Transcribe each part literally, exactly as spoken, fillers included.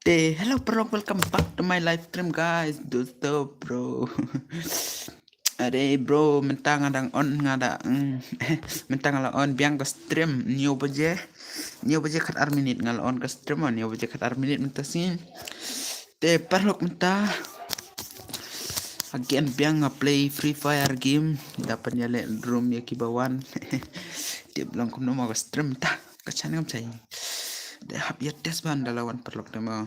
Te, hello paralok, welcome back to my live stream, guys. Dosto, bro. Are bro, mynta nga dang on, nga da, mm, mynta nga la on biang ka stream, hynñiew baje. Hynñiew baje khat ar minit nga la on ka stream, hynñiew baje khat ar minit mynta sngi. Te paralok mynta again biang nga play Free Fire game. Da pynïaleh room ïa kiba wan. Tip long kumno mo ka stream mynta. Ka channel kam chai. Da hap ïa test ban da la wan paralok te mo.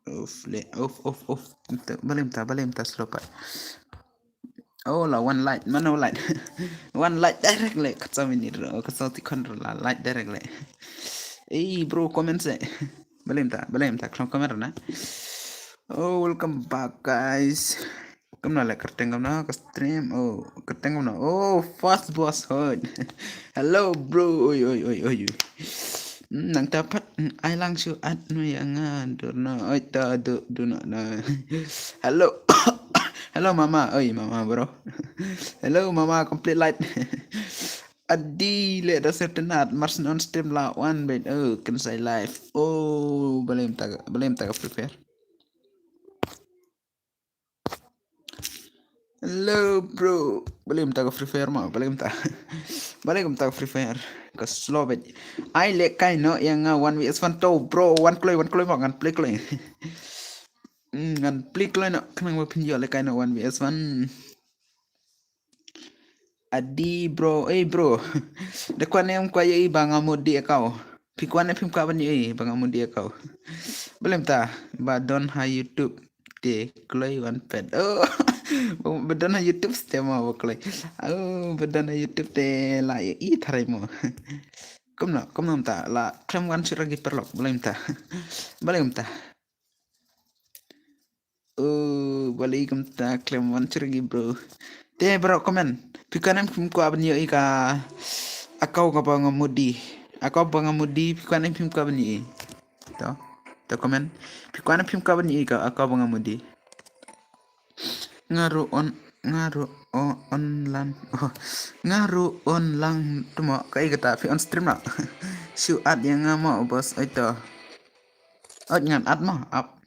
Uf, le, uf, uf, uf. Mynta, balei mynta, balei mynta slow pat. Oh, la one light, mano light. One light direct le, katsa minit, oh, katsa ti control la light direct le. Ei, bro, comment se. Balei mynta, balei mynta, khlong comment na. Oh, welcome back, guys. Kumno le kyrteng kumno ka stream. Oh, kyrteng kumno. Oh, fast boss hoi. Hello bro. Oi oi oi oi. Hmm, nangta pat, hmm, ai lang shu add noh ïa nga dur noh. Oi ta du du noh na. Hello. Hello mama. Oi mama bro. Hello mama complete light. Adi le da certain at mars non stream la one bit. Oh, kan sai live. Oh, balei mynta, balei mynta ka Free Fire. Hello bro. Balei mynta ka Free Fire ma, balei mynta. Balei mynta ka Free Fire. Ka slow bit. Ai leh kai noh ïa nga one v one to bro, one kloi, one kloi ma ngan play kloi. Hmm, ngan play kloi noh, khnang ba phin ïoh leh kai noh one v one. Adi bro, eh bro. Da kwah ne em kwah ïohi ba nga mut die ïa kau. Phi kwah ne phim kwah ban ïohi ba nga mut die ïa kau. Balei mynta ba don ha YouTube te kloi wan pet. Oh. Ba don ha YouTube te mo ba kloi. Oh, ba don ha YouTube te la ïohi tharai mo. Kumno, kumno mynta la khlem wan shuh ra ki paralok. Balei mynta. Balei mynta. Oh, balei kumta khlem wan shuh ra ki bro. Te bro comment. Phi kwah ne phim kwah ban ïohi ka account kaba nga mut die. Account ba nga mut die phi kwah ne phim kwah ban ïohi. To. To comment. Phi kwah ne phim kwah ban ïohi ka account ba nga mut die. Nga ruh on, nga ruh o-, on lang. Oh. Nga ruh on lang tu mo kaei kata phi on stream noh. Shu add ïa nga mo boss oi to. Oi ngan add mo ap.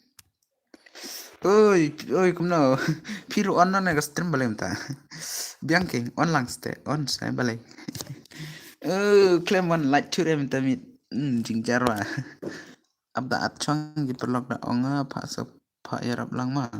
Oi, oi, kumno. Phi ruh on noh ne ka stream balei mynta. Biang king, on lang ste, on ste balei. Oh, khlem wan light shuh re mynta miet. Hmm, jingjar wa. Ap da at chong ki paralok da ong nga pha sa pha ïarap lang ma.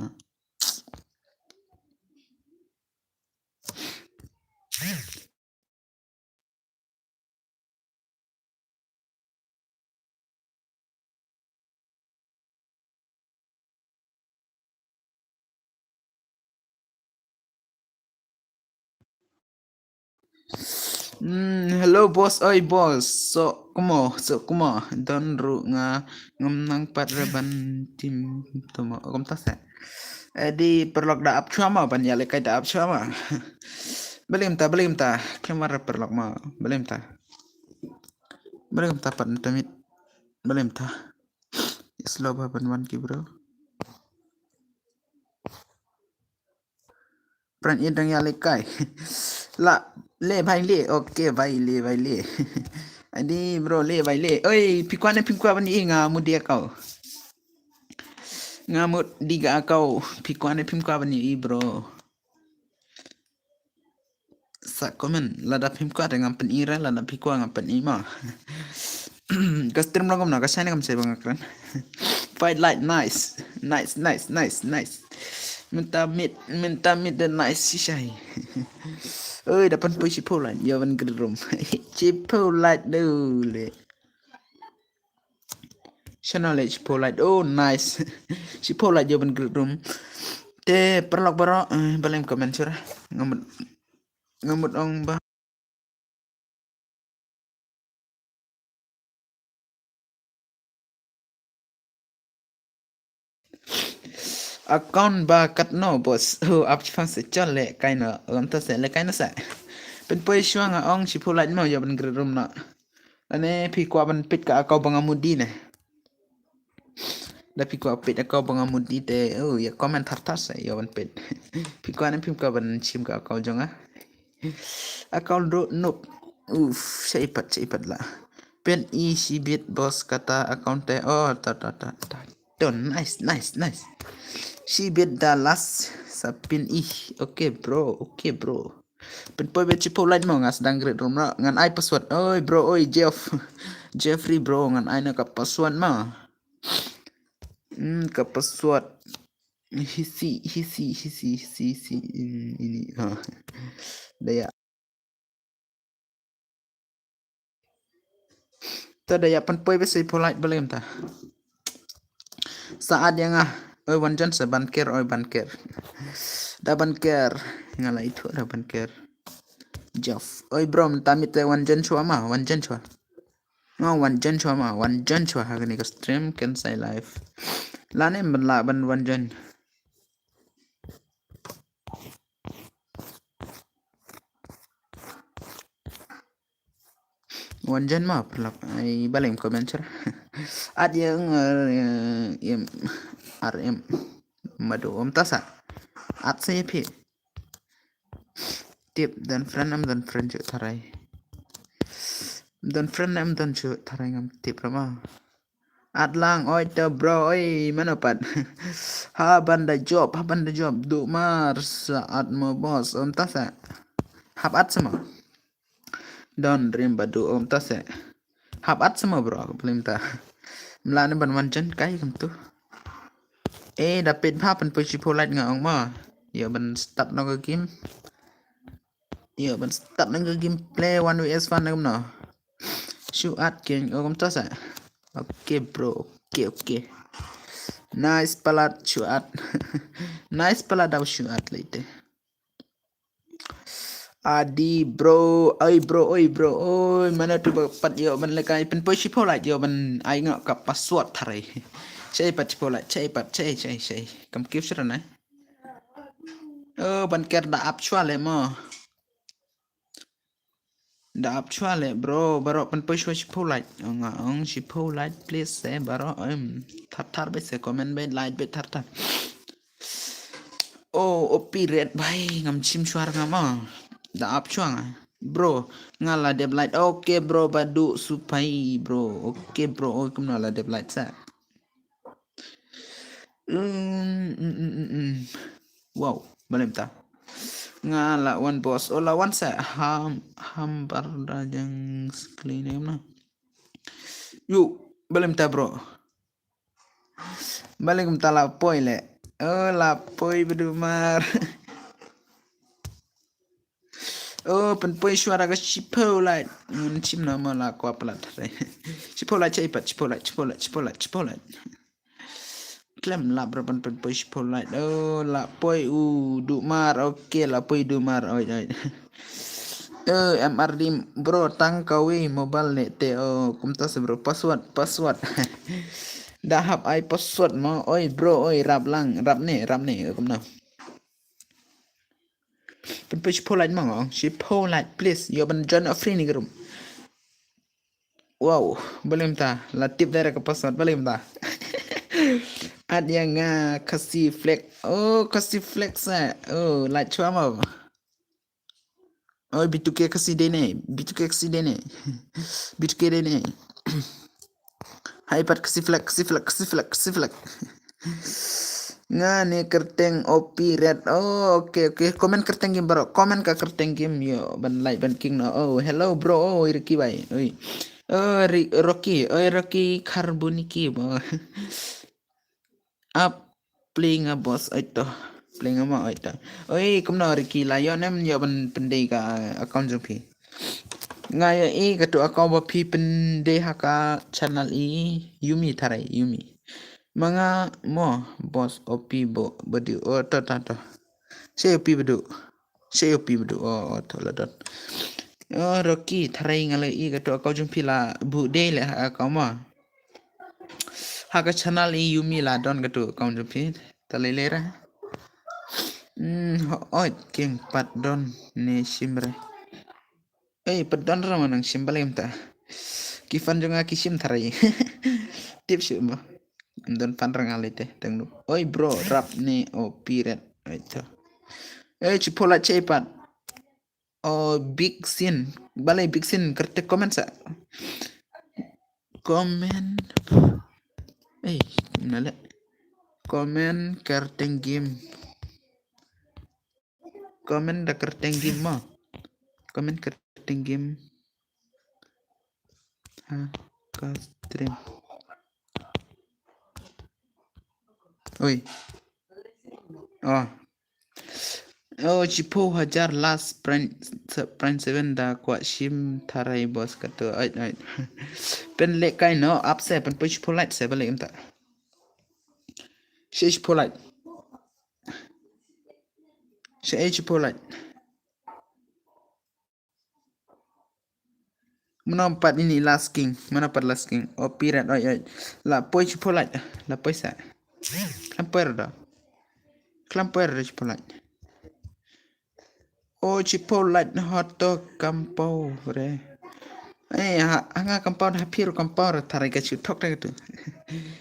Hmm, hello boss, oi boss. So kumo, so kumo. Don ruh nga ngam nang pat re ban tim tumo. Kumta se. Adi paralok da ap chwa ma ban ïaleh kai da ap chwa ma. Balei mynta, balei mynta. Khlem wan re paralok ma. Balei mynta. Balei mynta pat mynta miet. Balei mynta. Slow ba ban wan ki bro. Pran in dang ïaleh kai. La le bhai le. Okay bhai le bhai le. Adi bro le bhai le. Oi, phi kwah ne phim kwah ban ïohi nga mut die ïa kau. Nga mut die ïa kau. Phi kwah ne phim kwah ban ïohi bro. Sa comment lada phim kwah te ngam pyni re, lada phi kwah ngam pyni ma. Ka stream long kumno, ka shai ne kam shai ba nga kren. Fight light nice. Nice, nice, nice, nice. Mynta miet, mynta miet da nice shi shai. Oi, da pynpoi shiphew light ïa ban grid room. Shiphew light du le. Channel le shiphew light. Oh nice. Shiphew light ïa ban grid room. Te paralok baroh, eh, balei comment shuh ra. Nga mut, nga mut ong ba account ba katno boss. Oh, ap chipang se chon le kaino. Lam ta se le kaino se. Pynpoi shuwa nga ong shiphew light mo ïa ban grid room noh. Lane phi kwah ban peit ka account ba nga mut die ne. Da phi kwah peit account ba nga mut die te, oh, ïa comment thar thar se ïa ban peit. Phi kwah ne phim kwah ban shim ka account jong nga. Account ruh noob. Uf, shai pat, shai pat la. Peit i shibit boss kata account te. Oh, ta, ta, ta, ta. Don, nice, nice, nice. Shi bit da last sa pyn ih. Okay, bro. Okay, bro. Pynpoi bit shiphew like mo, nga sdang great room na. Ngan ai password. Oi, bro, oi, Jeff. Jeffrey, bro, ngan ai na ka password mo. Hmm, ka password. Hisi, hisi, hisi, hisi, hisi. Hmm, ini. Ha. Da ïa. Ta da ïa pynpoi bit shiphew like balei mynta. Sa add ïa nga. Oi, wan join sa ban ker, oi, ban ker. Da ban ker. Nga la ithuh da ban ker. Jeff. Oi, bro, mynta mynta wan join shuwa mo, wan join shuwa. Nga wan join shuwa mo, wan join shuwa ha kane ka stream, kan sa live. Lane ban lah ban wan join. Wan join mo, pyrlap. Ai, balei comment shuwa. Add ïa nga, eh, em, R M. Madu, ym tasa. Add sa ïa phi. Tip, don friend, em don friend shu tharai. Don friend, em don shu tharai ngam tip ra mo. Add lang, oi to bro, oi, mano pat. Ha ban da job, ha ban da job, duh mar sa add mo boss, ym tasa. Hap add sa mo. Don rim ba duh, ym tasa. Hap add sa mo bro, balei mynta. Mla ne ban wan join kai kumtu. Eh, da peit bha pynpoi shiphew like nga ong mo. Ïa ban start noh ka game. Ïa ban start noh ka gameplay one V S one na kumno. Shu add keiñ, oh, kumta sa. Okay, bro. Okay, okay. Nice palat shu add. Nice palat da shu add lei te. Adi bro, oi bro, oi bro, oi, mano tu ba pat ïoh ban lehkai, pynpoi shiphew like ïoh ban ai nga ka password tharai. Shai pat shiphew like, shai pat, shai, shai, shai. Kam kiew shuwa na. Oh, ban ker da ap shuwa leh mo. Da ap shuwa leh bro, baroh pynpoi shuwa shiphew like. Ong, ong shiphew like please, eh, baroh, em, thar thar beit se comment beit, like beit thar thar. Oh, O P Red bhai, ngam shim shuwa nga mo. Da ap shuwa nga. Bro, nga la dep like. Okay bro, Badu Supai bro. Okay bro, oh, kumno la dep like sa. Mm, mm, mm, mm, mm. Wow, balei mynta. Nga la wan boss, oh la wan sa ham ham bar da jang skli ne na. Yu, balei mynta bro. Balei mynta la poi leh. Oh, la poi Badu mar. Oh, pynpoi shuwa da ka shiphew like. Ngan shim na ma la kwah palat. Shiphew like shai pat, shiphew like, shiphew like, shiphew like, shiphew like. Klem lap bro ban pynpoi shiphew like. Oh, la poi u duh mar. Okay, la poi duh mar. Oi, oi. Eh, M R D bro, tang kawei mobile ne te, oh, kumta se bro, password, password. Da hap ai password mo, oi bro, oi, rap lang, rap ne, rap ne, eh, kumno. Pynpoi shiphew like mo, shiphew like, please, ïoh ban join a free ne ka room. Wow, balei mynta, la tip da ka password, balei mynta. Add ïa nga Khasi Flex, oh, Khasi Flex, eh, oh, like shuwa mo. Oh, B two K Khasi dei ne, B two K Khasi dei ne. B two K dei ne. Hai pat Khasi Flex, Khasi Flex, Khasi Flex, Khasi Flex. Nga ne kyrteng O P Red. Oh, okay, okay. Comment kyrteng game baroh. Comment ka kyrteng game ïoh ban like ban king no. Oh, hello bro. Oh, Ricky bhai. Oi. Oh, Ri Rocky. Oi, Rocky Carboniki. Oh. Ap pling a boss, oi to. Pling a ma, oi to. Oi, kumno Ricky, la ïoh ne em ïoh ban pyndei ka account jong phi. Nga ïohi katu account ba phi pyndei ha ka channel i Yumi tharai, Yumi. Ma nga mo boss O P bo, Badu, oh, to, to, to. Shai O P Badu. Shai O P Badu, oh, oh, to la don. Oh, Rocky, tharai nga la ïohi katu account jong phi la buh dei leh ha account mo. Ha ka channel i Yumi la don katu account jong phi. Ta lei lei ra. Hmm, hooid, king pat don ne shim re. Ei, pat don ra ma nang shim, balei mynta. Ki fan jong nga ki shim tharai. Tip shuh mo. Ym don fan ra nga lei te, dang nuk. Oi bro, rap ne O P Red. Oi to. Ei, shiphew like shai pat. Oh, Big Sin. Balei Big Sin, kyrteng comment sa. Comment. Ei, kumno leh. Comment kyrteng game. Comment da kyrteng game mo. Comment kyrteng game. Ha ka stream. Oi. Oh. Oh, shiphew hajar last prime, prime seven da kwah shim tharai boss kato. Ait, ait. Pynlehkai noh, ap se, pynpoi shiphew like se, balei mynta. Shiphew like. Shiphew like. Mano pat ini last king, mano pat last king. Oh, pirat, oi, oi. La poi shiphew like, la poi sa. Klam poi da. Klam poi da shiphew like. Oh, shiphew like na hoto kampau re. Eh, ha, hanga kampau ha phi ruh kampau re tharai ka shu thok da tu.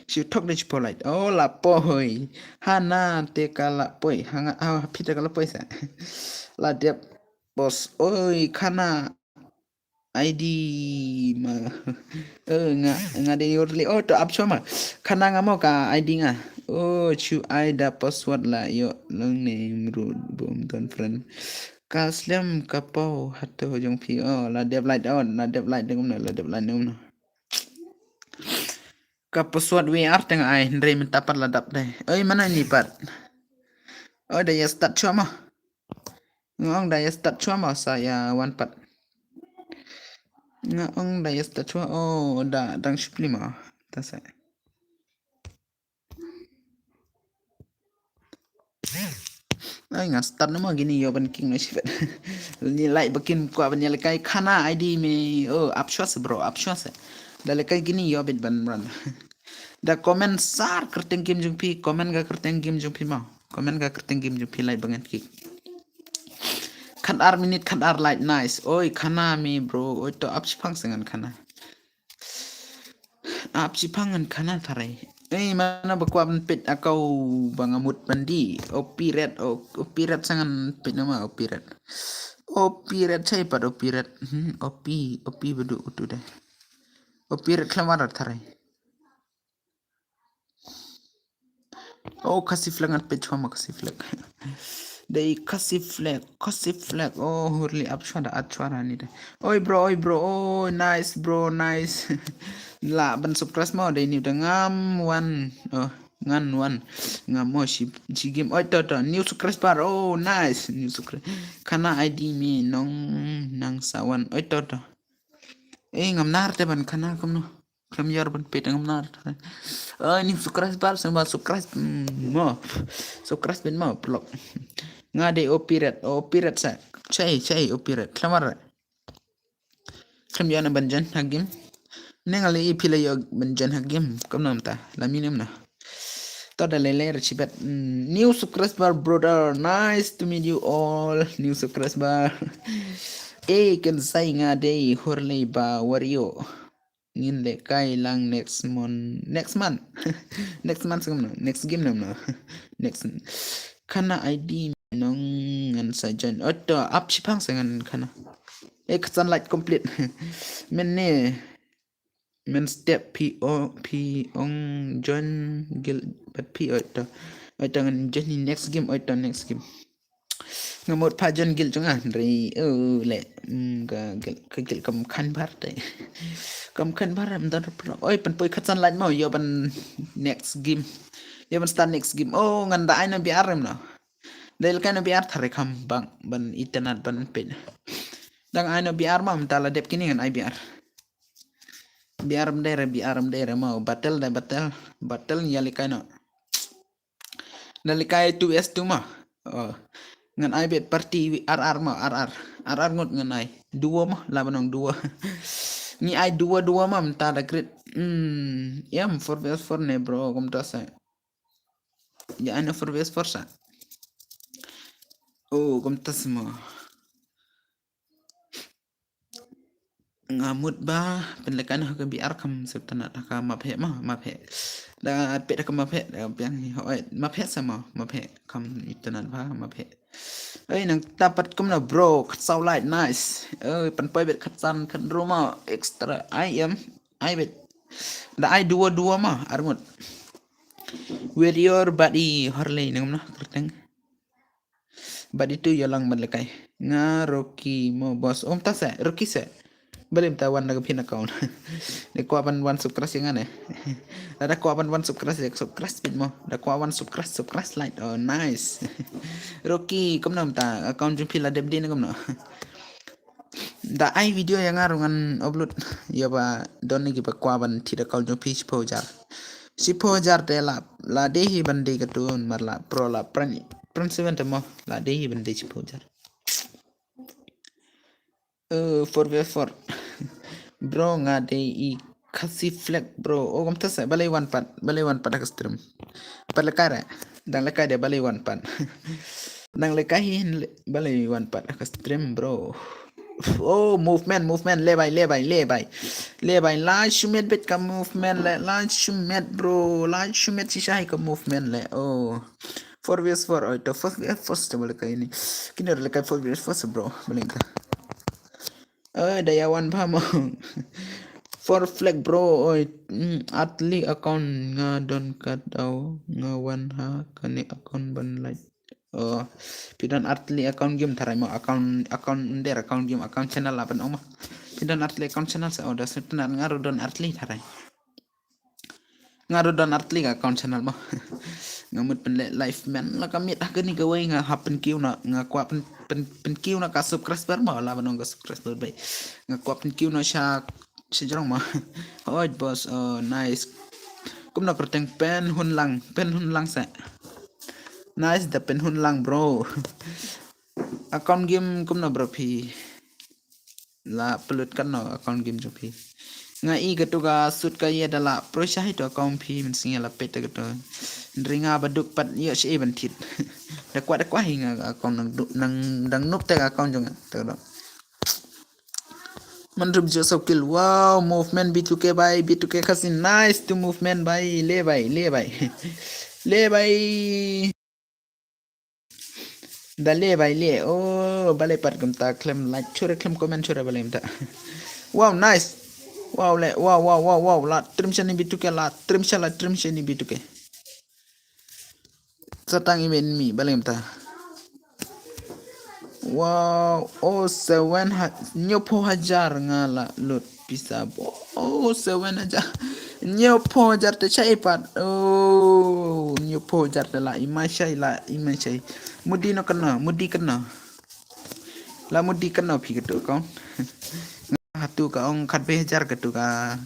Shu thok da shiphew like. Oh, la poi. Hana te ka la poi. Hanga, ha, ha phi te ka la poi sa. La dep. Boss, oi, khana I D ma. Eh, nga, nga dei yor li. Oh, to ap shuwa ma. Khana nga mo ka I D nga. Oh, shu ai da password la ïoh long ne mru bum don friend. Ka slem ka pau hato jong phi. Oh, la dep like, oh, la dep like dei kumno, la dep like dei kumno. Ka password wi ar teng ai, hynrei mynta pat la dap dei. Oi, mano ini pat. Oi, da ïa start shuwa ma. Nga ong da ïa start shuwa ma sa ïa wan pat. Nga ong da ïa start shuwa, oh, da dang shu plie ma. Ta sa. Ai, nga start noh ma kine ïoh ban king noh shibit. Ni like ba kin kwah ban ïalehkai khana I D me. Oh, ap shuwa se bro, ap shuwa se. Da lehkai kine ïoh bit ban run. Da comment sar kyrteng game jong phi, comment ka kyrteng game jong phi ma. Comment ka kyrteng game jong phi like ba ngan kik. Khat ar minit, khat ar like, nice. Oi, khana me bro. Oi, to ap shipang se ngan khana. Ap shipang ngan khana tharai. Ei, mano ba kwah ban peit account ba nga mut ban die. O pirat, o, o pirat sa ngan peit nama o pirat. O pirat sa pat o pirat. Hmm, o pi, o pi ba duk utu dei. O pirat khlem ar tharai. Oh, Khasi flag ngan peit shuwa ma Khasi flag. Dei Khasi flag, Khasi flag. Oh, hurli ap shuwa da, ap shuwa da ni dei. Oi bro, oi bro, oh nice bro, nice. Lah ban subscribe mo dei ni da ngam wan. Oh, ngan wan. Ngam mo shi, shi game. Oi to to, new subscriber. Oh, nice. New subscriber. Khana I D me nong nang sa wan. Oi to to. Eh, ngam nar te ban khana kumno. Khlem ïoh ban peit ngam nar. Ai, ni subscribe bar, sngewbha subscribe, mm, mo. Subscribe bin mo, vlog. Nga dei o pirat, o pirat sa. Chai, chai, o pirat. Khlem ar. Khlem ïoh na ban join ha game. Ne nga lei phi la ïoh ban join ha game. Kumno mynta. La mine mna. To da lei lei ra shibet. Mm, new subscriber brother. Nice to meet you all. New subscriber. Eh, kan sai nga dei hurlei ba wario. Ngin lehkai lang next month. Next month. Next month sngewbha. Next game namno. Next. Khana I D nong ngan sa join. Oto ap shipang sa ngan khana. Eh, khatsan like complete. Men ne. Men step phi o, phi ong join guild pat phi oto. Oto ngan join ni next game, oto next game. Nga mut pha join guild jong nga, hynrei, oh, le, mm, ka guild, ka guild kam khan bar te. Kam khan bar, am don rap. Oi, pynpoi khatsan like mo, ïoh ban next game. Ïoh ban start next game. Oh, ngan da ai na B R em no. Dei lehkai na B R tharai kham bang, ban internet ban peit. Dang ai na B R ma, mynta la dep kine ngan ai B R. B R em dei re, B R em dei re mo, battle dei battle. Battle ïa lehkai no. Da lehkai two S two ma. Oh. Ngan ai bet party R R ma, R R. R R ngut ngan ai. Duo ma, la ban ong duo. Ngi ai duo, duo ma, mynta da grid. Hmm, em four versus four ne bro, kumta sa. Ïa ai na four versus four sa. Oh, kumta sa ma. Nga mut ba pynlehkai na ha ka B R kham sngewtynnat ha ka map heh ma, map heh. Da peit ha ka map heh, da biang hi hoi, map heh sa ma, map heh kham itynnat ba, map heh. Oi, nangta pat kumno bro, khatsaw like, nice. Oi, pynpoi bet khatsan, khathynriew ma, extra, ai em, ai bet. Da ai duo, duo ma, arngut. Warrior bad i Horley nang kumno kyrteng. Bad itu ïa lang bad lehkai. Nga Rocky mo boss. Ym ta se, Rocky se. Balei mynta wan da ka pin account. Da kwah ban wan subscribe ïa nga ne. Da kwah ban wan subscribe ïa subscribe pin mo. Da kwah wan subscribe subscribe like. Oh nice. Rocky kumno mynta account jong phi la dep dien kumno. Da ai video ïa nga ruh ngan upload ïa ba don ne ki ba kwah ban thied account jong phi shiphew hajar. Shiphew hajar te la la dei hi ban dei katun mar la pro la pran pran seven te mo la dei hi ban dei shiphew hajar. Eh, four v four. Bro nga dei i Khasi flag bro. Oh, kumta se balei wan pat, balei wan pat ha ka stream. Pat lehkai re. Dang lehkai de balei wan pat. Dang lehkai hi balei wan pat ha ka stream bro. Oh, movement, movement, le bai, le bai, le bai. Le bai, la shimet bet ka movement le, la shimet bro, la shimet shisha hi ka movement le. Oh. Four v four, oi to four v four te balei kai ni. Kini lehkai four v four bro, balei ka. Eh, da ïa wan pha mo. Four flag bro, oi, mm, Atli account nga don ka daw, nga wan ha kane account ban like. Oh, phi don Atli account game tharai mo, account, account nder, account game, account channel la ban ong mo. Phi don Atli account channel sa, oh, da sutna nga ruh don Atli tharai. Nga ruh don Atli ka account channel mo. Nga mut pynleh live man la ka miet ha kane kawei nga hap pynkiew noh, nga kwah pyn, pyn, pynkiew noh ka subscriber mo, la ban ong ka subscriber bai. Nga kwah pynkiew noh sha, sha jrong mo. Oi boss, oh nice. Kumno kyrteng Pen Hun Lang, Pen Hun Lang se. Nice da Pen Hun Lang bro. Account game kumno bro phi. La pynlut katno account game jong phi. Nga i katu ka sut ka ïa da la pro sha hi to account phi mynsngi la pet katu. Ndri nga ba duk pat ïoh shi ban thied. Da kwah da kwah hi nga account nang duk nang dang nup te account jong nga. Te do. Man rup jo so kill. Wow, movement B two K bai, B two K Khasi nice to movement bai, le bai, le bai. Le bai. Da le bai le. Oh, balei pat kumta khlem like chura khlem comment chura balei mynta. Wow, nice. Wow le, wow, wow, wow, wow. La trim shani B two K, la trim sha, la trim shani B two K. Sa tang i men mi balei mynta. Wow, oh seven ha, hynñiewphew hajar nga la lut pisa bo. Oh seven hajar. Hynñiewphew hajar te shai pat. Oh hynñiewphew hajar te la i mai shai, la i mai shai. Mudi no kano, mudi kano. La mudi kano phi katu account. Hatu ka ong khatwei hajar katu ka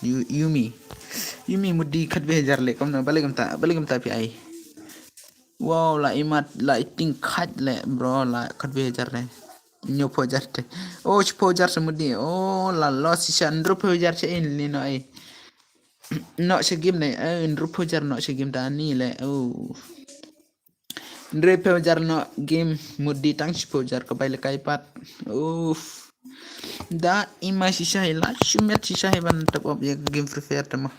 Yu-, Yumi. Yumi mudi khatwei hajar le kumno balei kumta, balei kumta phi ai. Wow, la imat, la iting khat le bro, la khatwei hajar le. Hynñiewphew hajar te. Oh, shiphew hajar se mudi. Oh, la loss shisha, hynriewphew hajar se in ni no ai. No se game ne, eh, hynriewphew hajar no se game ta ni le. Oh. Hynriewphew hajar no game mudi tang shiphew hajar ka bai lehkai pat. Uff. Da i mai shisha hi la shimet shisha hi ban top up ïa game Free Fire te mo.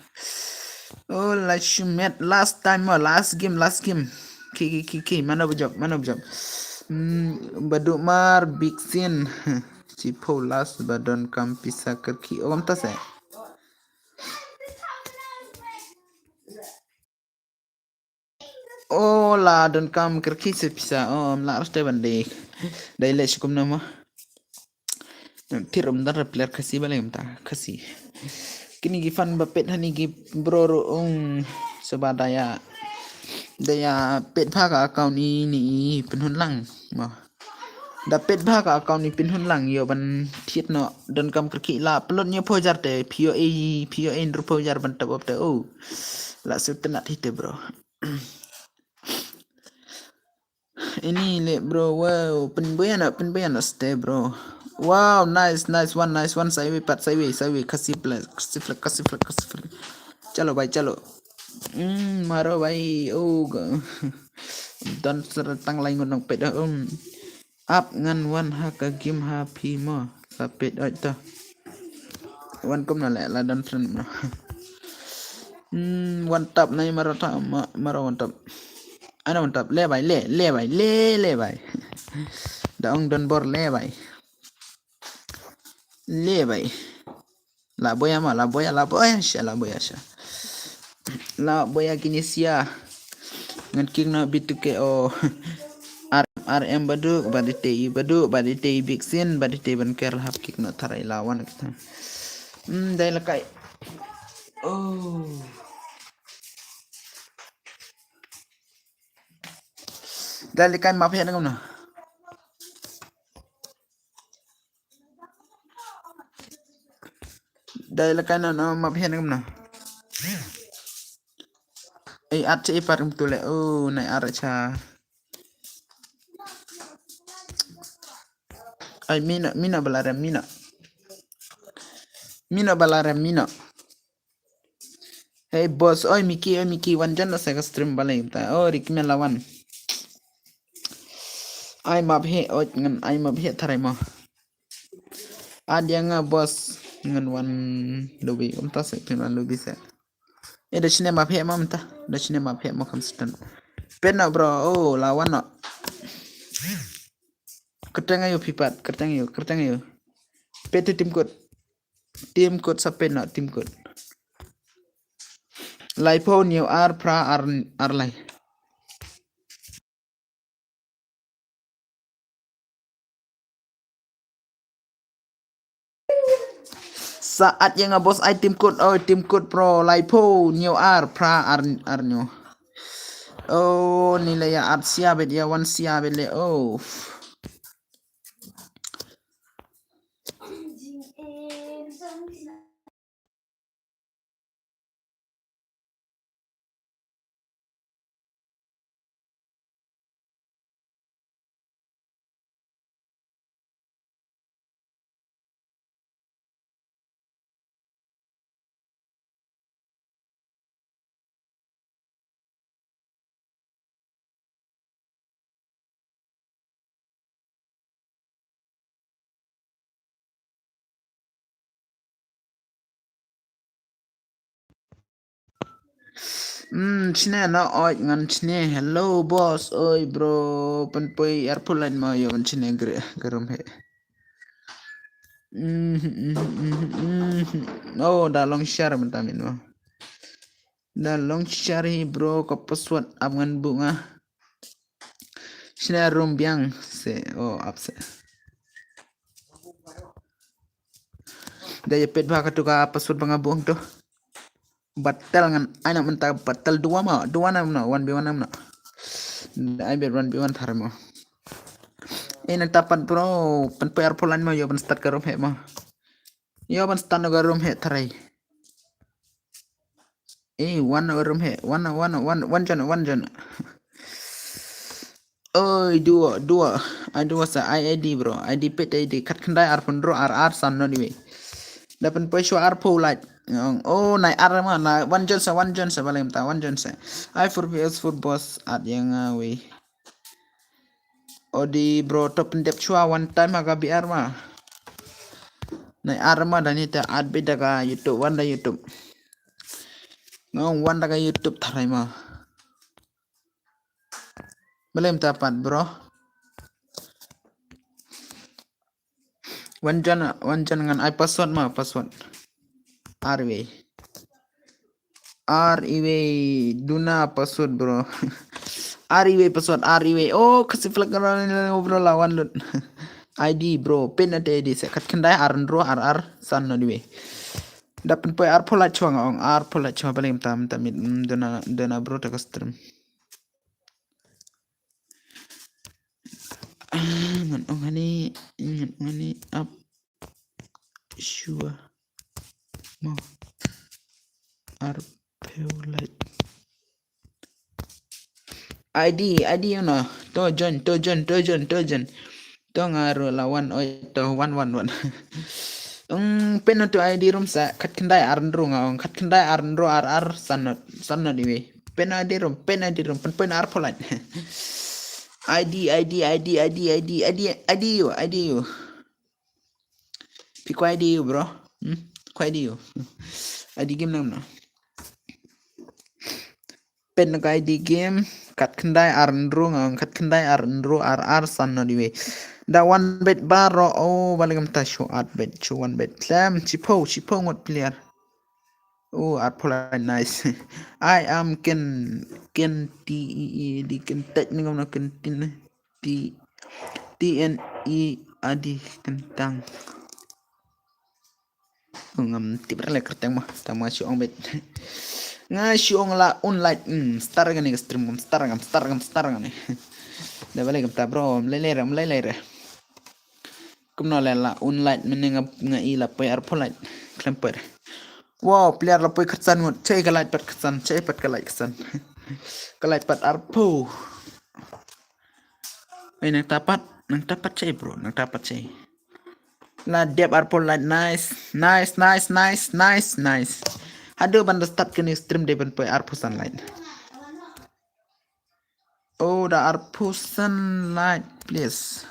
Oh la shimet last time mo, last game, last game. Ki ki ki ki mano bujop, mano bujop. Hmm, ba duk mar big sin. Shiphew last ba don kam pisa kyrki. Oh kumta se. Oh la don kam kyrki se pisa. Oh mla rasta ban dei. Dei le shukum nama. Pir um dar player Khasi balei mynta Khasi. Kini ki fan ba pet hani ki bro ru ung seba daya. Daya pet pha ka account ini i pynhun lang. Mo. Da pet bha ka account i pynhun lang ïoh ban thied noh don kam kyrki la pynlut hynñiewphew hajar te phi ïoh ei phi ïoh ei hynriewphew hajar ban top up te oh. La sut tynat hi te bro. Ini le bro wow pynbeian noh pynbeian noh ste bro. Wow nice nice one nice one saiwi pat saiwi saiwi Khasi flag Khasi flag Khasi flag Khasi flag. Chalo bhai chalo. Hmm maro bhai oh. Don sir tang lai ngun nong pet um. Ap ngan wan ha ka game ha phi mo. Sa pet oi to. Wan kum na le la don friend mo. Hmm, wan tap nai maro ta ma-, maro wan tap. Ana wan tap le bai le le bai le le bai. Da ong don bor le bai. Le bai. La boya ma, la boya, la boya sha, la boya sha. La boya kini sia. Ngan kick noh B two K O. R M, R M baduk, ba dei te i baduk, ba dei te i biksin, ba dei te ban ker hap kick noh tharai la wan kita. Hmm, dei lakai. Oh. Dei lakai map he nang na. Dei lakai na na map he nang na. Ei, at che i par tu le. Oh, nai ar cha. Ai, mina, mina balarem, mina. Mina balarem, mina. Hey, boss, oi, Miki, oi, Miki, wan jan da sa ka stream balai ta. Oh, rik me lawan. Ai, map he, oi, ngan, ai, map he, tharai mo. Adia nga, boss, ngan wan lobby, um ta se, pin wan lobby se. Eh, da sini map he, mam ta. Da sini map he, mo kam stan. Pen na, bro, oh, lawan na. Kerteng ayo, pipat, kerteng ayo, kerteng ayo. Petu tim kut. Tim kut, sa pen na, tim kut. Lai po, niu ar, pra, ar, ar lai. Sa at yang a boss ai tim kut, oh, tim kut pro, lai po, niu ar, pra, ar, ar niu. Oh, ni le ya at sia bet, ya wan sia bet le, oh. Hmm, chine na oi ngan chine. Hello boss, oi bro, pan poi airport line ma yo chine gre garum he. Hmm, hmm, hmm, hmm, hmm. Oh, da long share mentamin mo. Da long share hi bro, ka password ap ngan bu nga. Chine room biang se, oh, ap se. Da ya pet ba ka tu ka password ba nga buang tu. Batal ngan, ai na menta batal dua ma, dua na mena, one v one na mena. Da ai bet one v one thar mo. Eh, na tapat bro, pan poi arpolan mo, yo ban start ka room he mo. Yo ban start ka room he tharai. Eh, one room he, one, one, one, one jon, one jon. Oi, dua, dua. Ai dua sa, ai I D bro. I D pet I D, khat khyndai arphew hynriew ar ar san nod iwei. Da pynpoi shuwa arphew lait. Oh, nai ar ma, na one jon sa, one jon sa, balem ta, one jon sa. Ai four P S four boss, at yang ah, wei. Odi bro, to pyndep shuwa one time ha ka B R ma. Nai ar ma da ni ta at bit da ka YouTube, wan da YouTube. Ngong wan da ka YouTube tharai ma. Balem ta pat bro. Wan jon, wan jon ngan ai password ma, password. Ar iwei. Ar iwei, duna password bro. Ar iwei password, ar iwei. Oh, kasi flag bro la wan lut. I D bro, pin ate I D se khat khyndai ar hynriew ar ar san nod iwei. Da pynpoi arphew lait shuwa nga ong, arphew lait shuwa balem tam tam mit, mm, duna, duna bro ta ka stream. Ah, ngan ong ani, ngan ong ani ap shuwa mo arphew lait. I D, I D, you know. To join, to join, to join, to join. To nga ruh la wan, oi, to wan, wan, wan. Ong, pin to I D room sa, khat khyndai ar hynriew nga ong, khat khyndai ar hynriew ar ar san nod, san nod iwei. Pin I D room, pin I D room, pynpoi arphew lait. I D, I D, I D, I D, I D, I D, I D you, I D you. Pi kwai I D you, bro. Hmm? Kwai I D you. I D game nam na. Pin ka I D game, khat khyndai ar hynriew nga ong, khat khyndai ar hynriew ar ar san nod iwei. Da wan bet baroh, oh, balem ta shu at bet, shu wan bet. Tlem, chiphew, chiphew ngut player. Oh, arphew light, nice. I am Ken, Ken T E E D, Ken Tech ni ngam na Ken Tin, T, T N E A D, Ken Tang. Oh, ngam tip re le kyrteng ma, tang ma shu ong bet. Nga shu ong la un light, hmm, star ngam ni ka stream, ngam star, ngam star, ngam star ngam ni. Da balei kumta bro, mlei lei re, mlei lei re. Kumno le la un light mynne nga, nga i la poi arphew light. Khlem poi. Wow, player la poi khatsan ngut. Chei ka light pat khatsan, chei pat ka light khatsan. Ka light pat arphew. Ei, nangta pat, nangta pat chei bro, nangta pat chei. La dep arphew light, nice. Nice, nice, nice, nice, nice. Haduh ban da start kane stream dei ban poi arphew san light. Oh, da arphew san light, please.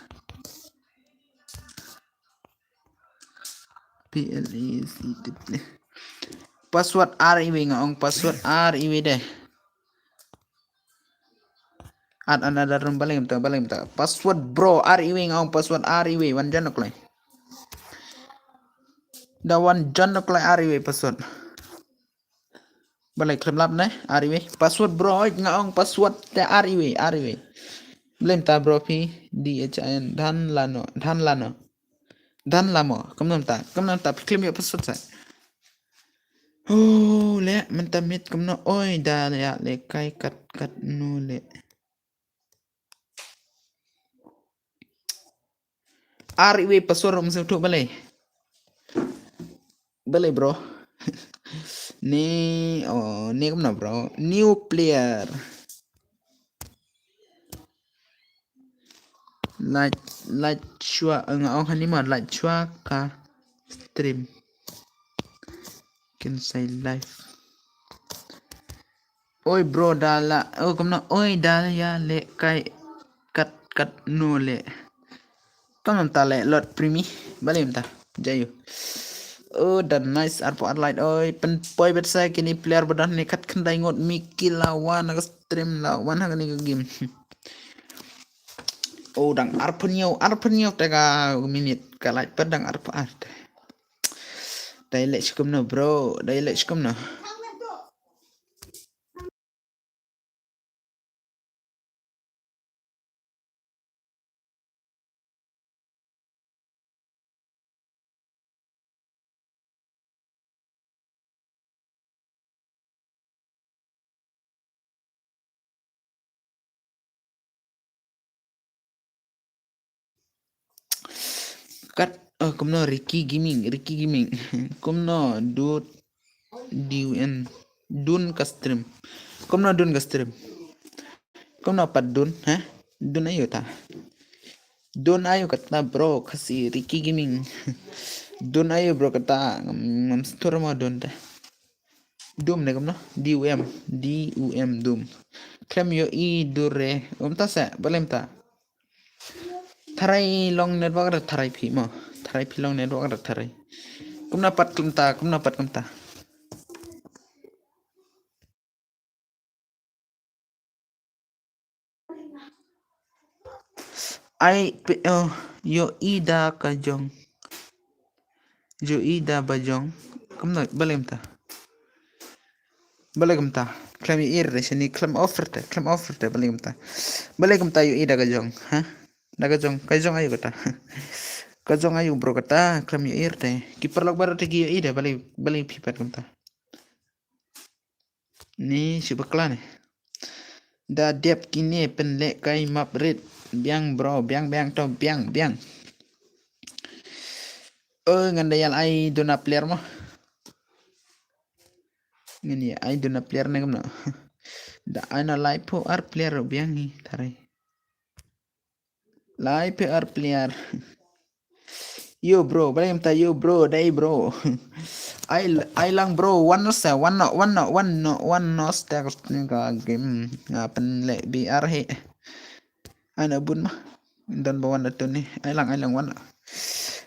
P L E C T. Password ar iwei nga ong, password ar iwei de. Add another room, balei kumta, balei kumta. Password bro, ar iwei nga ong, password ar iwei, wan join kloi. Da wan join kloi ar iwei password. Balei khlem lap ne, ar iwei. Password bro, oi, nga ong password te ar iwei, ar iwei. Balei kumta bro phi, D H I N, dhan lano, dhan lano. Dhan lamo, kumno kumta, kumno kumta, phi khlem ïoh password sa. Oh, le, mynta miet kumno, oi, da ïa le kai kat, katno le. Ar iwei password um sngewthuh balei. Balei bro. Ni, oh, ni kumno bro. New player. Light, light shuwa, nga ong hani ma light shuwa ka stream. Kin sai live. Oi bro, da la, oh, kumno, oi, da ïa le kai kat, katno le. Kumno ta le lot primi, balei kumta, jayu. Oh, da nice arphew ar light, oi, pynpoi bet sa kini player ba don ni kat khyndai ngut, Miki la wan ha ka stream, la wan ha kani ka game. Oh, dang arphew hynñiew, arphew hynñiew te ka minit, ka light pat dang arphew ar te. Dei leh shi kumno bro, dei leh shi kumno. Kat, oh, kumno Ricky Gaming, Ricky Gaming. Kumno dun, D U N, dun ka stream. Kumno dun ka stream. Kumno pat dun, ha? Dun ayu ta. Dun ayu kata bro, Khasi Ricky Gaming. Dun ayu bro kata, ngam, ngam stur mo dun ta. Dum ne kumno? D U M, D U M, dum. Khlem ïohi dur re. Kumta se, balei kumta. Tharai long network re tharai phi mo. Tharai phi long network re tharai. Kumno pat kumta, kumno pat kumta. Ai, pe, oh, ïohi da ka jong. Ïohi da ba jong. Kumno, balei kumta. Balei kumta. Khlem ïohi re shani, khlem offer te, khlem offer te, balei kumta. Balei kumta ïohi da ka jong, ha? Da ka jong, ka jong ayu kata. Ka jong ayu bro kata, khlem ïohi re te. Ki paralok baroh te ki ïohi de, balei, balei phi pat kumta. Ni shu bakla ne. Da dep kine pynleh kai map rit. Biang bro, biang, biang to, biang, biang. Oh, ngan da ïa ai duna player mo. Ngan ïa ai duna player ne kumno. Da ai na laiphew ar player biang hi tharai. Laiphew ar player. Yo bro, balei kumta yo bro, dei bro. Ai, ai lang bro, wan no sa, wan no, wan no, wan no, wan no sa ka game. Nga pynleh B R hi. Ai na bun ma. Don ba wan da tuni. Ai lang, ai lang wan.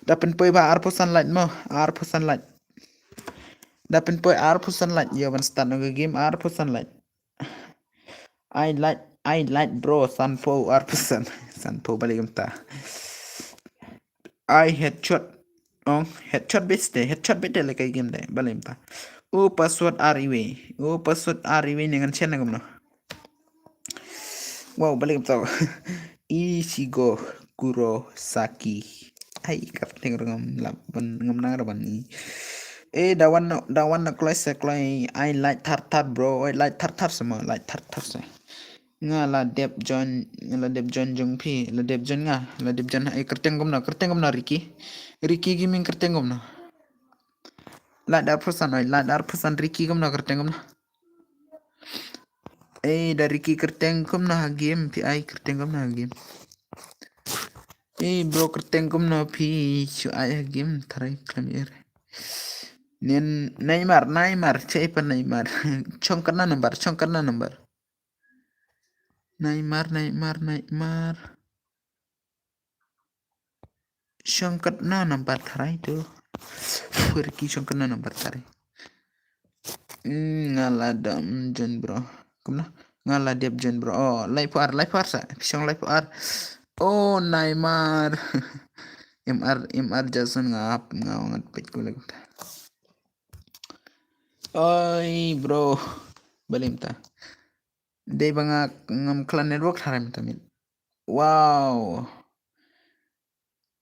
Da pynpoi ba arphew san light mo, arphew san light. Da pynpoi arphew san light, yo ban start no ka game arphew san light. I like, I like bro, sanphew ar percent. Sanphew balei kumta. I headshot. Oh, headshot best de, headshot best de le kai game de, balei kumta. O password ar iwei. O password ar iwei ne ngan send kumno. Wow, balik to. Ichigo Kurosaki. Ai, kyrteng ruh ngam lap ban, ngam nang ruh ban i. Eh, da wan, da wan na kloi se kloi. Ai, like thar thar, bro. Ai, like thar thar se mo, like thar thar se. Nga la dep join, nga la dep join jong phi, la dep join nga, la dep join, eh, kyrteng kumno, kyrteng kumno, Ricky. Ricky Gaming kyrteng kumno. Like arphew san, oi, like arphew san, Ricky kumno, kyrteng kumno. Eh, da Ricky kyrteng kumno ha game, phi ai kyrteng kumno ha game. Eh, bro, kyrteng kumno phi shu ai ha game, tharai khlem er. Nen Neymar, Neymar, chepa Neymar. Chong katno number, chong katno number. Neymar, Neymar, Neymar. Chong katno number tharai to. Ricky chong katno number tharai. Hmm, nga la dep join, bro. Kumno? Nga la dep join, bro. Oh, laiphew ar, laiphew ar sa. Chong laiphew ar. Oh, Neymar. M R, M R Jason nga ap, nga ngat peit ko lagi. Oi, bro. Balei mynta. Dei ba nga ngam khlaiñ network tharai mynta mit. Wow.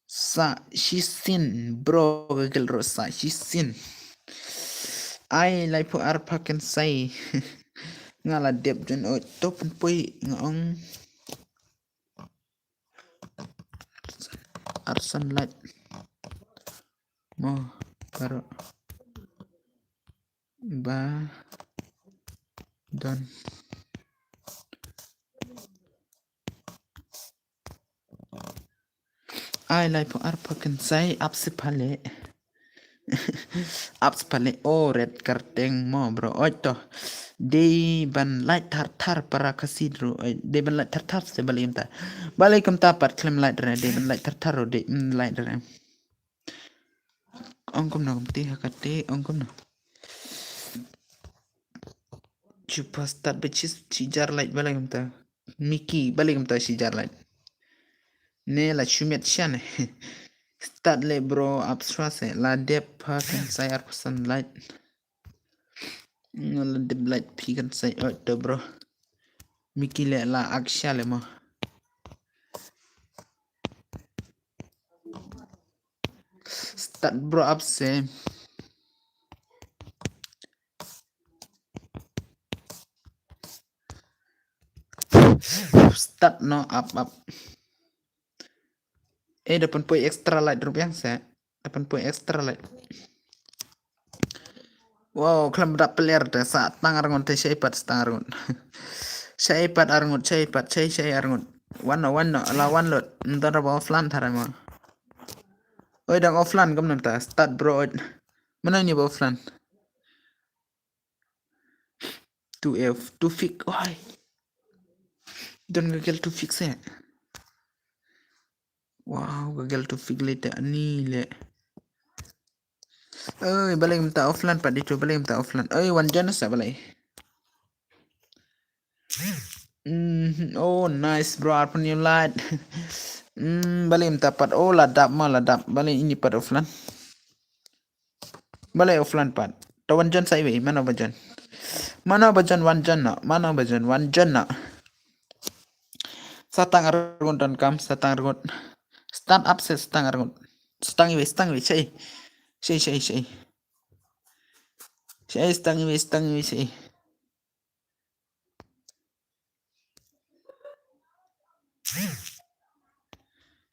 Sa shisien, bro, ka gel ruh sa shisien. Ai, laiphew ar pha kynsai. Nga la dep join, oi, to pynpoi nga ong. Arsan lait. Mo, baroh. Ba don. Ai, laiphew ar pha kynsai, ap se pha leh. Ap se pha leh, oh, red kyrteng mo, bro. Oi to. Dei ban like thar thar para Khasi ruh. Oi, dei ban like thar thar se, balei kumta. Balei kumta pat khlem like re, dei ban like thar thar ruh, dei, mm, like re. Ong kumno kumta ha kata, ong kumno. Chupa start ba shi, shi jar like, balei kumta. Mickey, balei kumta shi jar like. Ne la shu miet sha ne. Start leh, bro, ap shuwa se, la dep pha kynsai arphew san like. Nga la dep like phi kynsai, oi to, bro. Mickey leh la ak sha leh mo. Start, bro, ap se. Start noh, ap, ap. Eh, da pynpoi extra like ruh biang se. Da pynpoi extra like. Wow, khlem dap player te, sa tang arngut te, shai pat sa tang arngut. Shai pat arngut, shai pat, shai, shai arngut. Wan noh, wan noh, la wan lut. Ntar ba offline tharai mo. Oi, dang offline kumno mynta. Start, bro. Mano ine ba offline? Two F, two fix, oi. Don ka gel two fix eh. Wow, ka gel two fix leh te ani leh. Oi, balei mynta offline pat itu, balei mynta offline. Oi, wan join sa balei. Mm, oh, nice, bro, arphew hynñiew like. Mm, balei mynta pat, oh, la dap ma, la dap. Balei ine pat offline. Balei offline pat. To wan join sa iwei, mano ba join. Mano ba join, wan join noh, mano ba join, wan join noh. Sa tang arngut donkam, sa tang arngut. Start, ap se sa tang arngut. Sa tang iwei, sa tang iwei, shai. Shai, shai, shai. Shai, sa tang iwei, sa tang iwei, shai.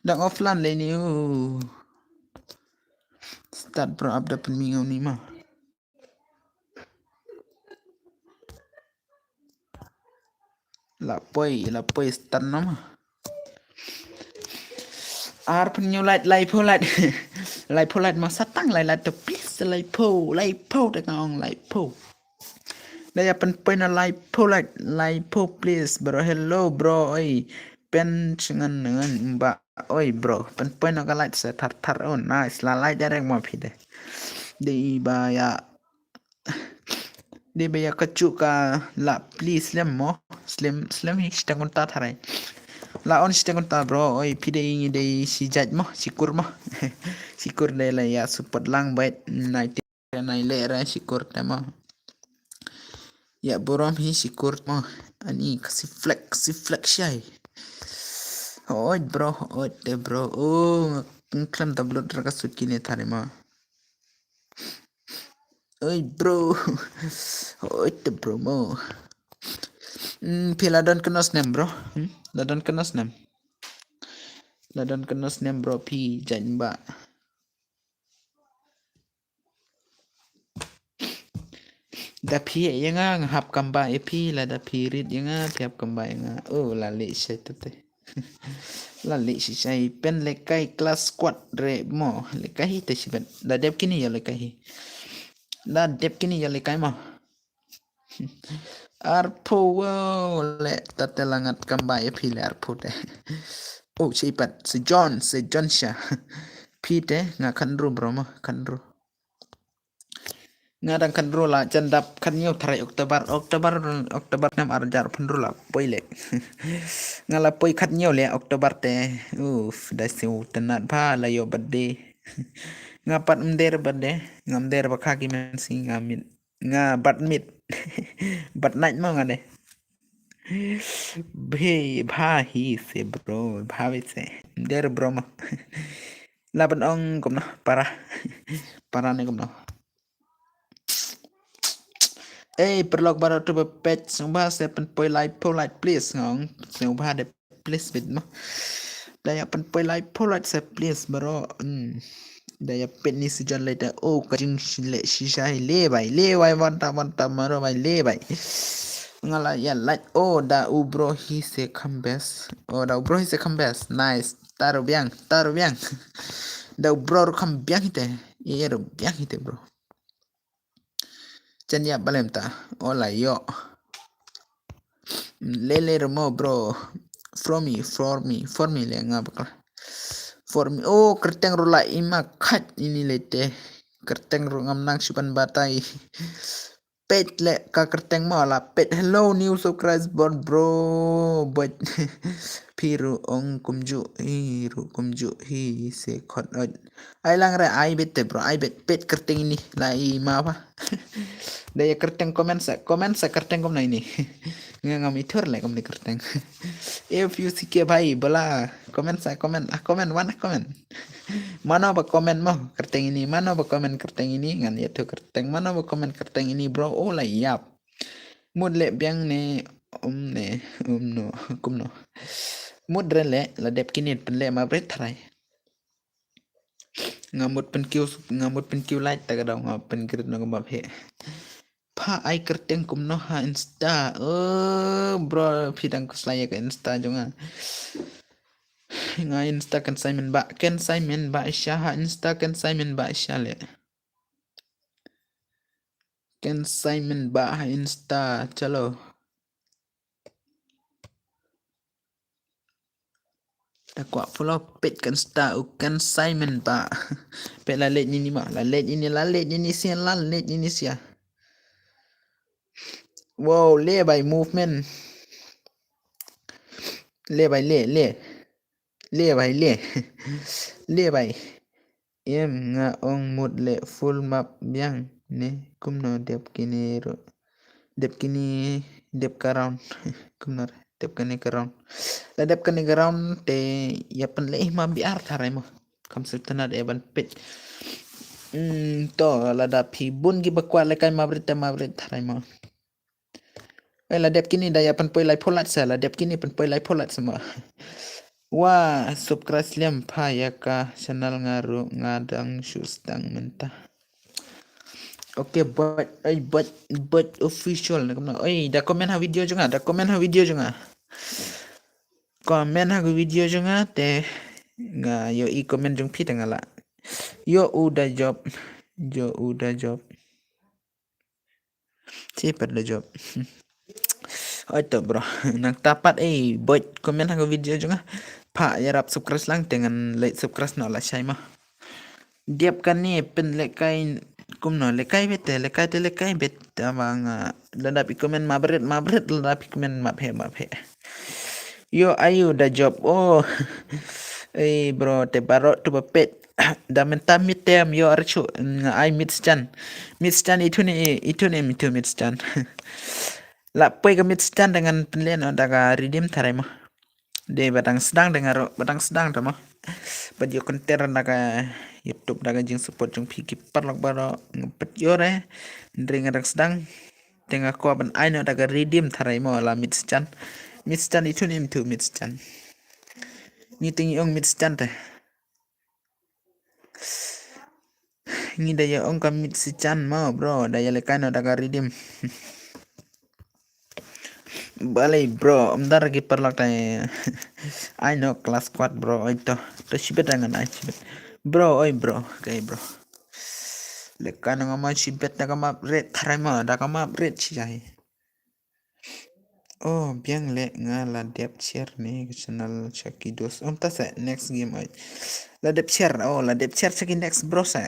Dang offline leh ine u. Start, bro, ap da pynmih nga uni ma. La poi, la poi start noh ma. Arphew hynñiew like, laiphew like. Laiphew like ma, sa tang lai like to, please, laiphew, laiphew te nga ong, laiphew. Da ïa pynpoi noh laiphew like, laiphew please, bro. Hello, bro, oi. Pynshngaiñ ngan ba, oi, bro. Pynpoi noh ka like se thar thar, oh, nice. La like direct mo phi de. Dei ba ïa, dei ba ïa ka shu ka la please slem mo. Slem, slem hi shiteng kumta tharai. La on shiteng kumta, bro, oi, phi dei ngi dei shi jait mo, shi kur mo. Shi kur dei la ïa support lang bad nineteen. nai le ra shi kur te mo. Ya burom hi shi kur mo. Ani ka si flex, si flex shai. Oi bro, oi te bro. Oh, klem download ra ka sut kine thari mo. Oi bro. Oi te bro mo. Hmm, phi la don kano snem bro? Hmm? La don kano snem? La don kano snem bro phi jan ba. Da phi ïa nga nga hap kamba ïa phi la da phi rit ïa nga phi hap kamba ïa nga. Oh la leh shai tete. La leh shai shai pen lekai class squad re mo lekai hi te shiben. Da dep kini ïa lekai hi. Da dep kini ïa lekai mo. Arphew wow le tete la ngat kamba ïa phi le arphew te. Oh shai pat se John se John sha. Phi te nga khanru bro mo khanru. Nga dang khanru la jan dap khatñiew tarik Oktober, Oktober, Oktober nam arjar phanru la poi le. Nga la poi khatñiew le Oktober te. Uf, da siu tenat ba la yo birthday. Nga pat mder birthday, nga mder ba kha ki men si nga mit. Nga bat mit. Bat night mo nga de. Bhe bha hi se bro, bha ve se. Mder bro mo. La ban ong kumno para. Para ne kumno. Ei, paralok baroh tu ba peit sngewbha se pynpoi like poi like please ngong. Sngewbha de please bit mo. Da ïa pynpoi like poi like se please baroh. Hmm. Da ïa peit ni si jan le da oh ka jing le shisha le bai le bai wan ta wan ta maro bai le bai. Nga la ïa like oh da u bro hi se kham best. Oh da u bro hi se kham best. Nice. Taru biang, taru biang. Da u bro ru kham biang hite. Ye ru biang hite bro. Chen ya balem ta. Ola yo. Lele remo bro. For me, for me, for me le nga bakla. For me. Oh, kerteng ru la ima khat ini lete. Kerteng ru ngam nang shuban batai. Pet le ka kerteng mo la pet. Hello new subscriber bro. But piru ong kumju hi ru kumju hi se khot ot. Ai lang re ai bet te bro ai bet pet kerteng ini la i ma ba. Da ya kerteng comment sa comment sa kerteng kom na ini. Nga ngam ithur le kom ni kerteng. If you sike bhai bala comment sa comment ah comment wan ah comment. Mano ba comment mo kerteng ini mano ba comment kerteng ini ngan ya tu kerteng mano ba comment kerteng ini bro oh la yap. Mut le biang ne um ne um no kum no. Mut re le la dep kini pen le ma bret thrai. Nga mut pen kiu nga mut pen kiu like ta ka dau nga pen grit no ka map he. Pha ai kerteng kum no ha insta. Oh bro phi dang kuslai ya ka insta jong nga. Nga insta kan Simon ba kan Simon ba sha ha insta kan Simon ba sha le. Kan Simon ba ha insta chalo. Ta kwah follow page kan sta u kan Simon ba. Pet la leit ini ma la leit ini la leit ini sia la leit ini sia. Wow le bai movement. Le bai le le. Le bai le. Le bai. Em nga ong mut le full map biang ne kumno dep kini ru dep kini dep ka round kumno dep kani ka round la dep kani ka round te ya pen le ma biar tharai mo kam sultanat e ban pit. Hmm, to lada phi bun ki bakwa le kai ma brit te ma brit tharai mo. Eh, la dep kini da ya pen poi lai pholat sa la dep kini pen poi lai pholat sama. Wa subscribe liam pha ya ka channel nga ru nga dang shu stang menta. Okay, but ai but but official na kumna. Oi, da comment ha video jnga, da comment ha video jnga. Comment ha video jnga te nga yo i comment jong phi te nga la. Yo u da job, yo u da job. Chepat da job. Oi to bro. Nang tapat eh buat comment ha video jong ah. Pha yarap subscribe lang dengan like subscribe no la shai ma. Diap kan ni pen lekai kumno lekai bete lekai te lekai bet abang ladap i comment ma bret ma bret ladap i comment ma phe ma phe. Yo ayu da job oh. Eh bro te barot tu bapet. Da mynta mit te ym ïoh ar shuh, nga ai mit stan. Mit stan itu ne, itu ne mitu mit stan. La poi ka mit stan da ngan pynleh noh da ka redeem tharai mo. Dei ba dang sdang da nga ruh, ba dang sdang ta mo. Bad ïoh kynter na ka YouTube da ka jingsupport jong phi ki paralok baroh, nga peit ïoh re. Hynrei nga dang sdang. Te nga kwah ban ai noh da ka redeem tharai mo la mit stan. Mit stan itu ne mitu mit stan. Ngi te ngi ong mit stan te. Ngi da ïa ong ka mit stan mo bro, da ïa lehkai noh da ka redeem. Balei bro, ym don ki paralok te. Ai noh ka last squad bro, oi to. To shibit da ngan ai shibit. Bro, oi bro, kai bro. Lehkai noh nga mo shibit da ka map red tharai mo, da ka map red shi jai. Oh, biang leh nga la dep share ne ka channel sha ki dos. Ym ta sa next game ai. La dep share, oh, la dep share sha ki next bro sa.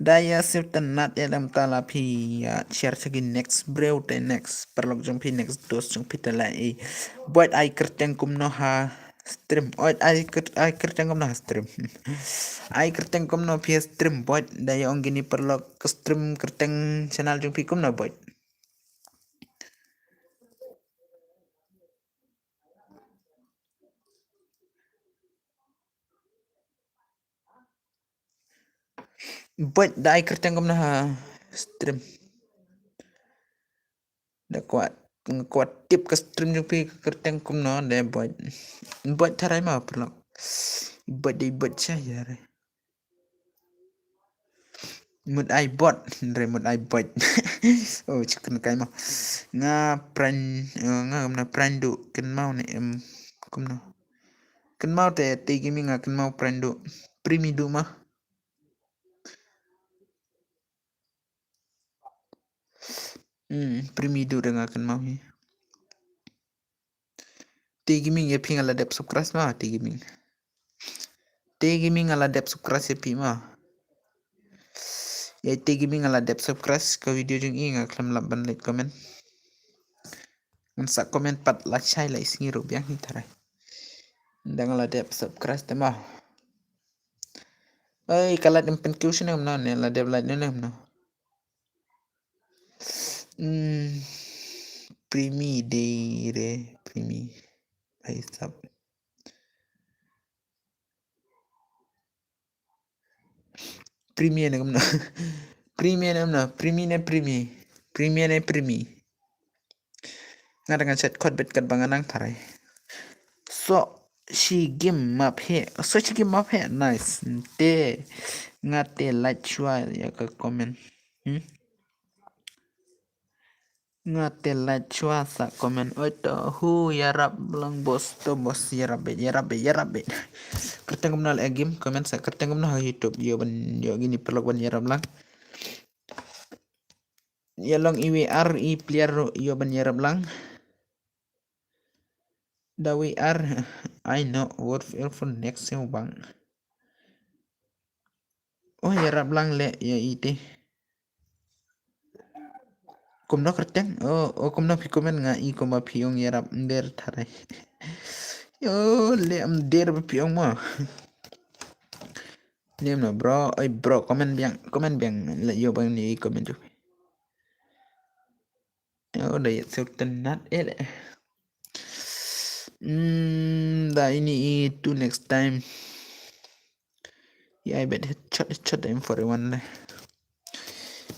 Da ïa sngewtynnat ïa dang ta la phi ïa share sha ki next bro te next. Paralok jong phi next dos jong phi te la i. Boit ai kyrteng kumno ha stream. Oit ai kyrt-, ai kyrteng kumno ha stream. Ai kyrteng kumno phi ha stream boit da ïa ong kine paralok ka stream kyrteng channel jong phi kumno boit. Boit da ai kyrteng kumno ha stream. Da kwah, kwah tip ka stream jong phi ka kyrteng kumno de boit. Boit tharai mo paralok. Boit dei boit sha ïa re. Mut ai bot, re mut ai bot. Oh, chicken kai mo. Nga pran, eh, nga kumno pran du, kynmaw ne em, kumno. Kynmaw te, te gaming nga kynmaw pran du. Primi du ma. Hmm, primi du re nga kynmaw hi. Te gaming ïa phi nga la dep subscribe ma, te gaming. Te gaming nga la dep subscribe ïa phi ma. Ïa te gaming nga la dep subscribe ka video jong i nga khlem lap ban like comment. Ngan sa comment pat la shai la i sngi ruh biang hi tharai. Da nga la dep subscribe te ma. Ai, ka light em pynkiew shane em no ne, la dep light ne em no. Hmm, primi dei re, primi. Ai sap. Primi ne em no. Primi ne em no, primi ne primi. Primi ne primi. Nga da ngan chat kot bet kat ba nga nang tharai. So shi gim map he. So shi gim map he. Nice. Te nga te like shwa ïa ka comment. Hmm? Nga te like shwa sa comment. Oi to hu ïarap lang boss to boss ïarap bet ïarap bet ïarap bet. Kyrteng kumno la game comment sa kyrteng kumno ha YouTube ïoh ban ïoh kine paralok ban ïarap lang. Ïa long i V R i player ruh ïoh ban ïarap lang. Da V R ai noh World of Warcraft next sien bang. Oh ïarap lang leh ïa i te. Kumno kyrteng? Oh, oh kumno phi comment nga i kumba phi ong ïarap nder tharai. Yo leh nder ba phi ong mo. Nym no bro, oi bro comment biang, comment biang leh ïoh ban ni comment tu. Oh da ïa sngewtynnat eh leh. Hmm, da ini i tu next time. Ïa i bet headshot headshot da M four A one de.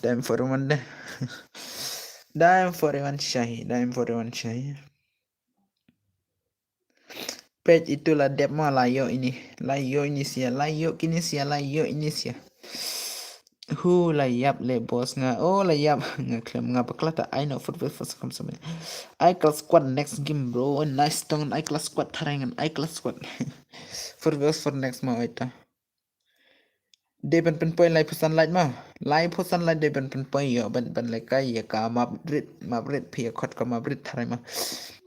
Da M four A one de. Da M four A one shahi, da M four A one shahi. Peit itu la dep ma la ïoh ini, la ïoh ini sia, la ïoh kini sia, la ïoh ini sia. Hu la ïap le boss nga, oh la ïap nga khlem nga bakla ta ai no football first kam samai. Ai class squad next game bro, nice tong ai class squad tharang ai class squad. Football for next ma oi ta. Dei ban pynpoi lai phew san light ma. Lai phew san light dei ban pynpoi ïoh ban ban lehkai ïa ka map rit, map rit phi ïa khot ka map rit tharai ma.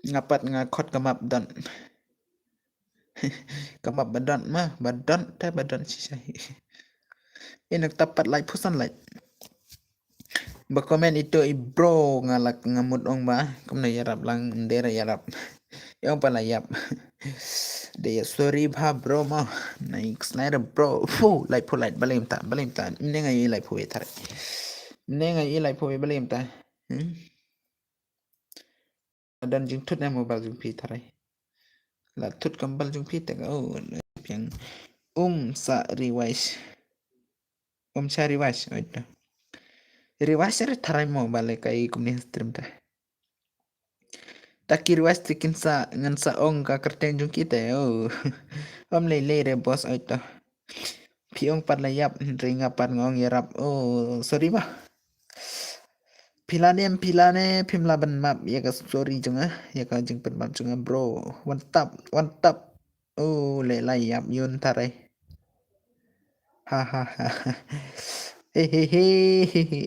Nga pat nga khot ka map don. Ka map ba don ma, ba don te ba don shisha hi. Ina ta pat lai phew san light. Ba comment itu i bro nga lak nga mut ong ba kumno ïarap lang nder ïarap. Ïong pa la ïap. Dei sorry bha bro mo. Next night bro. Fu, lai phu lai, balei mynta, balei mynta. Mne nga i lai phu e tharai. Mne nga i lai phu e, balei mynta. Hmm? Don jingthut ne mobile jong phi tharai. La thut ka mobile jong phi te ka, oh, piang. Um sa revise. Um sa revise, oi to. Revise re tharai mo, balei ka i kumne stream ta. Ta ki revise te kin sa, ngan sa ong ka kyrteng jong ki te, oh. Ym lei lei re boss, oi to. Phi ong pat la ïap, hynrei nga pat nga ong ïarap. Oh, sorry mo. Phi la ne, phi la ne, phim lah ban map ïa ka story jong nga, ïa ka jingpynmap jong nga bro. Wan tap, wan tap. Oh, leh la ïap ïun tharai. Ha ha ha. He he he he.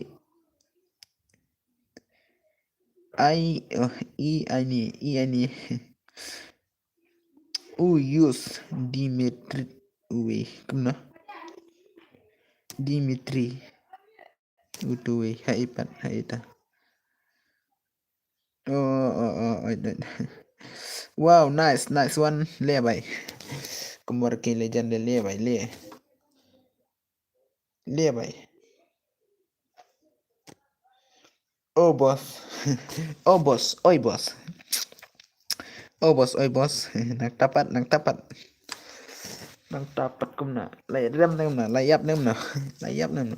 Ai, oh, i ai ni, i ai ni. U use Dimitri, ui, kumno? Dimitri. Utu wi, ha i pat, ha i ta. Oh, oh, oh, oh, oh. Wow, nice, nice one. Le bai. Kumwar ki legend le, le bai, le. Le bai. Oh boss. Oh boss, oi boss. Oh boss, oi boss. Nang tapat, nang tapat. Nang tapat kumna. Lai rem nang na, lai ïap nang na. Lai ïap nang na.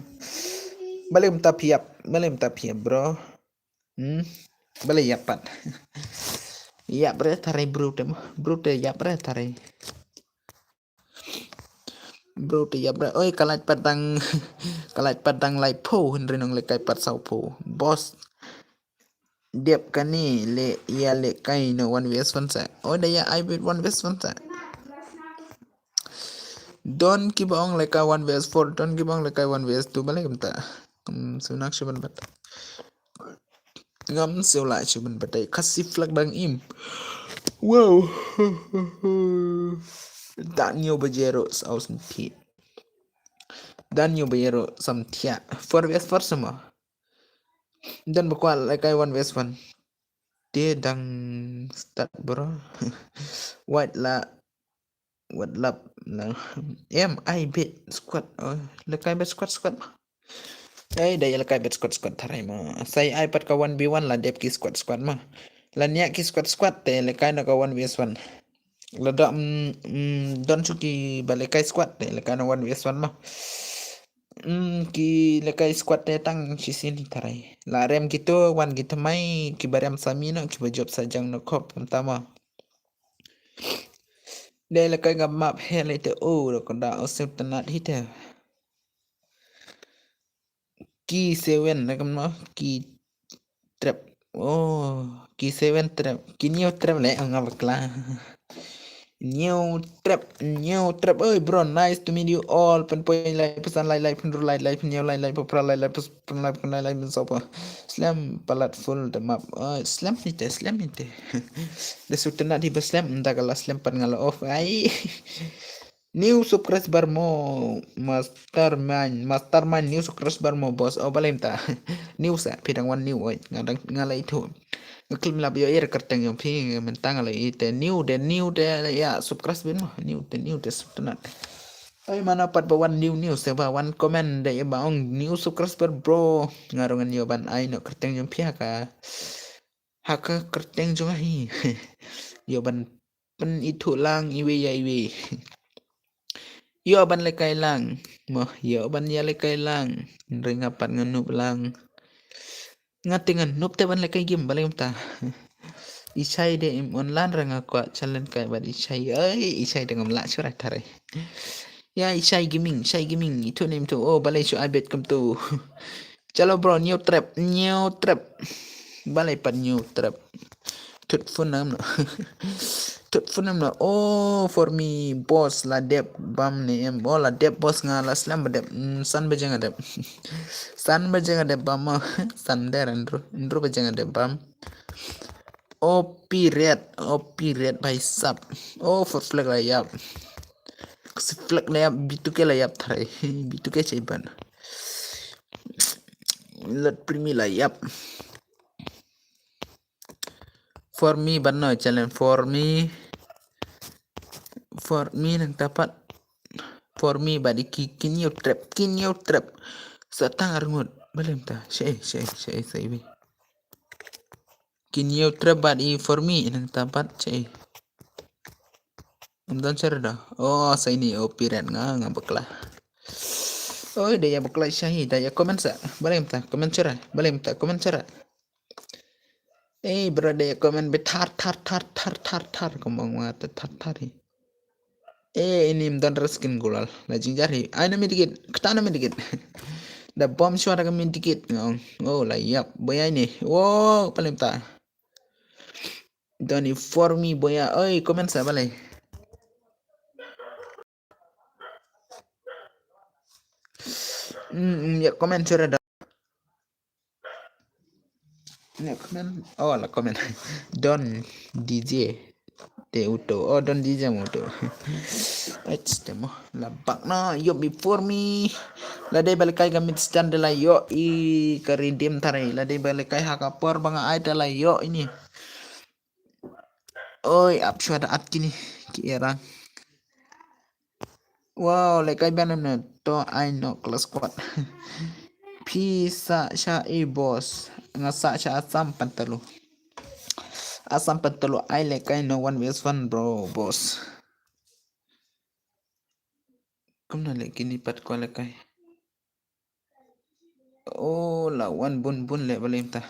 Balei mynta phi ïap, balei mynta phi ïap, bro. Hmm? Balei ïap pat. Ïap re tharai bro te mo. Bro te ïap re tharai. Bro te ïap re. Oi, ka lait pat dang, ka lait pat dang lai phew, hynrei nong lehkai pat saw phew. Boss. Dep kane le ïa lehkai na one versus one sa. Oi, da ïa ai bet one versus one sa. Don kiba ong lehkai one versus four, don kiba ong lehkai one versus two, balei kumta. Hmm, sunak shuban bat. Ngam siew lah shuban batai, kasi flag dang im. Wow. Dan yo bajero saus npi. Dan yo bajero samtia. Four versus four sama. Dan bakwa lehkai one versus one. Dia dang start bro. White la. What lap la. Em, ai bet squad. Oh, lehkai bet squad, squad. Ai, da ïa lehkai bet squad, squad tharai mo. Sai ai pat ka one v one la dep ki squad, squad mo. La nia ki squad, squad te lehkai na ka one versus one. La da, mm, mm, don shu ki ba lehkai squad te lehkai na one versus one mo. Mm, ki lehkai squad te tang shisien hi tharai. La rem kito, wan ki thymmai, ki ba rem sa mih no, ki ba jop sa jang no khop, kumta mo. Dei lehkai ka map he lei te, oh, da ka da, oh, sngewtynnat hi te. Ki seven, da ka map, ki trap. Oh, ki seven trap. Ki new trap le, nga bakla. New trap, new trap. Oi, bro, nice to meet you all. Pynpoi lai, pynsan lai, lai, pynru lai, lai, pynñiew lai, lai, pynphra lai, lai, pynsan lai, pynsan lai, lai, pynsaw pa. Slem palat full the map. Oi, slem ni te, slem ni te. Da sngewtynnat hi ba slem, ynda ka la slem pat nga la off. Ai. New subscriber mo, mastermind, mastermind, new subscriber mo, boss. Oh, balei mynta. New sa, phi dang wan new, oi. Nga dang, nga la ithuh. Nga klim lap ïohi ïa ka kyrteng jong phi, mynta nga la ïohi te new de, new de, ïa, subscribe mo, new de, new de, sngewtynnat. Oi, mano pat ba wan new, new, se ba wan comment de, ïa ba ong new subscriber bro. Nga ruh ngan ïoh ban ai noh kyrteng jong phi ha ka, ha ka kyrteng jong nga hi. Ïoh ban pynithuh lang iwei ïa iwei. Ïoh ban lehkai lang. Mo, ïoh ban ïa lehkai lang. Hynrei nga pat nga noob lang. Nga te nga noob te ban lehkai game, balei mynta. I Shai de im online re, nga kwah challenge kai bad i Shai. Ai, i Shai de ngam lah shuh re tharai. Ïa i Shai Gaming, Shai Gaming, ithuh ne em ithuh. Oh, balei shu ai bet kumtu. Chalo bro, new trap, new trap. Balei pat new trap. Thut phone nam no. Thut phone nam no. Oh, for me, boss, la dep bam ne em. Oh, la dep boss, nga la slem ba dep. Mm, san baje nga dep. San baje nga dep bam mo. San der, Andrew. Andrew baje nga dep bam. Oh, period. Oh, period, bhai sab. Oh, for flag la ïap. Si flag la ïap, B two K la ïap tharai. B two K chai ban. Lot primi la ïap. For me, ban no challenge for me. For me nangta pat. For me bad i ki kin ïoh trap, kin ïoh trap. Sa tang arngut. Balei mynta? Shaei, shaei, shaei, shaei. Kin ïoh trap bad i for me nangta pat shaei. Ym don shuh da. Oh, sa ini, oh, pirat nga, nga bakla. Oi, da ïa bakla shaei, da ïa comment sa. Balei mynta comment shuh? Balei mynta comment shuh? Eh, bro, da ïa comment beit thar, thar, thar, thar, thar, thar. Kumba nga ta thar, thar hi. Eh, ini ym don re skin gulal. La jingjar hi. Ai na medkit. Kata na medkit. Da bom shuwa da ka medkit. Ngong. Oh, la ïap. Boya ini. Wow, balei mynta. Don i for me boya. Oi, comment sa balei. Hmm, hmm, ïa comment shuwa da. Ïa comment. Oh, la comment. Don D J. Te uto. Oh, Don D J mo uto. Ets te mo. La bak na ïoh before me. La dei ba lehkai ka mid stand la ïoh i ka redeem tare. La dei ba lehkai ha ka por ba nga ai te la ïoh ini. Oi, ap shuwa da at kini. Ki erang. Wow, lehkai ban na to ai no class squad. Phi sa sha e boss. Nga sa sha Assam Pantalu. Assam Pantalu ai lehkai no one versus one bro boss. Kumno leh kini pat ko lehkai. Oh, la wan bun bun leh balei mynta.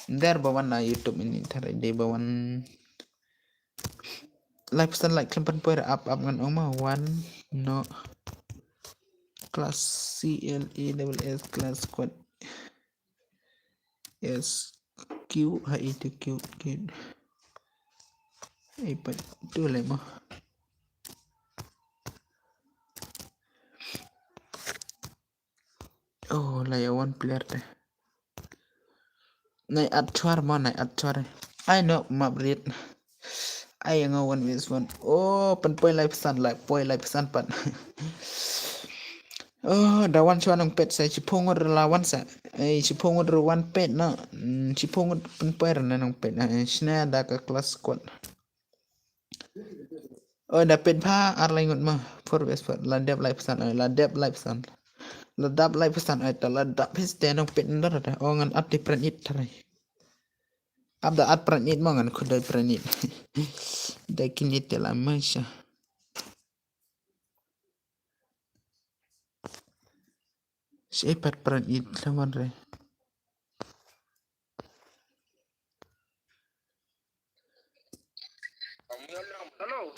Ym dei ba wan na YouTube ini tare dei ba wan. Lai phew san like khlem pynpoi re ap ap ngan ong ma wan no. Class C L A double S class squad. S Q ha itu Q Q. Ai pat tu leh mo. Oh, la ïa one player te. Nai at chwar mo, nai at chwar. Ai no, map rit. Ai nga one versus one. Oh, pynpoi lai phew san, lai poi lai phew san pat. Oh, da wan chwar nang pet sa chiphew ngut la wan sa. Ai chiphew ngut wan pet no. Hmm, chiphew ngut pynpoi ra nang pet. Ai shna da ka class squad. Oh, da pet bha ar lai ngut ma. Four versus four. La dep lai phew san, oh, la dep lai phew san. La dep lai phew san, oh, ta la dep phew san nang pet ndar da. Oh, ngan ap te pran it tharai. Ap da at pran it ma ngan khut dai pran it. Dai kin it te la ma sha. Shi pat pran it la wan re. Hello.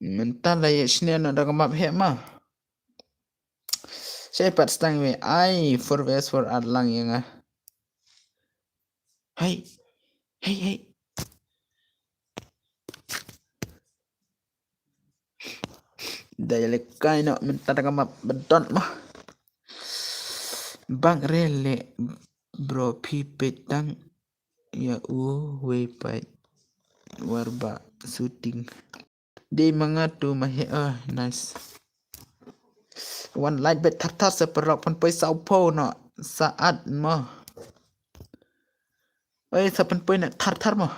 Mynta la ïa shne na da ka map heh ma. Shai pat stang we ai four versus four at lang ïa nga. Hai. Hai hai. Da ïa lehkai noh mynta da ka map ba don ma. Bang re leh bro phi peit tang ïa uwei pat. War ba shooting. Dei ma nga tu ma he, ah, nice. Wan like bet thar thar sa paralok pynpoi saw phew noh sa at mo. Oi sa pynpoi na thar thar mo.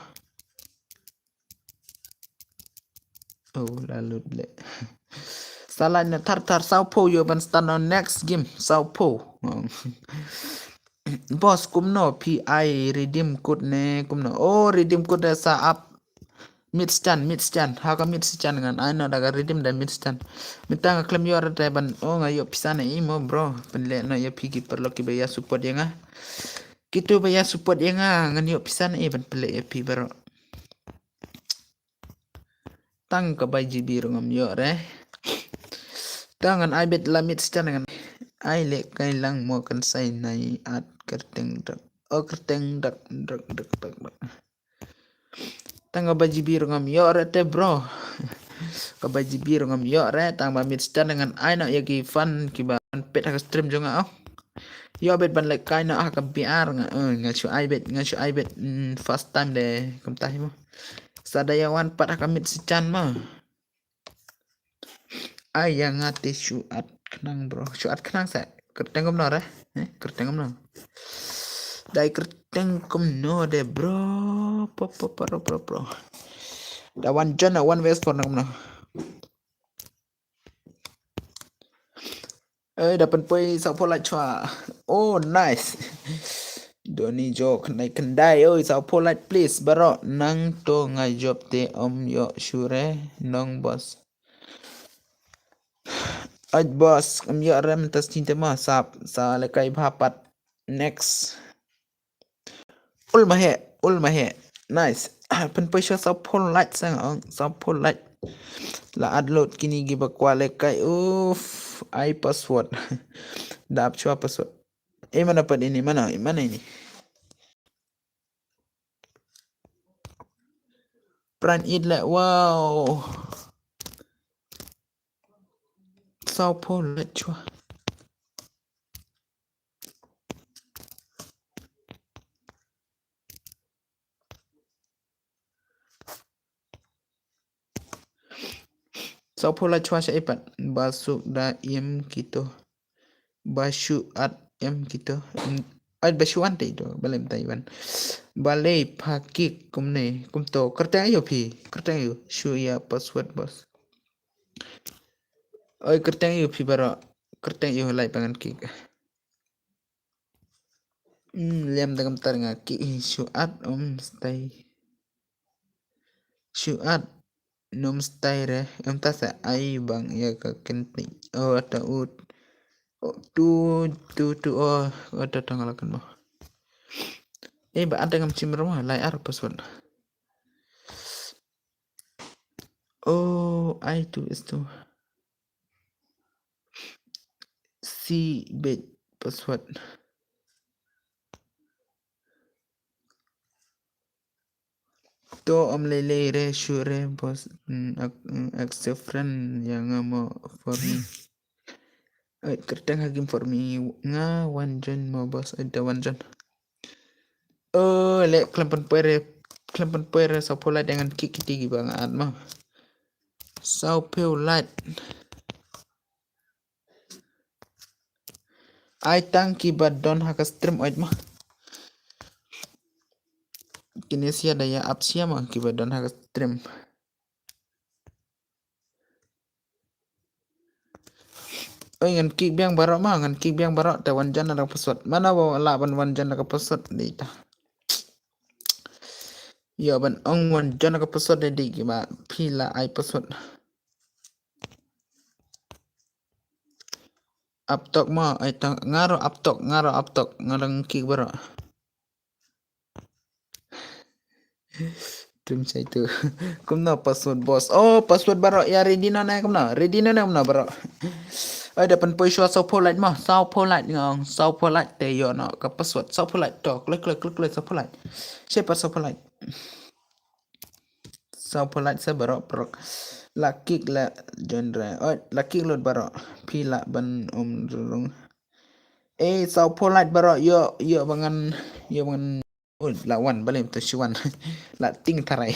Oh la lut le. Sa like na thar thar saw phew ïoh ban start na next game saw phew. Boss, kumno phi ai redeem code ne kumno? Oh, redeem code da sa ap. Mid stand, mid stand. Ha ka mid stand ngan ai noh da ka redeem da mid stand. Mynta nga khlem ïoh re te ban, oh, nga ïoh pisa ne i mo, bro. Pynleh noh ïa phi ki paralok kiba ïa support ïa nga. Kito ba ïa support ïa nga, ngan ïoh pisa ne i ban pynleh ïa phi baroh. Tang ka bai G B ruh ngam ïoh re. Tang ngan ai bet la mid stand ngan ai leh kai lang mo kan sai nai at kyrteng dak. Oh, kyrteng dak, dak, dak, dak, dak. Tang ka bai G B ruh ngam ïoh re te, bro. Ka bai G B ruh ngam ïoh re, tang ba mid stand ngan ai noh ïa ki fan kiba pet ha ka stream jong nga, oh. Ïoh bet ban leh kai noh ha ka B R nga, eh, nga shu ai bet, nga shu ai bet, mm, first time de kumta hi mo. Sa da ïa wan pat ha ka mid stand mo. Ai ïa nga te shu at khnang, bro. Shu at khnang sa. Kyrteng kumno re? Eh, kyrteng kumno? Dei kyrteng kumno de, bro. Po, po, po, bro, bro, bro. Da wan join na one versus four na kumno? Eh, da pynpoi saw phew like chwa. Oh, nice. Doni jo khyndai khyndai. Oi, saw phew like please. Baroh nang to nga jop te ym ïoh shuh re nong boss. Ait boss, ym ïoh re mynta sting te ma sap. Sa leh kai bha pat. Next. Ul mahe, ul mahe. Nice. Ah, pynpoi sha saw phew like sa nga ong, saw phew like. La upload kini kiba kwah leh kai. Uff, ai password. Da ap chwa password. Eh, mana pat ini, mana, mana ini? Pran it leh, wow. Saw phew like chwa. Saw phew like chwa sha i pat. Ba suk da im kito. Ba shu at im kito. At ba shu wan te ito. Ba lem ta iwan. Ba lei pha kik kumne. Kumto. Kyrteng aïu phi. Kyrteng aïu. Shu ïa password boss. Oi, kyrteng aïu phi baroh. Kyrteng aïu lai pangan kik. Hmm, lem da kam tar nga ki shu at um stai. Shu at num stai re. Em ta sa ai bang ïa ka kynti. Oh, ta ut. Oh, tu, tu, tu, oh, oh, ta tang la kan mo. Eh, ba at da kam chim ro ma, lai ar password. Oh, ai tu is tu. Si bet password. To ym lei lei re shu re boss, mm, ac-, mm, accept friend ïa nga mo for me. Ai, kyrteng ha game for me nga wan join mo boss, ai da wan join. Oh, leh khlem pynpoi re, khlem pynpoi re saw phew like ngan kik kiti kiba nga at mo. Saw phew like. Ai tang kiba don ha ka stream oi ma. Kine sia da ïa ap sia ma kiba don ha ka stream. Oi ngan kik biang baroh ma, ngan kik biang baroh te wan jan da ka password. Mana ba lah ban wan jan da ka password dei ta. Ïa ban ong wan jan da ka password dei dei kiba phi la ai password. Aptok ma, ai tang, nga ruh aptok, nga ruh aptok, nga dang kik baroh. Tum chai tu. Kumno password boss? Oh, password baroh, ïa ready noh ne kumno? Ready noh ne kumno baroh? Ai da pynpoi shuwa saw phew like ma, saw phew like nga ong, saw phew like te ïoh noh ka password, saw phew like to, klik, klik, klik, klik, saw phew like. Shai pat saw phew like. Saw phew like sa baroh prok. La kik la genre. Oh, la kik lut baroh. Phi lah ban um rung. Eh, saw phew like baroh. Ïoh, ïoh ba ngan, ïoh ba ngan. Oh, la wan balei to shu wan. La ting tharai.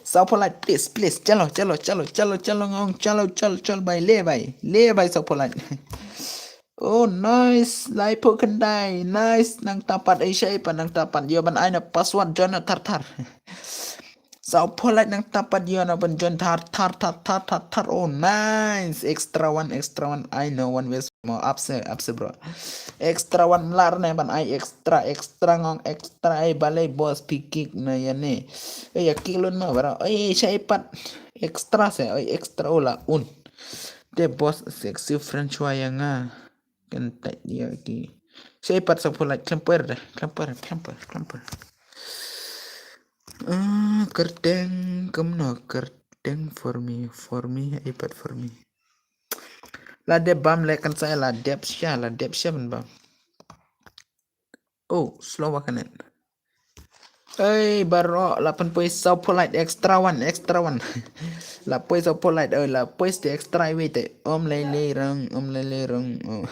Saw phew like please, please. Chalo, chalo, chalo, chalo, chalo ngong, chalo, chalo, chalo bai, le bai. Le bai saw phew like. Oh, nice. Lai phew khyndai. Nice. Nangta pat, eh, shai pat nangta pat. Ïoh ban ai na password join na thar thar. Saw phew like nangta pat ïa na ban join thar thar thar thar thar thar. Oh nice. Extra one, extra one. I know one way mo. Up se, up se bro. Extra one mlar ne ban ai extra extra ngong extra ai balei boss phi kick na ïa ne. Eh ïa kick lun ma bro. Eh shai pat. Extra se, eh extra ola un. Te boss sexy French wa ïa nga. Kan tai ïa ki. Shai pat saw phew like klemper de. Klemper, klemper, klemper. Ah, kyrteng kumno kyrteng for me, for me, ai pat for me. La dep bam le kan sa la dep sha, la dep sha ban bam. Oh, slow wa kanet. Ei, bro, la pynpoi saw phew like extra one, extra one. La poi saw phew like, oi, la poi sti extra wei te. Om lei lei rong, om lei lei rong. Oh.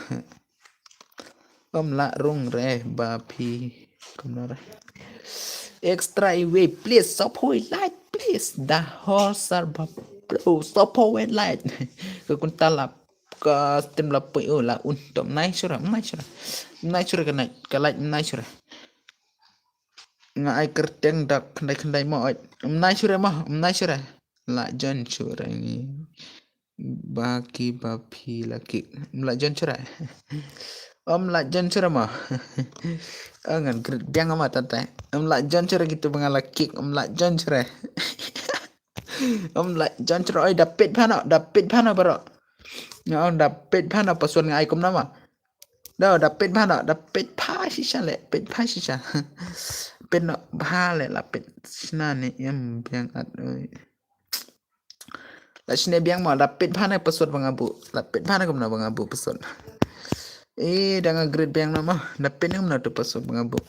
Om la rung re ba phi. Kumno re. Extra iwei please support like please. Da hor sar ba bro support like. Ka kunta la ka stem la pui u la un tom nai sura nai sura. Nai sura ka nai ka like nai sura. Nga ai kyrteng dak khyndai khyndai mo oi. Nai sura mo nai sura. La jon sura ngi. Ba ki ba phi la kick. Ym lah jon chura. Ym lah jon chura ma. Ngan grit biang ma tata. Ym lah jon chura gitu ba nga la kick. Ym lah jon chura. Ym lah jon chura. Oi da pit phano, da pit phano bro. Nga ong da pit phano password nga ai kumno ma. Da da pit phano, da pit pha shisha le, pit pha shisha. Pit no pha le la pit shisha ni em biang at oi. La shne biang ma, la pit phane password ba nga buh. La pit phane kumno ba nga buh password. Eh, da nga grit biang na ma, la pit kumno tu password ba nga buh.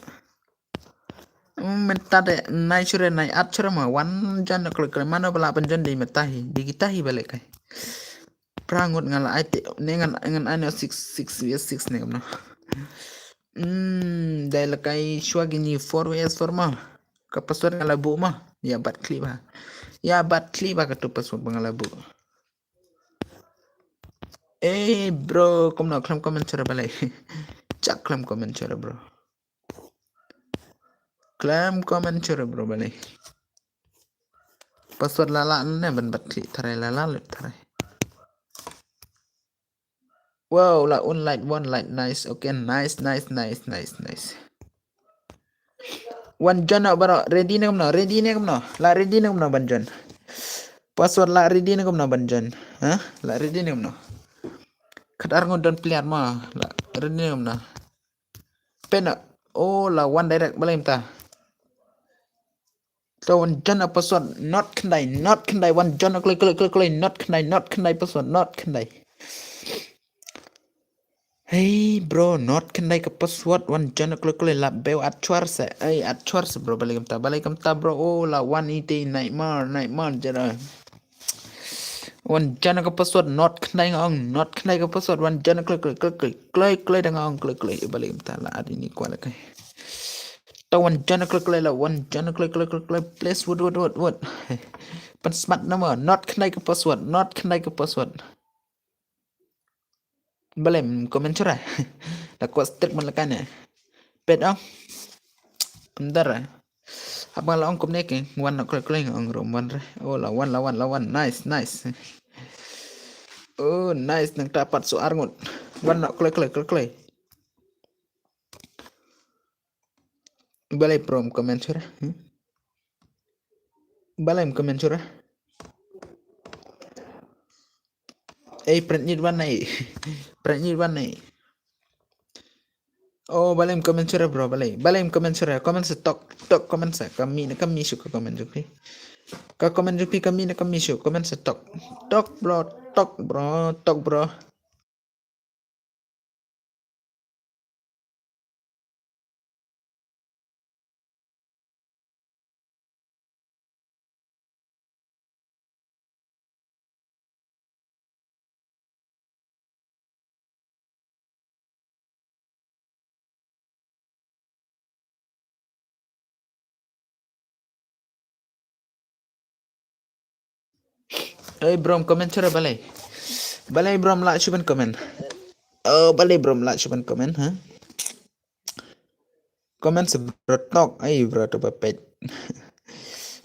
Hmm, mynta de nai shure nai at shure ma, wan jan na klik klik mano bala ban jan di matahi, di kita hi balik kai. Prangut nga la ai te, ne ngan ngan ai no six six vs six ne kumno. Hmm, dai la kai shwa gini four vs four ma. Ka password nga la buh ma. Ya bat kli ba. Ya bat kli ba ka tu password ba nga la buh. Eh bro, kumno klam comment chora balai. Chak klam comment chora bro. Klam comment chora bro balai. Password la la ne ban bat kli tharai la la le tharai. Wow, la un light, one light, nice. Okay, nice, nice, nice, nice, nice. Wan jon no baro, ready ne kumno, ready ne kumno, la ready ne kumno ban jon. Password la ready ne kumno ban jon. Ha? La ready ne kumno. Khatar ngon don player ma, la ready ne kumno. Pena, oh la one direct balai mta. To wan jon na password not khyndai, not khyndai wan jon na kloi kloi kloi kloi not khyndai, not khyndai password not khyndai. Hey bro, not khyndai ka password wan jon na kloi kloi la bew at chwar se. Hey at chwar se bro, balai kamta, balai kamta bro. Oh la one eighty nightmare, nightmare jara. Wan jon na ka password not khyndai nga ong, not khyndai ka password wan jon na kloi kloi kloi kloi kloi kloi da nga ong kloi kloi. Balai kamta la at ini kwa la kai. Ta wan jon na kloi kloi la wan jon na kloi kloi kloi kloi please wut wut wut wut. Pan smat nama not khyndai ka password, not khyndai ka password. Balem comment chura. La ko strik man la kane. Pet ong. Amdar. Haba la ong kumne ke wan na kloi kloi ong rum wan re. Oh la wan la wan la wan nice nice. Oh nice nang tapat so arngut. Wan na kloi kloi kloi kloi. Balai prom comment chura. Hmm? Balai comment chura. Ei print nit wan nai. Print nit wan nai. Oh balai comment chura bro balai. Balai comment chura comment se tok tok comment se kami na kami shu ka comment jukti. Ka comment jukti kami na kami shu comment se tok. Tok bro tok bro tok bro. Ei bro comment chura balai. Balai bro la chuban comment. Oh balai bro la chuban comment ha. Comment se bro tok ai bro to ba pet.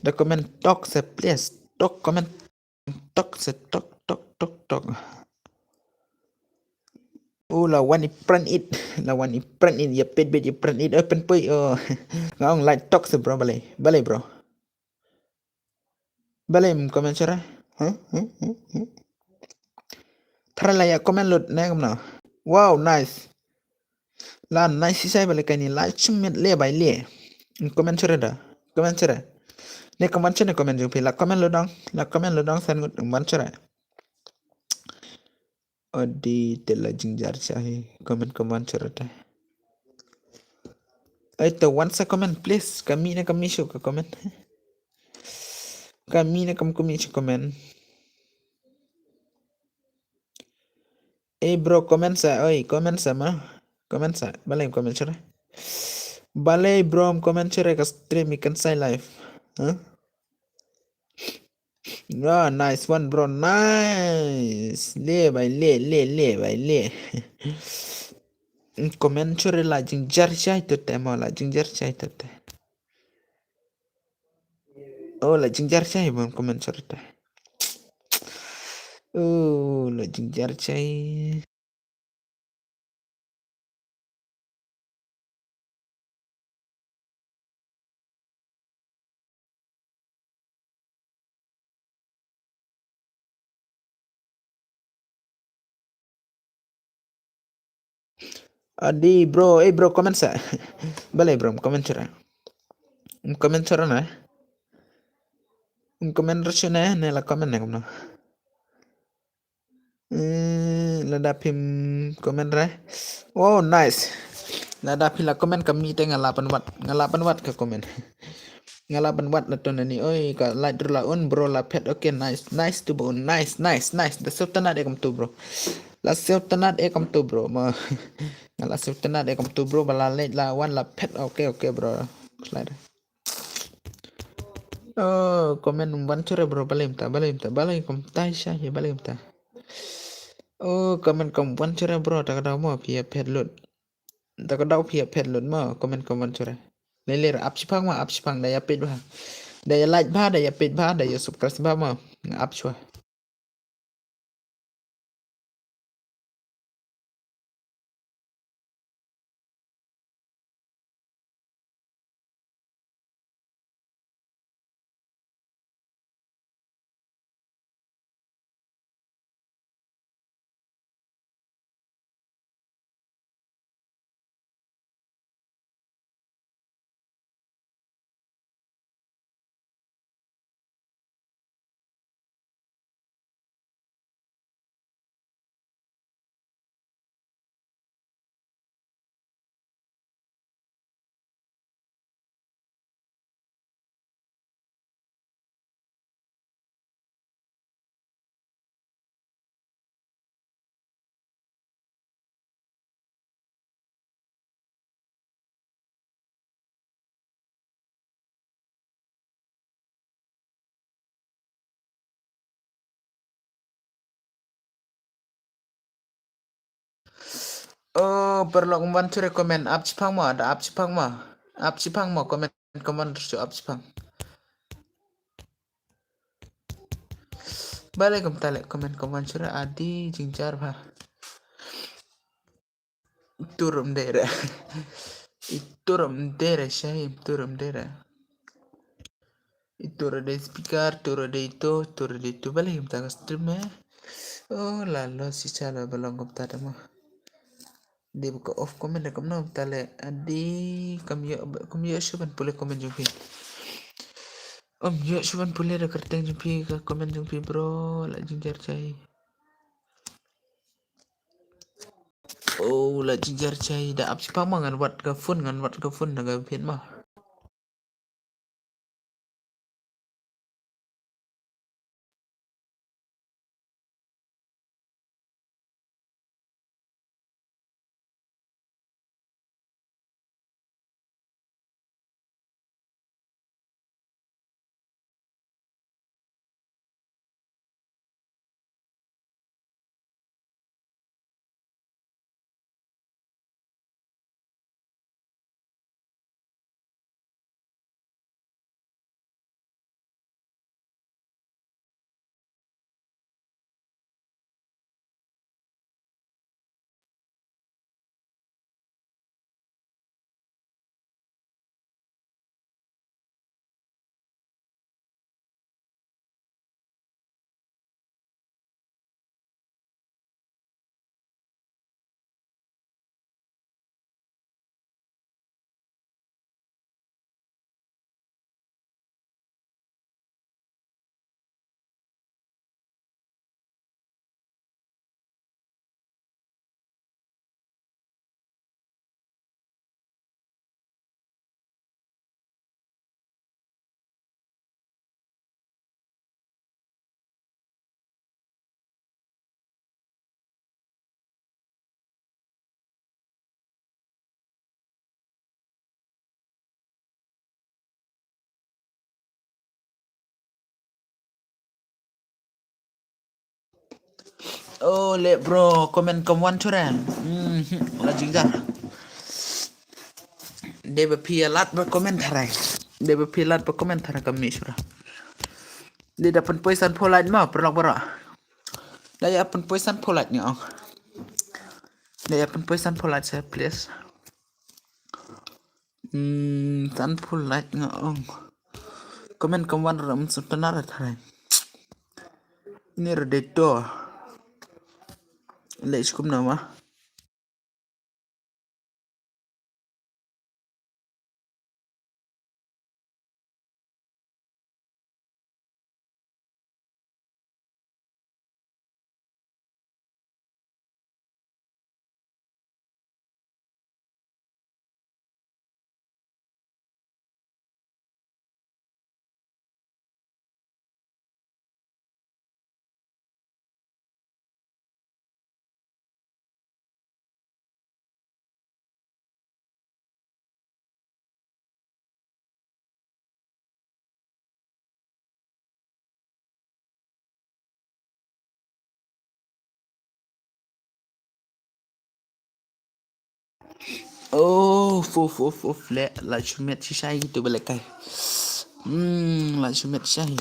Da comment tok se please. Tok comment tok se tok tok tok tok. Oh, la wan i print it. La wan i print it. Ïa peit beit ïa print it. Oh, pynpoi. Oh. Nga ong like tok se bro, balei. Balei bro. Balei ym comment shuh re. Huh? Huh? Huh? Huh? Tharai la ïa comment lut ne kumno. Wow, nice. La nice shisha balei kane, la shim miet le bai le. Comment shuh re da. Comment shuh re. Ne comment shuh ne comment jong phi. La comment lut dong. La comment lut dong san ngut comment shuh re. Odi te la jingjar shai. Comment comment shuh re te. Ai to wan sa comment please. Ka mih ne kam mih shuh ka comment. Ka mih ne kam kam mih shuh comment. Eh bro, comment sa, oi, comment sa ma. Comment sa, balei comment shuh re. Balei bro, comment shuh re ka stream i kan sai live. Huh? Ah, nice one bro, nice. Le bai le, le, le bai le. Comment shuh re, la jingjar shai to te mo, la jingjar shai to te. Oh, la jingjar shai bym comment shuh re te. Oh, la jingjar shai. Adi bro, eh bro, comment sa. Balei bro, comment shuh re. Comment shuh re na. Comment shuh re na, ne la comment ne kumno. Eh, lada phim comment re. Oh, nice. Lada phi la comment ka mih te nga la pynwad. Nga la pynwad ka comment. Nga la pynwad la to nani. Oi, ka like ruh la un bro la phet. Okay, nice. Nice to bro. Nice, nice, nice. Da sngewtynnat eh kumto bro. La sngewtynnat eh kumto bro. Ma. Nga la sngewtynnat eh kumto bro. Ba la like la wan la phet. Okay, okay bro. Like. Oh, comment ym wan shuh re bro, balei mynta, balei mynta, balei kumta sha, ïa balei mynta. Oh, comment kam wan shuh re bro, ta ka daw mo phi ïa phet lut. Ta ka daw phi ïa phet lut mo, comment kam wan shuh re. Lei lei ap shipang mo, ap shipang, da ïa peit bha. Da ïa like bha, da ïa peit bha, da ïa subscribe bha mo. Nga ap shuwa. Oh, paralok, ym wan shuh re comment, ap shipang mo, da ap shipang mo. Ap shipang mo, comment, comment shuh ap shipang. Balei kumta leh comment, comment shuh re, adi jingjar bha. Ito ruh ym dei re. Ito ruh ym dei re, shai, ito ruh ym dei re. Ito ruh dei speaker, ito ruh dei ito, ito ruh dei ito. Balei kumta ka stream eh. Oh, la loss shisha la ba long kumta da mo. Dei ba ka off comment da kumno kumta leh. Adi kam ïoh, kam ïoh shuh ban pule comment jong phi. Ym ïoh shuh ban pule da kyrteng jong phi ka comment jong phi bro, la jingjar shai. Oh, la jingjar shai, da ap shipang mo, ngan wad ka phone, ngan wad ka phone na ka phiat mo. Oh, le bro, comment kam wan shuh re. Hmm, la jingjar. Dei ba phi ïa lad ba comment tharai. Dei ba phi ïa lad ba comment tharai kam mih shuh re. Dei da pynpoi sanphew like mo, paralok baroh. Da ïa pynpoi sanphew like nga ong. Da ïa pynpoi sanphew like seh, please. Hmm, sanphew like nga ong. Comment kam wan re, um sutnar tharai. Ini re dei to. Leh shuh kumno ma. Oh, uf, uf, uf, uf, le, la shu miet shisha hi tu ba lehkai. Hmm, la shu miet shisha hi.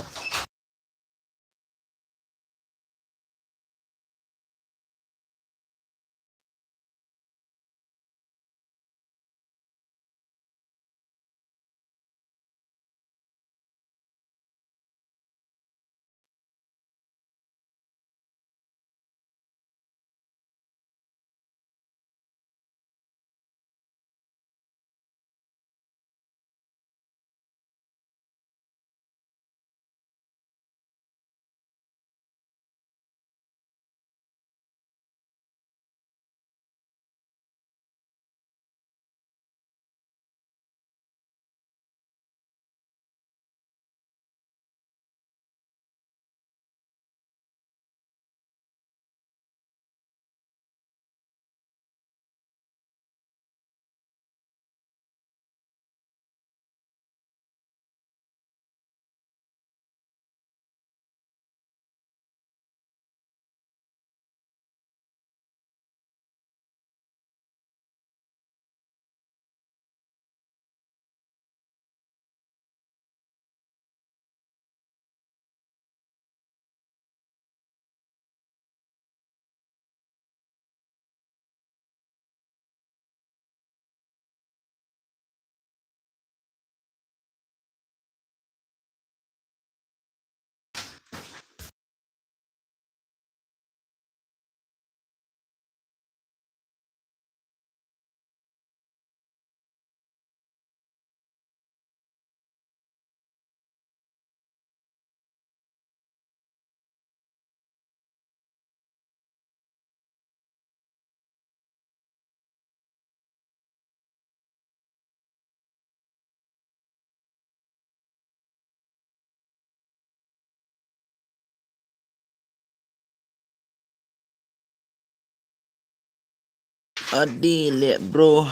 Adi le bro.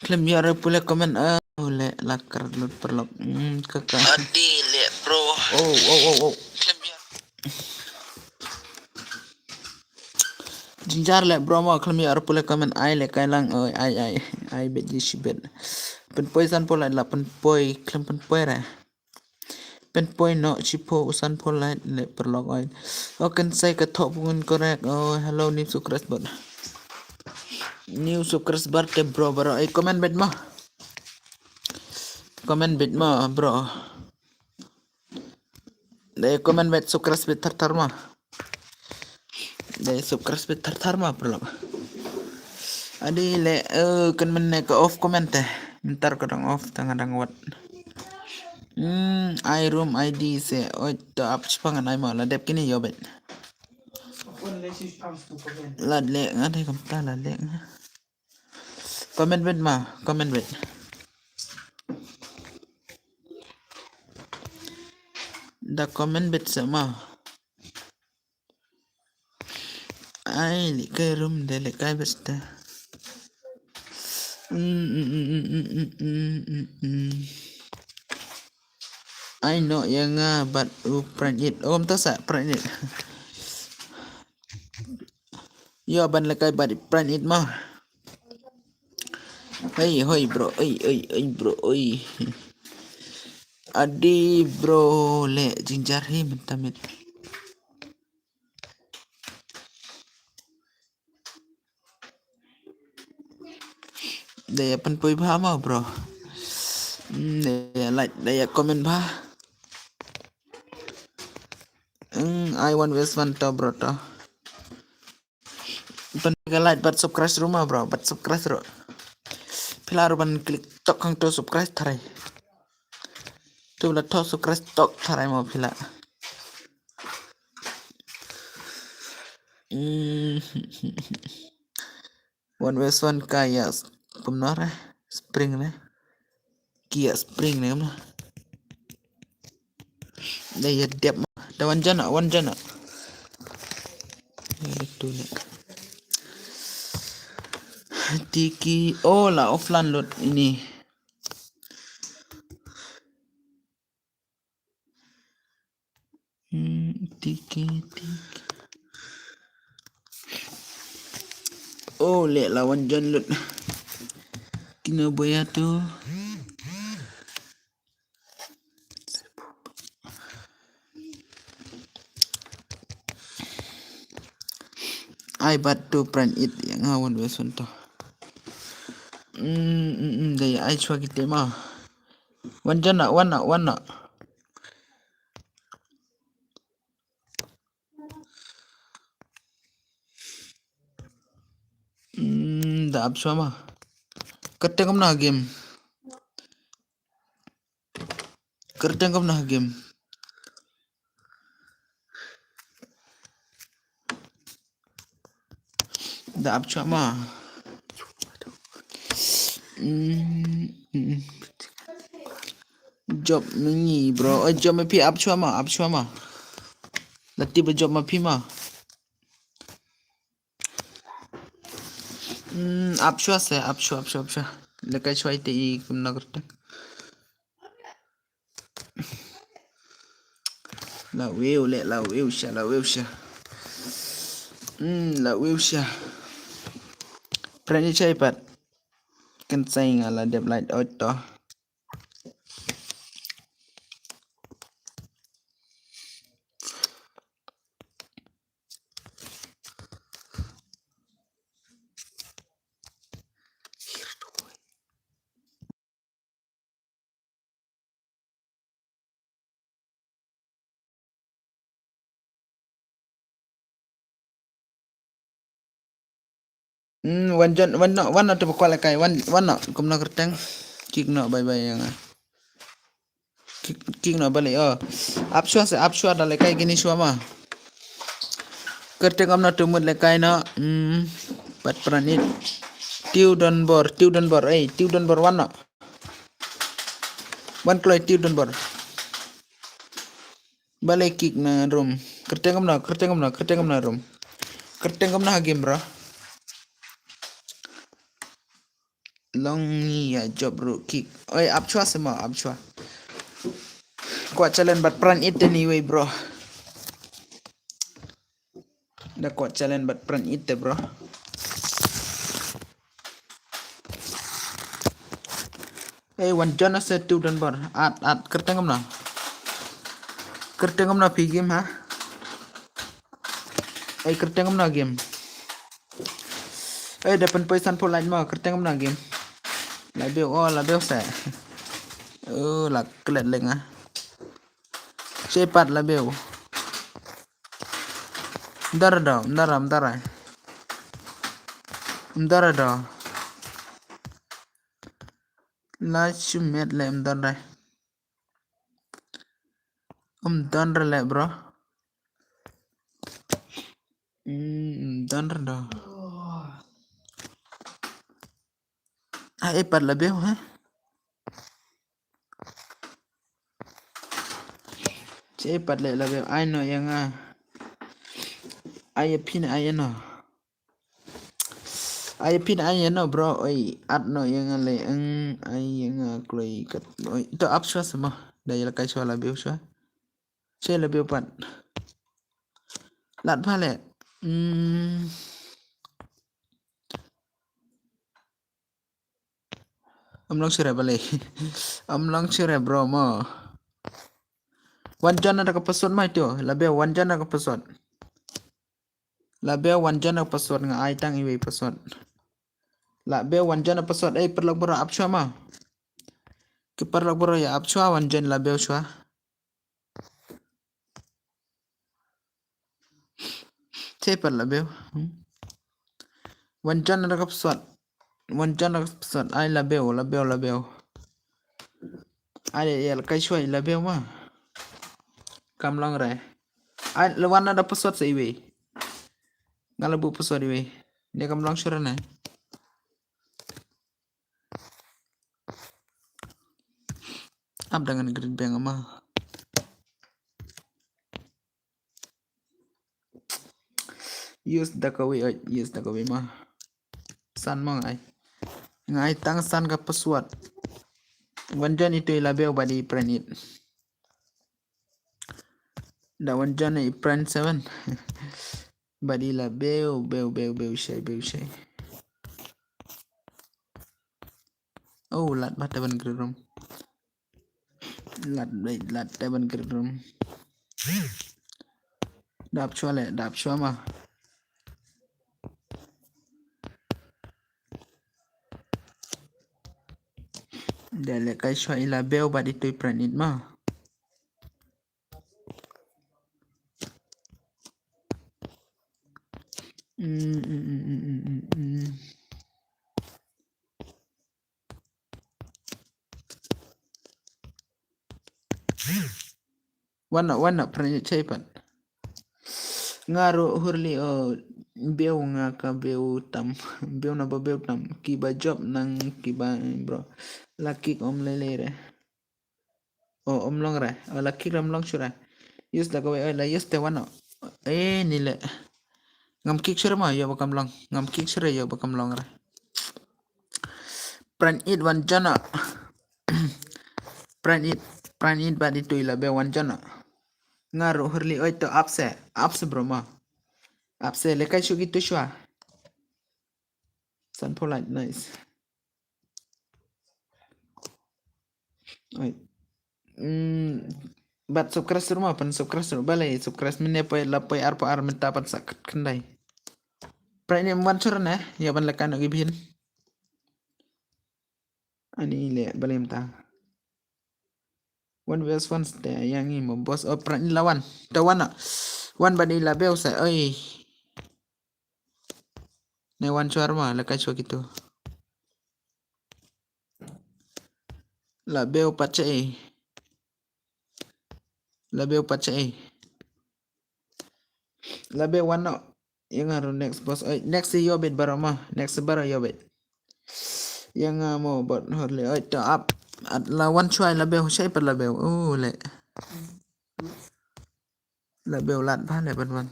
Khlem ïoh re pule comment, ah, le lakar lut paralok. Hmm, kaka. Adi le bro. Oh, oh, oh, oh. Khlem ïoh. Jynjar le bro mo, khlem ïoh re pule comment, ai le kai lang, oi, ai, ai, ai bet ji shibet. Pynpoi sanphew like la pynpoi, khlem pynpoi re. Pynpoi noh shiphew u sanphew like le paralok oi. O kan sai ka thok pungun korek. Oh, hello, new subscriber. New subscriber te bro, bro. Ai comment bet mo. Comment bet mo, bro. Dei comment bet subscribe bet thar thar ma. Dei subscribe bet thar thar ma paralok. Adi le, eh, kan mynne ka off comment te. Mynta ka dang off, tang dang wat. Hmm, ai room I D se, oi, to ap chipang ai ma, la dep kini ïoh bet. La le nga dei kumta la le nga. Comment bet ma, comment bet. Da comment bet sa ma. Ai, li kai room de, li kai bet sa. Mm, mm, mm. Ai no, ïa nga bat u pregnant. Oh, mynta sa pregnant. Ïa ban lehkai bad i Pran It ma. Hei hoi bro, oi oi oi bro, oi. Adi bro le jingjar hi mynta miet. Da ïa pynpoi bha ma bro. Hmm, da ïa like, da ïa comment bha. Hmm, I want wes wan to bro to. Pynpoi ka like bad subscribe ruh ma bro, bad subscribe ruh. Phi lah ruh ban click tok hangto subscribe tharai. To la to subscribe tok tharai ma phi lah. Hmm. Wan wes wan ka ïa s-, kumno re? Spring ne? Ki ïa spring ne kumno? Da ïa dep ma. Da wan jana, wan jana. Ïa tu ne. Tiki, oh la offline lut ini. Hmm, tiki, tiki. Oh, leh la wan jan lut. Kino boya tu. Ai bat tu pran it ïa nga wan wes wan to. Hmm, hmm, hmm, dei ai chwa kite ma. Wan jana, wan na, wan na. Hmm, da ap chwa ma. Kyrteng kumno game. Kyrteng kumno game. Da ap chwa ma. Mm, mm. Job ngi bro. Eh, job ma phi ap chwa ma, ap chwa ma. Lati ba job ma phi ma. Mm, ap chwa se, ap chwa, ap chwa, ap chwa. Lekai chwa ite i kumna kyrteng. La weu le, la weu sha, la weu sha. Hmm, la weu sha. Pran it chai pat. Kan sai nga la dep light out to. Hmm, wan jon, wan no, wan no tu ba kwal kai, wan, wan no, kumno kyrteng. Kik no, bye bye ïa nga. Kik, kik no bale, oh. Ap chwa se, ap chwa da lekai kini chwa ma. Kyrteng kumno tu mut lekai no, hmm, pat pran it. Tiu don bor, tiu don bor, eh, tiu don bor wan no. Wan kloi tiu don bor. Bale kik na room. Kyrteng kumno, kyrteng kumno, kyrteng kumno room. Kyrteng kumno ha game bro. Long ni ya job ru kik. Oi, ap chwa se ma, ap chwa. Kwah challenge bat pran it anyway bro. Da kwah challenge bat pran it te bro. Eh, wan jon se tu don bor. At, at, kyrteng kumno. Kyrteng kumno phi game ha. Eh, kyrteng kumno game. Eh, da pynpoi san pho line ma, kyrteng kumno game. La beu, oh, la beu se. Oh, la klet leng ah. Che pat la beu. Mdar do, mdar, mdar. Mdar do. La chumet le mdar dai. Mdar le bro. Hmm, mdar do. Ah, eh, pat la beu, ha? Che pat le la beu, ai no ïa nga. Ai pin ai no. Ai pin ai no bro, oi, at no ïa nga le, eng, ai ïa nga kloi kat, oi, to ap chwa se ma, da ïa la kai chwa la beu chwa. Che la beu pat. Lat pha le. Hmm. Ym long shuh re balei. Ym long shuh re bro mo. Wan join da ka password mo ito. La bew wan join da ka password. La bew wan join da ka password, nga ai tang iwei i password. La bew wan join da ka password, ei paralok baroh ap shuwa mo. Ki paralok baroh ïa ap shuwa wan join, la bew shuwa. Chepat la bew. Hmm. Wan join da ka password. Wan join da ka password. Ai la bew, la bew, la bew. Ai ïa la kai shuwa la bew mo. Kam long re. Ai la wan da ka password sa iwei. Nga la buh password iwei. Ïa kam long shuh re ne. Ap da ngan greet beng mo. Use da kawei, oi, use da kawei mo. San mo nga ai. Nga ai tang san ka password. Wan join ito i la bew bad i print it. Da wan join i print seven. Bad i la bew, bew, bew, bew shai, bew shai. Oh, lad bha te ban greet room. Lad, lad, lad te ban greet room. Da ap shuwa le, da ap shuwa mo. Da le kai shuwa i la bew bad ito i print it mo. Mm, mm, mm. Wan noh, wan noh, print it chepat. Nga ruh Hurli o, bew nga ka bew tam. Bew na ba bew tam. Kiba job nang kiba bro. La kick ym lei lei re. O, ym long re. O, la kick re ym long shuh re. Use da kawei, o, la use te wan noh. Eh, ni le. Ngam kick shuh re mo, ïoh ba kam long. Ngam kick shuh re, ïoh ba kam long re. Print it wan join noh. Print it, print it bad ito i la bew wan join noh. Nga ruh Hurli, oi to ap se, ap se bro mo. Ap se, le kai shuwa kito shuwa. San polite, nice. Oi. Mm, bad subscribe ruh mo, pan subscribe ruh balei, subscribe mynne poi la poi arphew ar mynta pat sa khyndai. Print ym wan shuh re ne, ïa ban lehkai noh ki biang. Ani le balei mynta. Wan viewers wan te ïa ngi mo boss, o print la wan. Te wan noh. Wan bad i la bew sa, oi. Ne wan shuwa mo, lehkai shuwa kito. La bew pat sha ei. La bew pat sha ei. La bew wan noh. Ïa nga ruh next boss. Oi, next ïoh beit baroh mo. Next baroh ïoh beit. Ïa nga mo bad Hurli. Oi, to ap. At la wan shuwa la bew, shai pat la bew. Oh, le. La bew lad bha le ban wan.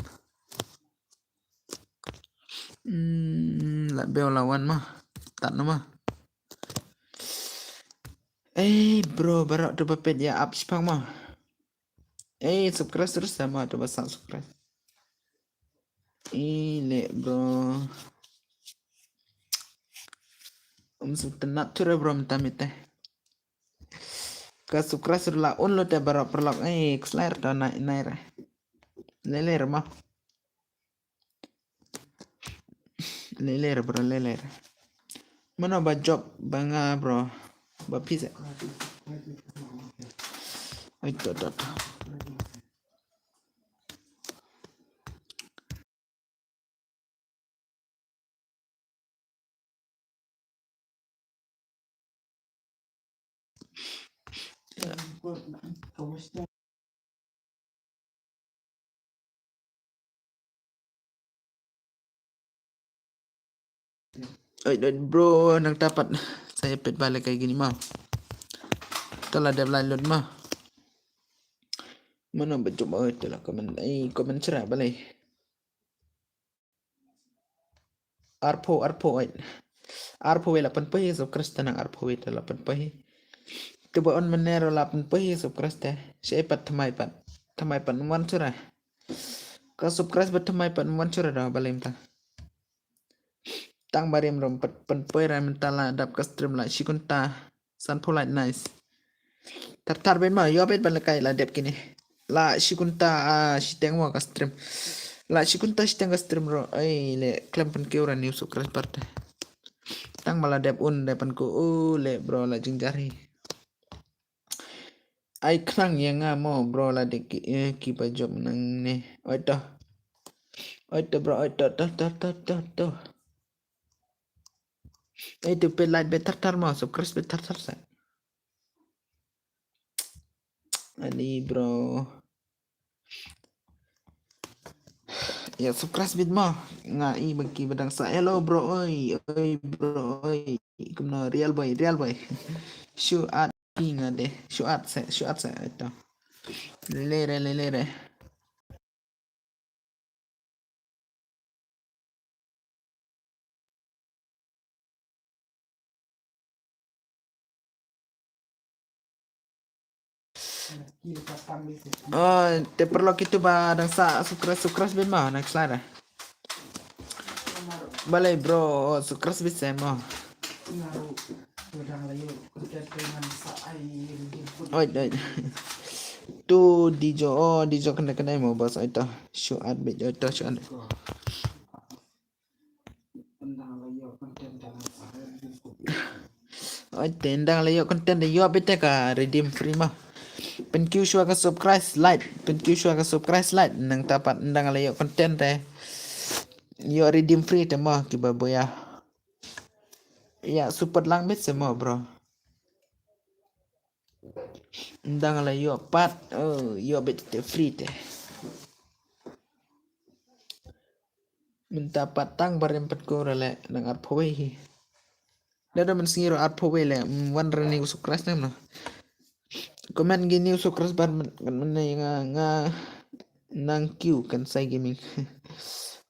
Hmm, la bew la wan mo. Tat noh mo. Eh, bro, baroh to ba peit ïa ap shipang mo. Eh, subscribe terus mo, to ba sa subscribe. Ih, le, bro. Um, sngewtynnat shuh re, bro, mynta mynta. Ka subscribe shuh la un lo te baroh paralok. Eh, kslai re to nai, nai re. Lei lei re mo. Lei lei re, bro, lei lei re. Mano ba job ba nga, bro? Ba pisa. Ai, to, to, to. Oi, oi, bro, nangta pat sa ïa peit ba lehkai kine mo. Te la dep lai lut mo. Mano ba jop, oi, te la comment, ai, comment shuwa balei. Arphew, arphew, oi. Arphew wei la pynpoi, Jisu Khrist nang arphew wei te la pynpoi. Te ba un mynne ruh la pynpoi, Jisu Khrist te. Shai pat thymmai pat. Thymmai pat wan shuwa. Ka subscribe ba thymmai pat wan shuwa da balei mynta. Tang barim rom pynpoi rai mynta la dap ka stream la shi kynta. San pulai nice. Tar tar ben ma, ïoh bet ban lehkai la dep kine. La shi kynta, ah, shiteng mo ka stream. La shi kynta shiteng ka stream ro. Ai le klem pynkiew ra new subscriber te. Tang ma la dep un dep pynku u le bro la jingjar hi. Ai khnang ïa nga mo bro la dep ki, eh, ki ba jop nang ne. Oi to. Oi to bro, oi to, to, to, to, to, to. Ai tu pe like bet tar tar mo, subscribe bet tar tar sa. Ani bro. Ya subscribe bet mo. Nga i baki badang sa. Hello bro oi, oi bro oi. Kumno real boy, real boy. Shu at pi nga de. Shu at se, shu at se ito. Lere, lere. Oh, te perlu kitu ba dang sa sukres sukres bin ma next slide. Balei bro, sukres bin se mo. Oi, oi. Tu dijo, oh dijo kena kena mo bos oi to. Shuat bit oi to shuat. Oi te ndang la ïoh content da ïoh bit te ka redeem free ma. Pynkiew shuwa ka subscribe like, pynkiew shuwa ka subscribe like nang tapat ndang la ïoh content te. Ïoh redeem free te mo kiba boya. Ya support lang bit se mo bro. Ndang la ïoh pat, oh ïoh bit te free te. Mynta pat tang barim pat ko rale nang arpawei hi. Dada men sngiro arpawei le wan rani usuk kras nem no. Comment gi ni usuk kras bar men nga nga nang kiu kan sai gaming.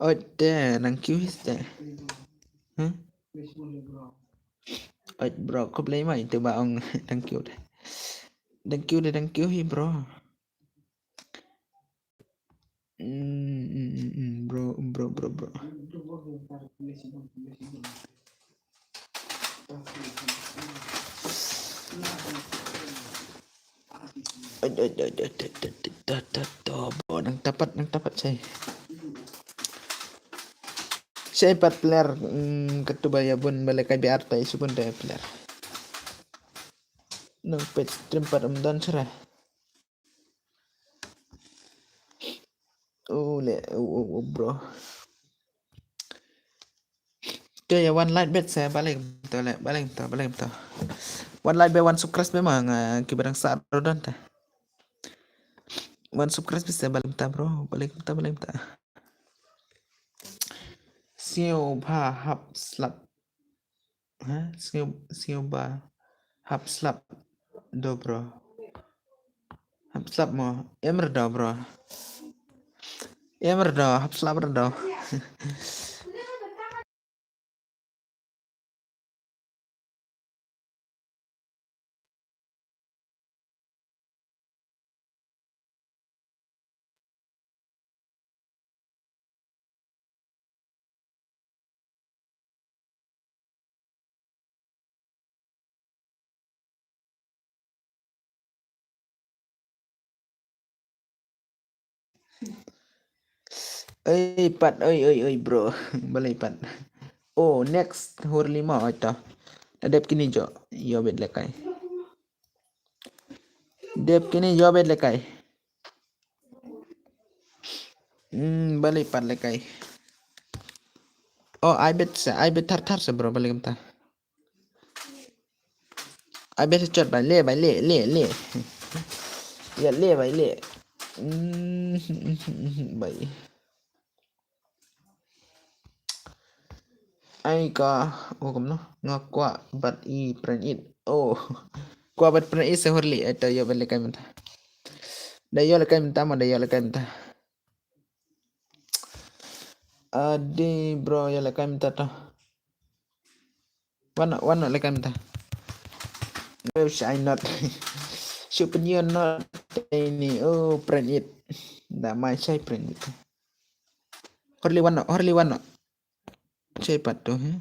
Oi te nang kiu histe. Huh? Oi bro khublei mai te ba ong nang kiu te. Nang kiu te nang kiu hi bro. Mm, mm, mm, mm, bro, bro, bro, bro. Oi, oi, oi, oi, oi, oi, oi, oi, oi, bro, nang tapat, nang tapat, say. Say pat player, mm, ketu ba ya bun balik kai biar tai subun dai player. Nang pet stream pat um don sera. Oh, le, oh, oh, oh, bro. Te ya one like bet saya balik to le, balik to, balik to. One like bet one subscribe bet ma nga ki barang sa rodon ta. One subscribe bet saya balik ta bro, balik ta, balik ta. Sio ba hap slap. Ha, sio sio ba hap slap do bro. Hap slap mo, em rdo bro. Em rdo, hap slap rdo. Ei pat, oi, oi, oi, bro. Balei pat. Oh, next hurli ma oi to. Adep kini jo, yo bet lekai. Dep kini yo bet lekai. Hmm, balei pat lekai. Oh, ai bet sa, ai bet thar thar sa bro, balei kumta. Ai bet sa chot bai le, bai le, le, le. Ya le, bai le. Hmm, bai. Ai ka, oh kumno, nga kwah bat i pren it. Oh, kwah bat pren it se hurli, ai ta yo bat lekai mynta. Da yo lekai mynta ma, da yo lekai mynta. Adi bro, yo lekai mynta to. Wan, wan lekai mynta. Web shai not. Shu penyo not ini, oh pren it. Da mai shai pren it. Hurli wan no, hurli wan no. Chai pat tu, hmm?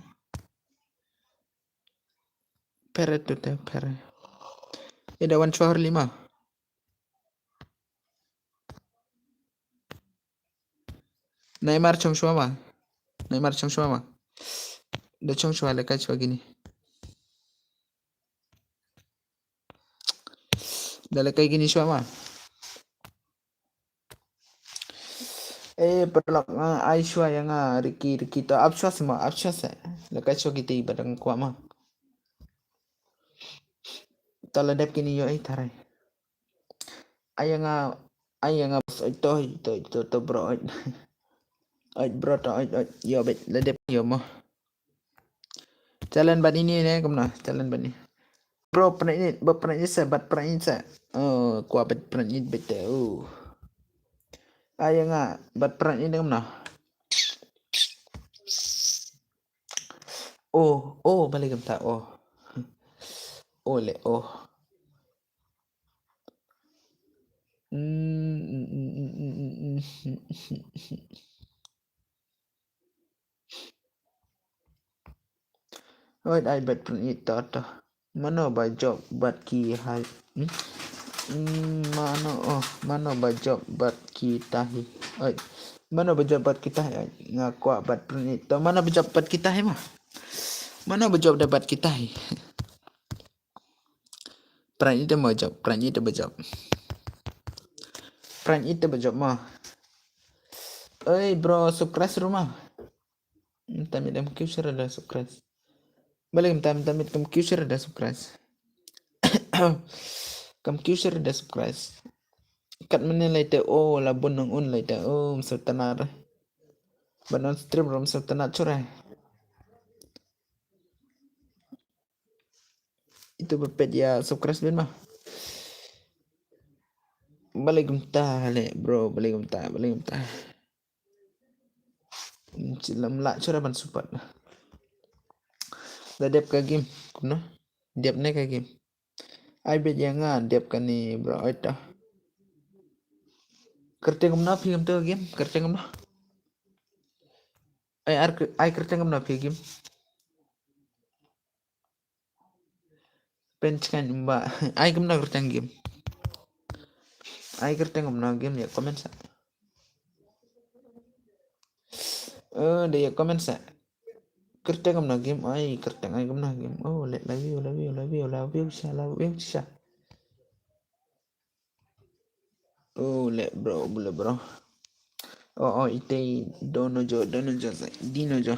Pere tu te, pere. Ida wan chwa lima. Neymar chong chwa ma. Neymar chong chwa ma. Da chong chwa le kai chwa gini. Da le kai gini chwa ma. Eh, paralok nga ai chwa ya nga Ricky, Ricky to ap chwa sima, ap chwa se. Le kai chwa giti badang kwa ma. Ta la dep kini yo ai tharai. Ai ya nga, ai ya nga bos oi to, to, to, to bro oi. Oi bro to oi, oi. Yo bet, la dep yo mo. Challenge bat ini ne, kumno? Challenge bat ini. Bro, pranit, ba pranit sa, bat pranit sa. Oh, kwa bat pranit bet te. Oh. Ai ya nga, bat pranit ne kumno? Oh, oh, balik kumta, oh. Oh, le, oh. Oi, ai bat pranit to to. Mano ba jop bat ki hai. Hmm? Hmm, mano, oh, mano ba jop bat ki tahi. Oi. Mano ba jop bat ki tahi. Oi. Nga kwa bat pranit to. Mano ba jop bat ki tahi ma. Mano ba jop da bat ki tahi. Pranit da ba jop, pranit da ba jop. Pranit da ba jop ma. Oi, bro, subscribe ru ma. Tam tam kiu share da subscribe. Balik tam tam kam kiu share da subscribe. Kam kiu share da subscribe. Kat mene lai te o la bun nang un lai te o msa tanar. Banon stream rum msa tanar chore. Itu ba pet ya subscribe ben ma. Balik kumta le bro, balik kumta, balik kumta. Chilam la chora ban supat. Da dep ka game, kumno? Dep ne ka game. Ai bet ya nga dep ka ni bro, oi ta. Kerteng kumno phi kumta game, kerteng kumno? Ai ar ai kerteng kumno phi game. Pen chkan ba ai kumno kerteng game. Ai kerteng kumno game ya comment sa. Eh, da ya comment sa. Kerteng kumno game, ai kerteng ai kumno game. Oh, le love you, love you, love you, love you, sha, love you, sha. Oh, le bro, bule bro. Oh, oh, ite dono jo, dono jo, dino jo.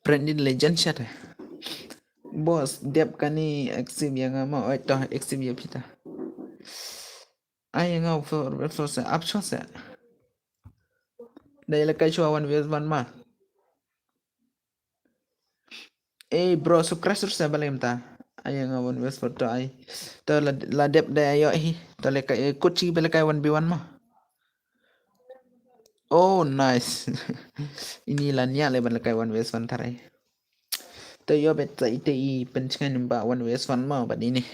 Branded legend shot. Boss, dep kani exim yang ama, oi toh exim ya pita. Ai nga for for sa up shot sa. Dai la kai shwa one versus one ma. Eh bro, subscribe sa balik mta. Ai nga one versus four to ai. To la la dep dai ayo hi. To le kai kut chi balik kai one v one ma. Oh nice. Ini la nya le balik kai one versus one tarai. To yo bet ta ite i penchengan ba one versus one ma ba ini.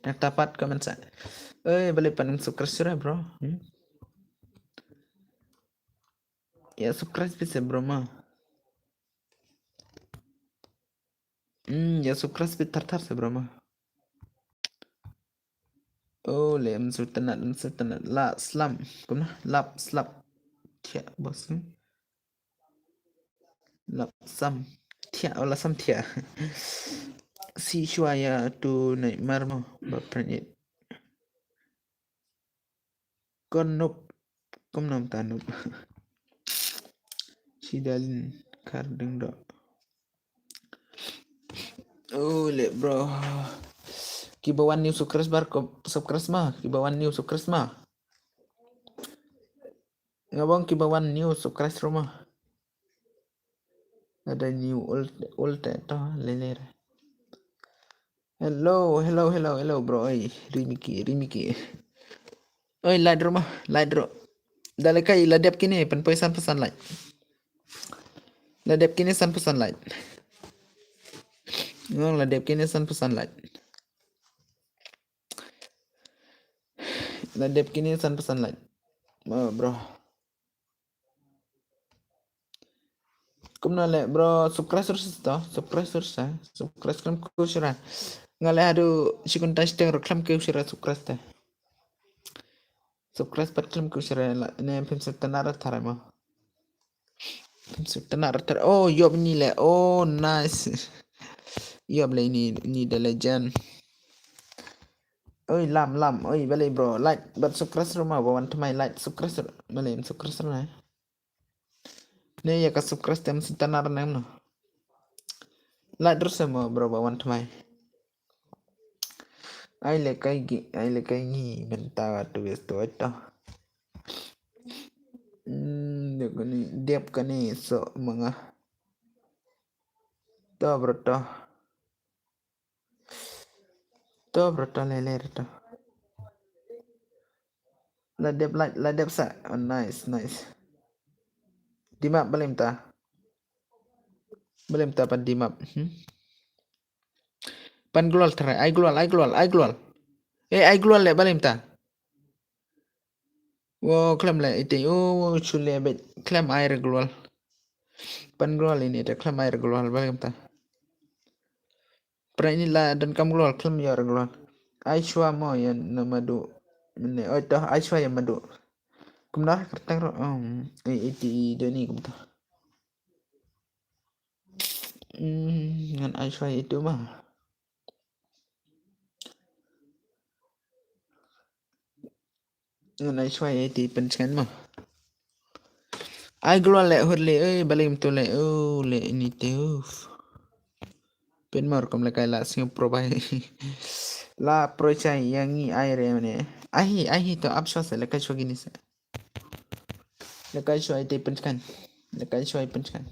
Nak tapat comment sa. Eh balik pan subscribe sura bro. Hmm? Ya subscribe bisa bro ma. Hmm, ya subscribe bisa tar tar sa bro ma. Oh, le msu tenat msu tenat la slam. Kumna lap slap. Tia bos. Hmm? Lap sam. Tia ola sam tia. Si shwa ya tu nai marmo ba pranit. Kon nup. Kom nom ta nup. Sidalin kar deng do. Oh le bro. Kiba wan new subscriber ko subscribe ma. Kiba wan new subscribe ma. Ngabong kiba wan new subscribe ma. Ada new old old to lele. Hello, hello, hello, hello bro. Oi, Rimiki, Rimiki. Oi, light room, light room. Dale kai la dep kini pen poi san pesan light. La dep kini san pesan light. Ngong la dep kini san pesan light. La dep kini san pesan light. Oh, bro. Kumno le bro, subscribe sur sa to, subscribe sur sa, subscribe khlem kiew shuh re. Nga le haduh shi kynta shiteng ruh khlem kiew shuh re subscribe te. Subscribe pat khlem kiew shuh re la, ne phim sngewtynnat re tharai mo. Phim sngewtynnat re tharai. Oh, ïoh ïa ini le. Oh, nice. Ïoh ïa ini, ini The Legend. Oi, lam, lam. Oi, balei bro. Like, bad subscribe ruh mo, ba wan thymmai like, subscribe ruh. Balei, subscribe ruh na. Ne ïa ka subscribe te ym sngewtynnat ne em no. Like ruh sa mo bro ba wan thymmai. Ai le kai gi, ai le kai ngi mynta tu wis tu to. Hmm, dep kane, dep kane so manga. To bro to. To bro to le le to. La dep la, la dep sa. Oh, nice, nice. Dimap balei mynta. Balei mynta pan dimap. Hmm? Pan glwal tharai, ai glwal, ai glwal, ai glwal. Eh, ai glwal le balei mynta. Wo khlem le iti, oh, shu le bet khlem ai re glwal. Pan glwal ini te khlem ai re glwal balei mynta. Pyrshah ini la donkam glwal khlem ïoh re glwal. Ai shuwa mo ïa na madu. Mane oi to ai shuwa ïa madu. Kumno kyrteng ruh, um, eh, iti doni kumta. Hmm, ngan ai shuwa ïa itu ma. Ngan ai shuwa ïa iti pynshngaiñ ma. Ai glwal le hur le, eh, balei mynta le, oh, le ini te, uf. Pynmor kum le kai la sngew pro bai. La pro chai ïa ngi ai re mane. Ai hi, ai hi to ap shuwa se, le kai shuwa kine se. Le kai shuwa iti pynshngaiñ. Le kai shuwa pynshngaiñ.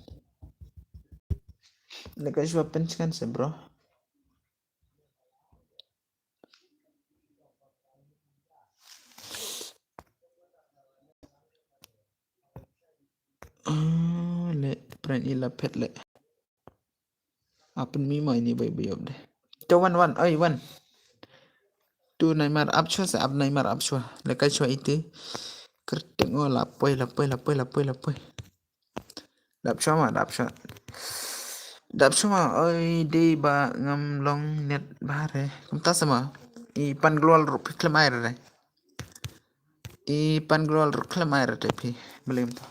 Le kai shuwa pynshngaiñ se, bro. Ah, le pyrshah ila phet le. Apun mi ma ini bai bai de. To wan wan, oi wan. Tu naimar ap shuwa se, ap naimar ap shuwa. Le kai shuwa iti. Kyrteng, oh, la poi, la poi, la poi, la poi, la poi. Dap shuwa ma, dap shuwa. Dap shuwa ma, oi, dei ba ngam long net bha re. Kumta sa ma. I pan glwal ruh phi khlem ai re. I pan glwal ruh khlem ai re te phi. Balei mynta.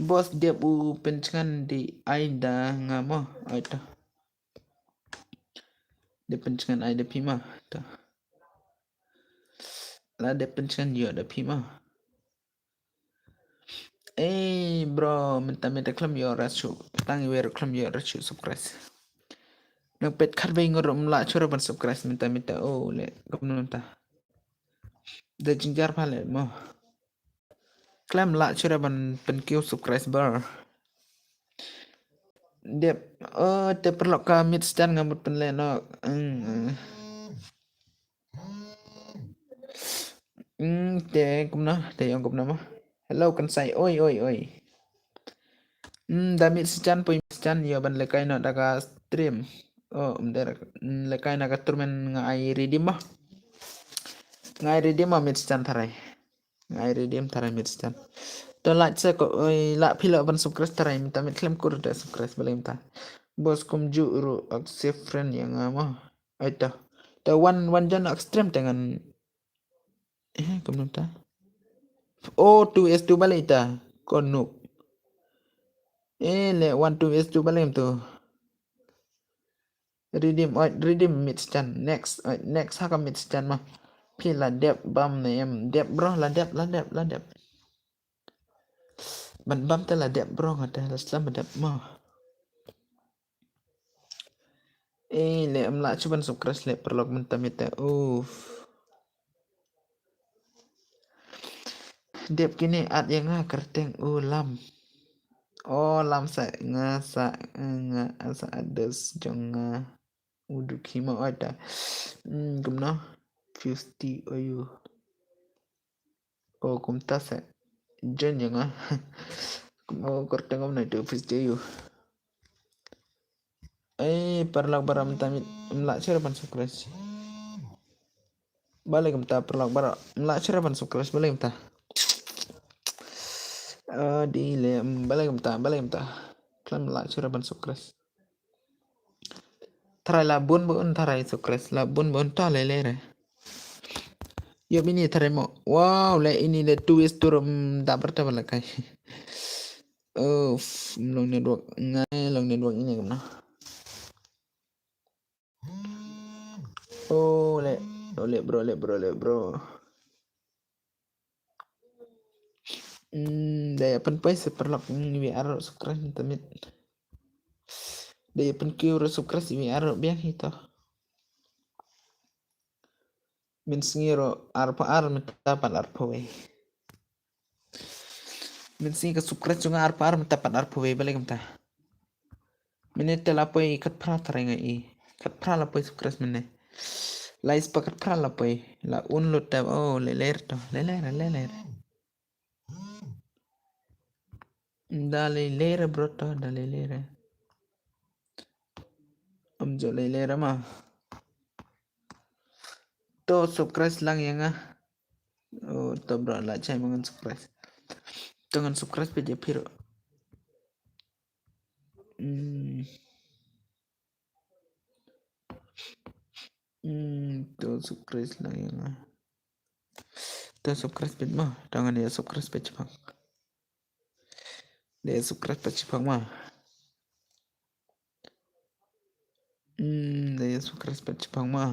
Boss dep u pynshngaiñ dei ai da nga mo. Ai ta. Dep pynshngaiñ ai da phi ma. Ta. La dep pynshngaiñ ïoh da phi ma. Eh, bro, mynta mynta khlem ïoh ruh shuh. Tang iwei ruh khlem ïoh ruh shuh subscribe. Nang peit khatwei ngut ruh ym lah shuh ruh ban subscribe mynta mynta. Oh, le, kumno mynta. Da jynjar pha le mo. Khlem lah shuh ruh ban pynkiew subscriber. Dep, oh, te paralok ka Midstan nga mut pynleh noh. Hmm, hmm. Hmm, te kumno, te ong kumno mo. Hello, kan sai, oi, oi, oi. Hmm, da Midstan, poi Midstan, ïoh ban lehkai noh da ka stream. Oh, um, der, hmm, lehkai na ka tournament nga ai redeem mo. Nga ai redeem mo Midstan tharai. Nga ai redeem tharai Midstan. To like sa ko, oi, lah phi lah ban subscribe tharai, mynta mit khlem kur da subscribe balei mynta. Boss kumjuh ruh accept friend ïa nga mo. Ai ta. Ta wan, wan jan ak stream te ngan. Eh, kumno ta? Oh, two S two balei ta. Ko noob. Eh, le one two S two balei tu. Redeem, oi, redeem Midstan. Next, oi, next ha ka Midstan ma. Phi la dep bam ne em. Dep bro, la dep, la dep, la dep. Ban bam te la dep bro, nga te la slem dep ma. Eh, le em lah shuh ban subscribe le paralok mynta mynta. Uff. Dep kine at ïa nga kyrteng u lam. O lam sa nga sa nga sa address jong nga. U dukhi ma oi ta. Hmm, kumno? Fifty oyu. O kumta sa. Jen ïa nga. Kum o kyrteng kumno itu fifty oyu. Eh, paralok baroh mynta mit, em lah shuh ban subscribe. Balei kumta paralok baroh, em lah shuh ban subscribe, balei kumta. Eh, di le, em, balei kumta, balei kumta. Khlem lah shuh ban subscribe. Tharai la bun ba un tharai subscribe, la bun ba un ta lei lei re. Ïa bini tharai mo. Wow, le ini le tu is turum da berta bala kai. Oh, long network ngai, long network ini kemna. Oh, le, oh, le bro, le bro, le bro. Hmm, da ïa pynpoi sa paralok, hmm, wi ar subscribe mynta miet. Da ïa pynkiew ruh subscribe wi ar biang hi to. Mynsngi ruh arphew ar mynta pat arphew wei. Mynsngi ka subscribe jong nga arphew ar mynta pat arphew wei, balei kumta? Mynne te la poi khatphra tharai nga i. Khatphra la poi subscribe mynne. Lai spah khatphra la poi. La un lut te, oh, lei lei to, lei lei, lei lei. Da lei lei bro to, da lei lei. Am jo lei lei ma. To subscribe lang ïa nga. Oh, to bro, la chai ma ngan subscribe. To ngan subscribe peit ïa phi ruh. Hmm. Hmm, to subscribe lang ïa nga. To subscribe peit ma, to ngan ïa subscribe peit shipang. Da ïa subscribe peit shipang ma. Hmm, da ïa subscribe peit shipang ma.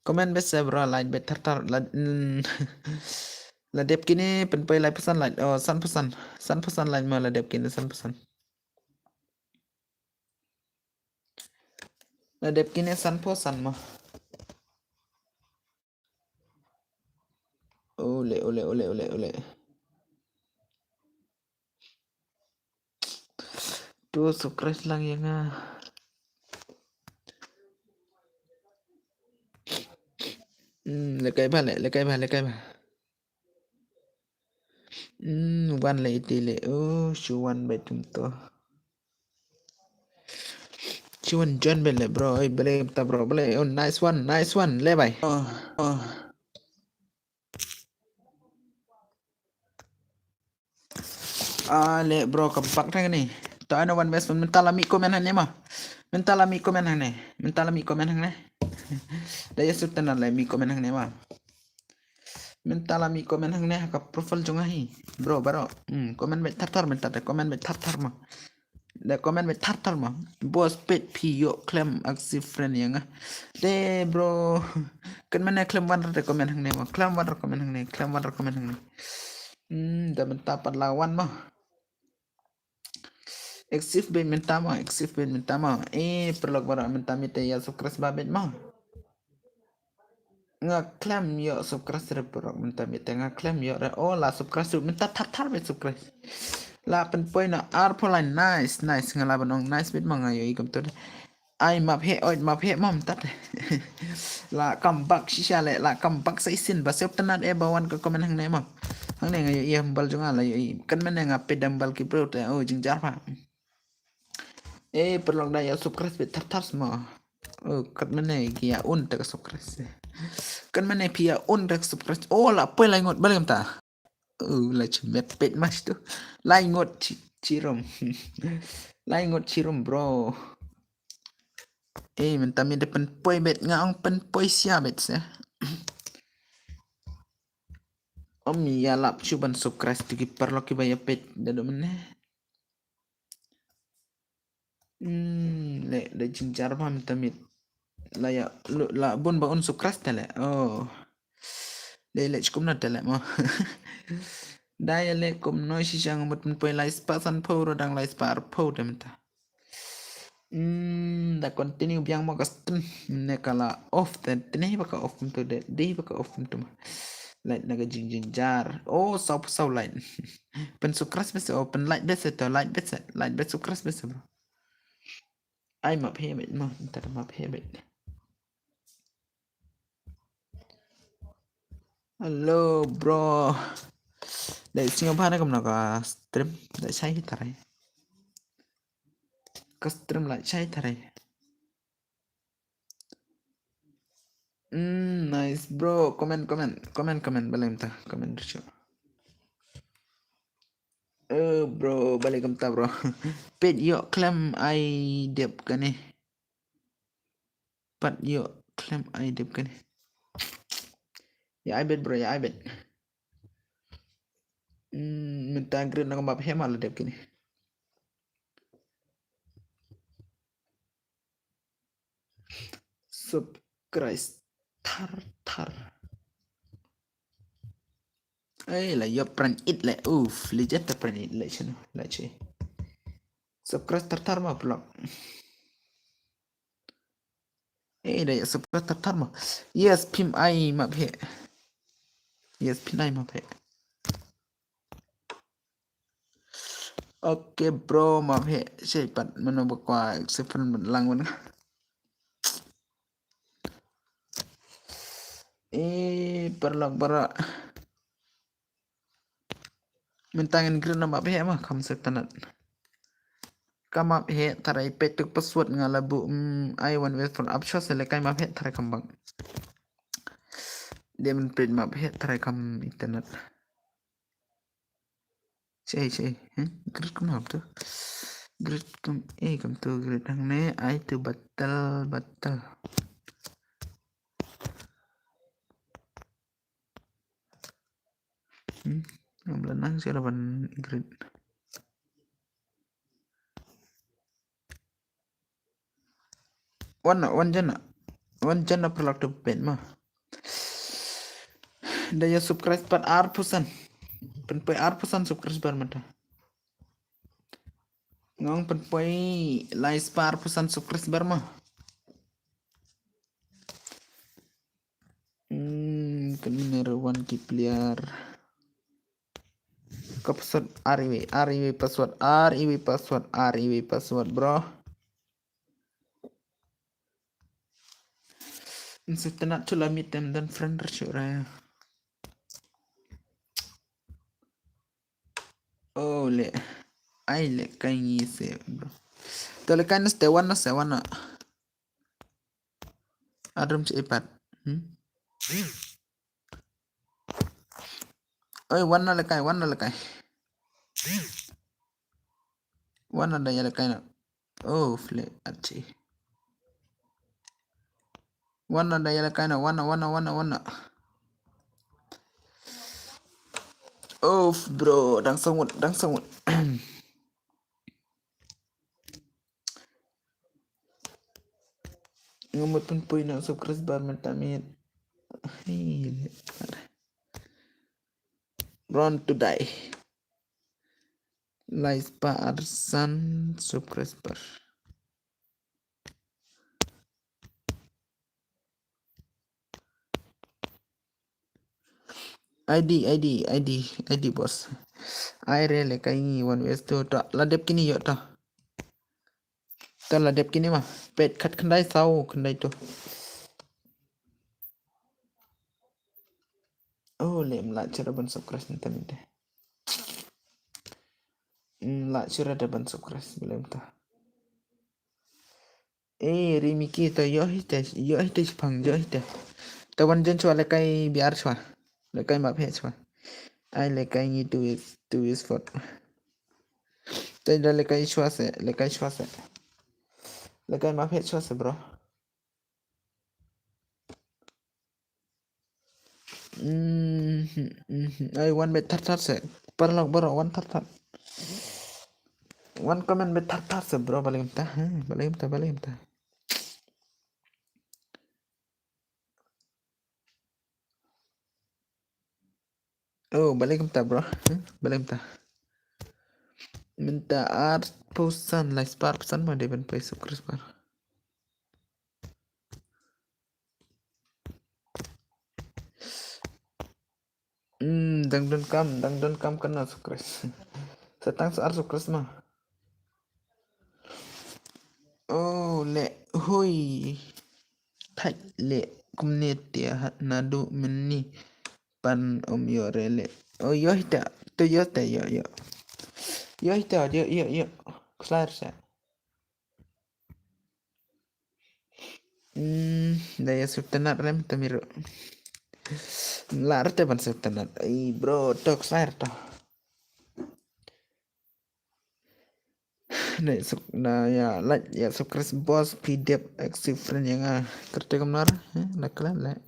Comment beit sa bro, like beit thar thar, la, mm, la dep kine pynpoi lai phew san like, oh, san phew san, san phew san like ma la dep kine san phew san. La dep kine san phew san ma. Ole, ole, ole, ole, ole. To subscribe lang ïa nga. Hmm, lehkai ba, leh, lehkai ba, lehkai ba. Hmm, wan leh iti leh. Oh, shu wan beit tum to. Shu wan join beit leh, bro. Oi, balei ta, bro, balei. Oh, nice one, nice one. Leh bai. Oh, oh. Ah, leh bro, ka bak thang ni. To ano wan west mynta la mih comment hangne ma. Mynta la mih comment hangne. Mynta la mih comment hangne. Da ïa sut tana la mih comment hangne ma. Mynta la mih comment hangne ha ka profile jong nga hi. Bro, bro. Hmm, comment beit thar thar mynta da comment beit thar thar ma. Da comment beit thar thar ma. Boss peit phi ïoh khlem accept friend ïa nga. De bro. Kan mane khlem wan ra comment hangne ma. Khlem wan ra comment hangne. Khlem wan ra comment hangne. Hmm, da mynta pat la wan ma. Accept beit mynta ma, accept beit mynta ma. Eh, paralok baroh mynta mynta ïa subscribe ba beit ma. Nga khlem ïoh subscribe re paralok mynta mynta nga khlem ïoh re. Oh, la subscribe mynta thar thar beit subscribe. La pynpoi na arphew lai, nice, nice, nga la ban ong nice beit ma nga ïohi kumto. Ai map he, oi map he mam tat. La comeback shisha le, la comeback sa isin ba sep tanat e ba wan ka comment hangne mam. Hangne nga ïohi hambal jong nga la ïohi. Kan mane nga peit hambal ki bro te, oh, jingjar pa. Eh, paralok da ïa subscribe beit thar thar sma. Oh, kat mane ki ïa un ta ka subscribe. Kan mane phi ïa un ta ka subscribe. Oh, la poi lai ngot balei mynta. Oh, la chimet peit mas tu. Lai ngot chi, chirum. Lai ngot chirum, bro. Eh, mynta mi da pynpoi beit nga ong pynpoi sia beit se. Om ïa lap shu ban subscribe tu ki paralok ki ba ïa peit da do mane. Hmm, le, le jingjar ba mynta mit. La ïa, lu, la bun ba un subscribe ta le. Oh. Le, le, chikum na ta le mo. Da ïa le kum noi shisha nga mut mynpoi lai spah san phew ro dang lai spah ar phew da mynta. Hmm, da continue biang mo ka stream. Ne ka la off te, te ne ba ka off kumto de, de ba ka off kumto ma. Like na ka jing jing jar. Oh, saw saw like. Pen subscribe bese, oh, pen like bese to, like bese, like bese, subscribe bese, bro. Ai map he beit mo, ntar map he beit. Hello, bro. Dei sngewbha ne kumno ka stream, dei shai hi tarai. Ka stream la shai tarai. Mm, nice, bro. Comment, comment, comment, comment, balem ta, comment tu. Eh, bro, balei kumta, bro? Peit ïoh khlem ai dep kane. Pat ïoh khlem ai dep kane. Ïa ai bet, bro, ïa ai bet. Hmm, mynta greet na ka map heh ma la dep kane. Subscribe thar thar. Ei, la ïoh pran it le. Uf, legit ta pran it le chano. La che. Subscribe thar thar ma vlog. Ei, da ïa subscribe thar thar ma. Yes, phim ai ma phe. Yes, phim ai ma phe. Okay, bro, ma phe. Sei pat mano ba kwah accept friend ban lang ban. Eh, paralok baroh. Mynta ngan greet na ma phe ma kham sngewtynnat. Ka ma phe tharai peit tu ka password nga la buh, mm, ai one way for up shot se lehkai ma phe tharai kham bang. Dei ban peit ma phe tharai kham internet. Sei, sei, eh? Greet kumno tu? Greet kum, eh, kumtu greet hangne, ai tu batal, batal. Hmm, ngam la nang shuh ban greet. Wan na, wan jan na. Wan jan na paralok tu peit ma. Da ïa subscribe pat arphew san. Pynpoi arphew san subscriber mynta. Nga ong pynpoi lai spah arphew san subscriber ma. Hmm, kan miner wan ki player. Ka password ar iwei, ar iwei password, ar iwei password, ar iwei password, bro. Nsi tenat chula mitem dan friend chura. Oh, le. Ai, lehkai ngi se, bro. To lehkai na ste wan na se wan na. Adrum che ipat. Hmm? Oi, wan na lehkai, wan na lehkai. Wan na da ïa lehkai na. Oh, fle achi. Wan na da ïa lehkai na, wan na, wan na, wan na, wan na. Oh, bro, dang sangut, dang sangut. Nga mut pynpoi na subscriber mynta miet. Hei, le. Run to die. Lai spah arsan subscriber. I D, I D, I D, I D boss. Ai re lehkai ngi wan wes tu to. La dep kini ïoh to. To la dep kini ma. Peit khat khyndai saw khyndai tu. Oh, lem la chura ban subscribe nta mynta. Mm, la chura da ban subscribe lem ta. Eh, Rimiki to ïoh hi te, ïoh hi te shipang, ïoh hi te. To wan jan chwa lehkai biar chwa. Lehkai ma phe chwa. Ai lehkai ngi tu is, tu is fort. To da lehkai chwa se, lehkai chwa se. Lehkai ma phe chwa se, bro. Mhm, mhm. Ai, wan bet thar thar se. Paralok baroh wan thar thar. Wan comment bet thar thar se, bro, balei mynta. Hmm, balei mynta, balei mynta. Oh, balei mynta, bro. Hmm, balei mynta. Mynta arphew san, lai spah arphew san ma dei ban poi subscriber. Hmm, dang donkam, dang donkam kane subscribe. Sa tang sa ar subscribe ma. Oh, le, hui. Thait le, kumne te ha, naduh mynni. Pan ym ïoh re le. Oh, ïoh te, to ïoh te, ïoh, ïoh. Ïoh te, ïoh, ïoh, ïoh. Khlaiñ sa. Hmm, da ïa sngewtynnat re mynta mi ruh. Lah re te ban sngewtynnat. Ai bro, to khlaiñ to. Ne sub na ya like ya subscribe boss P D F active friend ya nga. Kerte kamnar, eh, na klan le.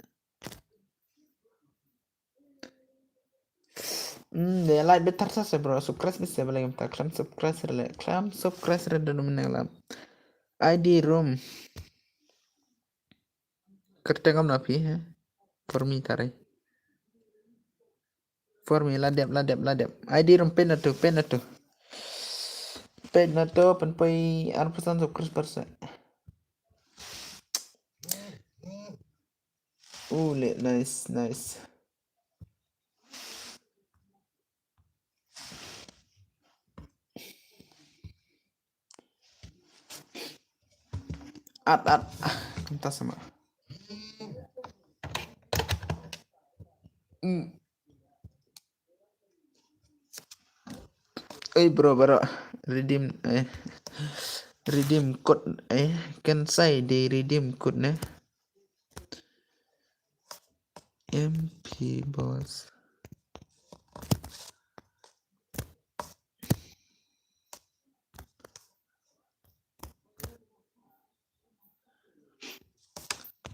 Hmm, de like betar sa se bro, subscribe bise bale ngam ta klam subscribe le, klam subscribe re dum nang lam. I D room. Kerte kamna phi, eh. For me tare. For me, la dep, la dep, la dep. I D room pin na tu, pin na tu. Pin na tu, pin poi arphew san subscriber se. Oh, le, nice, nice. At, at. Kumta sama. Hmm. Oi bro, bro. Redeem, eh. Redeem code, eh. Kan sai de redeem code ne. M P boss.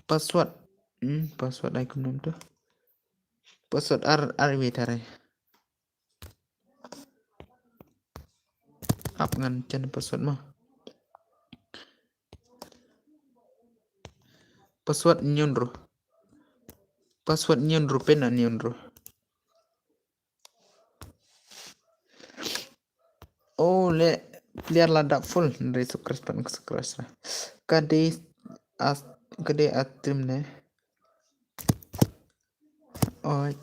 Password. Hmm, password ai kumno tu. Password ar, ar wi tare. Ap ngan chen password ma. Password nyun ru. Password nyun ru pin na nyun ru. Oh, le player la dap full. Nri subscribe pan subscribe. Kade as, kade atim ne. Oi.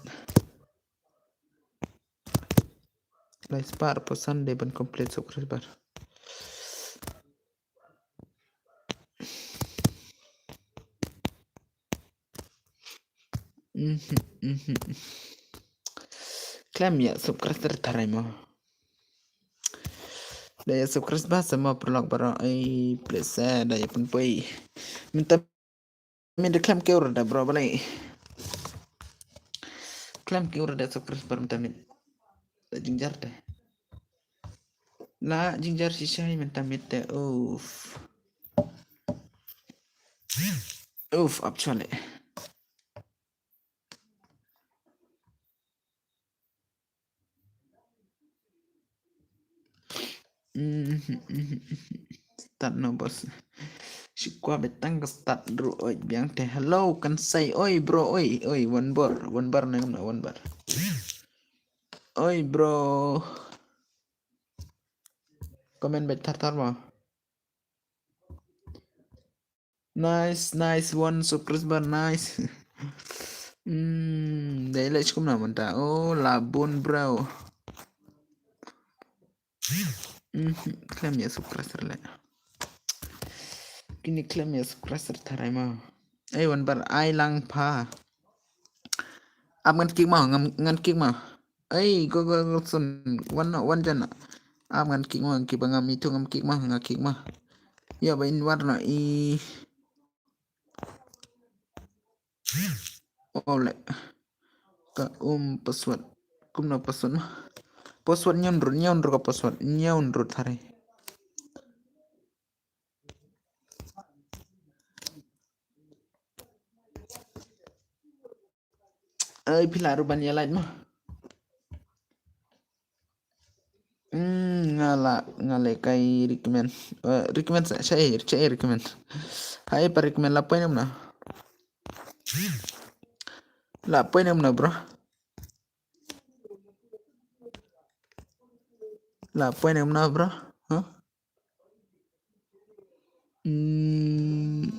Lai spar po Sunday ban complete subscriber. Mhm, mhm. Klem ya subscribe tharai mo. Da ya subscribe ba sama perlok baro ai please da ya pun poi. Minta Min da klem ke ur da bro balai. Klem ke ur da subscriber mynta min. Da jingjar da. La jingjar shisha mynta mit da. Uff. Uff, ap chale. Start no bos. Shikwa betang ka start ru oi biang te. Hello kan sai oi bro oi oi one bar one bar nang na one bar. Oi bro. Comment bet tar tar ma. Nice, nice one, subscriber, nice. Hmm, dei leh kumno mynta. Oh, la bun bro. Hmm, klem ya subscriber leh. Kini klem ya subscriber tharai ma. Ai wan bar ai lang pha. Ap ngan kick ma, ngan, ngan kick ma. Ai, go, go, go, sun. Wan, wan jan. Ap ngan kick ma, kiba ngam itu ngam kick ma, nga kick ma. Ya, ba in war na i. Ole. Ka um password. Kumno password ma. Password nyon rut, nyon rut ka password. Nyon rut thare. Ai phi lah ruh ban ïa like ma. Hmm, nga lah, nga lah kai recommend. Eh, recommend sa, sa, sa recommend. Hai pa recommend lah point em na. Lah point em na bro. Lah point em na bro. Huh? Hmm.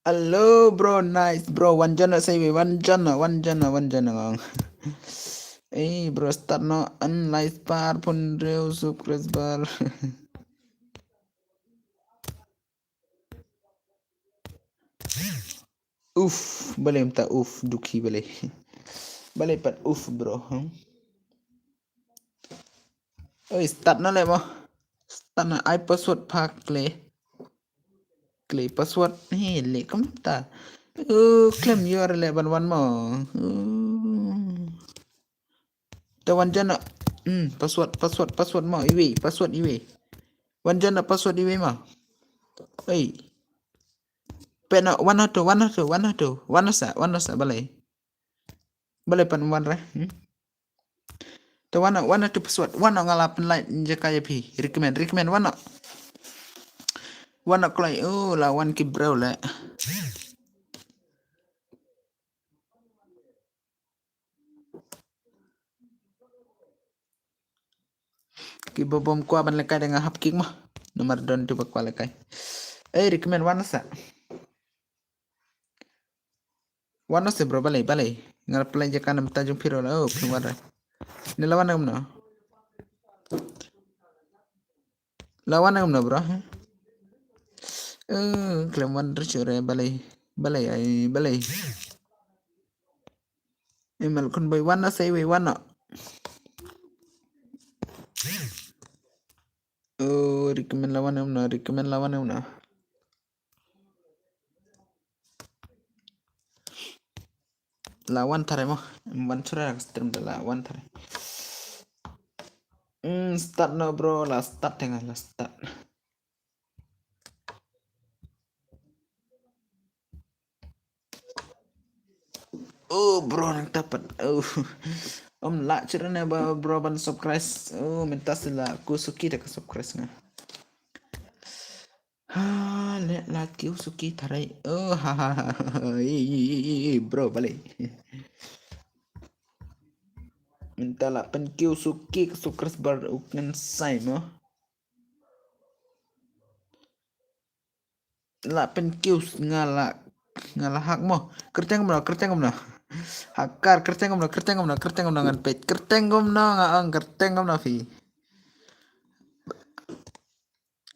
Hello bro, nice bro. Wan jana sai we, wan jana, wan jana, wan jana ngong. Ei bro, start no, an lai spar pun reu subscriber. Uf, balei mynta uf, dukhi balei. Balei pat uf bro. Hmm? Oi, start na le mo. Start na, ai password pha kle. Kle password. He, le kumta. Uh, khlem ïoh re le ban wan mo. Uh. Te wan jana. Hmm, password, password, password mo. Iwei, password iwei. Wan jana password iwei mo. Ei. Peno, wan na to, wan na to, wan na to. Wan na sa, wan na sa, balei. Balei pan wan re. Hmm? To wan na, wan na to password, wan na nga la pynlait jaka ïa phi. Recommend, recommend, wan na. Wan na kloi, oh, la wan ki bro le. Ki bobom kwah ban lekai da nga hap kick mo. Nomar don tu ba kwah lekai. Eh, recommend wan na sa. Wan na se bro, balei, balei. Nga la pynlait jaka namta jong phi ro la, oh, phi wan re. Ne la wan na kumno. La wan na kumno bro, ha? Eh, khlem wan re sure, balei. Balei, ai, balei. Email kun boy wan na se we wan na. Oh, recommend la wan na kumno, recommend la wan na kumno. La wan tare mo, wan chura ka stream da la wan tare. Hmm, start no bro, la start tenga, la start. Oh bro, nang tapat. Oh. Om la chura ne ba bro ban subscribe. Oh, mynta sila ku suki da ka subscribe nga. Ha, le la kiu suki tharai. Oh, ha ha ha. Bro, balei. Mynta la pynkiu suki ka subscriber u kensai mo. La pynkiu nga la, nga la hack mo. Kyrteng kumno, kyrteng kumno. Hacker, kyrteng kumno, kyrteng kumno, kyrteng kumno ngan peit. Kyrteng kumno nga ong, kyrteng kumno phi.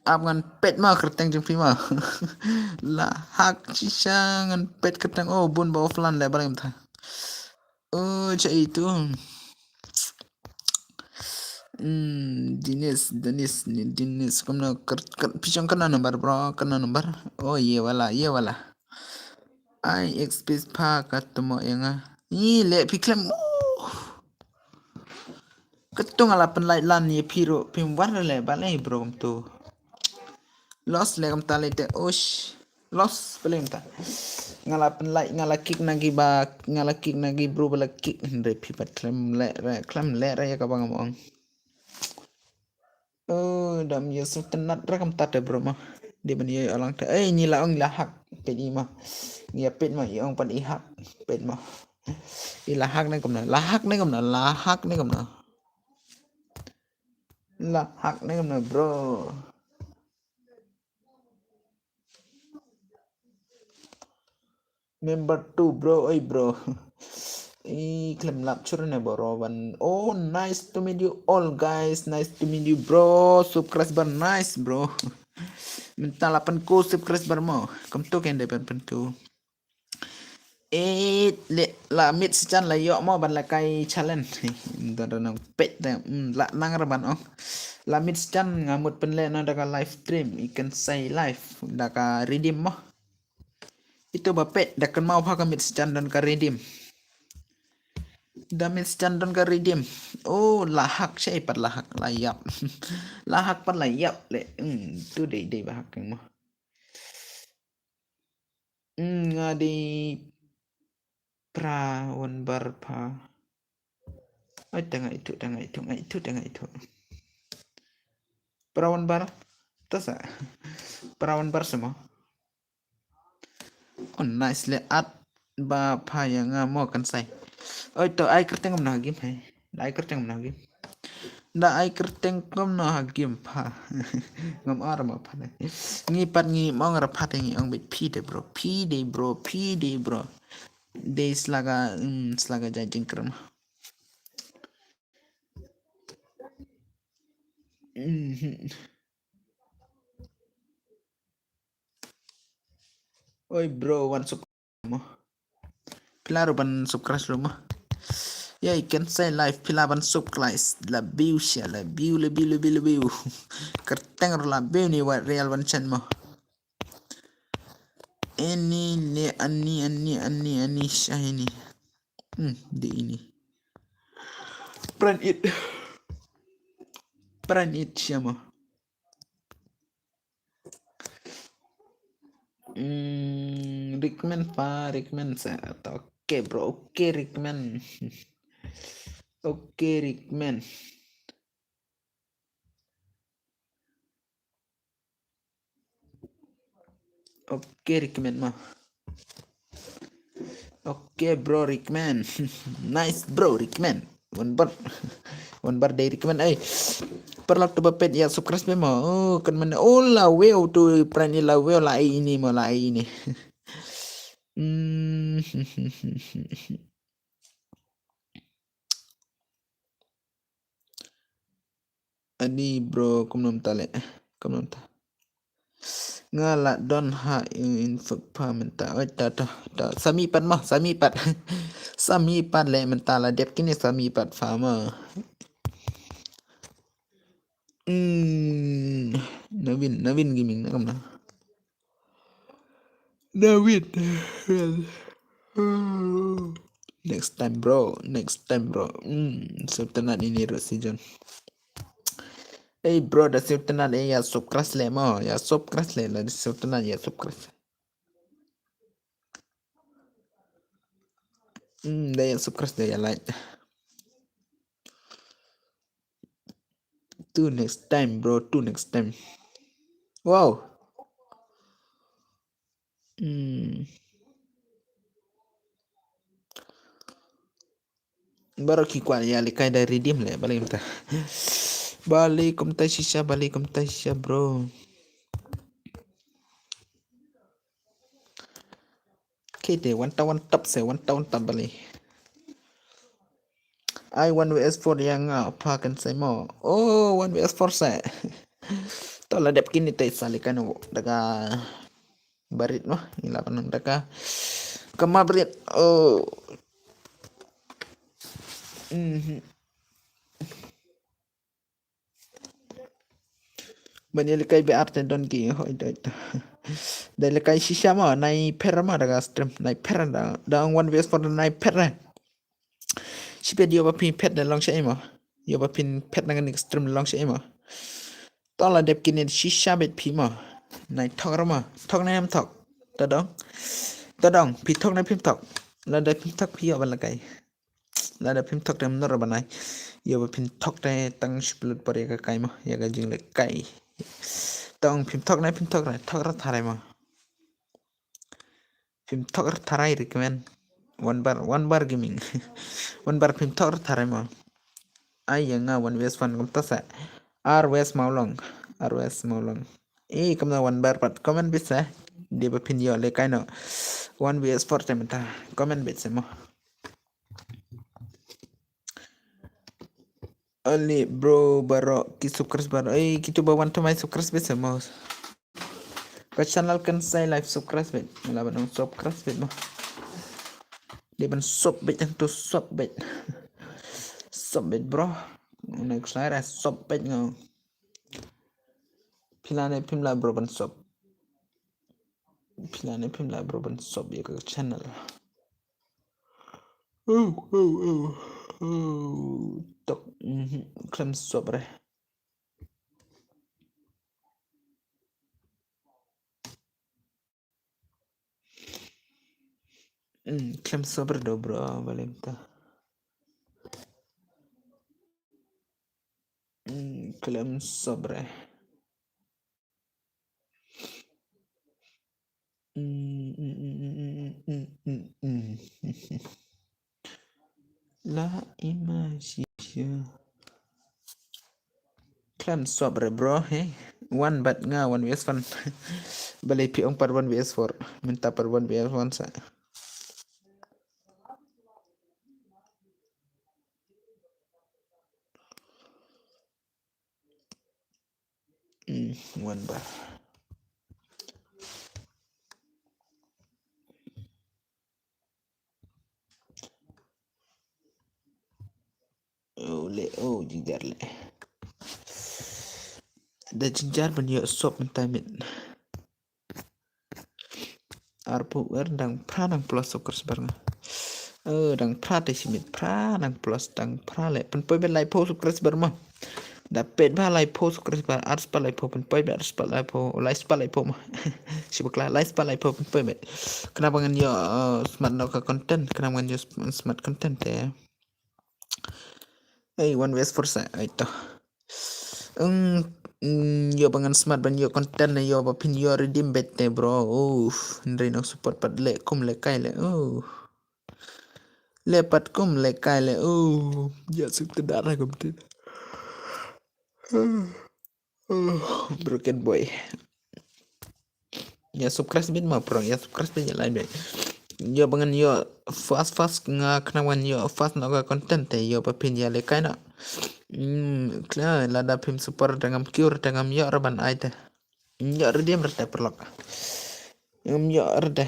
Ap ngan peit ma kyrteng jong phi ma. La hack shisha ngan peit kyrteng, oh, bun ba offline le balei mynta. Oh, cha itu. Hmm, Dinis, Dinis, ni Dinis, kumno ker-, ker-, phi shong kano number bro, kano number. Oh, ye wala, ye wala. Ai, X P pha ka tumo ïa nga. Ih, le phi khlem. Ka tung ala pynlait lan ïa phi ruh, phim wan le balei bro kumtu. Loss le kumta le te, ush. Loss balei kumta. Nga la pynlait, nga la kick na ki ba, nga la kick na ki bro ba la kick, hynrei phi pat khlem leh re, khlem leh re ïa kaba nga ong. Oh, dam ïa sngewtynnat re kumta te bro ma. Dei ban ïa ïoh lang te. Eh, ngi la ong la hack. Peit i ma. Ngi ïa peit ma, i ong pat i hack. Peit ma. I la hack ne kumno, la hack ne kumno, la hack ne kumno. La hack ne kumno, bro. Member two, bro, oi, bro. I khlem lap chura ne bro ban. Oh, nice to meet you all, guys. Nice to meet you, bro. Subscriber, nice, bro. Mynta la pynku subscriber mo. Kumtu ken dei ban pynku. Eh, le, la mit sechan la ïoh mo ban la kai challenge. Don don nang peit da, mm, la nang ra ban ong. La mit sechan nga mut pynleh na da ka live stream, i kensai live, da ka redeem mo. Itu ba peit, da kynmaw pha ka mit sechan don ka redeem. Da mit sechan don ka redeem. Oh, la hack sha i pat la hack la ïap. La hack pat la ïap le. Hmm, tu dei dei ba hack mo. Hmm, nga dei pra wan bar pha. Ai, tanga itu, tanga itu, nga itu, tanga itu. Pra wan bar. Tasa. Pra wan bar sama. Oh, nice le at ba pha ïa nga mo kensai. Oi to ai kyrteng kumno game hai. Ai kyrteng kumno game. Da ai kyrteng kumno ha game pha. Ngam ar ma pha ne. Ngi pat ngi mong ra pha te ngi ong bit phi de bro. Phi de bro. Phi de bro. De slaga, mm, slaga jajing krem. Mhm. Oi bro, wan subscribe mo. Phi la ruh ban subscribe ruh mo. Ya, I can say live, phi la ban subscribe. La biu sha, la biu, la biu, la biu, la biu. Kyrteng ruh la biu ni wat real wan chen mo. Ini ne ani ani ani ani shahini. Hmm, di ini. Pran it. Pran it siapa? Hmm, recommend pa, recommend sa. Oke bro, oke recommend. Oke recommend. Oke recommend mah. Oke bro recommend. Nice bro recommend. Wan bar, wan bar dei recommend ai. Paralok to ba pet ya subscribe mo. Oh kan mana, oh la weu tu pran ni la weu la ai ini mo la ai ini. Hmm. Ani bro, kumno mynta le? Kumno mynta? Nga la don ha in fek pa mynta. Oi, ta, ta, ta. Sami pat mah, sami pat. Sami pat le mynta la dep kini sami pat fa mah. Hmm, Navin, Navin Gaming na kumno? Navin. Next time bro, next time bro. Hmm, sultanat ini ruh season. Ei bro, da sub tena le, ya sub kras le mo, ya sub kras le, la da sub tena ya sub kras. Hmm, da ya sub kras da ya like. Tu next time bro, tu next time. Wow. Hmm. Baroh ki kwah ïa lehkai da redeem leh, balei kumta. Balei kumta shisha, balei kumta shisha bro. Okay, te one tap one tap se, one tap one tap balei. Ai one V S four ïa nga pha kan sai mo. Oh, one V S four sai. To la dep kine te sa lehkai no da ka barit mo. Ngi la pynang da ka. Ka ma barit. Oh. Mhm. Ban ïa lehkai ba ar te don ki hoi doi. Da lehkai shisha mo, nai pher mo da ka stream, nai pher da, da one V S four nai pher. Shi phet ïoh ba phin phet da long sha imo. Ïoh ba phin phet na kane ka stream long sha imo. To la dep kine shisha bet phi mo. Nai thok ra mo. Thok nai em thok. To dong. To dong, phi thok nai phim thok. La dep phim thok phi ïoh ban lehkai. Lada phim thok te mynno ruh ba nai. Ïoh ba phin thok te tang shu pynlut por ïa ka kai mo, ïa ka jinglehkai. Tang phim thok nai phim thok nai, thok ra tharai mo. Phim thok ra tharai recommend. One bar, one bar gaming. One bar phim thok ra tharai mo. Ai ïa nga one V S four kumta sa. Ar V S Mawlong. Ar V S Mawlong. Eh, kumta one bar pat comment bit sa. Dei ba phin ïoh lehkai no. One V S four te mynta. Comment bit sa mo. Ali bro baroh ki subscribe baroh. Eh, kitu ba wan to mai subscribe bit sa mo. Ka channel kan sai live subscribe bit. Mula ba nong subscribe bit mo. Dei ban sub bit, to sub bit. Sub bit bro. Next slide sub bit ngo. Phi la ne phim la bro ban sub. Phi la ne phim la bro ban sub ïa ka channel. Oh, oh, oh, oh. Tok, mhm, khlem sub re. Hmm, khlem sub re do bro, balei kumta. Hmm, khlem sub re. Hmm, hmm, hmm. La imagine. Khlem swap re bro, he. One bad nga one V S one. Balei phi ong pat one V S four. Mynta pat one V S one sa. Hmm, one bar. Oh, le, oh, jingjar le. Da jingjar ban ïoh swap mynta miet. Arphew er dang phra dang plus subscriber nga. Eh, dang phra te shi miet phra dang plus dang phra le. Pynpoi beit laiphew subscriber ma. Da peit ba laiphew subscriber, arspah laiphew, pynpoi beit arspah laiphew, laispah laiphew ma. Shi bakla, laispah laiphew pynpoi beit. Khnang ba ngan ïoh, eh, smat noh ka content, khnang ba ngan ïoh sm-, smat content te. Ei, one west force, ei to. Eng, mm, ïoh ba ngan smat ban ïoh content ne ïoh ba phin ïoh redeem beit te bro. Uff, hynrei nang support pat le kum le kai le. Oh. Le pat kum le kai le. Oh, ïa suk te dara kum te. Oh, broken boy. Ïa subscribe beit ma bro, ïa subscribe beit ïa like beit. Ïoh ba ngan ïoh fast fast nga khnang ba ngan ïoh fast noh ka content te ïoh ba phin ïa le kai noh. Hmm, klar lada phim support te ngam kiew te ngam ïoh re ban ai te. Ïoh redeem re te paralok. Ngam ïoh re te.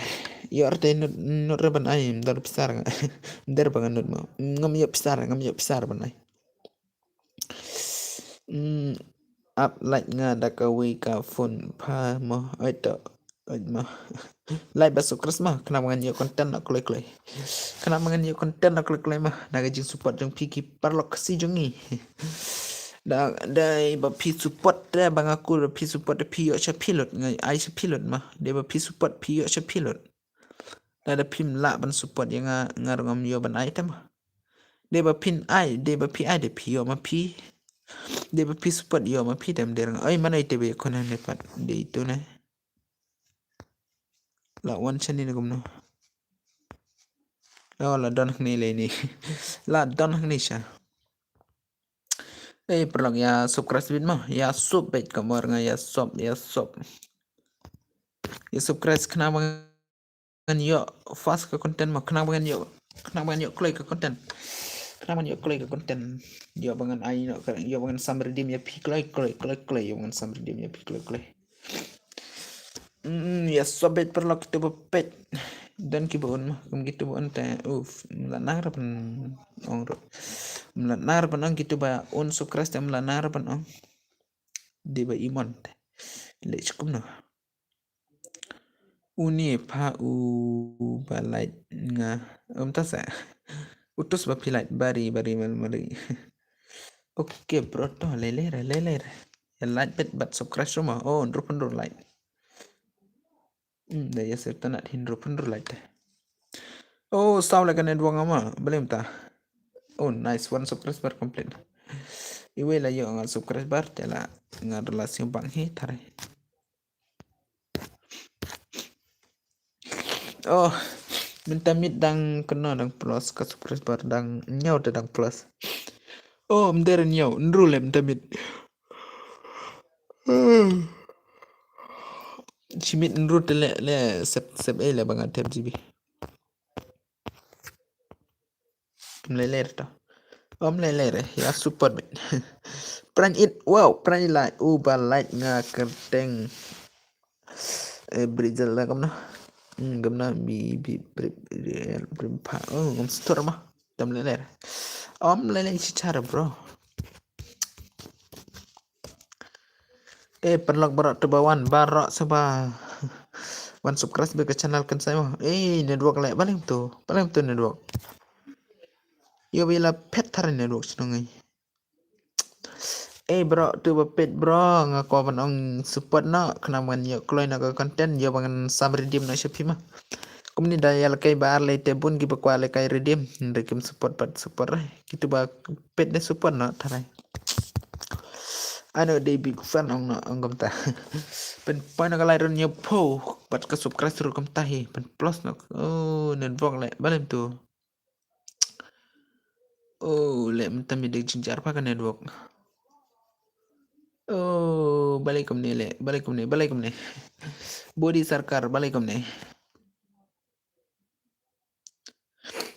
Ïoh re te nud nud re ban ai, ym don pisa re nga. Ym don ba ngan nud mo. Ngam ïoh pisa re, ngam ïoh pisa re ban ai. Hmm, ap like nga da kawei ka phone pha mo. Oi to. Oi mo. Like bad subscribe ma, khnang ba ngan ïoh content noh kloi kloi. Khnang ba ngan ïoh content noh kloi kloi ma. Na ka jingsupport jong phi ki paralok Khasi jong ngi. Da, dei ba phi support te ba nga kut ba phi support te phi ïoh sha phi lut, nga ai sha phi lut ma. Dei ba phi support phi ïoh sha phi lut. Lada phim lah ban support ïa nga, nga ruh ngam ïoh ban ai te ma. Dei ba phin ai, dei ba phi ai, dei phi ïoh ma phi. Dei ba phi support ïoh ma phi, dei ym dei nga. Oi, mano ite ba ïa khun hangne pat. Dei itu ne. La wan shane ne kumno. Oh, la don hangne lei ni. La don hangne sha. Ei, paralok ïa subscribe beit mo. Ïa sub beit ka mor nga ïa sub, ïa sub. Ïa subscribe khnang ba ngan ïoh fast ka content mo, khnang ba ngan ïoh, khnang ba ngan ïoh kloi ka content. Khnang ba ngan ïoh kloi ka content. Ïoh ba ngan ai noh ka, ïoh ba ngan sam redeem ïa phi kloi, kloi, kloi, kloi, ïoh ba ngan sam redeem ïa phi kloi, kloi. Mm, ïa sub beit paralok kito ba peit. Don kiba un ma, kum kito ba un te, uf, ym lah nang re ban ong ruh. Ym lah nang re ban ong kito ba un subscribe te ym lah nang re ban ong. Dei ba imon te. Leh shi kumno. Uni pha u ba like nga. Ym ta sa. Utus ba phi like bari bari mal mari. Okay bro to lei lei re lei lei re. Ïa like beit bad subscribe ruh ma. Oh, hynriew phew hynriew like. Hmm, da ïa sir tanat hynriew phew hynriew like te. Oh, saw leh ka network nga ma. Balei mynta. Oh, nice, one subscriber complete. Iwei la ïoh nga subscriber te la nga da la sing bang hi tare. Oh, mynta miet dang kano dang plus ka subscriber dang hynñiew te dang plus. Oh, ym dei hynñiew, hynriew leh mynta miet. Shi miet hynriew te leh, leh sep sep ei leh ba nga thep G B. Ym lei lei re to. Ym lei lei re, ïa support beit. Pran it, wow, pran it like, u ba like nga kyrteng. Eh, Brizal la kumno. Hmm, kumno bi bi bri bri pha. Oh, ngam stur ma. Tam lei lei re. Ym lei lei shi char bro. Eh, paralok baroh to ba wan, baroh sha ba wan subscribe ka channel kan sai mo. Eh, network leh, balei to, balei to network. Ïoh ba la phet thar network shnong ngai. Eh, baroh to ba peit bro, nga kwah ban ong support noh, khnang ban ïoh kloi noh ka content, ïoh ban sam redeem noh sha phi ma. Kumne da ïa lehkai ba ar lei te bun kiba kwah lehkai redeem, hynrei kim support pat support re. Kito ba peit ne support noh tharai. Ano dei big fan ong noh ong kumta. Pynpoi noh ka like ruh hynñiew phew bad ka subscribe ruh kumta hi. Pyn plus noh. Oh, network leh. Balei to. Oh, leh mynta mi dei jingjar pha ka network. Balei kumne le, balei kumne, balei kumne. Body Sarkar, balei kumne.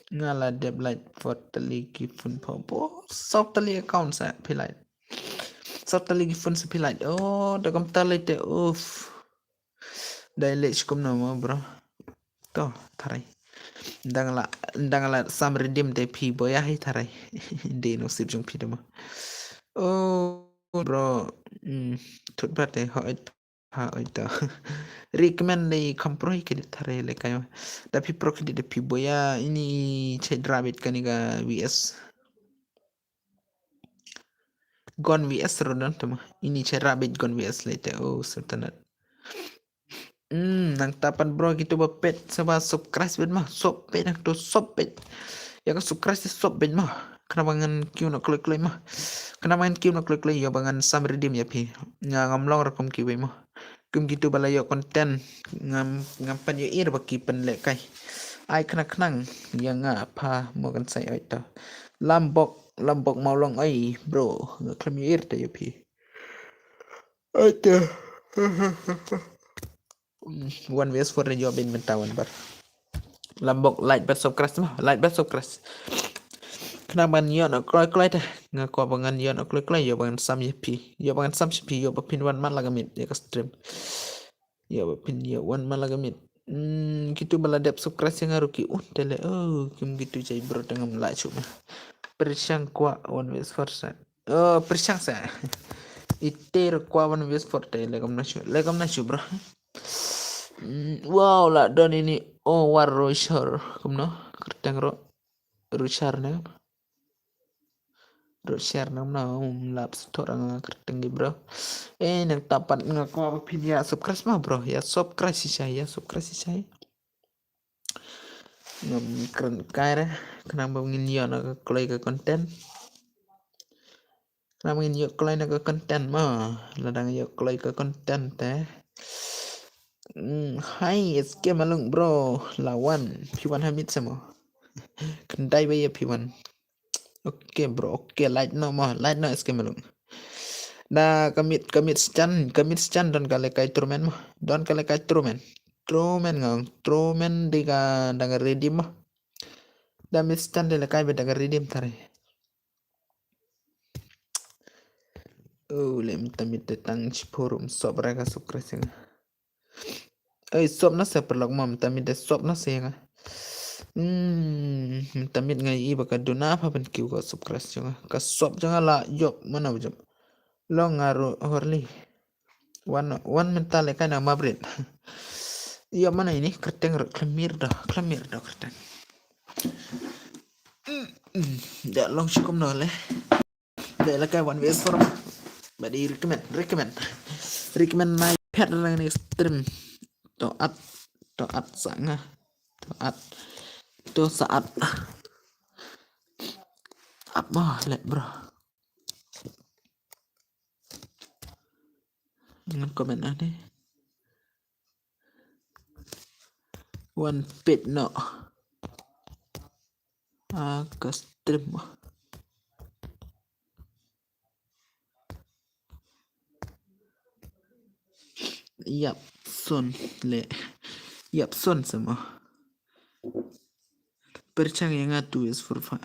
Nga la dep light four tylli ki phone pho. Bo, saw tylli account sa phi light. Saw tylli ki phone sa phi light. Oh, da kumta light te, uff. Dei leh shi kumno mo, bro. To, tharai. Dang la, dang la sam redeem te phi boya hi tharai. Dei nusip jong phi te mo. Oh, bro. Hmm, thut bat te, ho, ha, oi to. Recommend dei kham pro hi kidit tharai le kayo. Da phi pro kidit da phi boya ini chai drabit kani ka V S. Gon V S rodan tama. Ini chai rabbit gon V S lete. Oh, sultanat. Hmm, nang tapan bro, kitu ba pet, saba subscribe bet ma, sop pet nang tu sop pet. Ya ka subscribe sop bet ma. Kena bangan kiu nak kloi kloi ma. Kena bangan kiu nak kloi kloi, ya bangan sam redeem ya phi. Nga ngam long rakum kiwei ma. Kum kitu ba la ïoh content ngam, ngam pat ïoh ir ba ki pynlehkai. Ai khnang khnang ïa nga pha mo kan sai oi to. Lambok, lambok mau long oi bro. Nga khlem ïoh ir te ïa phi. Oi to. One vs four ne ïoh bin mynta wan bar. Lambok like bad subscribe ma, like bad subscribe. Kena ban ïoh na kloi kloi te. Nga ko ba ngan ïoh na kloi kloi, ïoh ba ngan sam ïa phi. Ïoh ba ngan sam ïa phi, ïoh ba phin wan man la ka miet ïa ka stream. Ïoh ba phin ïoh wan man la ka miet. Hmm, kitu ba la dep subscribe ïa nga ruh ki un te le. Oh, kim kitu jai bro te ngam lah shuh ma. Pyrshang kwah one vs four sa. Oh, pyrshang sa. Ite ruh kwah one vs four te le kam na shuh. Le kam na shuh bro. Hmm, wow, la don ini. Oh, war Roshar. Kumno? Kyrteng ruh. Roshar ne. Roshar ne kumno? Um, lap stok nga kyrteng gi bro. Eh, nang tapat nga kwah ba phin ïa subscribe ma bro. Ïa subscribe shisha, ïa subscribe shisha. Ngam kren kai re, kena ba ngin ïoh na ka kloi ka content. Kena ba ngin ïoh kloi na ka content ma, lada ngin ïoh kloi ka content te. Hmm, hai, S K Malung bro, lawan, phi wan ha miet sa mo. Khyndai ba ïa phi wan. Ok bro, ok, light no mo, light no S K Malung. Da ka miet, ka miet scan, ka miet scan don ka lehkai Truman mo. Don ka lehkai Truman. Truman ngong, Truman di ka dang redeem mo. Da miet scan di lehkai ba dang redeem tare. Oh, lem tamit de tang chiporum sobra ka sukra singa. Ei, sop na se perlok mam, tamit de sop na se nga. Hmm, tamit nga i ba ka duna pha ban kiu ka sop kras jong nga. Ka sop jong nga la jop mana jop. Long nga ru horli. Wan, wan mental le kana mabrit. Ïa mana ini kyrteng ru klemir da, klemir da kyrteng. Hmm, hmm, da long shukum no le. Dei la kai one vs four. Ba dei recommend, recommend. Recommend na pet lang ni stream. To at, to at sa nga. To at. To sa at. At mo le bro. Ngan comment ani. Wan pet no. Ah, ka stream. Yap son le. Yap son sama. Perchang yang atu is for fa.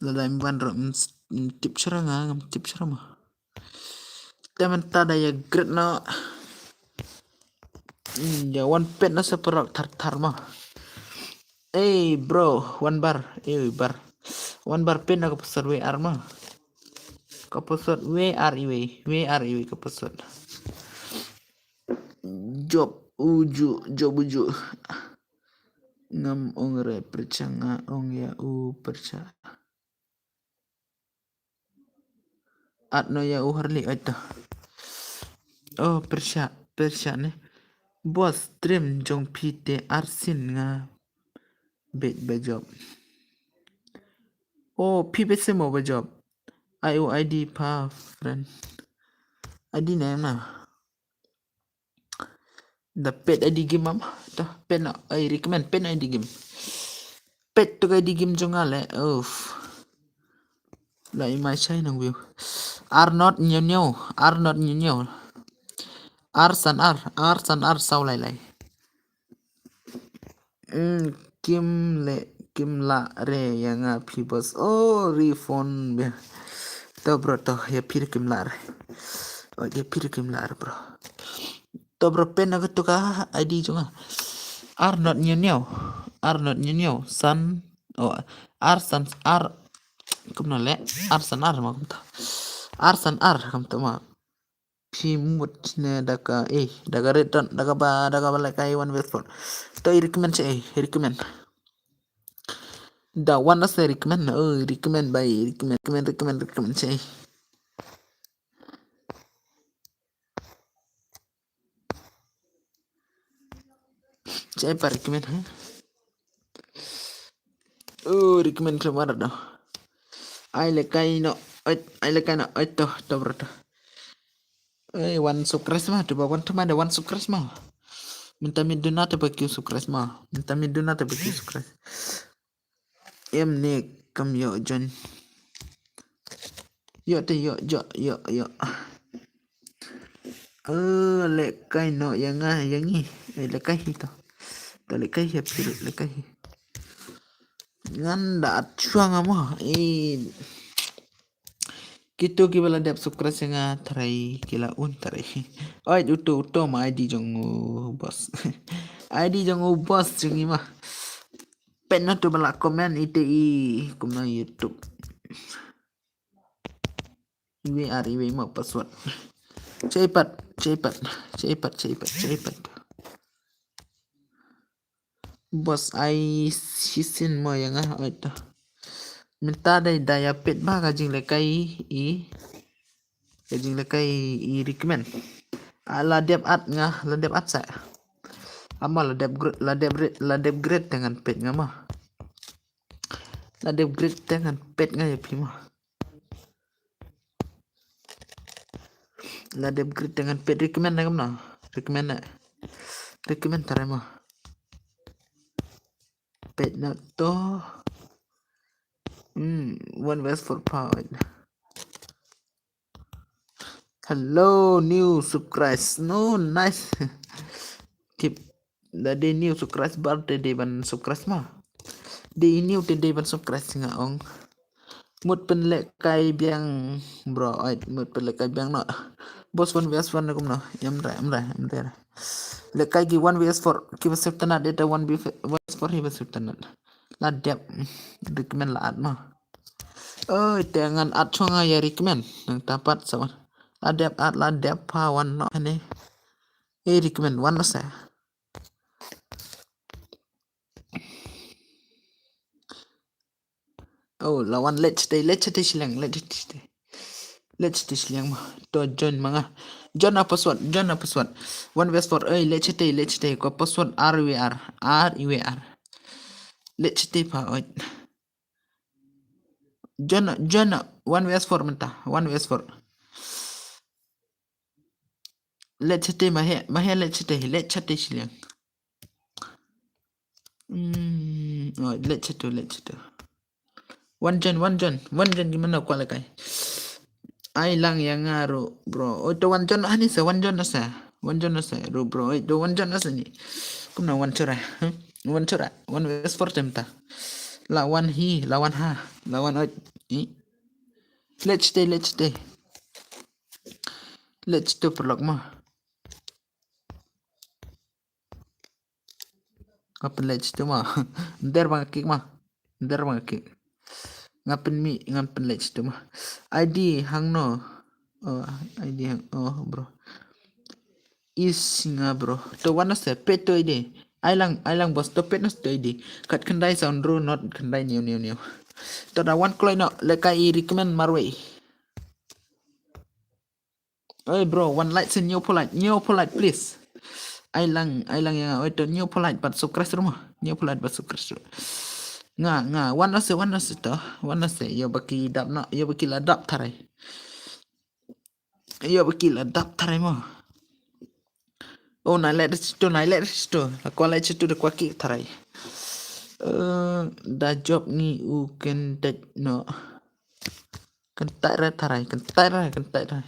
Lada im ban ro tip chara nga ngam tip chara ma. Temen tada ya gret no. Hmm, ya one pet na seperak thar thar ma. Ey bro, one bar, ey bar. One bar pin na ka pasal W R ma. Ka pasal W R iwe, W R iwe ka pasal. Job uju, job uju. Ngam ong re percha nga ong ya u percha. At no ya u harli aita. Oh, percha, percha ne. Bos stream jong phi te arsin nga bet ba job. Oh, phi bet se mo ba job. Ai u I D pa friend. I D ne na. Da pet I D game am. Da pet na, I recommend pet na I D game. Pet to ka I D game jong nga le. Uff. La i mai shai nang view. Ar not nyeu nyeu. Ar not nyeu nyeu. Ar san ar. Ar san ar saw lai lai. Hmm, kim le kim la re ya nga phi boss. Oh, refund be. To bro to ya phi kim la re. Oh, ya phi kim la re bro. To bro pen na ka tu ka I D jong nga. Ar not nyeu nyeu. Ar not nyeu nyeu. San. Oh, ar san ar. Kumno le. Ar san ar ma kumta. Ar san ar kumta ma. Phi mut ne da ka, eh, da ka red dot, da ka ba, da ka ba lehkai one way four. To i recommend che, eh, recommend. Da one da se recommend, oh, recommend by, recommend, recommend, recommend, recommend che, eh. Che pa recommend, ha? Oh, recommend khlem ar do. Ai lehkai no, ai, ai lehkai no, ai to, to bro to. Eh, one subscribe ma, tu ba one to ma da one subscribe ma. Minta mi duna te ba kyu subscribe ma. Minta mi duna te ba kyu subscribe. Em ne kam yo join. Yo te yo, yo, yo, yo. Eh, lehkai no ya nga, ya ngi. Eh, lehkai hi to. To lehkai hi phi, lehkai hi. Ngan da at shuang amo. Eh. Kitu ki ba la dep subscribe nga trai ki la un trai. Oi, uto, uto ma I D jong u boss. I D jong u boss jong i ma. Pen na tu ba la comment ite i kumno YouTube. Iwe ar iwe ma password. Chei pat, chei pat, chei pat, chei pat, chei pat. Boss ai sisin mo ya nga oi to. Mynta dei da ya pet ba ka jinglehkai i. Ka jinglehkai i recommend. A la dep at nga, la dep at sa. Ama la dep gr-, la dep re-, la dep grade te ngan pet nga ma. La dep grade te ngan pet nga ya phi ma. La dep grade te ngan pet recommend na kam na. Recommend na. Recommend tare ma. Pet na to. Hmm, one west for power. Hello, new subscribe. No, nice. Keep. Da dei new subscribe bar te dei ban subscribe ma. Dei new te dei ban subscribe nga ong. Mut pynlehkai biang bro, ai mut pynlehkai biang no. Boss one west one kum no. Em ra, em ra, em ra. Lehkai ki one west four ki ba seftanat dei ta one west four hi ba seftanat. La dep recommend la at ma. Oi, te ngan at chong ya recommend. Nang tapat sa wan. La dep at, la dep pa wan no hane. Eh, recommend wan no sa. Oh, la wan leh chitei, leh chitei shiliang, leh chitei. Leh chitei shiliang ma. To join ma nga. Join a password, join a password. One west four, oi, leh chitei, leh chitei. Ko password R W R, R W R. Leh chitei pa, oi. Join, join, one west four mynta, one west four. Leh chitei ma he, ma he leh chitei, leh chitei shiliang. Hmm, oh, leh chitei, leh chitei. One join, one join, one join gimana kwalehkai. Ai lang ya nga ruh, bro. Oh, to one join ani sa, one join na sa. One join na sa, ruh, bro. Oh, to one join na sa ni. Kumna one chura. Hmm? One chura. One west four tem ta. La one hi, la one ha. La one oi. Hi. Leh chitei, leh chitei. Leh chitei paralok ma. Nga pynleh chitei ma. Nder ba nga kik ma. Nder ba nga kik. Nga pynmih, nga pynleh chitei ma. I D hangno. Oh, I D hang, oh, bro. Is nga, bro. To wan na se pet to I D. Ai lang, ai lang boss to pet na to I D. Kat khyndai sound ro not khyndai niu niu niu. To da wan kloi no lehkai i recommend marwei. Oi bro, one like sin new polite, new polite please. Ai lang, ai lang ya nga, oi to new polite but subscribe ruh ma. New polite but subscribe ruh. Nga, nga, wan na se, wan na se to, wan na se, yo ba ki dap na, yo ba ki la dap tharai. Yo ba ki la dap tharai ma. Oh, na leh da chito, na leh da chito. La kwah leh chito da kwah ki tharai. Eh, da job ngi u ken dej no. Kan tai ra tharai, kan tai ra, kan tai ra.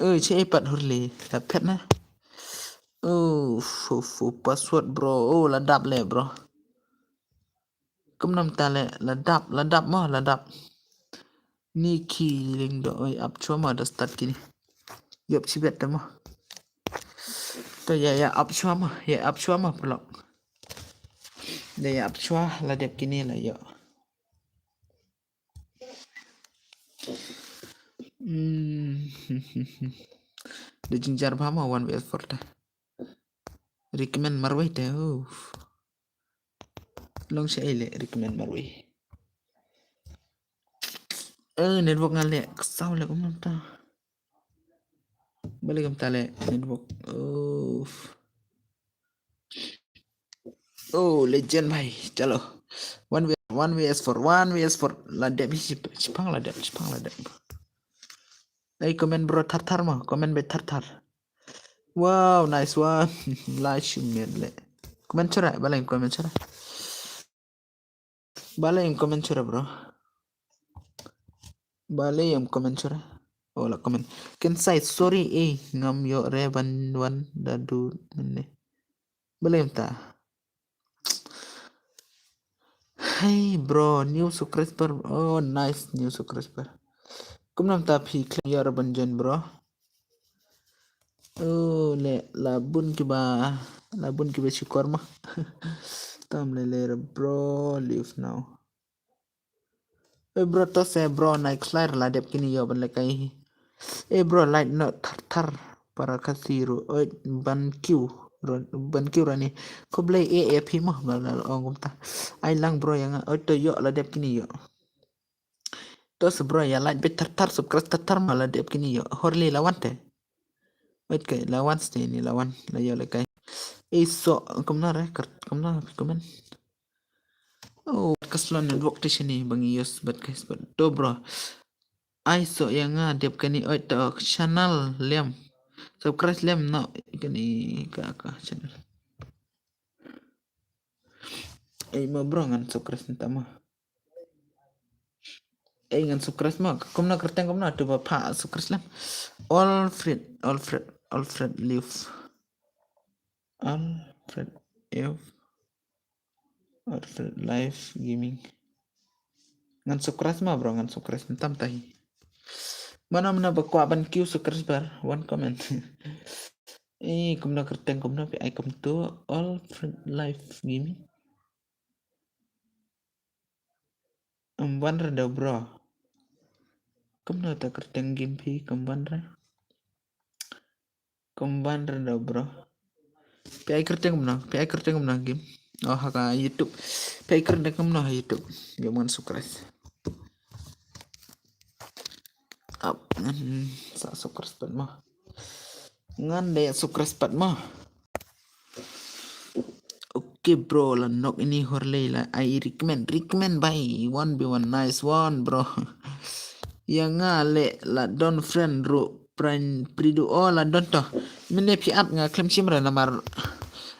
Oi, che pat hurli, la phet na. Oh, fu, fu, password bro. Oh, la dap le bro. Kum nam ta le, la dap, la dap mo, la dap. Ni ki ling do oi ap chua mo da start kini. Yop chibet ta mo. To ya ya ap chua mo, ya ap chua mo pelok. Da ya ap chua la dep kini la yo. Hmm. Da jingjar ba mo one vs four ta. Recommend marwei te. Oh. Long sha ile recommend marwei. Eh, network nga le ksaw le kum ta. Balik kum ta le network. Oh. Oh, legend bhai. Chalo. One vs four, one vs four. La dep hi chipang la dep, chipang la dep. Ai comment bro thar thar mo, comment be thar thar. Wow, nice one. La shu miet le. Comment chura, balai comment chura. Balai comment chura bro. Balai comment chura. Oh la comment. Ken sai sorry eh ngam yo re ban wan da du ne. Balai ta. Hey bro, new subscriber. Oh nice new subscriber. Kum nam ta phi khlem yo re ban join bro. Oh, le la bun kiba, la bun kiba shukor ma. Tam le le bro, leave now. Eh bro, to se bro, nai khlair la dep kini yo ban le kai. Eh bro, light no thar thar para kasi ru. Oi, ban kiu, ban kiu rani. Ko blei eh eh phi mo, bla bla ong kumta. Ai lang bro yang, oi to yo la dep kini yo. To se bro ya like bit tar tar subscribe tar tar ma la dep kini yo. Horli la wan te. Wait ke la wan ste ni la wan la yo le kai. Iso kumna re kumna comment. Oh ka slow network te shini bangi yos bat ke bat. To bro. Ai so ya nga dep kini oi to channel lem. Subscribe lem no kini ka ka channel. Ei mo bro ngan subscribe nta ma. Ei ngan subscribe ma. Kumna kerteng kumna tu ba pha subscribe lem. Alfred, Alfred, Alfred Live. Alfred F. Alfred Live Gaming. Ngan subscribe ma bro, ngan subscribe tam tahi. Mana mana ba kwah ban kiu subscriber, one comment. Eh, kumna kerteng kumna pi ai kum tu Alfred Live Gaming. Em wan re da bro. Kumna ta kerteng game pi kum wan re. Kum wan re da bro. Pi ai kerteng kumna, pi ai kerteng kumna game. Oh ha ka YouTube. Pi ai kerteng kumna ha YouTube. Yo man subscribe. Ap ngan sa subscribe pat ma. Ngan de subscribe pat ma. Okay bro, la nok ini horlei la ai recommend, recommend bai one by one, nice one bro. Ya nga le la don friend ru pran pridu o la don to. Mene phi at nga klem chim re namar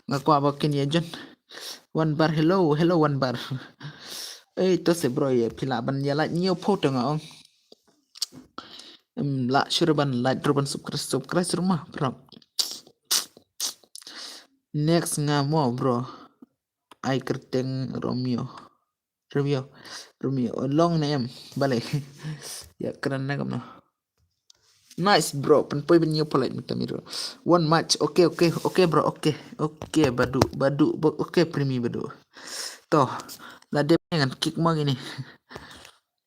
nga kwah ba kin ya jon. One bar, hello, hello one bar. Eh to se bro ya phi la ban ya la nyo photo nga ong. Em la sure ban like ru ban subscribe subscribe ru ma bro. Next nga mo bro. Ai kerteng Romeo. Romeo. Romeo long ne em. Bale. Ya kran na kamno. Nice bro, pen poi ben yo polite mita miro. One match. Okay, okay, okay bro, okay. Okay badu badu okay primi badu. To la dep ngan kick mo gini.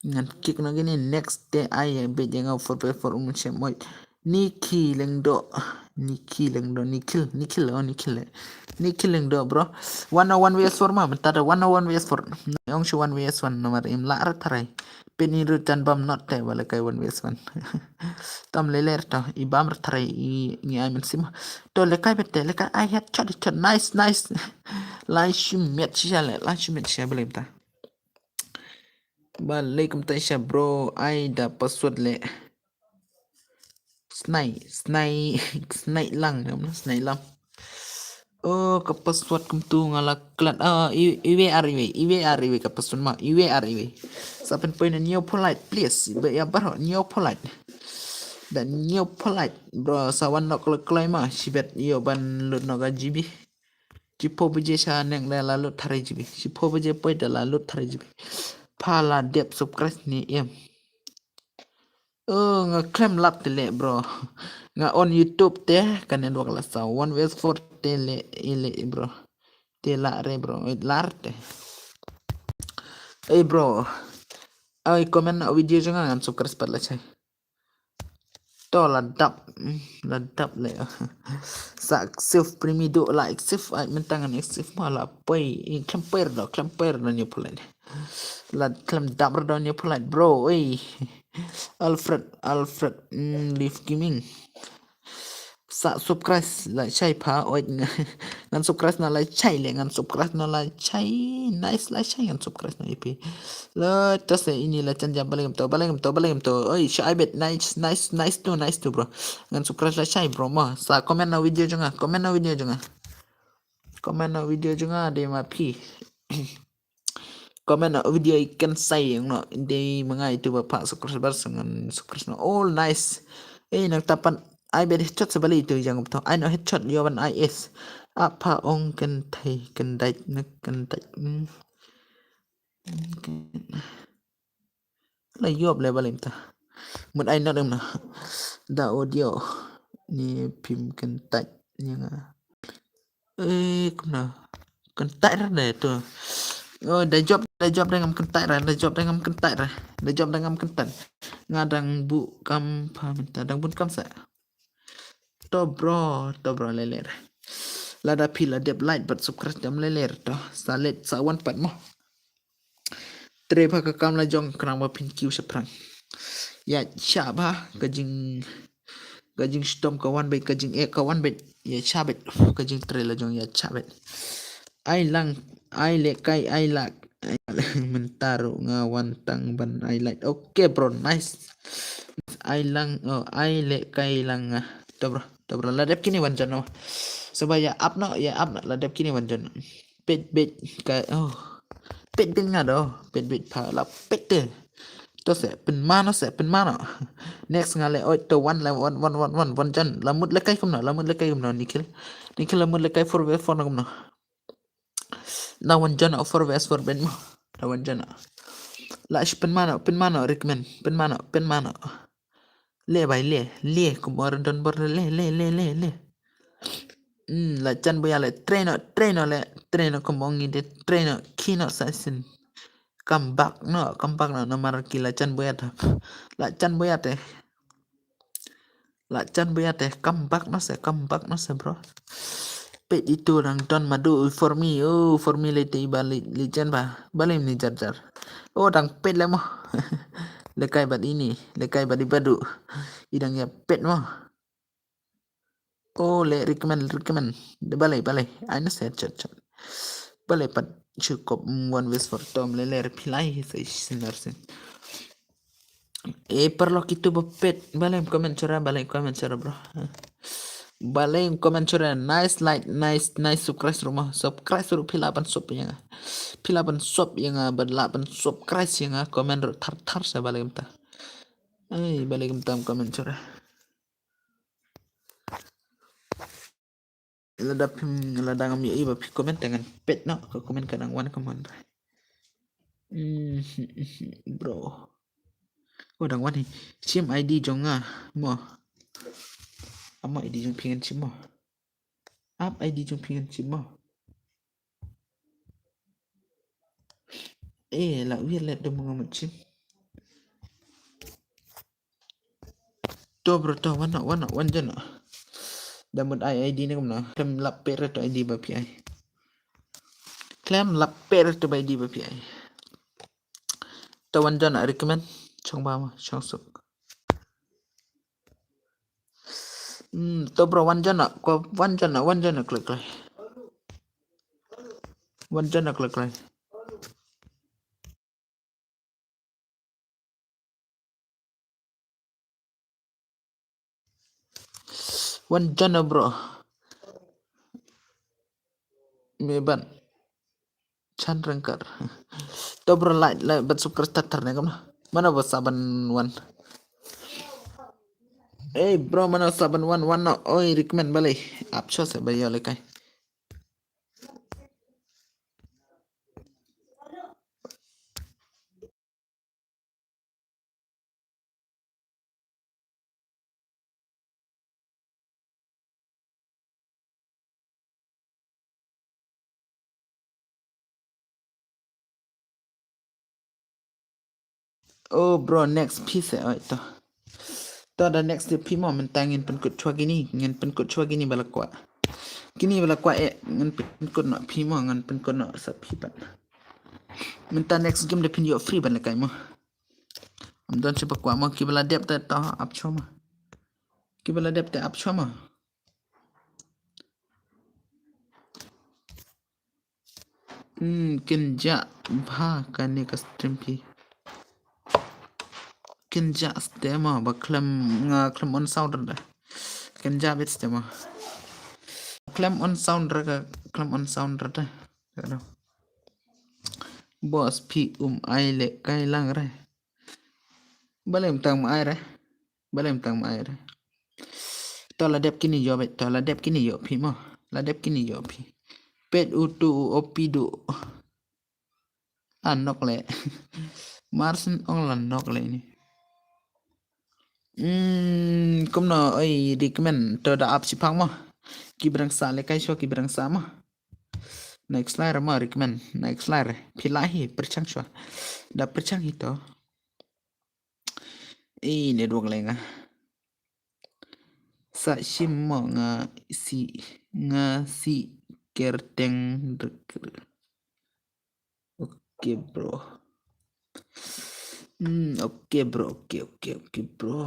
Ngan kick no gini next te ai be jeng four by four um chem oi. Niki lengdo. Niki lengdo, Nikhil, Nikhil, oh Nikhil. Niki lengdo bro. One on one vs four ma, bentar da one on one vs four. Ong shu one vs one nomar im la ar tharai. Peni ru tan bam not te wala kai one vs one. Tam leler to i bam tharai i ngi ai men sim. To lekai bete lekai ai headshot headshot nice nice. Lai shim met shisha le lai shim met shisha belai beta. Ba le kumta sha bro ai da password le. Snai snai snai lang nam snai lam. Oh, ka password kumtu nga la klet. Ah, iwe, iwe ar iwe, iwe ar iwe ka password ma, iwe ar iwe. Sa pynpoi na Neopholite, please. Ba ïa baroh Neopholite. Da Neopholite, bro, sa wan nok la kloi ma, shibet ïoh ban lut nok ka G B. Shiphew baje sha neng da la lut three G B. Shiphew baje poi da la lut three G B. Pha la dep subscribe ne em. Oh, nga khlem lap te leh, bro. Nga on YouTube te, ka network la saw. One West Four te leh, i leh, bro. Te la re, bro. Lar te. Ei, bro. Ai, comment na video jong nga ngan subscribe pat la chai. To la dap, mm, la dap le. Sa accept primi do la accept, ai, mynta ngan accept ma la poi, eh, khlem poi do, khlem poi do Neopholite. La khlem dap do Neopholite, bro, ei. Alfred, Alfred, mm, Live Gaming. Sa subscribe la chai pha, oi, ngan subscribe na la chai le, ngan subscribe na la chai, nice la chai, ngan subscribe na ipi. La, to se ini la chan jam balai to, balai to, balai to. Oi, shai bet, nice, nice, nice to, nice to, bro. Ngan subscribe la chai, bro, ma. Sa comment na video jong nga, comment na video jong nga. Comment na video jong nga, de ma phi. Comment na video i kan sai yung no. De ma nga itu ba pha subscribe, ngan subscribe no. All nice. Eh, nang tapan ai bet headshot sa balai itu jang to. Ai no headshot yo ban I S. Apa ong kan thai, kan dai, na kan dai. Hmm. La ïoh le balai mynta. Mut ai not em na. Da audio ni phim kyntait ni nga. Eh, kumno. Kyntait ra de to. Oh, da jop, da jop da ngam kyntait ra, da jop da ngam kyntait ra. Da jop da ngam kyntait. Nga dang bu kam pha mynta, dang bun kam sa. To bro, to bro, le le. Lada phi la dep like bad subscribe dam le le to. Sa let sa wan pat mo. Tre ba ka kam la jong khnang ba phin kiew shaphrang. Ïa cha ba ka jing, ka jingshitom ka wan beit, ka jingeh ka wan beit. Ïa cha beit ka jingtre la jong, ïa cha beit. Ai lang, ai le kai, ai lak. Mynta ruh nga wan tang ban ai like. Okay bro, nice. Ai lang, oh, ai le kai lang nga. To bro, to bro, la dep kine wan jon no. Saba ïa ap no, ïa ap no, la dep kine wan jon no. Pet bet ka, oh. Pet bet nga do, pet bet pha la pet te. To se pynmano, se pynmano. Next nga le oi to wan le wan, wan, wan, wan, wan jon. La mut le kai kumno, la mut le kai kumno, Nikhil. Nikhil la mut le kai four v four no kumno. La wan jon four v four bet mo. La wan jon. La shi pynmano, pynmano, recommend, pynmano, pynmano. Le bai le, le, kumor don bor le, le, le, le, le. Hmm, la chan boya le, treno, treno le, treno kumong ide, treno, kino sa sin. Come back no, come back no, namar ki la chan boya ta. La chan boya te. La chan boya te, come back no se, come back no se, bro. Pet itu nang don madu for me, oh, for me le te iba le, le chan ba, balem ni jar jar. Oh, dang pet le mo. Le kai bad ini, le kai bad ibadu. Idang ïa pet mo. Oh, le recommend, recommend. De balai, balai. Ai na se chat, chat. Balai pat cukup one west for tom le le reply sa sinar sin. Eh, paralok itu ba pet. Balai comment chora, balai comment chora, bro. Balai comment chora. Nice like, nice, nice subscribe ruh mo. Subscribe ruh phi lah ban sub ïa nga. Phi lah ban sub ïa nga, bad lah ban subscribe ïa nga. Comment ruh thar thar sa balai kumta. Ai, balai kumta comment chora. Lada phim, lada ngam ïohi ba phi comment te ngan pet noh, ka comment ka dang wan ka mon. Hmm, bro. Oh, dang wan hi. Shim I D jong nga mo. Amo I D jong phi ngan shim mo. Ap I D jong phi ngan shim mo. Eh, la wir let dum ngam shim. To bro, to wan noh, wan noh, wan jon noh. Da mut ai I D ne kumno. Khlem lap pet re to I D ba phi ai. Khlem lap pet re to ba I D ba phi ai. To wan jon noh, recommend. Chong ba mo, chong suk. Hmm, to bro, wan jon noh, ko wan jon noh, wan jon noh, klik, klik. Wan jon noh, klik, klik. Wan jon noh, bro. Me ban. Chan rengkar. To bro, like, like, ban subscribe tat tar ne kam na. Mano ba saban wan. Eh, bro, mano saban wan, wan no. Oi, recommend balei. Ap sho se ba yo le kai. Oh, bro, next piece, eh, oi, to. To da next de phi mo, mynta ngin pynkut chwa kini, ngin pynkut chwa kini ba la kwah. Kini ba la kwah, eh, ngin pynkut noh phi mo, ngin pynkut noh sa phi pat. Mynta next game de phin ïoh free ban lehkai mo. Ym don shuh ba kwah mo, ki ba la dep te to ap chwa mo. Ki ba la dep te ap chwa mo. Hmm, kin jah bha kane ka stream phi. Kin jah ste mo, ba khlem, nga khlem on sound re. Kin jah bit ste mo. Khlem on sound re ka, khlem on sound re. Boss phi um ai lehkai lang re. Balei ym tang ma ai re. Balei ym tang ma ai re. To la dep kini ïoh bit, to la dep kini ïoh phi mo. La dep kini ïoh phi. Pet u tu u opi du. Ah, nok le. Marsin ong la nok le ni. Hmm, kumno, oi, recommend to da ap shiphang mo. Ki brang sa lehkai shuwa ki brang sa mo. Next layer mo, recommend. Next layer. Phi la hi, pyrchang shuwa. Da pyrchang hi to. Eh, network le nga. Sa shim mo nga si, nga si kerteng dek-, okay, bro. Hmm, okay, bro. Okay, okay, okay, bro.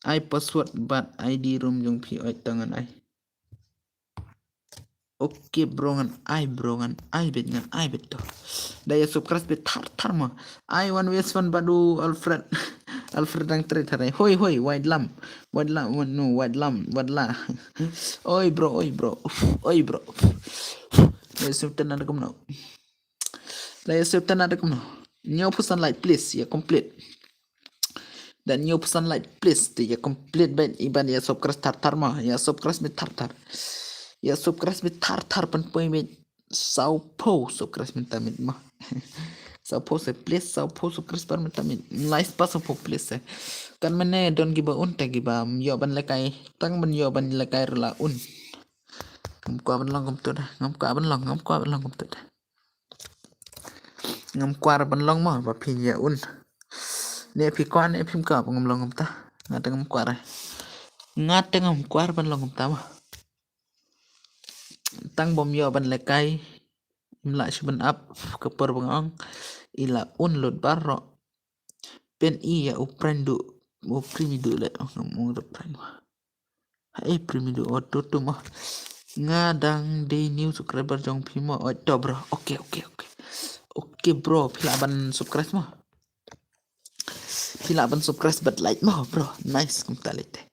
Ai password bad I D room jong phi, oi, to ngan ai. Okay, bro, ngan ai, bro, ngan ai bit, ngan ai bit to. Da ïa subscribe bit thar thar mo. Ai wan wes wan badu Alfred. Alfred dang trade thar ai. Hoi, hoi, wait lam. Wait lam, no, wait lam, wait la. Oi, bro, oi, bro. Oi, bro. Ïa sub tena da kumno. La ïa sub tena da kumno. Ñiew phew san like, please, ïa complete. Da ñiew phew san like, please, te ïa complete bad i ban ïa subscribe thar thar mo, ïa subscribe bit thar thar. Ïa subscribe bit thar thar, pynpoi bit saw phew subscribe mynta miet mo. Saw phew se, please, saw phew subscribe mynta miet. Lai spah saw phew, please se. Kan mynne don kiba un te kiba ym ïoh ban lehkai, tang ban ïoh ban lehkai ruh la un. Ngam kwah ban long kumtu da, ngam kwah ban long, ngam kwah ban long kumtu da. Ngam kwah ban long mo ba phi ïa un. Ne phi kwah ne phim kwah ba ngam long kumta. Nga te ngam kwah re. Nga te ngam kwah ban long kumta mo. Tang bym ïoh ban lehkai. Im lah shu ban ap ka por ba nga ong. I la un lut baroh. Pyn i ïa u pren du, u primi du le, ngam ong da pren mo. Haei primi du, o tu tu mo. Nga dang dei new subscriber jong phi mo. Oi to bro. Okay, okay, okay. Okay bro, phi lah ban subscribe mo. Phi lah ban subscribe bad like mo bro. Nice, kumta lei te.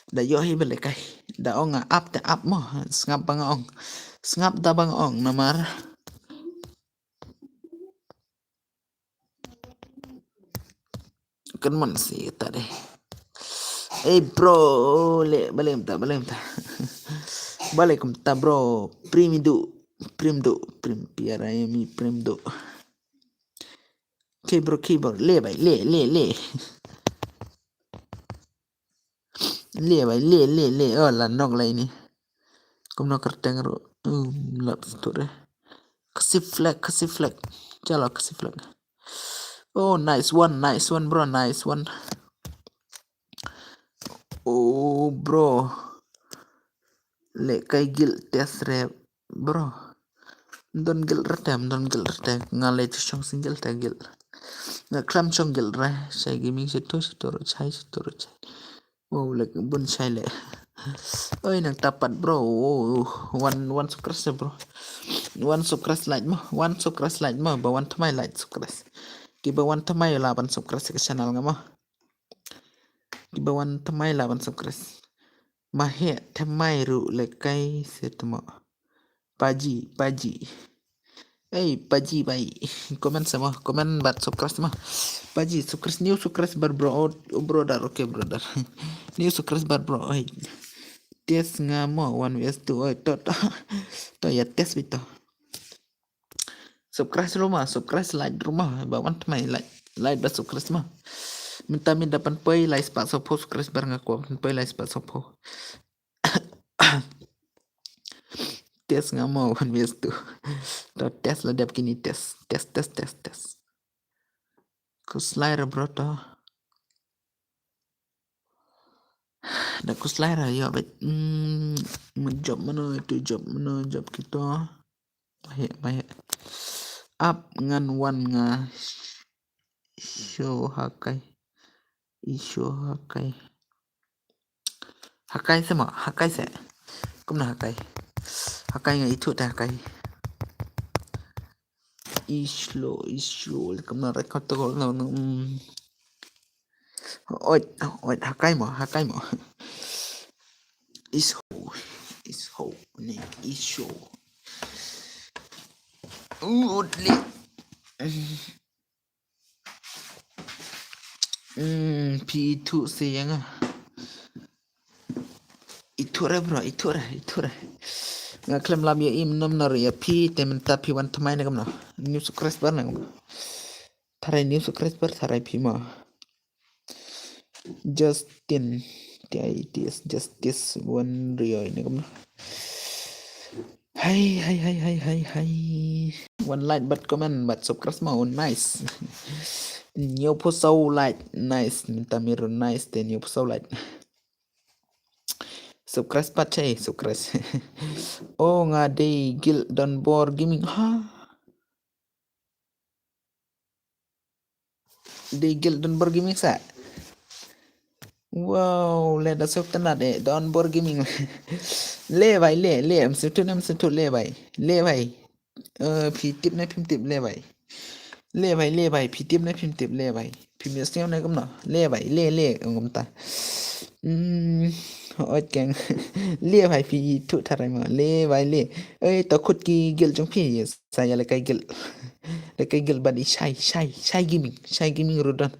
Da ïoh hi ba lehkai. Da ong nga ap te ap mo. Sngap ba nga ong. Sngap da ba nga ong namar. Kan man si ta deh. Eh bro, le, balei mynta, balei mynta. Balei kumta bro, prim du, prim du, prim piara mi prim du. Okay bro, okay bro, le bai, le, le, le. Le bai, le, le, le. Oh, la nok la ini. Kumno kyrteng ruh. Um, lap stur eh. Kasi flag, kasi flag. Chalo, kasi flag. Oh, nice one, nice one, bro, nice one. Oh, bro. Lehkai guild test re, bro. Don guild re te, don guild re te. Nga leh shong single te guild. Nga klam shong guild re. Shai gaming shito, shito ro chai, shito ro chai. Wow, leh bun shai leh. Oi, nang tapat bro. Oh, one, one subscribe bro. One subscribe like mo. One subscribe like mo. Ba one thymmai like subscribe. Ki ba one thymmai lah ban subscribe ka channel nga mo. Ki ba one thymmai lah ban subscribe. Ma heh thymmai ruh lehkai se thymmai. Paji, Paji. Hey, Paji, bhai. Comment sa mo, comment bad subscribe sa mo. Paji, subscribe, new subscriber, bro. Oh, oh, brother, okay, brother. New subscriber, bro. Hey. Test nga mo, one versus two. Oi, to, to. To, ïa test beit to. Subscribe ruh mo, subscribe, like ruh mo, ba wan thymmai like, like bad subscribe mo. Mynta mynta pynpoi lai spah sawphew subscriber, nga kwah pynpoi lai spah sawphew. Test nga mo, one versus two. To test la dep kine, test, test, test, test, test. Khuslai re bro to. Da khuslai re ïa beit. Hmm, ma job mano itu, job mano, job kito. Baik, baik. Ap ngan wan nga show ha kai. I show ha kai. Ha kai se mo, ha kai se. Kumno ha kai? Ha kai nga ithuh te ha kai. I show, i show. Kumno record to no, no. Hmm. Oi, oi, ha kai mo, ha kai mo. Is ho, is ho, ne, is show. Oi, le. Hmm, phi ithuh se ïa nga. Ithuh re bro, ithuh re, ithuh re. Nga khlem lam ïa im nom na ri ïa phi, te mynta phi wan thymmai ne kumno? New subscriber ne kumno? Tharai new subscriber, tharai phi mo. Justin, T I T S, Justice, wan ri ïa ne kumno? Hai, hai, hai, hai, hai, hai. Wan like bad comment bad subscribe mo, oh, nice. Hynñiewphew saw like, nice. Mynta miru nice te hynñiewphew saw like. Subscribe pat chai, subscribe. Oh, nga dei guild Donbor Gaming. Ha? Dei guild Donbor Gaming sa. Wow, le da sok tana de Donbor Gaming. Le bhai, le, le, em sutu, em sutu, le bhai. Le bhai. Eh, phi tip ne phim tip, le bhai. Le bhai, le bhai, phi tip ne phim tip, le bhai. Phim ïohsngew ne kumno? Le bhai, le, le, ong kumta. Hmm, oi keng. Le bhai, phi ithuh tharai mo. Le bhai, le. Oi, to khut ki guild jong phi, yes. Sa ïa lehkai guild. Lehkai guild bad i Shai, Shai, Shai Gaming, Shai Gaming ruh don.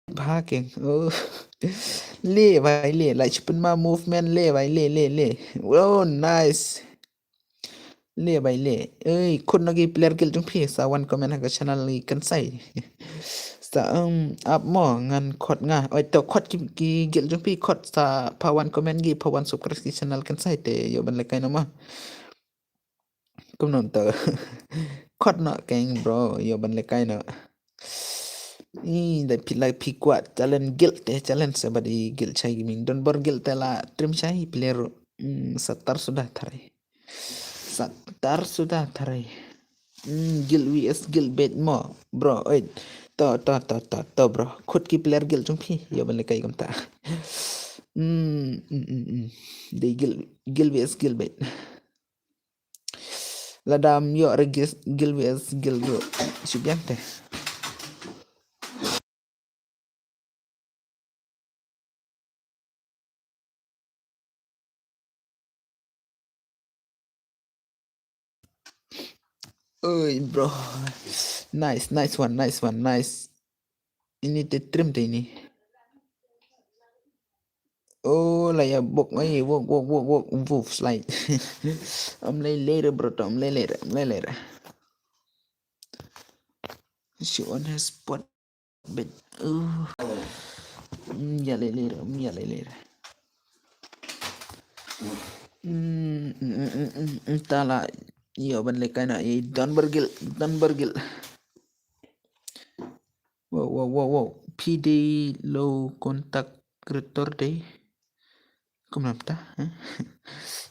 Bha keng. Oh. Le bhai le, like shu pynma movement le bhai le, le, le. Oh, nice. Le bhai le. Ei, khut noh ki player guild jong phi, sa wan comment ha ka channel i Kynsai. Sa, um, ap mo ngan khot nga. Oi, to khot ki, ki guild jong phi, khot sa pha wan comment ki, pha wan subscribe ki channel Kynsai te ïoh ban lehkai noh mo. Kumno to. Khot noh keng bro, ïoh ban lehkai noh. Ih, da phi la phi kwah challenge guild te, challenge sa bad i guild Shai Gaming. Donbor guild te la trim shai player. Hmm, sa tar suda tharai. Sa tar suda tharai. Hmm, guild V S guild beit mo, bro. Oi. To, to, to, to, to, bro. Khut ki player guild jong phi. Ïoh ban lehkai kumta. Hmm, hmm, hmm, hmm. Dei guild, guild V S guild beit. Lada ym ïoh re guild, guild V S guild ruh shu biang te. Oi, bro. Nice, nice one, nice one, nice. Ini te trim te ini. Oh, la ïa bok, oi, wok, wok, wok, wok, woof, slide. Ym lei lei re, bro, to, ym lei lei re, ym lei lei re. She on her spot, bet. Uh. Mm, ïa lei lei re, mm, ïa lei lei re. Mm, mm, mm, mm, mm, ta la, ïoh ban lehkai noh, ïa Donbor guild, Donbor guild. Wow, wow, wow, wow. Phi dei low contact creator dei. Kumno mynta, eh?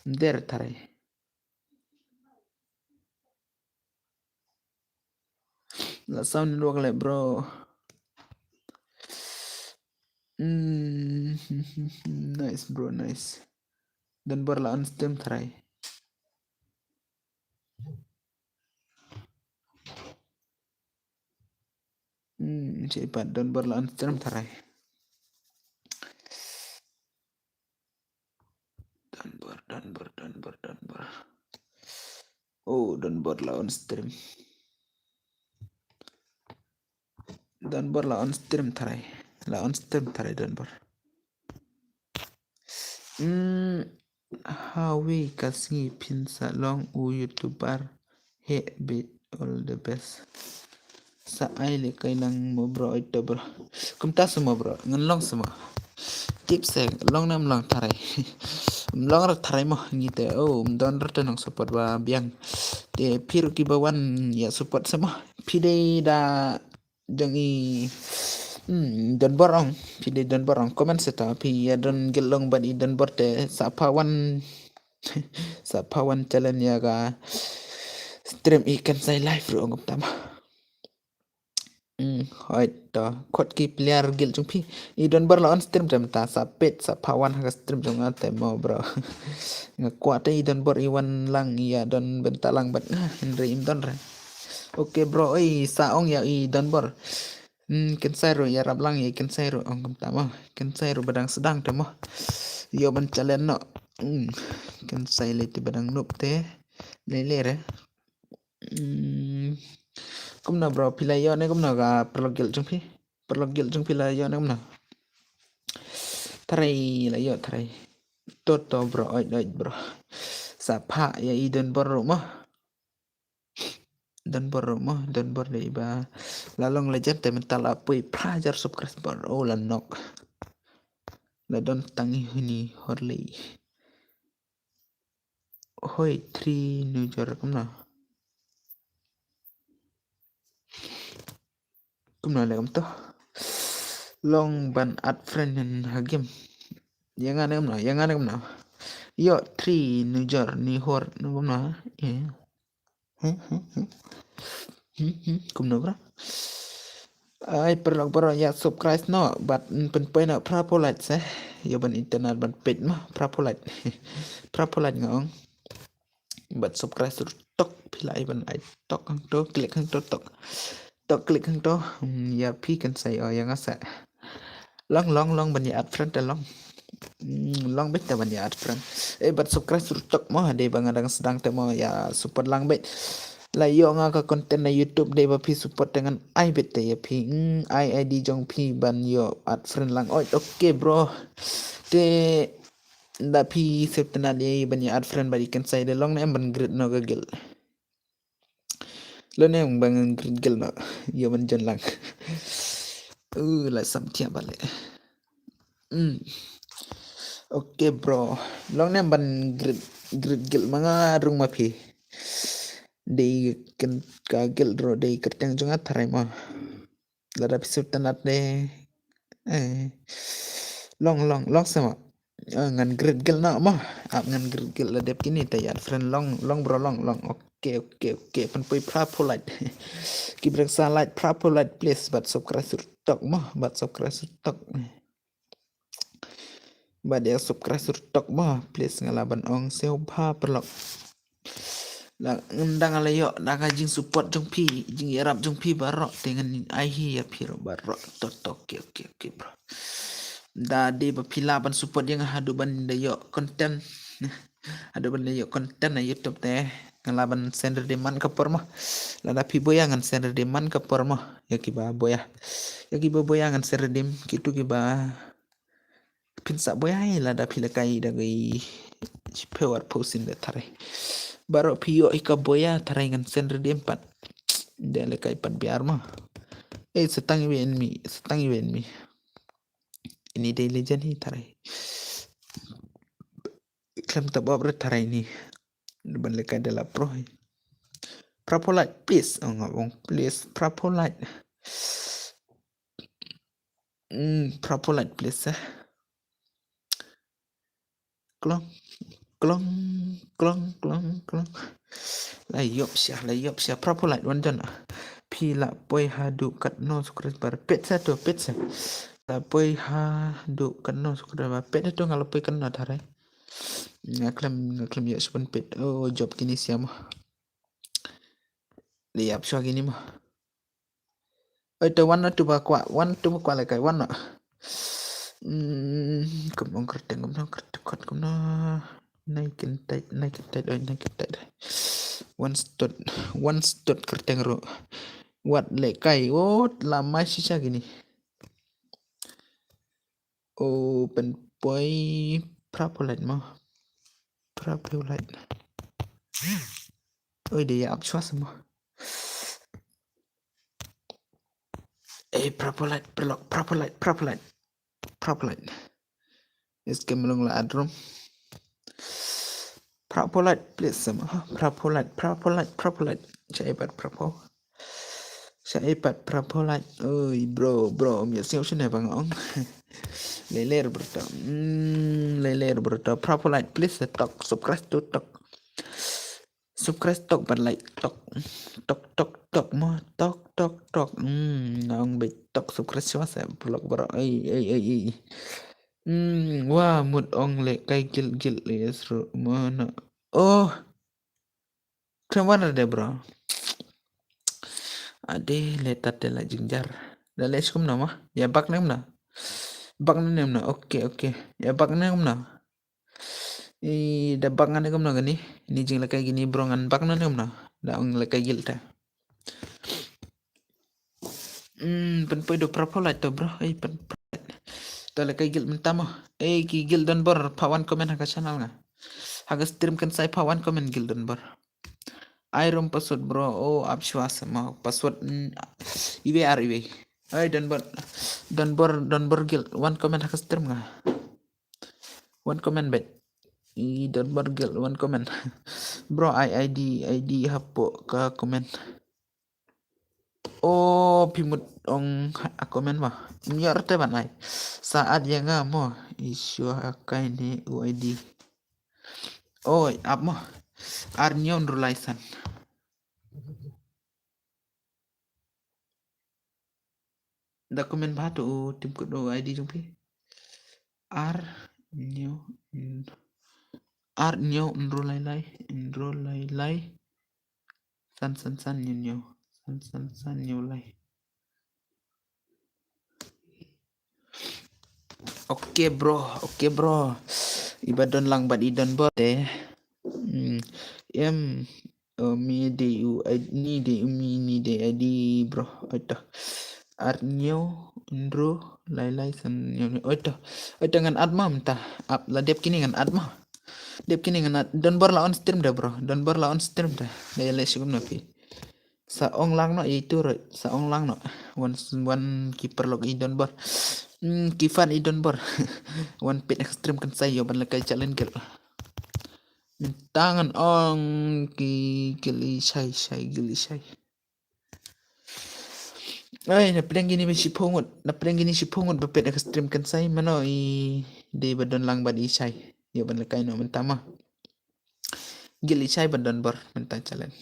Ym dei re tharai. La sound network leh, bro. Mm, nice, bro, nice. Donbor la on stream tharai. Hmm, check pat Donbor la on stream tharai. Donbor, Donbor, Donbor, Donbor. Oh, Donbor la on stream. Donbor la on stream tharai. La on stream tharai Donbor. Hmm, hawi ka sngi phin sa long u YouTuber. He bit all the best. Sa ai le kai nang mo bro, oi to bro. Kumta sa mo bro, ngan long sa mo. Tip se long nam long tharai. Long ra tharai mo ngi te. Oh, um don ra te nang support ba biang. Te phi ruh ki ba wan ïa support sa mo. Phi dei da jong i, hmm, Donbor ong. Phi dei Donbor ong. Comment sa ta phi ïa don gil long ban i Donbor te sa pha wan. Sa pha wan challenge ïa ka stream i Kensai live ruh ong kumta mo. Hmm, hoi to. Khot ki player gil jong phi. I Donbor la on stream te mynta sa peit sa pha wan ha ka stream jong nga te mo bro. Nga kwah te i Donbor i wan lang ïa don bynta lang bad nga hynrei im don re. Okay bro, oi sa ong ïa i Donbor. Hmm, Kensai ruh ïarap lang ïa Kensai ruh ong kumta mo. Kensai ruh ba dang sdang te mo. Ïoh ban challenge noh. Hmm, Kensai lei te ba dang noob te. Lei lei re. Hmm. Kumno bro, phi la ïoh ne kumno ka paralok gil jong phi? Paralok gil jong phi la ïoh ne kumno? Tharai la ïoh tharai. To to bro, oit oit bro. Sa pha ïa i Donbor ruh mo. Donbor ruh mo, Donbor dei ba la long legend te mynta la poi phra hajar subscriber. Oh la nok. La don tang i huni horlei. Hoi three New York kumno? Kumno le kumto? Long ban add friend ha game. Ïa nga ne kumno? Ïa nga ne kumno? Ïoh three New York ni hor ne kumno? Ïa. Hmm, hmm, hmm. Hmm, hmm, kumno bro? Ai paralok bro ïa subscribe noh bad pynpoi noh phra phew like se. Ïa ban internet ban peit mo phra phew like. Phra phew like nga ong. Bad subscribe sur tok phi la ai ban ai tok hangto klik hangto tok. Tok klik hangto. Hmm, ïa phi Kensai o ïa nga sa. Long long long ban ïa add friend te long. Hmm, long beit te ban ïa add friend. Eh bad subscribe sur tok mo dei ba nga dang sdang te mo ïa support lang beit. La ïoh nga ka content na YouTube dei ba phi support te ngan ai beit te ïa phi. Hmm, ai I D jong phi ban ïoh add friend lang. Oi okay bro. Te da phi sep tena dei ban ïa add friend bad i Kensai de long ne em ban greet noh ka gil. Lo ne em ban greet gil noh ïa ban jan lang. Uh la sam thiah bale. Hmm. Okay bro. Long ne em ban greet greet gil ma nga rung ma phi. Dei ken ka gil ro dei kyrteng jong nga tharai mo. Lada phi sngewtynnat de. Eh. Long long long sama. Ah, ngan greet gil na ma. Ap ngan greet gil la dep kini te ïa friend long long bro long long. Okay okay okay pynpoi phra phew like. Ki breng sa like phra phew like please bad subscribe sur tok ma bad subscribe sur tok. Bad ïa subscribe sur tok ma please nga la ban ong sngewbha paralok. La ngan dang la ïoh da ka jing support jong phi jing ïarap jong phi baroh te ngan ai hi ïa phi baroh to to okay okay okay bro. Da dei ba phi lah ban support ïa nga haduh ban da ïoh content. Haduh ban da ïoh content na YouTube te nga lah ban send redeem man ka por mo. Lada phi boya ngan send redeem man ka por mo. Ïa kiba boya. Ïa kiba boya ngan send redeem kitu kiba phin sa boya hi lada phi la kai da ki phew ar phew sien da tharai. Baroh phi ïoh hi ka boya tharai ngan send redeem pat. Da la kai pat biar ma. Eh setang iwe enemy, setang iwe enemy. Ini dei legend hi tharai. Klem ta bob re tharai ni. Ban le kai da la pro hi. Phra phew like please. Oh ngap ong please phra phew like. Hmm, phra phew like please eh. Klong klong klong klong klong. La ïop sha la ïop sha phra phew like wan jan. Phi la poi haduh katno subscriber pet sa to pet sa. La poi haduh katno subscriber pet to nga la poi katno tharai. Nga klem nga klem ïa suban pet. Oh job kini siam. Li ap sha kini ma. Oi to wan na tu ba kwa wan tu ba kwa le kai wan na. Hmm, kum ong kerteng kum na kerteng kot kum na. Nai kin tait nai kin tait oi nai kin tait. One stud, one stud kyrteng ruh. Wat lehkai, wat la mai shisha kine. O pynpoi Prapolit mo. Prapolit. Oi, de ïa ap shuwa mo. Eh, Prapolit, Pralok, Prapolit, Prapolit. Prapolit. Is ke melong la adrum. Prapolit, please, sama. Prapolit, Prapolit, Prapolit. Sha ipat Prapo. Sha ipat Prapolit. Oi, bro, bro, mi siau shine bang ong. Leler berto. Hmm, leler berto. Prapolit, please, tok, subscribe to tok. Subscribe tok, ban like tok. Tok, tok, tok, mo, tok, tok, tok. Hmm, ong bit tok, subscribe shuwa sa, vlog bro. Ei, ei, ei, ei. Hmm, wa, mut ong lehkai gil, gil, yes, ru, mo, no. Oh. Kren wan de, bro. Ade, le tat de la jingjang. Da le skum na ma. Ïa bak nem na. Bak nem na. Oke, oke. Ïa bak nem na. I da bak ngan kum na kane. Ni jinglehkai kine bro ngan bak na kum na. Da ong lehkai gil ta. Hmm, pynpoi do Prapolit to bro. Ei, pynpoi. To lehkai gil mynta mo. Ei, ki gil don bor, pha wan comment ha ka channel nga. Ha ka stream kan sai pha wan comment gil don bor. Ai rum password bro. Oh, ap shuwa sama password. Mm, iwe ar iwe. Ai don bor. Don bor, don bor gil. Wan comment ha ka stream nga. Wan comment bet. I don bor gil, wan comment. Bro, ai ID, ID hapoh ka comment. Oh, phi mut ong ha comment ma. Nyor te ban ai. Sa at ïa nga mo. Ishu ha kai ne U I D. Oh, ap mo. Ar hynñiew hynriew lai san. Da comment bha to u tim kut u I D jong phi. Ar hynñiew, ar hynñiew hynriew lai lai, hynriew lai lai. San san san hynñiew hynñiew. San san san hynñiew lai. Okay bro, okay bro. Iba don lang bad i don bor te. Hmm. Em, eh, mi de u, eh, ni de u mi ni de I D bro. Oito. Ar hynñiew hynriew lai lai san hynñiew. Oito. Oito ngan at ma mynta. Ap la dep kine ngan at ma. Dep kine ngan at. Don bor la on stream da bro. Don bor la on stream da. Da ïa leh shukum na phi. Sa ong lang noh ïa itu ruh, sa ong lang noh. Wan, wan ki paralok i don bor. Hmm, ki fan i don bor. Wan peit ha stream kan sai ïoh ban lehkai challenge gel. Mynta ngan ong ki gil i shai, shai gil i shai. Ai, na pdeng kine ba shiphew ngut, na pdeng kine shiphew ngut ba peit ha stream kan sai mano i dei ba don lang bad i shai. Ïoh ban lehkai noh mynta ma. Gil i shai ba don bor mynta challenge.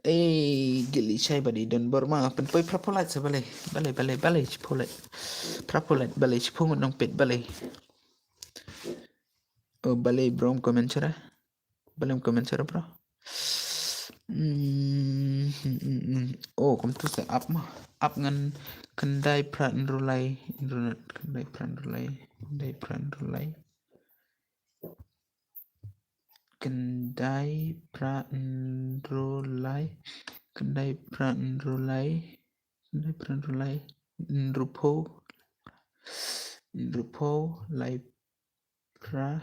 Ei, gil i shai bad i don bor ma, pynpoi Prapolit sa balei, balei, balei, balei, shipholit. Prapolit, balei, shiphew ngut nong peit, balei. Oh, balei bro, comment shuwa. Balei comment shuwa, bro. Hmm, hmm, hmm, hmm. Oh, kum tu sa ap ma. Ap ngan khyndai phra hynriew lai, hynriew, khyndai phra hynriew lai, khyndai phra hynriew lai. Khyndai phra hynriew lai, khyndai phra hynriew lai, khyndai phra hynriew lai, hynriewphew, hynriewphew lai phra.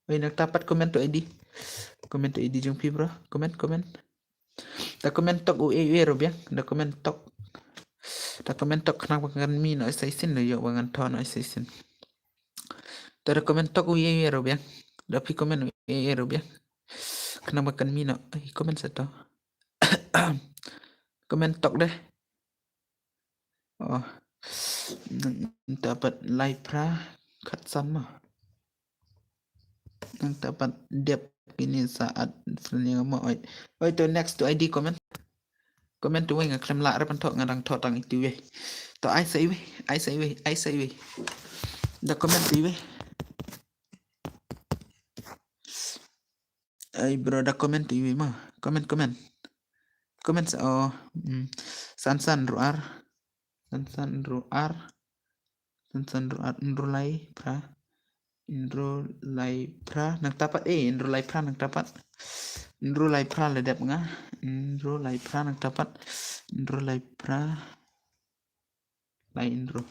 Oi, nangta pat comment to I D. Comment to I D jong phi bro. Comment, comment. Da comment tok u ei u ei ruh biang. Da comment tok. Da comment tok khnang ba kan mih noh sa shisien, da ïoh ba ngan thoh noh sa shisien. Te da comment tok u ei u ei ruh biang. Da phi comment u ei u ei ruh biang. Khnang ba kan mih noh. Ai, comment sa to. Comment tok deh. Oh. Nangta pat lai phra khatsan ma. Nangta pat dep kine sa at sniang ma. Oi. Oi, to next to I D comment. Comment to wei, nga khlem lah re ban thoh, nga dang thoh tang itu wei. To ai sa iwei, ai sa iwei, ai sa iwei. Da comment to iwei. Ai bro, da comment to iwei ma. Comment, comment. Comment sa, oh, mm. San san hynriew ar. San san hynriew ar. San san hynriew ar, hynriew lai phra. Hynriew lai phra nangta pat, eh, hynriew lai phra nangta pat. Hynriew lai phra la dep nga. Hynriew lai phra nangta pat. Hynriew lai phra. Lai hynriew.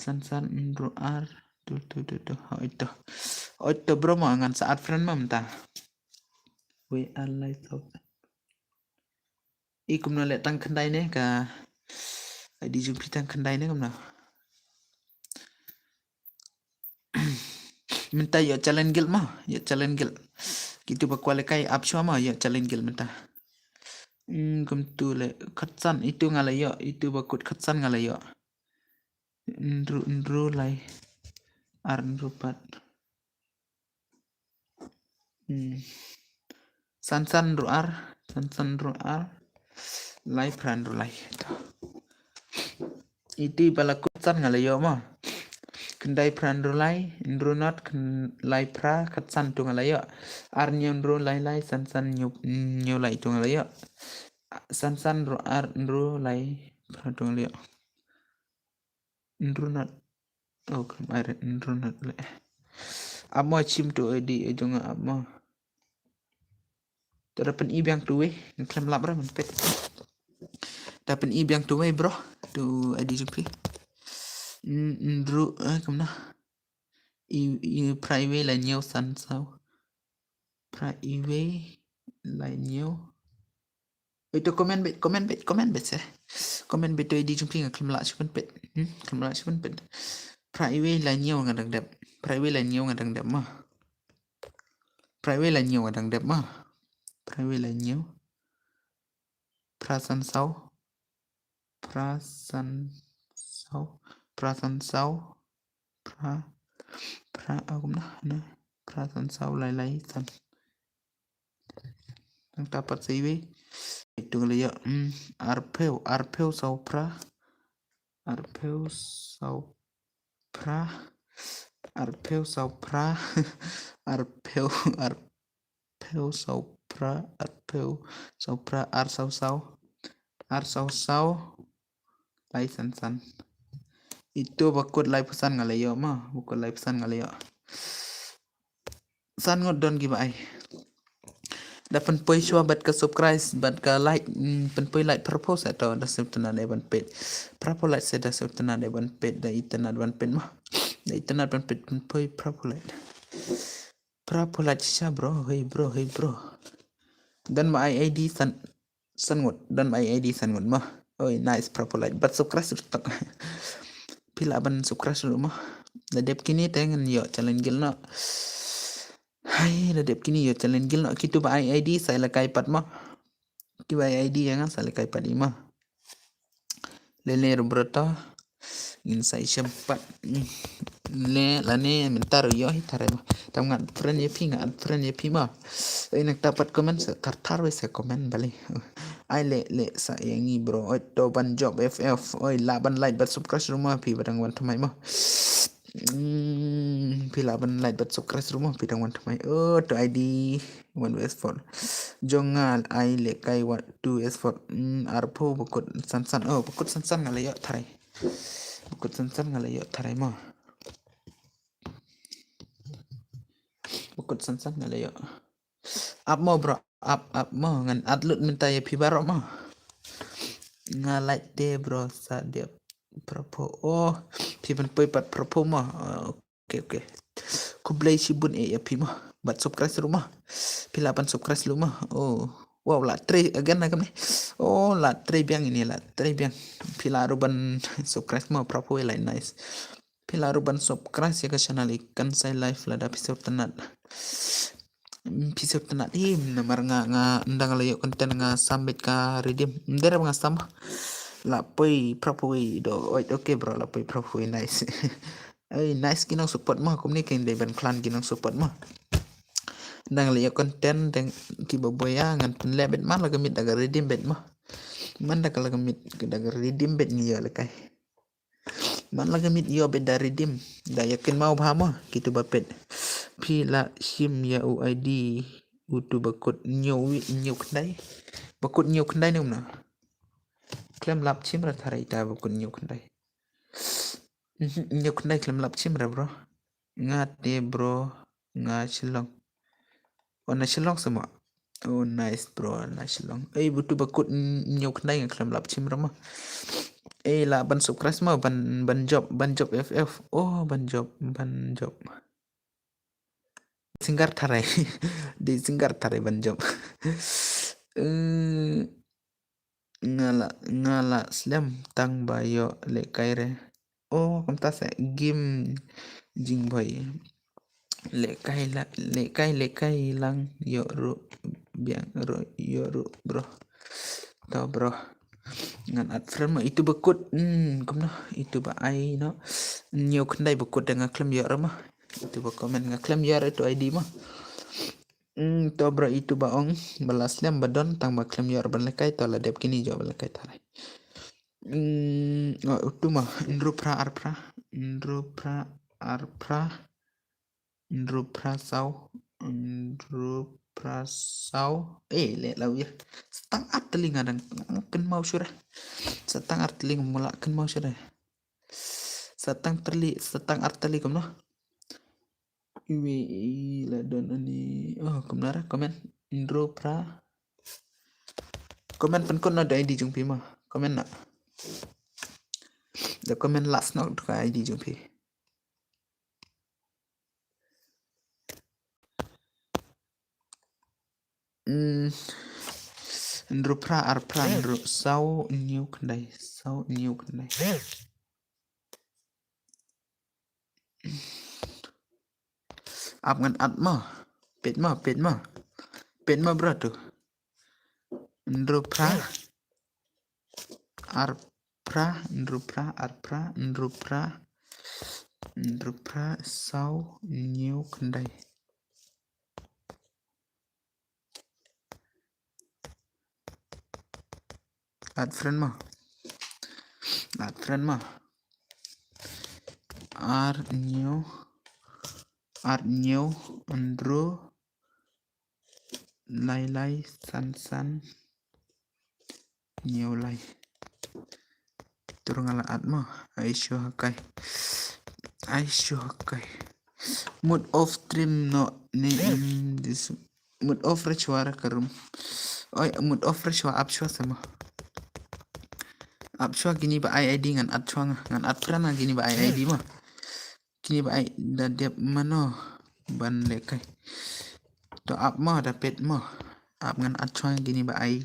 San san hynriew ar. Tu tu tu tu. Hoi to. Hoi to bro mo ngan sa add friend mo mynta. Wei ar lai saw. I kumno leh tang khyndai ne ka. Ai di jumpi tang khyndai ne kumno. Mynta ïoh challenge guild mo, ïoh challenge guild. Kitu ba kwah lehkai ap shuwa mo, ïoh challenge guild mynta. Hmm, kumtu le khatsan itu nga la ïoh, itu ba kut khatsan nga la ïoh. Hynriew, hynriew lai. Ar hynriew pat. Hmm. San san hynriew ar, san san hynriew ar. Lai phra hynriew lai. Itu ba la kut san nga la ïoh mo. Khyndai phra hynriew lai, hynriew not, khyn-, lai phra, khatsan tu nga la ïoh. Ar hynñiew hynriew lai lai, san san hynñiew, hynñiew lai tu nga la ïoh. San san hynriew ar, hynriew lai phra tu nga la ïoh. Hynriew not. Oh, khlem ai re, hynriew not le. Ap mo chim tu ai di, ai jong ap mo. To da pyni biang tu wei, khlem lap ra man pet. Da pyni biang tu wei bro, tu ai di jumpi. Hynriew, eh, kumno. I, i phra iwei lai hynñiew san saw. Phra iwei lai hynñiew. Ito comment bet, comment bet, comment bet se. Comment bet to ai di jumpi nga khlem lah shuh pynpet. Hmm, khlem lah shuh pynpet. Phra iwei lai hynñiew nga dang dep. Phra iwei lai hynñiew nga dang dep mo. Phra iwei lai hynñiew nga dang dep mo. Phra iwei lai hynñiew. Phra san saw. Phra san saw. Phra san saw. Phra, phra, ah, kumno, na. Phra san saw lai lai san. Nangta pat sa iwei. Itu nga la ïoh, hmm, arphew, arphew saw phra. Arphew saw phra. Arphew saw phra. Arphew, arphew saw phra. Arphew saw phra. Ar saw saw. Ar saw saw. Lai san san. Itu ba kut laiphew san nga la ïoh mo. Ba kut laiphew san nga la ïoh. San ngut don kiba ai. Da pynpoi shuwa bad ka subscribe, bad ka like, mm, pynpoi like phraphew sa to da sngewtynnat dei ban peit. Phraphew like sa da sngewtynnat dei ban peit, da itynnat ban peit mo. Da itynnat ban peit pynpoi phraphew like. Phraphew like shisha bro, hey bro, hey bro. Don ba ai I D san, san ngut, don ba ai I D san ngut mo. Oi, nice, phraphew like. Bad subscribe ruh tok. Phi lah ban subscribe ruh mo. Da dep kine te ngan ïoh challenge guild noh. Hai, da dep kine ïoh challenge guild noh. Kitu ba ai I D sa lehkai pat mo. Kiba ai I D ïa nga sa lehkai pat i mo. Lele ruh bro to. Ngin sa ïashem pat. Hmm. Le lane mynta ruh ïoh hi tharai mo. Tam nga add friend ïa phi, nga add friend ïa phi mo. Oi, nangta pat comment sa thar thar wei sa comment balei. Ai le le sa ïa ngi bro. Oi to ban jop F F. Oi lah ban like bad subscribe ruh mo phi ba dang wan thymmai mo. Hmm, phi lah ban like bad subscribe ruh mo phi dang wan thymmai. Oh, to I D one S four. Jong nga ai lehkai wa two S four. Hmm, arphew ba kut san san. Oh, ba kut san san nga la ïoh tharai. Ba kut san san nga la ïoh tharai mo. Ba kut san san nga la ïoh. Ap mo bro, ap, ap mo, ngan add lut mynta ïa phi baroh mo. Nga like te bro, sa dep phraphew. Oh, phi pynpoi pat phraphew mo. Oh, okay, okay. Khublei shibun eh ïa phi mo. Bad subscribe ruh mo. Phi lah ban subscribe ruh mo. Oh. Wow, la trei again na kamne. Oh, la trei biang ine, la trei biang. Phi lah ruh ban subscribe mo, phraphew lai nice. Phi lah ruh ban subscribe ïa ka channel Ikan Sai Life lada phi sngewtynnat. Phi sngewtynnat hi namar nga, nga ynda nga la ïoh content nga sam beit ka redeem. Ym dei re ba nga sam. La poi phraphew do. Oi, okay bro, la poi phraphew nice. Ai nice ki nong support mo, kumne kin dei ban khlaiñ ki nong support mo. Ynda nga la ïoh content dang kiba boi ïa ngan pynleh beit man la ka miet da ka redeem beit mo. Man da ka la ka miet da ka redeem beit ngi ïoh lehkai. Man la ka miet ïoh beit da redeem. Da ïa kynmaw bha mo kitu ba peit. Phi la shim ïa u I D utu ba kut hynñiew wi hynñiew khyndai. Ba kut hynñiew khyndai ne kumno. Khlem lap shim ra tharai ita ba kut hynñiew khyndai. Mhm, hynñiew khyndai khlem lap shim ra bro. Nga te bro, nga Shillong. Oh, na Shillong sa mo. Oh, nice bro, nice long. Eh, butu bakut nyau khnai nga khlem lap chim rama. Eh, la ban subscribe ma ban ban job ban job F F. Oh, ban job ban job. Singer tharai. Di singer tharai ban job. Eh, nga la nga la slem tang ba ïoh lehkai re. Oh, kumta sa gim jingbhoi. Lehkai la lehkai lehkai lang ïoh ruh biang ruh ïoh ruh bro. To bro. Ngan add friend ma itu bakut. Hmm, kumno itu ba ai no. Nyau khyndai bakut da nga khlem ïoh rama. Itu ba comment nga khlem ïoh itu I D ma. Hmm, to bro itu ba ong ba la slem ba don tang ba khlem ïoh ban lehkai to la dep kini jo ban lehkai tharai. Hmm, oh, utu ma, hynriew phra ar phra, hynriew phra ar phra, hynriew phra saw, hynriew phra saw. Eh, leh la wir. Sa tang ar tylli nga dang kynmaw shuh re. Sa tang ar tylli nga mula kynmaw shuh re. Sa tang tylli, sa tang ar tylli kumno. Iwi la don ani. Oh, kumno ra comment. Hynriew phra. Comment pynkut na da I D jong phi ma. Comment na. Da comment last nok da I D jong phi. Hmm. Hynriew phra ar phra hynriew saw hynñiew khyndai. Saw hynñiew khyndai. Ap ngan add ma. Peit ma, peit ma. Peit ma bro tu. Hynriew phra. Ar phra, hynriew phra, ar phra, hynriew phra. Hynriew phra, saw, hynñiew khyndai. Add friend ma. Add friend ma. Ar hynñiew. Ar hynñiew hynriew lai lai san san hynñiew lai. Tur nga la add ma. Ai shu ha kai. Ai shu ha kai. Mood off stream no ni, mm, this Mood off re shuwa re ka room. Oi, mood off re shuwa, ap shuwa sa ma. Ap shuwa kini ba ai I D ngan add shuwa nga. Ngan add friend nga kini ba ai I D ma. Kini ba ai da dep mano ban lehkai. To ap ma da peit ma. Ap ngan add shuwa nga kini ba ai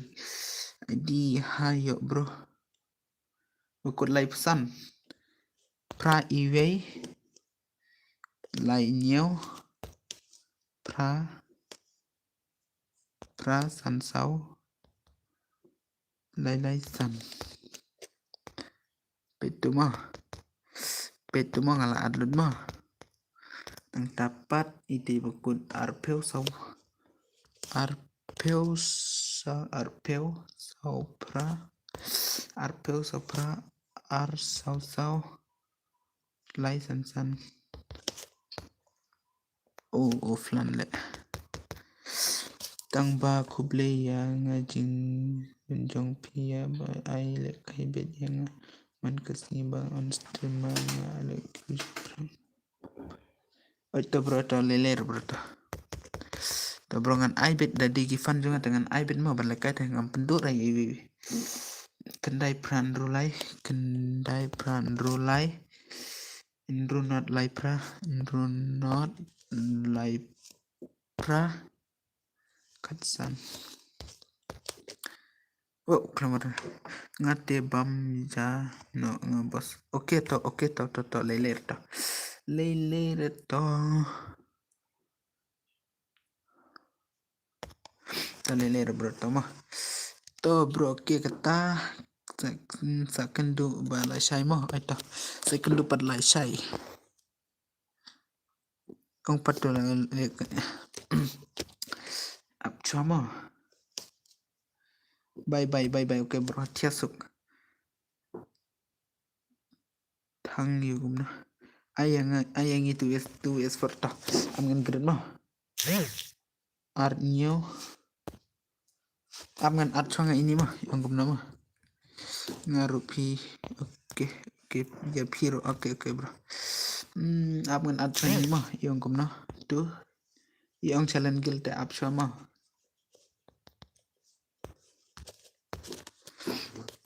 I D ha ïoh bro. Bakut lai phew san. Phra iwei. Lai hynñiew. Phra. Phra san saw. Lai lai san. Peit tu ma. Peit tu ma nga la add lut ma. Nangta pat iti bakut arphew saw. Arphew saw, arphew saw phra. Arphew saw phra. Ar saw saw. Lai san san. Oh, offline leh. Tang ba khublei ïa nga jingpynjong phi ïa ba ai lehkai beit ïa nga man ka sngi ba on stream ma nga leh. Oi to bro to leh leh bro to. To bro ngan ai beit da dei ki fan jong nga te ngan ai beit ma ban lehkai te ngam pynduh ra ïa iwi. Khyndai phra hynriew lai, khyndai phra hynriew lai. Hynriew not lai phra, hynriew not lai phra. Khatsan. Oh, klamar. Nga te bam ja no nga bos. Okay to, okay to, to, to, leh leh to. Leh leh to. To leh leh bro to ma. To bro, okay kata. Sa, sa kynduh ba la shai ma. Ai to. Sa kynduh pat la shai. Kong pat tu la leh. Ap shuwa ma. Bye bye bye bye. Okay bro, thiah suk. Thang ïa kumno. Ai ïa nga, ai ïa ngi two S, two S four to. Am ngan grit ma. Ar hynñiew. Am ngan add shuwa nga ini ma. Ïa kumno ma. Nga ruh phi. Okay, okay. Ïa phi ruh. Okay, okay bro. Hmm, am ngan add shuwa ini ma. Ïa kumno. Tu. Ïa ong challenge guild te ap shuwa ma.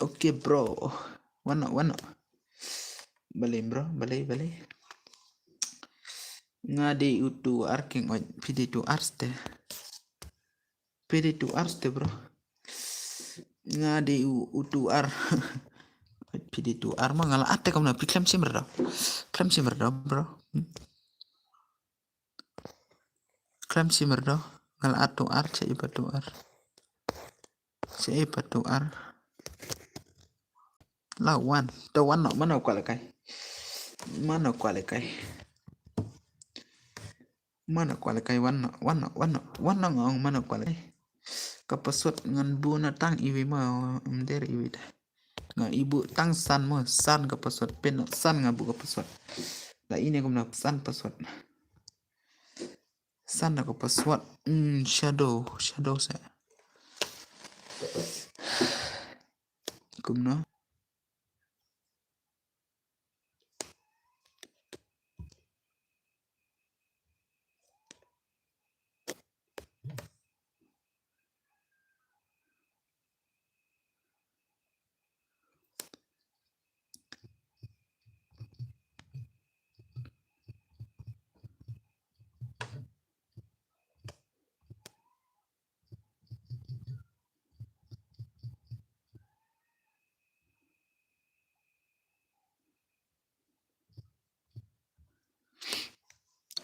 Okay bro. Wan noh, wan noh. Balei bro, balei, balei. Nga dei u two R king, oi, phi dei two R te. Phi dei two R te bro. Nga dei u, u two R. Oi, phi dei two R ma nga la at te kumno, phi khlem shim re do. Khlem shim re do bro. Hmm. Khlem shim re do. Nga la at two R, cha i ba two R. Cha i ba two R. La wan. To wan noh, mano kwah lehkai. Mano kwah lehkai. Mano kwah lehkai, wan noh, wan noh, wan noh. Wan noh nga ong mano kwah lehkai. Ka password ngan buh noh tang iwei ma, ym dei re iwei de. Nga i buh tang san mo, san ka password, pyn noh san nga buh ka password. Da ine kumno san password. San da ka password. Hmm, shadow, shadow se. Kumno.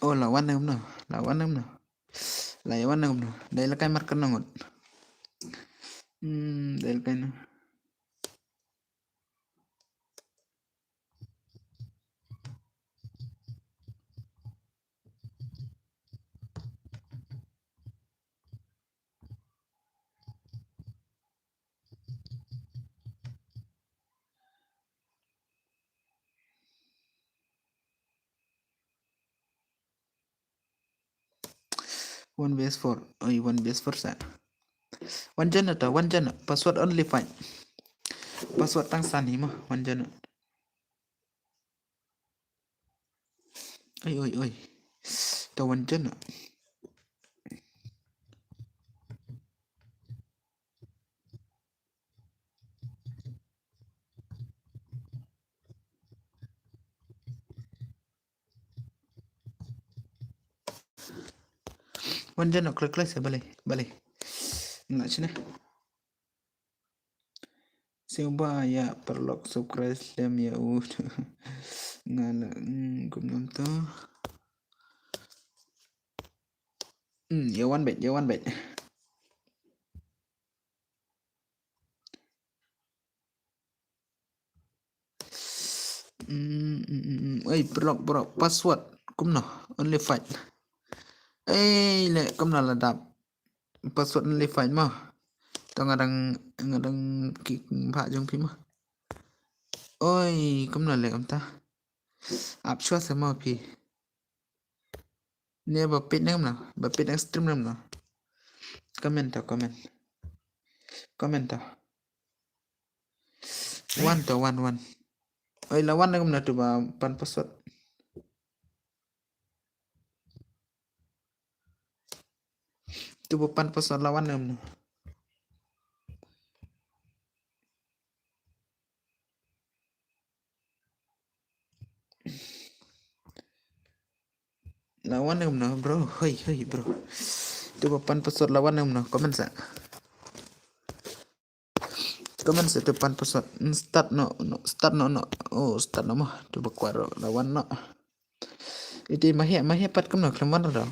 Oh, la wan ne kumno? La wan ne kumno? La wan ne kumno? Dei lehkai markar ngut. Hmm, dei lehkai na. One V S four. Oi, one V S four sa. Wan jana ta, wan jana. Password only five. Password tang san hi ma, wan jana. Oi, oi, oi. Ta wan jana. Wan jana klik klik sa balei, balei. Nga sini. Sing ba ya perlok subscribe lem ya u. Nga la, hmm, kum nam to. Hmm, ya wan bet, ya wan bet. Hmm, hmm, hmm, hmm. Oi, perlok, perlok, password. Kumno, only five. Eh, le, kumno la dap. Password only five ma. To nga dang, nga dang ki ba jong phi ma. Oi, kumno le kumta. Ap shwa sa ma phi. Ne ba pit nang na, ba pit nang stream nang na. Comment to, comment. Comment to. Wan to, wan, wan. Oi, la wan nang na tu ba pan password. Tu ba pan password la wan nang na. La wan em no, bro. Hoi, hoi, bro. Tu ba pan password la wan em no. Comment sa. Comment sa tu pan password. Hmm, start no, no, start no, no. Oh, start no mo. Tu ba kwaro la wan no. Iti mahe, mahe pat kumno khlem wan do.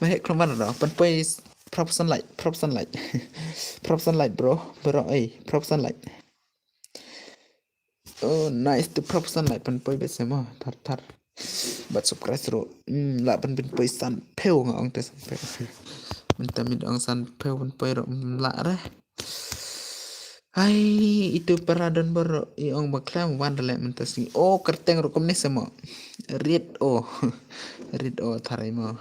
Mahe khlem wan do. Pan poi professional light, professional light. Professional light, bro. Bro, eh, professional light. Oh, nice to professional light, pan poi bese mo, thar thar. Bat subscribe ro. Hmm, la pan pyn poi san phew nga ong te san phew. Mynta mid ong san phew pan poi ro, hmm, la re. Hai, itu paradon bor i ong ba khlem wan le mynta si. Oh, kerteng ro kumne se mo. Rit oh. Rit oh tharai mo.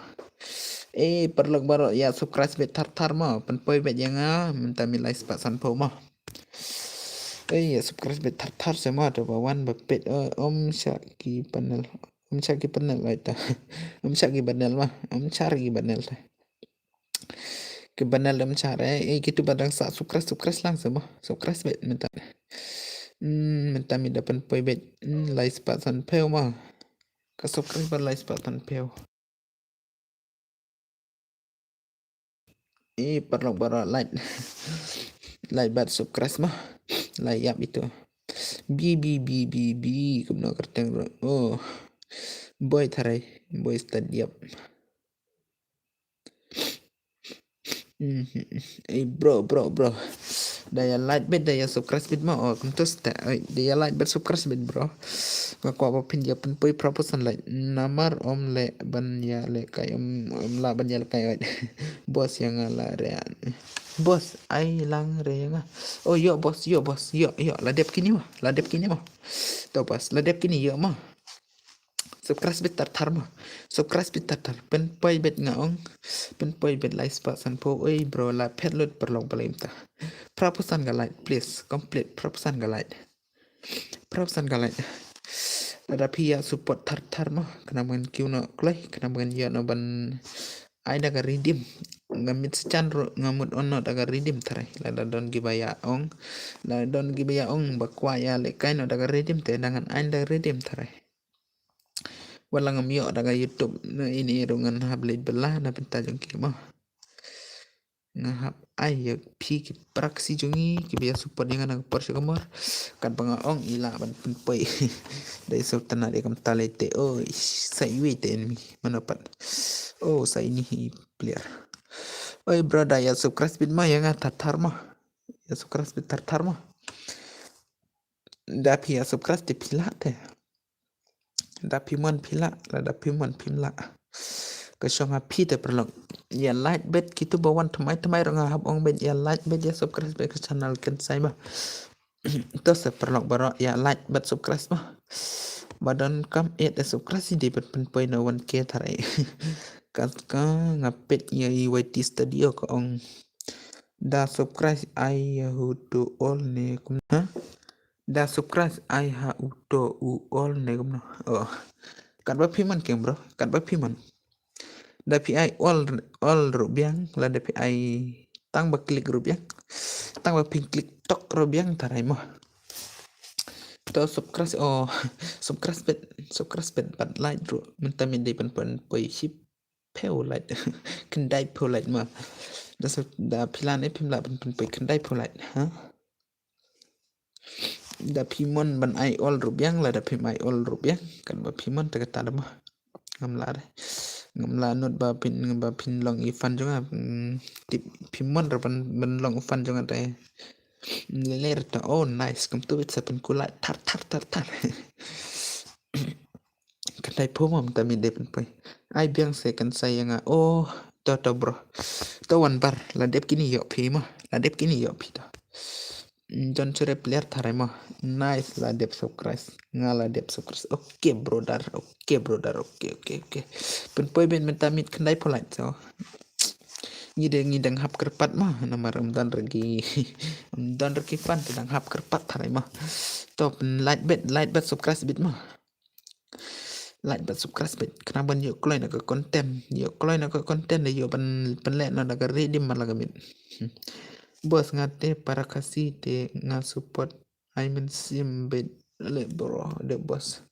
Eh, perlok bor ya subscribe bet thar thar mo. Pan poi bet ya nga, mynta mi lai spah san phew mo. Eh, ya subscribe bet thar thar se mo, to ba wan ba pet, eh, om sha ki panel. Om sha ki panel lai ta. Om sha ki panel ma. Om sha ki panel ta. Ki panel om sha re. Eh, kitu ba dang sa subscribe, subscribe lang se mo. Subscribe bet mynta. Hmm, mynta mi da pan poi bet. Hmm, lai spah san phew ma. Ka subscribe ba lai spah san phew. Eh, parlok bara like. Like bat subscribe ma. Like yap itu. Bi, bi, bi, bi, bi. Kumno kerteng bro. Oh. Boy tharai. Boy stad yap. Mhm. Eh, bro, bro, bro. Da ya like bet, da ya subscribe bet ma. Oh, kumtu sta. Oi, da ya like bet subscribe bet, bro. Nga kwah ba phin ya pynpoi proportion like. Namar om le ban ya le kai om, om la ban ya le kai oi. Boss ya nga la re. Boss, ai lang re ya nga. Oh, yo boss, yo boss, yo, yo. La dep kini ma. La dep kini ma. To boss, la dep kini yo ma. Subscribe bet tar tar ma. Subscribe bet tar tar. Pynpoi bet nga ong. Pynpoi bet lai spah san phew. Oi bro, la phet lut parlok balai mynta. Proportion ga like, please. Complete proportion ga like. Proportion ga like. Lada phi ya support tar tar ma. Khnang ban kiew noh kloi. Khnang ban ïoh noh ban ai da ka redeem. Nga mut sa jan ruh nga mut on noh da ka redeem tharai. Lada don kiba ya ong. Lada don kiba ya ong ba kwah ya lehkai noh da ka redeem te da ngan ai da ka redeem tharai. Wat la ngam ïoh da ka YouTube na ini ruh ngan hap leit bylla na bynta jong ki mo. Nga hap ai ïa phi ki proxy jong ngi kiba ïa support ïa nga na ka por sha ka mor. Katba nga ong i lah ban pynpoi. Dei sngewtynnat ïa ka mynta lei te. Oi, sa iwei te enemy. Mano pat. Oh, sa ini hi player. Oi bro, da ïa subscribe bit ma ïa nga tar tar ma. Ïa subscribe bit tar tar ma. Da phi ïa subscribe te phi lah te. Da phi mon phi lah, la da phi mon phim lah. Ka shong ha phi te parlok. Ïa like bet kitu ba wan thymmai thymmai ruh nga hap ong bet ïa like bet ïa subscribe bet ka channel Ken Sai ba. To sa parlok baroh ïa like bet subscribe ba. Ba don kam et subscribe dei ban pynpoi na one K tharai. Ka, ka nga peit ïa i Y T Studio ka ong. Da subscribe ai ha uto u all ne kumno? Da subscribe ai ha uto u all ne kumno? Oh. Katba phi mon keiñ bro, katba phi mon. Da phi ai all, all ruh biang, lada phi ai tang ba click ruh biang. Tang ba phi click tok ruh biang tharai mo. To subscribe, oh, subscribe beit, subscribe beit bad like ruh. Mynta mynta dei pynpoi shiphew like. Khyndai phew like mo. Da sub-, da phi lah ne phim lah pyn, pynpoi khyndai phew like, ha? Da phi mon ban ai all ruh biang, lada phim ai all ruh biang. Katba phi mon te kata da mo. Ngam lah re. Ngam lah nud ba phin, ba phin long i fan jong nga. Hmm, tip phi mon re ban, ban long i fan jong nga te. Lele re ta. Oh, nice. Kumtu beit sa pynkulai. Thar, thar, thar, thar. Khyndai phew mo mynta mynta dei pynpoi. Ai biang se kan sa ïa nga. Oh, to, to bro. To wan bar. La dep kine ïoh phi mo. La dep kine ïoh phi to. Don Chure player tharai mo. Nice, la dep subscribe. Nga la dep subscribe. Okay brother. Okay brother. Okay, okay, okay. Pynpoi beit mynta mynta khyndai phew like so. Ngi dang, ngi dang hap kyrpad mo. Namar ym don re ki, ym don re ki fan te dang hap kyrpad tharai mo. To pyn like beit, like beit, subscribe beit mo. Like bad subscribe beit. Khnang ban ïoh kloi na ka content. Ïoh kloi na ka content da ïoh ban pynleh na ka redeem man la ka miet. Hmm. Boss, nga te para Khasi te nga support ai mynsiem beit le bro de boss.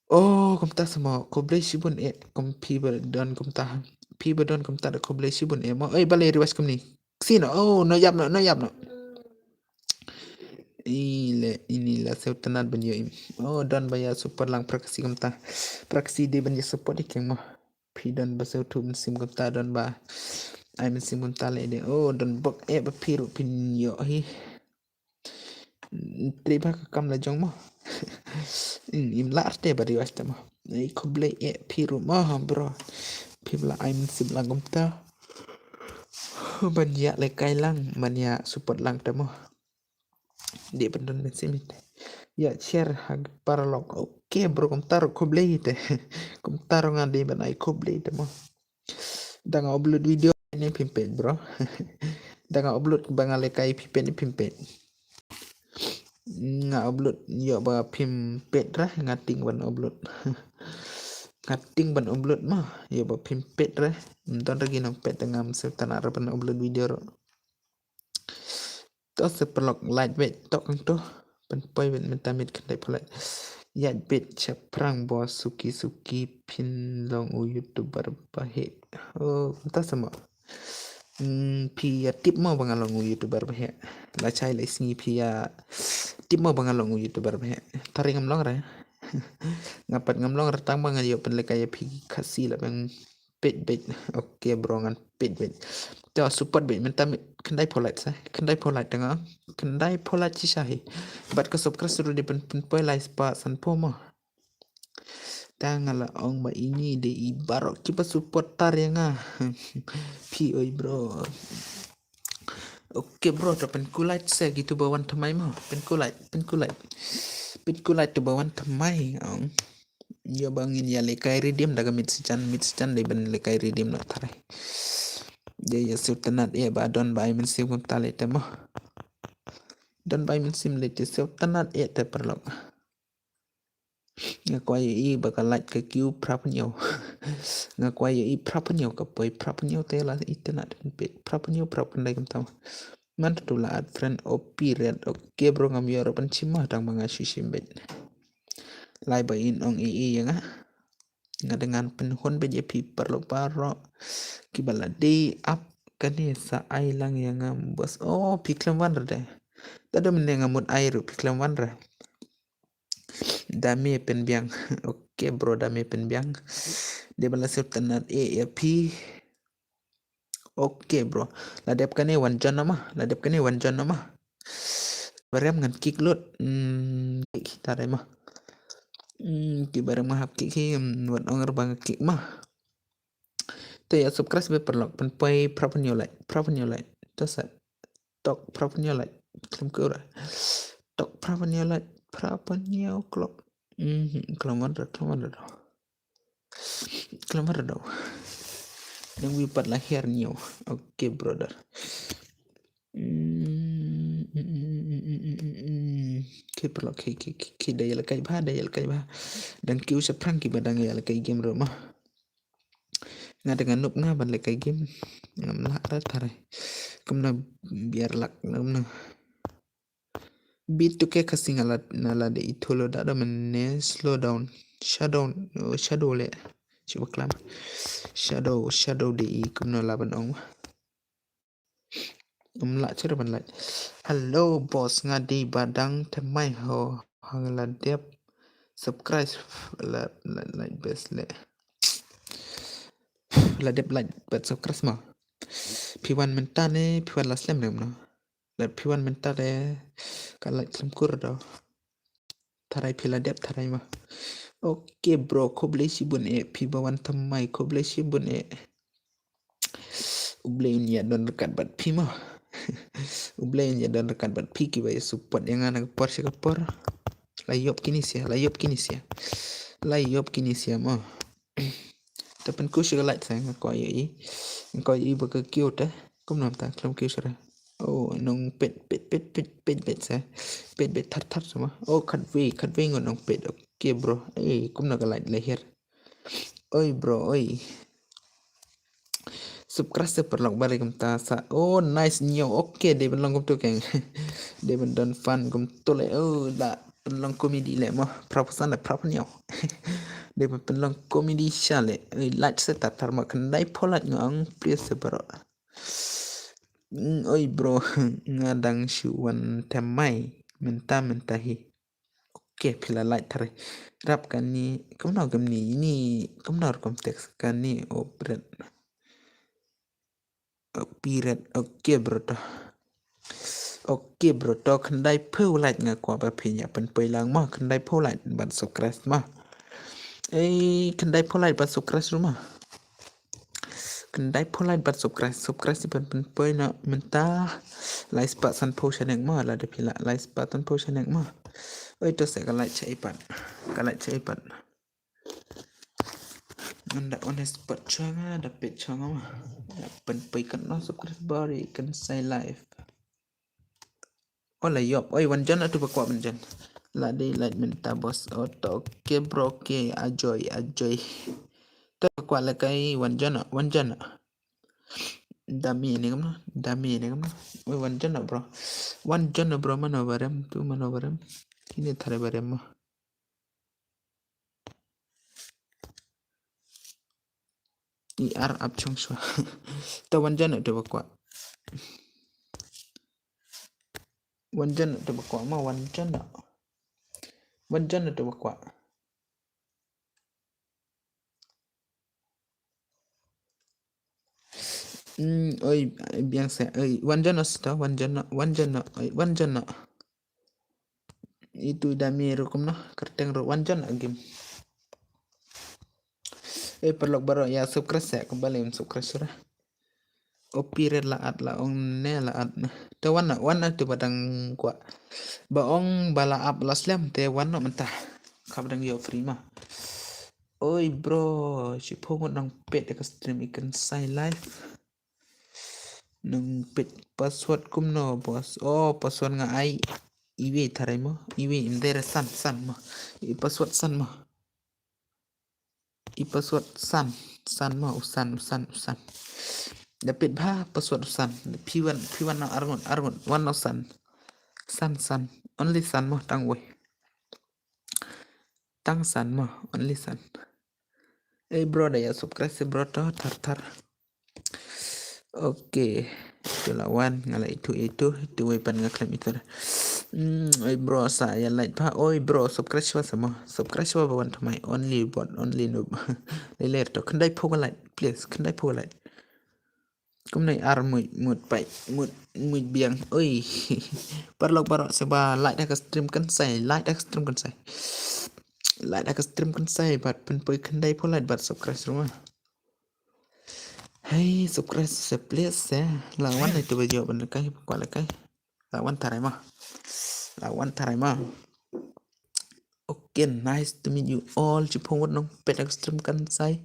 Oh, kumta sa mo, khublei shibun eh, kum phi ba don kumta. Phi ba don kumta da khublei shibun eh mo. Oi, balei request kumne. Ksino, oh, no ïap no, no ïap no. Ile, ini la sngewtynnat ban ïoh im. Oh, don ba ïa support lang para Khasi kumta. Para Khasi dei ban ïa support ïa keiñ mo. Phi don ba sngewthuh mynsiem kumta, don ba ai mynsiem kumta leh de. Oh, don bok eh ba phi ruh phin ïoh hi. Trei ba ka kam la jong mo. Im lah te ba request te mo. Ai khublei eh phi ruh mo bro. Phi ba la ai mynsiem lang kumta. Ban ïa lehkai lang, ban ïa support lang te mo. Dei ban don mynsiem te. Ïa share ha paralok. Okay bro, kumta ruh khublei te. Kumta ruh nga dei ban ai khublei te mo. Da nga upload video ne phim peit bro. Da nga upload ba nga lehkai phi peit ne phim peit. Nga upload ïoh ba phim peit re, nga tieng ban upload. Nga tieng ban upload mo, ïoh ba phim peit re. Ym don re ki nongpeit te ngam sngewtynnat re ban upload video ruh. To sa paralok, like beit, to kang to. Pynpoi beit mynta mynta khyndai phew like. Ïaid beit shaphrang boss, suki suki phin long u YouTuber ba heh. Oh, mynta sa mo. Hmm, phi ïa tip mo ba nga long u YouTuber ba heh. La shai la sngi phi ïa tip mo ba nga long u YouTuber ba heh. Tharai ngam long re. Nga pat ngam long re tang ba nga ïoh pynlehkai ïa phi Khasi la biang. Peit beit. Okay bro, ngan peit beit. To support beit mynta mynta khyndai phew like sa. Khyndai phew like te nga. Khyndai phew like shisha hi. Bad ka subscribe ruh dei pyn, pynpoi lai spah san phew mo. Te nga la ong ba ini dei i baroh kiba support tar ïa nga. Phi oi bro. Okay bro, to pynkulai sa kitu ba wan thymmai mo. Pynkulai, pynkulai. Pynkulai tu ba wan thymmai. Ong. Ïoh ba ngin ïa lehkai redeem da ka miet sa jan, miet sa jan dei ban lehkai redeem noh tharai. Dei ïa sngewtynnat eh ba don ba ai mynsiem kumta lei te mo. Don ba ai mynsiem lei te sngewtynnat eh te paralok. Nga kwah ïohi ba ka like ka kiew phra phew hynñiew. Nga kwah ïohi phra phew hynñiew, ka poi phra phew hynñiew te la itynnat peit phra phew hynñiew, phra phew khyndai kumta. Man tu la add friend O P Red. Okay bro, ngam ïoh ruh ban shim mo, tang ba nga shu shim beit. Lai ba in ong ïa nga. Nga dang ngan pynhun beit ïa phi paralok baroh kiba la dei ap kane sa ai lang ïa nga boss. Oh, phi khlem wan re de. Te da mynne nga mut ai ruh phi khlem wan re. Da me pynbiang. Okay bro, da me pynbiang. Dei ba la sngewtynnat eh ïa phi. Okay bro. La dep kane wan join noh ma. La dep kane wan join noh ma. Barem ngan kick lut. Hmm, kick hi tharai ma. Hmm, ki barem nga hap kick hi, hmm, wat ong re ba nga kick ma. Te ïa subscribe beit paralok, pynpoi phra phew hynñiew like, phra phew hynñiew like. To sa. Tok phra phew hynñiew like. Khlem kiew re. Tok phra phew hynñiew like, phra phew hynñiew klop. Mhm, khlem wan re, khlem wan re. Khlem wan re do. Nang view pat la hiar ñiew. Okay, brother. Mm, mm, mm, mm, mm, mm, mm, mm. Ki paralok, ki, ki, ki, ki da ïalehkai bha, da ïalehkai bha. Dang kiew shaphrang kiba dang ïalehkai game ruh mo. Nga dang, nga noob nga ban lehkai game. Ngam lah ra tharai. Kumno biar lak kumno. Bit tu ke khasi nga la, nga la dei ithuh lo da da mane slow down. Shadow, oh, shadow le. Shu baklam. Shadow, shadow dei kumno la ban ong. Ngam lah chara ban like. Hello boss, nga dei ba dang thymmai ho. Ha nga la dep subscribe, la, la, like best le. La dep like bad subscribe mo. Phi wan mynta ne, phi wan la slem ne mo. Lada phi wan mynta de ka like slem kur do. Tharai phi la dep tharai mo. Okay bro, khublei shibun eh, phi ba wan thymmai, khublei shibun eh. U Blei un ïadon ryngkat bad phi mo. U Blei un ïadon ryngkat bad phi kiba ïa support ïa nga na ka por sha ka por. La ïoh kine sia, la ïoh kine sia. La ïoh kine sia mo. Te pynkuh sha ka like sa, nga kwah ïohi. Nga kwah ïohi ba ka kiew te. Kumno mynta khlem kiew shuh re. Oh, nong peit, peit, peit, peit, peit, peit sa. Peit, peit, thar, thar sa mo. Oh, khatwei, khatwei ngut nong peit. Okay bro. Eh, kumno ka like la hiar. Oi bro, oi. Subscribe sa paralok, bad kumta sa. Oh, nice ñiew. Okay, dei ban long kumtu keng. Dei ban don fan kumtu le. Oh, la pynlong comedy le mo. Phra phew san le phra phew ñiew. Dei ban pynlong comedy sha le. Oi, like sa tar tar mo, khyndai phew like nga ong, please sa bro. Mm, oi bro, nga dang shu wan thymmai mynta mynta hi. Okay, phi la like tharai. Rap kane, kumno kumne, ini kumno rukom text kane, oh, Piret. Oh, Piret. Okay bro to. Okay bro to, khyndai phew like nga kwah ba phin ïa pynpoi lang mo, khyndai phew like bad subscribe mo. Eh, khyndai phew like bad subscribe ruh mo. Khyndai phew like bad subscribe, subscribe sa pynpoi noh mynta. Lai spah san phew shane mo, lada phi lah lai spah san phew shane mo. Oi to sa ka like sha i pat. Ka like sha i pat. Ngan da on spot shuwa nga, da peit shuwa nga mo. Pynpoi katno subscriber i Kynsai Live. Oh, la ïoh. Oi, wan jon atu ba kwah ban jon. La dei like mynta boss. Oh to, okay bro, okay. Ajoy, ajoy. To ba kwah lehkai wan jon, wan jon. Dami ne kumno? Dami ne kumno? Oi, wan jon bro. Wan jon bro, mano barem tu, mano barem. Ini tharai barem mo. I ar ap chong shuwa. To wan jon to ba kwah. Wan jon to ba kwah mo, wan jon. Wan jon to ba kwah. Mm, oi, biang sa, oi, wan jon sa to, wan jon, wan jon, oi, wan jon. Itu dami ruh kumno, kyrteng ruh wan jon game. Eh, paralok baroh ïa subscribe sa, kaba lem subscribe shuwa. Oh, Piret la at la ong ne la at ne. Te wan, wan tu ba dang kwah. Ba ong ba la ap la slem te wan noh mynta. Kaba dang ïoh free mo. Oi bro, shiphew ngut nang peit ka stream i Kynsai Live. Nang peit password kumno boss. Oh, password nga ai iwei tharai mo. Iwei, ym dei re, san, san mo. I password san mo. I password san, san mo, u san, u san, u san. Da peit bha password u san. Phi wan, phi wan noh ar ngut, ar ngut, wan noh san. San, san. Only san mo, tang wei. Tang san mo, only san. Eh bro, da ïa subscribe sa bro to, thar thar. Okay. Itu la wan, nga la itu, itu, itu wei pat nga khlem itu. Hmm, oi bro, sa ïa like bha. Oi bro, subscribe shuwa sa mo. Subscribe shuwa ba wan thymmai, only bot, only noob. Lei lei to, khyndai phew like, please, khyndai phew like. Kumne ar mut, mut pai, mut, mut biang. Oi. Paralok baroh sa ba like da ka stream Kynsai, like da ka stream Kynsai. Like da ka stream Kynsai, bad pynpoi khyndai phew like bad subscribe ruh mo. Hey, subscribe sa please sa. La wan itu ba jop ban lehkai, ba kwah lehkai. La wan tharai mo. La wan tharai mo. Okay, nice to meet you all. Shiphew ngut nang peit ka stream Kynsai.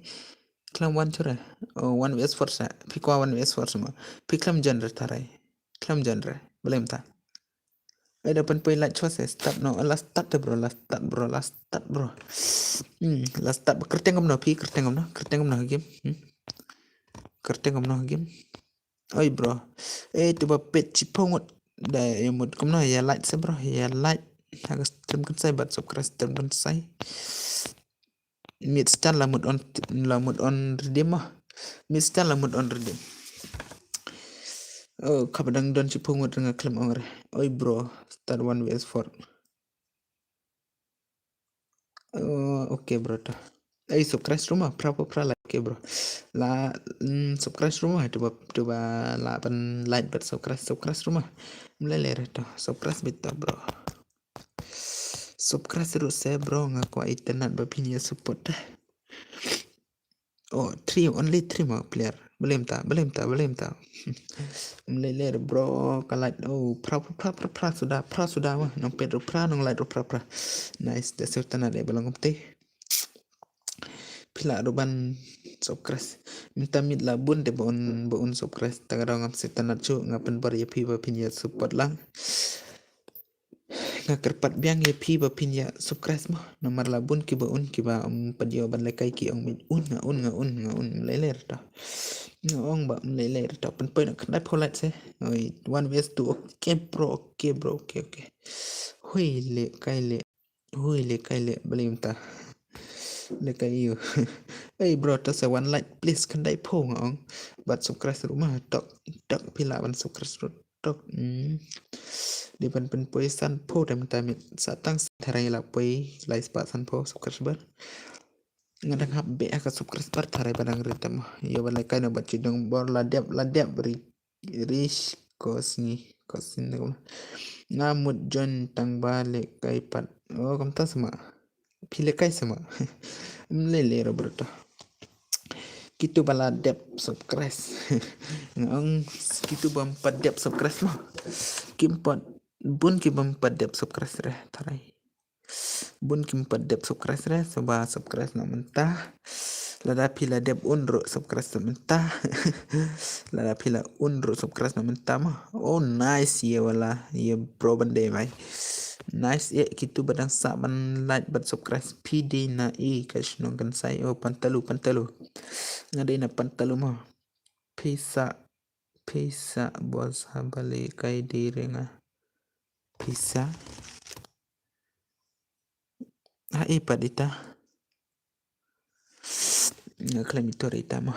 Khlem wan chura. Oh, one vs four sa. Phi kwah one vs four sa ma. Phi khlem join re tharai. Khlem join re. Balei mynta. Ai da pynpoi light chwa se start noh. La start te bro, la start bro, la start bro. Hmm, la start bro. Kyrteng kumno phi, kyrteng kumno, kyrteng kumno game. Hmm. Kyrteng kumno game. Oi bro. Eh, tu ba pet chipong ngut. Da ya mut kumno ya light se bro, ya light. Ha ka stream kynsai bad subscribe stream kynsai. Mid stand la mut on, la mut on redeem ah. Mid stand la mut on redeem. Oh, kaba dang don chipong ngut nga khlem ong re. Oi bro, start one vs four. Oh, okay bro to. Ai subscribe ruh ma, phra phra phra like, okay bro. La, mm, subscribe ruh ma, tu ba, tu ba la ban like bad subscribe, subscribe ruh ma. Mlele re to, subscribe bit to bro. Subscribe ruh se bro, nga kwah internet ba phin ïa support te. Oh, three, only three ma player. Balei mynta, balei mynta, balei mynta. Mlele re bro, ka like. Oh, phra phra phra phra phra suda, phra suda ma. Nong pet ruh phra, nong like ruh phra phra. Nice, da sir tana de balong kumte. Phi lah ruh ban subscribe. Mynta mid la bun te ba un, ba un subscribe. Ta ka daw ngam sngewtynnat shuh, nga pynbor ïa phi ba phin ïa support lang. Nga kyrpad biang ïa phi ba phin ïa subscribe mo. Namar la bun kiba un kiba, um, pat ïoh ban lehkai ki ong mid un, nga un, nga un, nga un, mlele re to. Nga ong ba mlele re to. Pynpoi na khyndai phew like se. Oi, one vs two. Okay bro, okay bro, okay, okay. Hui lehkai le. Hui lehkai le, balei mynta. Lehkai ïa u. Ei bro, to se one like please, khyndai phew nga ong. Bad subscribe ruh ma, tok, tok phi lah ban subscribe ruh tok. Hmm. Dei ban pynpoi san phew te mynta mid, sa tang sa tharai la poi lai spah san phew subscriber. Nga dang hap beh ha ka subscriber tharai ba dang rit te mo. Ïa ba lehkai na ba chi dang bor la dep, la dep ri. Rish Kosngi, Kosngi ne kumno. Nga mut join tang ba lehkai pat. Oh, kumta sa ma. Phi lehkai sa ma. Mlele re bro to. Kitu ba la dep subscribe. Nga ong kitu bym pat dep subscribe mo. Kim pat bun ki bym pat dep subscribe re tharai. Bun kim pat dep subscribe re, sngewbha subscribe noh mynta. Lada phi la dep un ruh subscribe noh mynta. Lada phi la un ruh subscribe noh mynta mo. Oh nice, ïa wala, ïa bro ban dei mai. Nice, ïa kitu ba dang sah ban like bad subscribe. Phi dei na i ka shnong kynsai, oh Pantalu, Pantalu. Nga dei na Pantalu mo. Pisa, pisa bos ha ba lehkai dei re nga. Pisa. Ha i pat ita. Nga khlem ito re ita mo.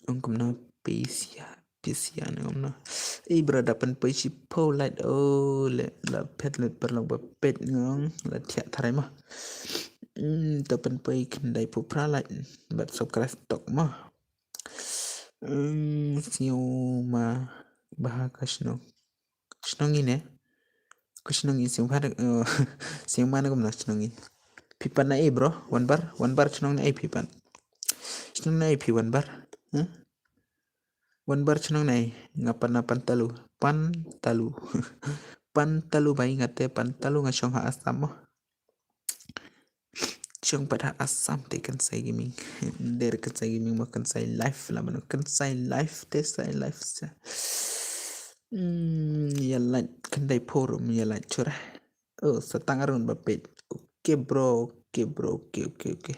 Ong kumno pisia, pisia ne kumno. Ei bro da pynpoi shiphew like, oh le la phet lut paralok ba peit nga ong la thiah tharai mo. Hmm, to pynpoi khyndai phew phra like bad subscribe tok mo. Hmm, sngewma bha ka shnong. Shnong i ne? Ka shnong i sngewbha, oh, sngewma ne kumno shnong i. Phi pat na ei bro, wan bar, wan bar shnong na ei phi pat. Shnong na ei phi wan bar. Huh? Wan bar shnong na ei, nga pat na Pantalu, Pantalu. Pantalu bai nga te Pantalu nga shong ha Assam mo. Shong pat ha Assam te Kynsai Gaming. Der Kynsai Gaming mo Kynsai live la mano Kynsai live te sai live sa. Hmm, ïa like khyndai phew ruh ïa like chura. Oh, sa tang arun ba peit. Okay bro, okay bro, okay, okay, okay.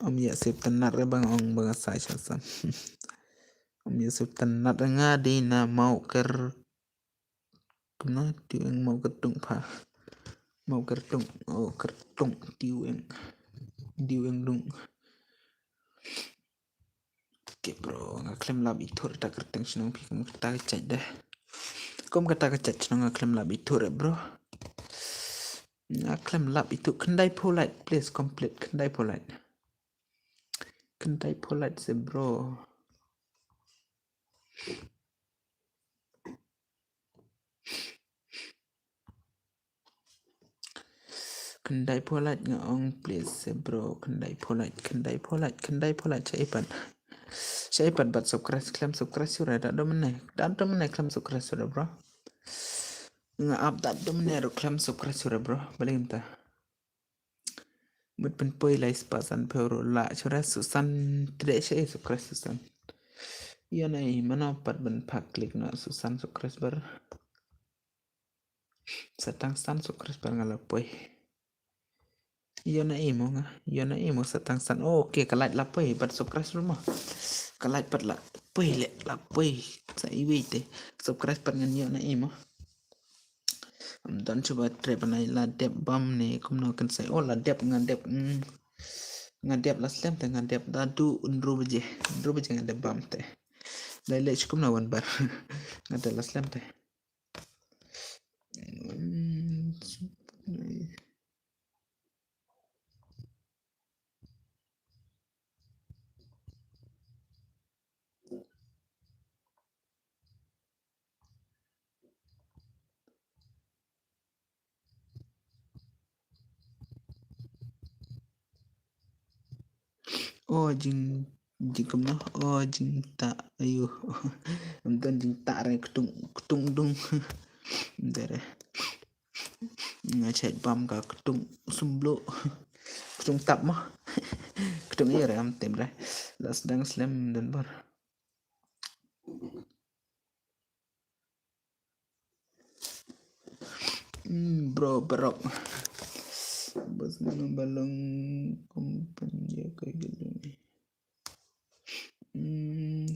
Ym ïa sngewtynnat re ba nga ong ba nga sai sha Assam. Ym ïa sngewtynnat re nga dei na Mawkyr. Kumno Tiweng Mawkyrtung pha. Mawkyrtung, oh, Kyrtung, Tiweng. Tiweng dung. Okay bro, nga khlem lap ithuh re ta kyrteng shnong phi kum kata ka jait de. Kum kata ka jait shnong nga khlem lap ithuh re bro. Nga khlem lap ithuh khyndai phew like please complete khyndai phew like. Khyndai phew like se bro. Khyndai phew like nga ong please se bro, khyndai phew like, khyndai phew like, khyndai phew like sha ipat. Sha ipat bad subscribe khlem subscribe shuh re da dom ne, da dom ne khlem subscribe shuh re bro. Nga ap da dom ne ruh khlem subscribe shuh re bro. Balei mynta. Mut pynpoi lai spah san phew ruh la chura Susan tre she Susan Susan. Ïa na i mano pat ban phak klik na Susan Susan bar. Satang san Susan bar nga la poi. Ïa na i mo nga, ïa na i mo satang san. Oh, okay, ka lait la poi bad Susan ruh mo. Ka lait pat la poi le la poi. Sa iwei te Susan pat ngan ïa na i mo. Am don chuba tre banai la dep bam ne kumno kan sai. Oh, la dep nga dep. Mm. Nga dep la slem te nga dep da du ynru baje. Ynru baje nga dep bam te. Lai le chukum na wan bar. Nga dep la slem te. Mm. O jing jing kumno o jing ta ayu. Em don jing ta re ketung ketung dung. Dere. Nga chat bam ka ketung sumblo. Ketung tap mah. Ketung iya re am tem re. La sedang slem dan bar. Hmm, bro, barok. Bos nang balong kumpan ya kayak gini. Hmm.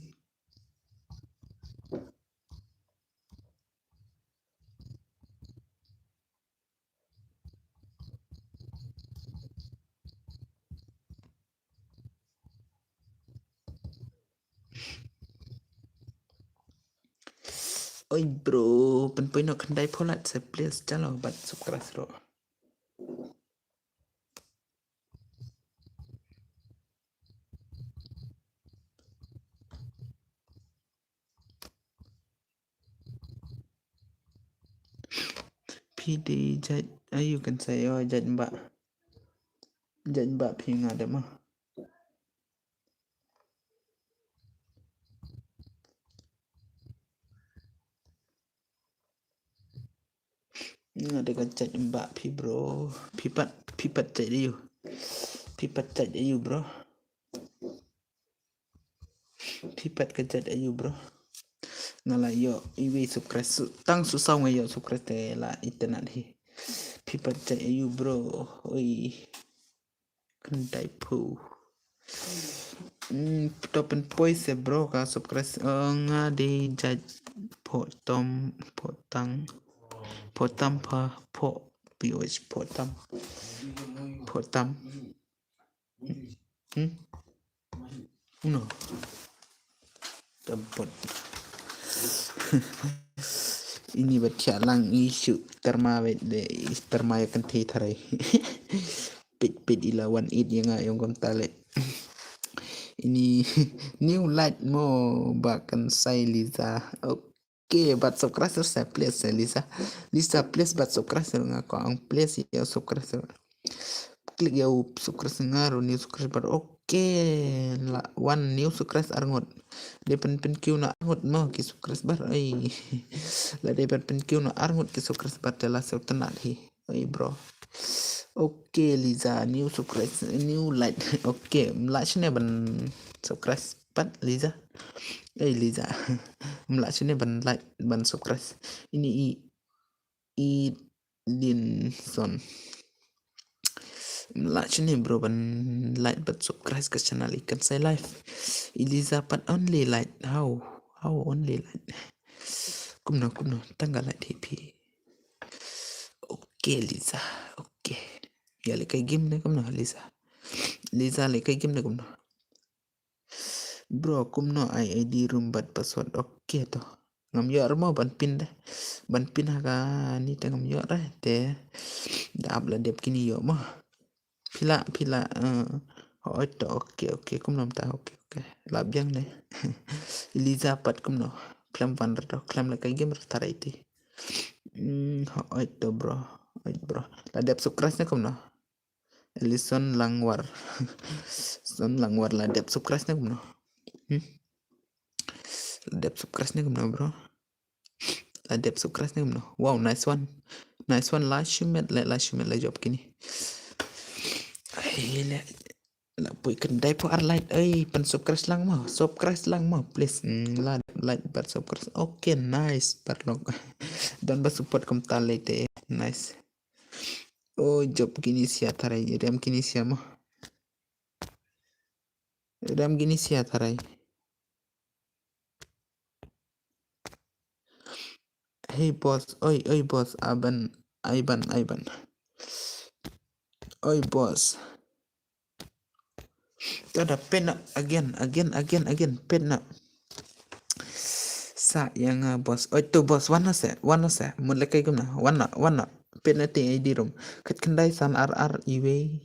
Oi bro, pynpoi noh khyndai pholat sa please jalo bad subscribe ro. Phi dei jait ayu kan sa ïoh jait mbah. Jait mbah phi nga dei ma. Nga dei ka jait mbah phi bro. Phi pat phi pat jait ayu. Phi pat jait ayu bro. Phi pat ka jait ayu bro. Nga la ïoh iwei subscribe tang su saw nga ïoh subscribe te la internet hi. Phi pat jait ayu bro. Oi. Khyndai phew. Hmm, to pynpoi se bro ka subscribe. Oh, nga dei jait photom photang photam pha pho ph photam photam. Hmm? Uno. Tampot. Ini ba thiah lang issue terma wet de terma ya kan thei tharai. Pit pit ila wan it ya nga yong kom tale. Ini new light mo ba kan sai Liza. Okay, bad subscribe sa please Liza. Liza please bad subscribe nga ko ang please ya subscribe. Klik ya u subscribe nga ro new subscriber. Okay, la one new subscribe arngut. Dei pen pen kiu na arngut mo ki subscriber ai. La dei pen pen kiu na arngut ki subscriber te la sel tenat hi. Ai bro. Okay Liza new subscribe new light. Okay, mla shne ban subscribe pat Liza. Ai Liza. Mla shne ban light ban subscribe. Ini i Edinson. Mla shne bro ban like bad subscribe ka channel i kan sai live. Eliza pat only like how how only like. Kumno kumno tangga like hipi. Okay Liza. Okay. Ya le kai game ne kumno Liza. Liza le kai game ne kumno. Bro kumno ai ID room bad password okay to. Ngam ïoh re mo ban pin de. Ban pin ha kani te ngam ïoh re te. Da ap la dep kini ïoh mo. Pila pila eh hooid to okay okay kumno mynta okay okay. La biang de. Eliza pat kumno. Klem van re to klem la kai game re tarai ti. Hmm hooid to bro. Hooid bro. La dep subscribe ne kumno. Ellison Langwar. Son Langwar la dep subscribe ne kumno. Hmm? La dep subscribe ne kumno bro. La dep subscribe ne kumno. Wow nice one. Nice one la shimet le la shimet le job kini. Ai Te la la poi khyndai phew ar like. Ei, pyn subscribe lang mo, subscribe lang mo, please. Hmm, la like bad subscribe. Okay, nice, paralok. Don ba support kumta lei te. Nice. Oh, job kine sia tharai, rem kine sia mo. Rem kine sia tharai. Hey boss, oi, oi boss, Aban, Aiban, Aiban. Oi boss. Tada pynna again, again, again, again, pynna. Sa ïa nga boss. Oi to boss, wan noh se, wan noh se. Mut lehkai kumno, wan noh, wan noh. Pynna te I D room. Khat khyndai san ar ar iwei.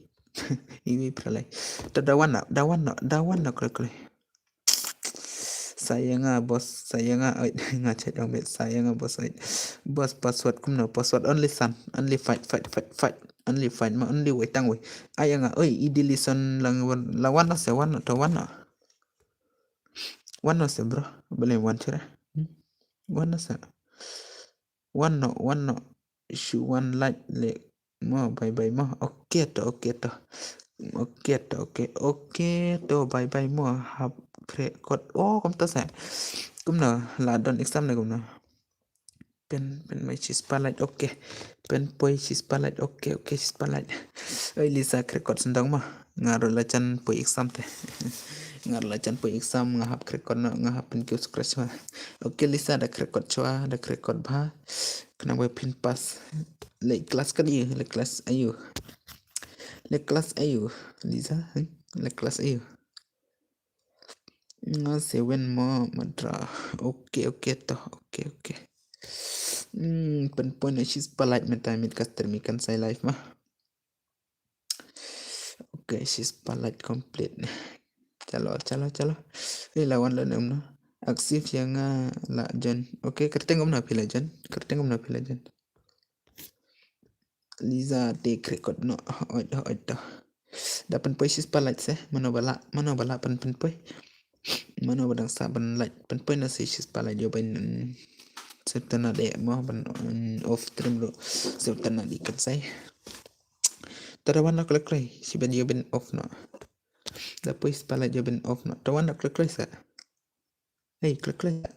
Iwei phralai. Tada wan noh, da wan noh, da wan noh kloi kloi. Sa ïa nga boss, sa ïa nga, oi, nga chat ong bet, sa ïa nga boss, oi. Boss, password kumno, password only san, only fight, fight, fight, fight, only fight, ma only wei tang wei. Ai ïa nga, oi, I D listen lang wan, la wan noh se, wan noh to, wan noh. Wan noh se bro, boleh wan chura. Hmm? Wan noh se. Wan noh, wan noh. Shu wan like le mo, bye bye mo. Okay to, okay to. Okay to, okay. Okay to, bye bye mo. Hap khreh kot. Oh, kumta se. Kumno, la don exam ne kumno. Pyn, pyn mai shispah like, okay. Pyn poi shispah like, okay, okay, shispah like. Oi, Lisa khreh kot sendong mo. Nga ruh la jan poi exam te. Nga ruh la jan poi exam, nga hap khreh kot noh, nga hap pynkiew scratch mo. Okay, Lisa da khreh kot chwa, da khreh kot bha. Khnang ba phin pass. Le class ka ïa, le class aïu. Le class aïu, Lisa, hmm? Le class aïu. Nga seven mo matra. Okay, okay to, okay, okay. Hmm, pyn poi noh shispah like mynta mynmiet ka stream kan sa live mo. Okay, shispah like complete. Chalo, chalo, chalo. Ei, la wan la ne kumno. Accept ïa nga la join. Okay, kyrteng kumno phi la join. Kyrteng kumno phi la join. Lisa te khreh kot noh. Oi, oi to. Da pyn poi shispah like se. Mano ba lah, mano ba lah pyn, pyn poi. Mano ba dang sah ban like, pyn poi noh se shispah like, ïoh ban, mm, sep tana de mo ban, mm, off stream ruh. Sep tana de kan sai. Tada wan noh kloi kloi, shi ban ïoh ban off noh. Da poi shispah like ïoh ban off noh. Tada wan noh kloi kloi sa. Hei, kloi kloi sa.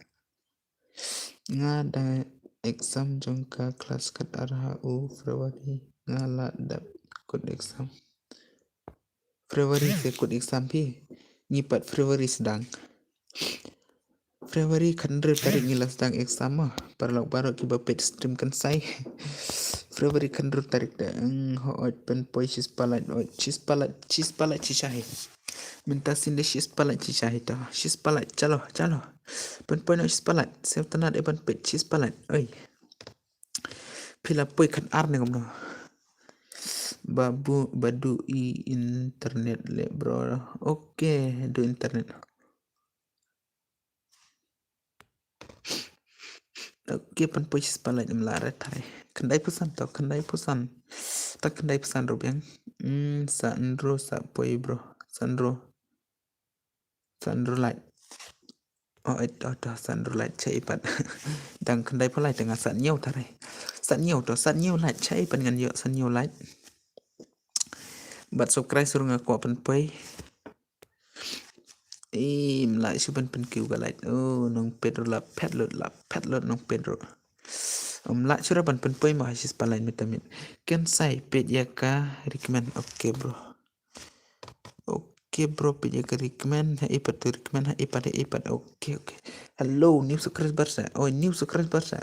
Nga da exam jong ka class khatar ha u February. Nga la dep kut exam. February te kut exam phi. Ngi pat February sdang. February khathynriew tarik ngi la sdang exam mo. Paralok baroh kiba peit stream kan sai. February khathynriew tarik te, eng, hooid, pyn poi shispah like, hooid, shispah like, shispah like shisha hi. Mynta sien de shispah like shisha hi to. Shispah like, chalo, chalo. Pyn poi noh shispah like. Sep tana de ban peit shispah like. Oi. Phi la poi khatar ne kumno. Babu, ba duh i internet le bro. Okay, duh internet. Okay, pyn poi shispah like, ym lah re thai. Khyndai phew san to, khyndai phew san. Ta khyndai phew san ruh biang. Hmm, sa hynriew sa poi bro. Sa hynriew. Sa hynriew like. Oh, eh, oh, to, sa hynriew like, cha i pat. Dang khyndai phew like, te nga sa hynñiew tharai. Sa hynñiew to, sa hynñiew like, cha i pat ngan ïoh sa hynñiew like. Bad subscribe ruh nga kwah pyn poi. Ym lah shuh ban pynkiew ka like. Oh, nongpeit ruh la phet lut, la phet lut nongpeit ruh. Ym lah shuh ruh ban pyn poi mo ha shispah like mynta mynmiet. Kan sai peit ïa ka recommend. Okay, bro. Okay, bro, peit ïa ka recommend, ha i pat to recommend, ha i pat, ha i pat. Okay, okay. Hello, new subscriber sa. Oh, new subscriber sa.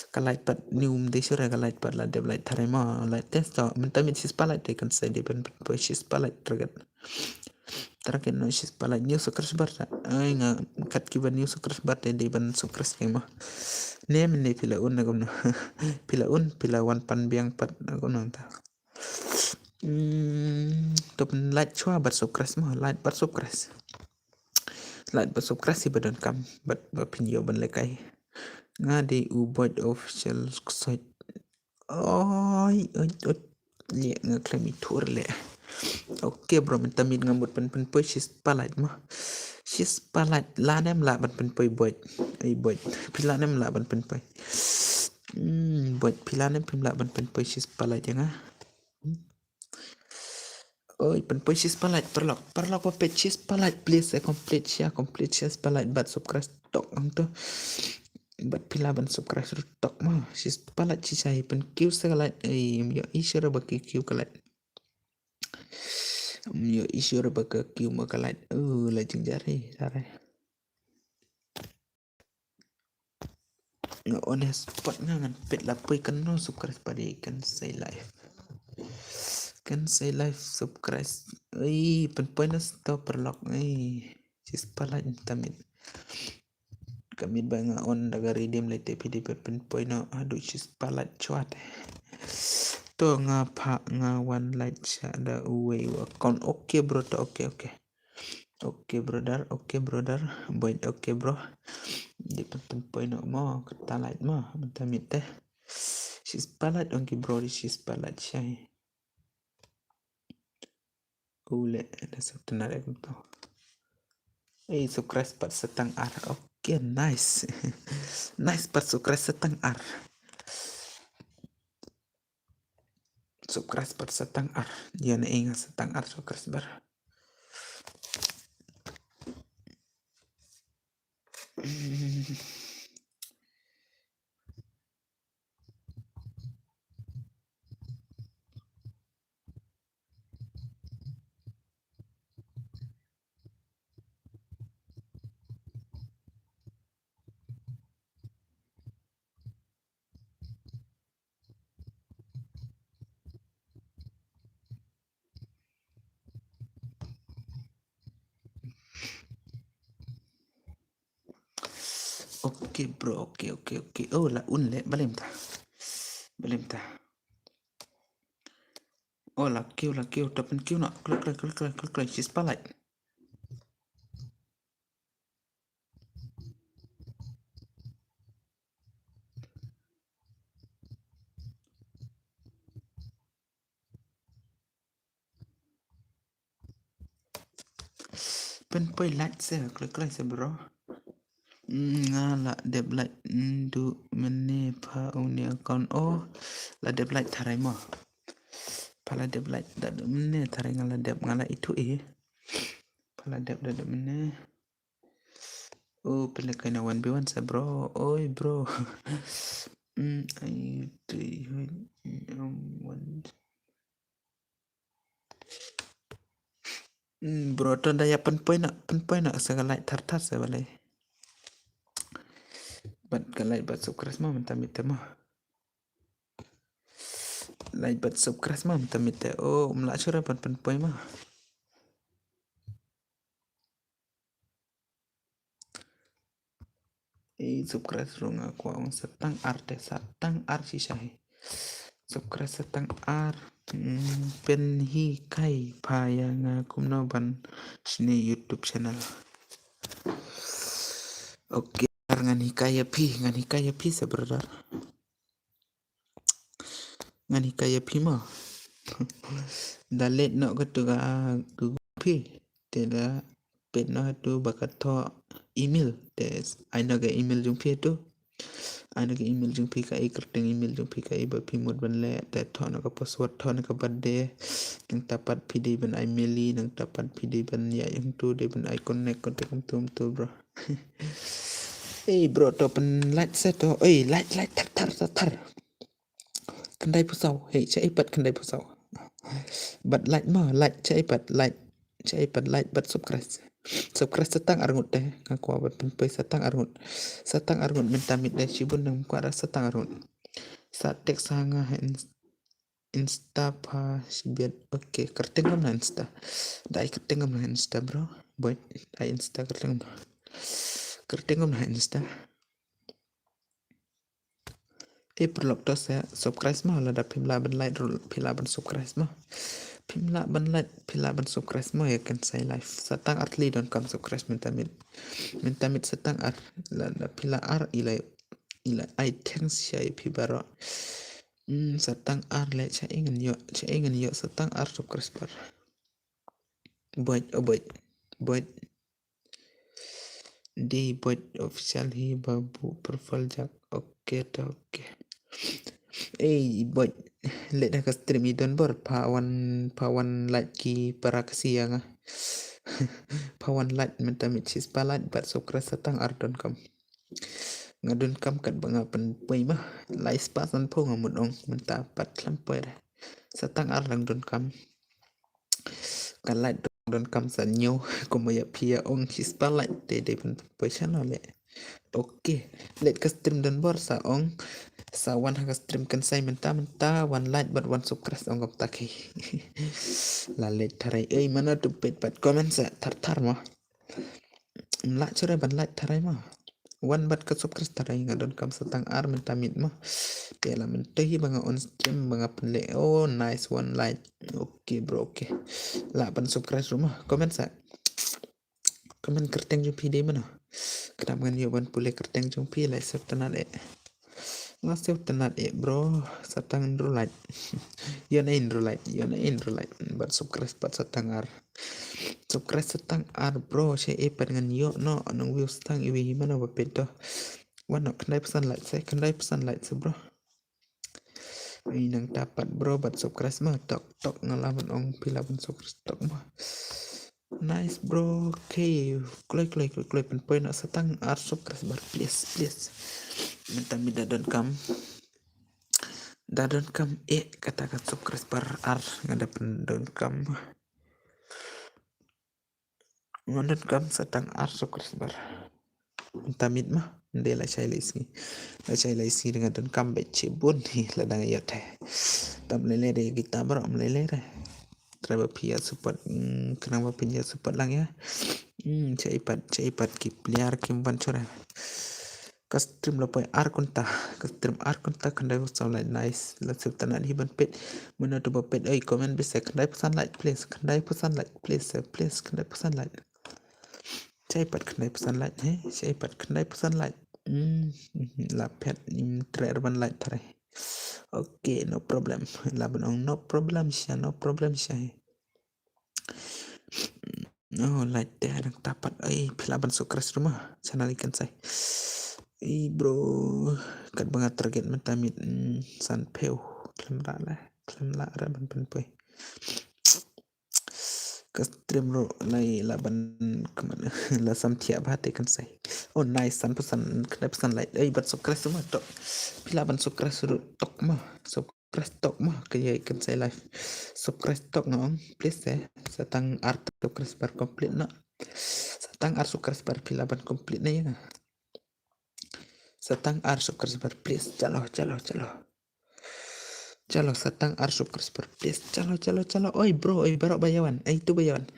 Ka like pat new, ym dei shuh re ka like pat, la dep like tharai mo, like test to. Mynta mynmiet shispah like te kan sai de ban pyn poi shispah like target. Target noh shispah like, new subscriber sa. Ai nga kat kiba new subscriber te dei ban subscribe kai mo. Ne mynne phi la un na kumno. Phi la un, phi la wan pan biang pat na kumno ta. Hmm, to pyn like shuwa bad subscribe mo, like bad subscribe. Like bad subscribe hi ba donkam, bad ba phin ïoh ban lehkai. Nga dei u Boyd Official Ksoit. Oi, oi, oi. Leh nga khlem ïathuh leh. Okay, bro, mynta mynmiet nga mut pyn, pyn poi shispah like mo. Shispah like, lah ne ym lah ban pyn poi Boyd. Ai Boyd, phi lah ne ym lah ban pyn poi. Hmm, Boyd, phi lah ne ym lah ban pyn poi shispah like ïa nga. Hmm. Oi, pynpoi shispah like, paralok. Paralok ba peit shispah like, please, eh, complete share, complete share spah like, bad subscribe tok hangto. Bad phi lah ban subscribe ruh tok mo. Shispah like shisha hi, pynkiew sa ka like. Ei, ym ïohi shuh ba ki kiew ka like. Ym ïohi shuh ba ka kiew mo ka like. Oh, la jingjia hi, sarai. Nga on hotspot nga, ngan peit la poi kano, subscribe pat de, kan sa live. Kan sa live, subscribe. Ei, pynpoi noh sha to paralok. Ei, shispah like mynta miet. Ka miet ba nga on da ka redeem lei te phi dei ban pynpoi noh haduh shispah like shuwa te. To nga phah, nga wan like sha da uwei u account. Okay bro, to okay, okay. Okay brother, okay brother. Boy, okay bro. Dei ban pynpoi noh mo, kata like mo mynta miet te. Shispah like ong ki bro, dei shispah like shisha hi. Ule, da sa tynat ek to. Ei, subscribe pat sa tang ar. Okay, nice. Nice, pat subscribe sa tang ar. Subscribe pat sa tang ar. Ïa na ing sa tang ar subscriber. Okay bro, okay, okay, okay. Oh, la un leh, balei mynta. Balei mynta. Oh, la kiew, la kiew, to pynkiew noh. Klik, klik, klik, klik, klik, klik. Shispah like. Pynpoi like se, klik, klik se bro. Mm, nga la dep like, mm, duh mynne pha une account. Oh, la dep like tharai mo. Pha la dep like da duh mynne tharai, nga la dep, nga la ithuh eh. Pha la dep da duh mynne. Oh, pynlehkai na one by one se bro. Oi bro. Mm, ai, tui, um, one. Mm, bro, to nda ïa pynpoi noh, pynpoi noh sa ka like thar thar se balei. Bad ka like bad subscribe mo mynta miet te mo. Like bad subscribe mo mynta miet te. Oh, ym lah shuh re ban pynpoi mo. Ei, subscribe ruh nga kwah ong sa tang ar te, sa tang ar shisha hi. Subscribe sa tang ar. Hmm, pynhikai pha ïa nga kumno ban shna YouTube channel. Okay, ngan hikai ïa phi, ngan hikai ïa phi sa brother. Ngan hikai ïa phi mo. Da leit noh katu ka Google phi. Te da peit noh hatu ba ka thoh email. Te ai noh ka email jong phi hatu. Ai noh ka email jong phi, kaei kyrteng email jong phi, kaei ba phi mut ban leh. Te thoh noh ka password, thoh noh ka birthday. Nangta pat phi dei ban ai mail, nangta pat phi dei ban ïa hangtu, dei ban ai connect, contact kumtu kumtu bro. Ei bro, to pyn like se to. Ei, like, like, thar, thar, thar, thar. Khyndai phew saw. Hei, shaei pat khyndai phew saw. Bad like mo, like, shaei pat, like. Shaei pat like bad subscribe. Subscribe sa tang arngut te. Nga kwah ban pynpoi sa tang arngut. Sa tang arngut mynta miet te, shibun dang kwah ra sa tang arngut. Sa text ha nga ha ins-, Insta pha shibit. Okay, kyrteng kumno Insta? Da ai kyrteng kumno Insta bro? Boy, ai Insta kyrteng kumno? Kyrteng kumno Insta? Eh, paralok, to sa subscribe mo, lada phim lah ban like ruh phi lah ban subscribe mo. Phim lah ban like, phi lah ban subscribe mo ïa Kensai Live. Sa tang ar tylli donkam subscribe mynta miet. Mynta miet sa tang ar, lada phi lah ar, i la, i la ai thanks sha ïa phi baroh. Hmm, sa tang ar leh, shaei ngan ïoh, shaei ngan ïoh sa tang ar subscriber. Boit, oh boit, boit. Dei boit official hi babu, purple jack. Okay to, okay. Ei, boy. Leit ha ka stream i don bor, pha wan, pha wan like ki para ka sia nga. Pha wan like mynta miet shispah like bad subscribe sa tang ar donkam. Nga donkam katba nga pynpoi ma. Lai spah sanphew nga mut ong mynta pat khlem poi re. Sa tang ar dang donkam. Ka like dang donkam sa hynñiew kumba ïa phi ïa ong shispah like te dei pynpoi shano le. Ok. Leit ka stream don bor sa ong. Sa wan ha ka stream kan sai mynta mynta wan like bad wan subscribe ong kap ta ki. La leit tharai ei mano tu pet pat comment sa thar thar ma. Mla chore ban like tharai ma. Wan bad ka subscribe tharai nga donkam sa tang ar mynta miet ma. Te la mynta hi ba nga on stream ba nga pynleh. Oh, nice one like. Ok bro, ok. La ban subscribe ruh ma. Comment sa. Comment kyrteng jong phi dei mano. Khnang ngan ïoh ban pule kyrteng jong phi lai sep tynat eh. Nga sep tynat eh bro. Sa tang hynriew like. Ïoh na hynriew like, ïoh na hynriew like. Bad subscribe pat sa tang ar. Subscribe sa tang ar bro, sha ei pat ngan ïoh noh nang view sa tang iwi hi mano ba pet to. Wan noh khyndai phew san like sa, khyndai phew san like sa bro. Ei nangta pat bro bad subscribe ma tok tok nga lah ban ong phi lah ban subscribe tok ma. Nice bro, okay. Kloi kloi kloi kloi pynpoi noh sa tang ar subscribe bar please please. Mynta miet da donkam. Da donkam eh kata ka subscribe bar ar nga da pyn donkam. Nga donkam sa tang ar subscribe bar. Mynta miet ma. Nde la shai la isngi. La shai la isngi nga donkam bad shibun hi la dang ïa te. Tam lele re kita bro, mlele re. Trai ba phi ïa support, mm, khnang ba phi ïa support lang ïa. Mm, shai pat, shai pat ki player kim ban chore. Ka stream la poi ar kynta, ka stream ar kynta khyndai phew san like nice. La sep tynat hi ban pet. Mano tu ba pet oi comment bise khyndai phew san like please, khyndai phew san like please, please khyndai phew san like. Shai pat khyndai phew san like he, shai pat khyndai phew san like. Hmm, la phet im tre ban like tharai. Okay, no problem. La ban ong no problem sha, no problem sha he. No, like te dang tapat. Ai, phi lah ban subscribe ruh ma. Channel ikan sai. Ei bro, kat ba nga target mynta miet, mm, san phew. Khlem lah lah, khlem lah ra ban pynpoi. Ka stream ruh lai lah ban kemana la sam thiah ba te kan sai. Oh nice, san phew san, khyndai phew san like. Ei, ban subscribe ruh ma tok. Phi lah ban subscribe ruh tok ma. Subscribe tok ma, ka ïa kan sai live. Subscribe tok nga ong, please eh. Sa tang ar subscriber complete noh. Sa tang ar subscriber phi lah ban complete noh ïa nga. Sa tang ar subscriber please. Chalo, chalo, chalo. Chalo, sa tang ar subscriber please. Chalo, chalo, chalo. Oi bro, oi baroh ba ïa wan. Ai tu ba ïa wan.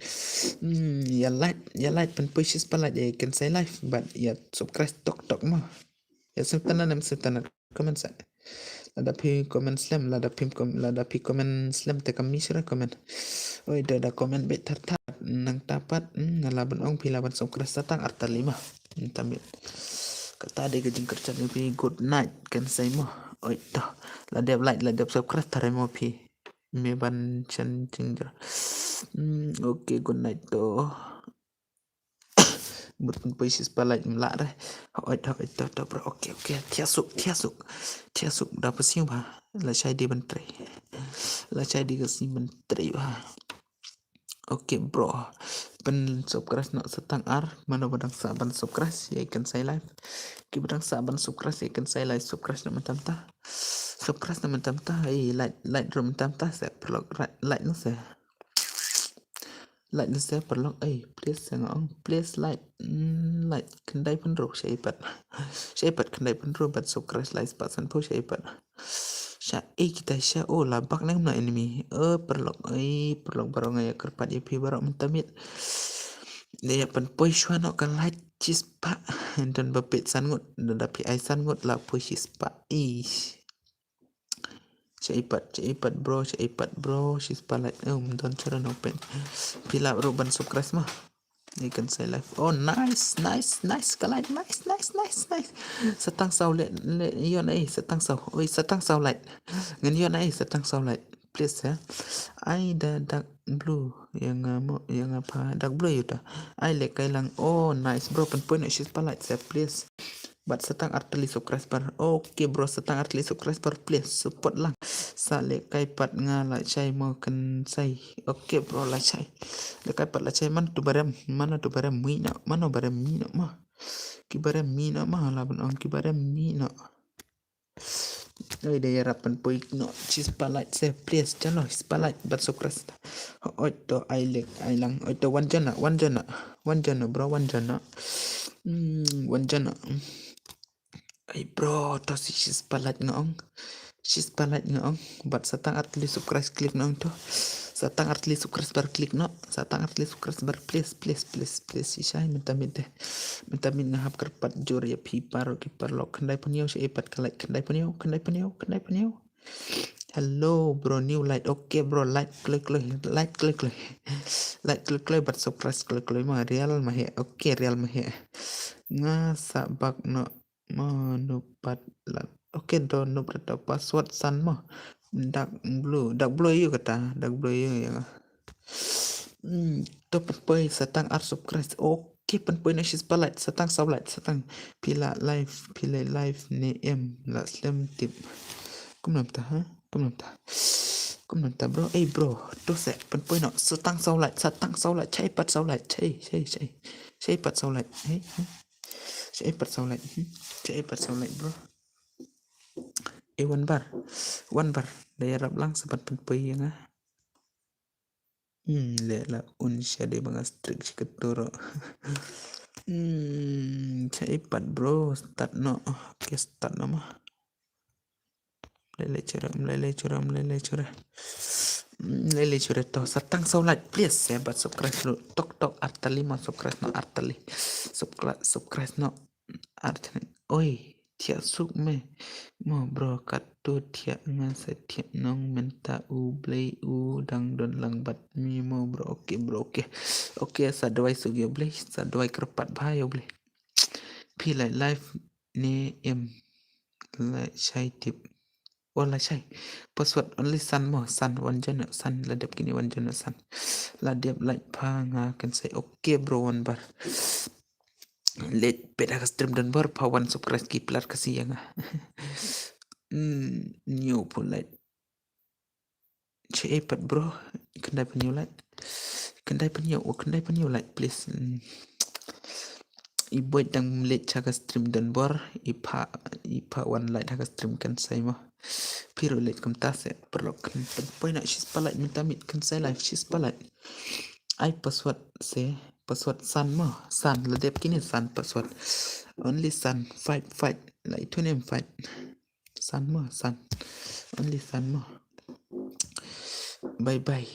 Hmm, ïa like, ïa like pynpoi shispah like ïa kan sai live bad ïa subscribe tok tok ma. Ïa sngewtynnat em sngewtynnat. Comment sa. Lada phi comment slem, lada phi com-, lada phi comment slem te kam mih shuh re comment. Oi, da, da comment beit thar thar. Nangta pat, hmm, nga lah ban ong phi lah ban subscribe sa tang ar tylli ma. Mynta miet. Kata dei ka jingkyrchan jong phi good night kan sai mo. Oi, to. La dep like, la dep subscribe tharai mo phi. Me ban chan jingjra. Hmm, okay, good night to. Mut pynpoi shispah like mlak re. Hoi, hoi, to, to, bro. Okay, okay. Thiah suk, thiah suk. Thiah suk da pasi ba. La shai dei ban trei. La shai dei ka sngi ban trei ba. Okay, bro. Pyn subscribe noh sa tang ar. Mano ba dang sah ban subscribe ïa kan sai live. Ki ba dang sah ban subscribe ïa kan sai live. Subscribe noh mynta mynta. Subscribe noh mynta mynta. Ei, like, like ruh mynta mynta. Sa paralok like noh sa. Like na sa paralok, eh, please sa nga ong, please like, mm, like, khyndai phew hynriew, shai pat. Shai pat khyndai phew hynriew, bad subscribe lai spah san phew, shai pat. Sha, eh, kita sha, oh, la bak nang na enemy. Eh, paralok, eh, paralok baroh nga ïa kyrpad ïa phi baroh mynta miet. Da ïa pynpoi shuwa noh ka like shispah. Don ba peit san ngut, don da phi ai san ngut, la poi shispah. Ih. Shai pat, shai pat bro, shai pat bro, shispah like, um, don chara no pen. Phi lah ruh ban subscribe ma. Ïa kan sai live. Oh, nice, nice, nice, ka like, nice, nice, nice, nice. Sa tang saw le, le, ïoh na ei, sa tang saw. Oi, sa tang saw like. Ngan ïoh na ei, sa tang saw like. please, eh. Ai da dark blue, ïa nga mo, ïa nga pha dark blue ïa uta. Ai leh kai lang. Oh, nice bro, pynpoi noh shi spotlight se, please. Bad sa tang artylli subscriber. Okay bro, sa tang artylli subscriber, please support lang. Sa leh kai pat nga la shai mo kan sai. Okay bro, la shai. Leh kai pat la shai, man tu barem, man tu barem mi noh, man barem mi noh ma. Ki barem mi noh ma, la ban ong ki barem mi noh. Ai da ïarap pynpoi noh shi spotlight se, please, chalo, spotlight bad subscribe. Oi to ai leh ai lang, oi to wan jana, wan jana, wan jana bro, wan jana. Hmm, wan jana. Ai bro, to shi spotlight nga ong. Shi spotlight nga ong. Bad sa tang artylli subscribe click nga ong to. Sa tang artylli subscriber click noh. Sa tang artylli subscriber, please, please, please, please. Shi shai mynta miet de. Mynta miet nga hap kyrpad jur ïa phi baroh ki paralok. Khyndai phew hynñiew, shi ei pat ka like, khyndai phew hynñiew, khyndai phew hynñiew, khyndai phew hynñiew. Hello bro, new light. Okay bro, light kloi kloi, light kloi kloi. Light kloi kloi bad subscribe kloi kloi ma, real ma he. Okay, real ma he. Nga sa bak noh ma, no pat la. Okay, don no pat, password san ma. Dark blue, dark blue ïa kata, dark blue ïa nga. Hmm, to pynpoi sa tang ar subscribe. Okay, pynpoi noh shi spotlight, sa tang saw like, sa tang. Phi la live, phi la live ne em, la slem tip. Kumno mynta, ha? Kumno mynta? Kumno mynta bro? Ei bro, to se pynpoi noh sa tang saw like, sa tang saw like, shai pat saw like, shai, shai, shai. Shai pat saw like, hei, hei. Shai pat saw like, hmm. Shai pat saw like bro. Ei, wan bar. Wan bar. Da ïarap lang sa ban pynpoi ïa nga. Hmm, leh la un sha dei ba nga strict shi kato ruh. Hmm, shai pat bro, start noh. Okay, start noh ma. Mlei lei chura, mlei lei chura, mlei lei chura. Mlei lei chura to, sa tang saw like, please, eh, bad subscribe ruh. Tok tok artylli ma, subscribe noh artylli. Subscri-, subscribe noh artylli. Oi, thiah suk me. Mo bro, kato thiah, nga sa thiah nong mynta, U Blei u dang don lang bad me mo bro. Okay bro, okay. Okay, sa duwai suk ïa U Blei, sa duwai kyrpad bha ïa U Blei. Phi la live ne em? La shai tip. Oh, la shai. Password only san mo, san, wan jana san, la dep kine wan jana san. La dep like pha nga kan sai. Okay bro, wan bar. Leit peit ha ka stream don bor, pha wan subscribe ki plat ka si ïa nga. Hmm, new pun like. Shai pat bro, khyndai phew hynñiew like. Khyndai phew hynñiew, oh, khyndai phew hynñiew like, please. Hmm. I boi dang leit ha ka stream don bor, i pha, i pha wan like ha ka stream kan sai mo. Phi ruh leit kumta se, paralok, kan pynpoi noh shi spotlight mynta miet, kan sai live shi spotlight. Ai password se, password san mo, san, la dep kine san password. Only san, five, five, la i thun em five. San mo, san. Only san mo. Bye bye.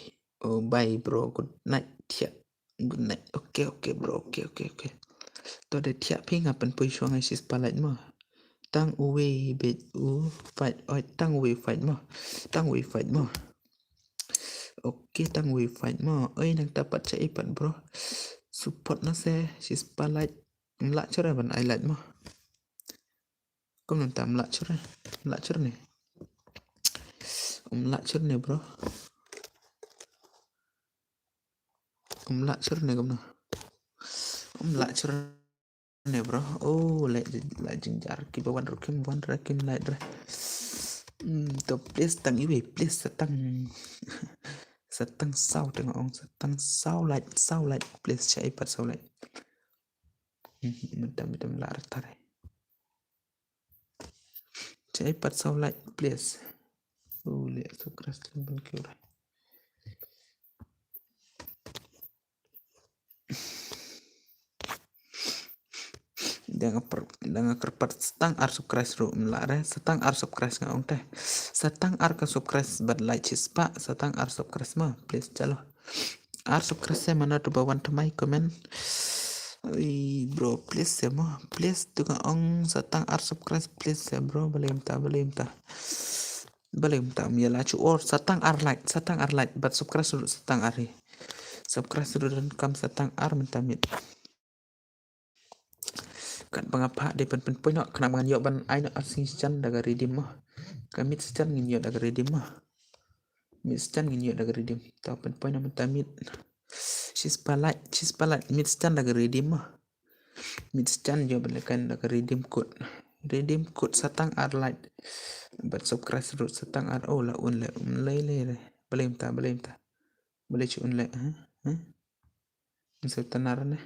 Oh, bye bro. Good night. Thiah. Good night. Okay, okay bro. Okay, okay, okay. To da thiah phi nga pynpoi shuwa nga shi spotlight mo. Tang uwei beit u fight. Oi, tang uwei fight mo. Tang uwei fight mo. Okay, tang uwei fight mo. Oi, nangta pat shai pat bro. Support noh se shi spotlight. Mlah chura ban ai like mo. Kumno mynta, mlah chura. Mlah chura ne. Mlah chura ne bro. Mlah chura ne kumno. Mlah chura ne bro. Oh, like, like jingjar kiba wan ruh kim wan ra kim like ra. Hmm, to please tang iwei, please sa tang. Sa tang saw tang ong, sa tang saw like, saw like, please shai pat saw like. Hmm, mynta mynta mlah ra tare. Shai pat saw like, please. Oh, le so kras lem ban kiura. Dang per, dang kyrpad sa tang ar subscribe ruh mlah re, sa tang ar subscribe nga ong te. Sa tang ar ka subscribe bad like shi spah, sa tang ar subscribe ma, please chalo. Ar subscribe se mano tu ba wan thymmai comment. Oi, bro, please se mo. Please tu nga ong sa tang ar subscribe, please se bro, balei mynta, balei mynta. Balei mynta ym ïa la shu or, sa tang ar like, sa tang ar like, bad subscribe ruh sa tang ar hi. Subscribe ruh donkam sa tang ar mynta miet. Katba nga phah dei ban pynpoi noh, khnang ba ngan ïoh ban ai noh ar sngi sa jan da ka redeem mo. Ka miet sa jan ngin ïoh da ka redeem mo. Mid stand ngin ïoh da ka redeem. Tau pynpoi na mynta mid. Shispah lait, shispah lait, mid stand da ka redeem ma. Mid stand ïoh ban lehkai da ka redeem code. Redeem code sa tang ar lait. Bad subscribe ruh sa tang ar, oh la un leh, um leh leh leh. Balei mynta, balei mynta. Balei shu un leh, ha? Ha? Sa tang ar ne.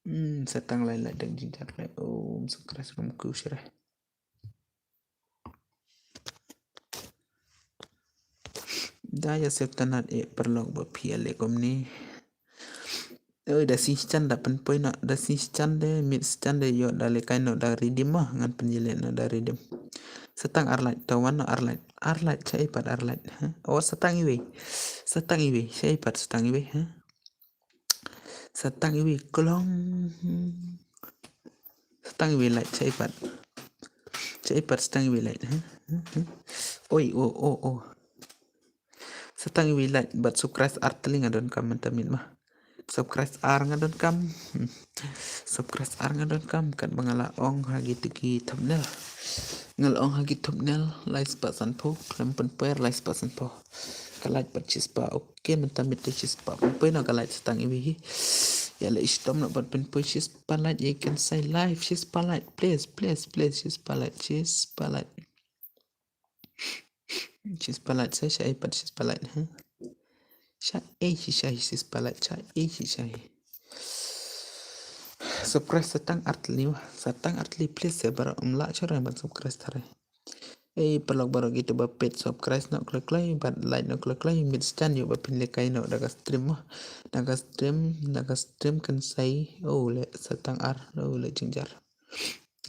Hmm, sa tang lai lait dang jingjar leh. Oh, subscribe ruh ku share. Da ïa sep tanat e paralok ba phi ïa leh kumne. Oi, da shishan da pynpoi noh, da shishan de, mid shishan de ïoh da lehkai noh da redeem ma, ngan pynjyleh noh da redeem. Sa tang ar lait, tau wan noh ar lait, ar lait, sha i pat ar lait, ha? Oh, sa tang iwei, sa tang iwei, sha i pat sa tang iwei, ha? Sa tang iwei klong. Sa tang iwei lait, sha i pat. Sha i pat sa tang iwei lait. Oi, oh, oh, oh. Sa tang iwei lait, bad subscribe ar tylli nga donkam mynta mid ma. Subscribe ar nga donkam. Hmm. Subscribe ar nga donkam, katba nga la ong ha kito ki thumbnail. Nga la ong ha ki thumbnail, lai spah sanphew, khlem pynpoi lai spah sanphew. Ka lait pat shispah, ok, mynta mid te shispah. Pynpoi noh ka lait sa tang iwei hi. Ïa leh shitom noh bad pynpoi shispah lait, ïa kan sai live shispah lait. Please, please, please, shispah lait, shispah lait. Shispah lait, sa sha i pat shispah lait, ha? Sha i shisha hi shispah lait, sha i shisha hi. Subscribe sa tang ar tylli, sa tang ar tylli, please, sa baroh ym lah shuh re ban subscribe tharai. Ei, paralok baroh kito ba peit subscribe noh kloi kloi, bad like noh kloi kloi, mid shishan ïoh ba phin lehkai noh da ka stream ma. Da ka stream, da ka stream kan sai, oh, leh sa tang ar, oh, leh jingjar.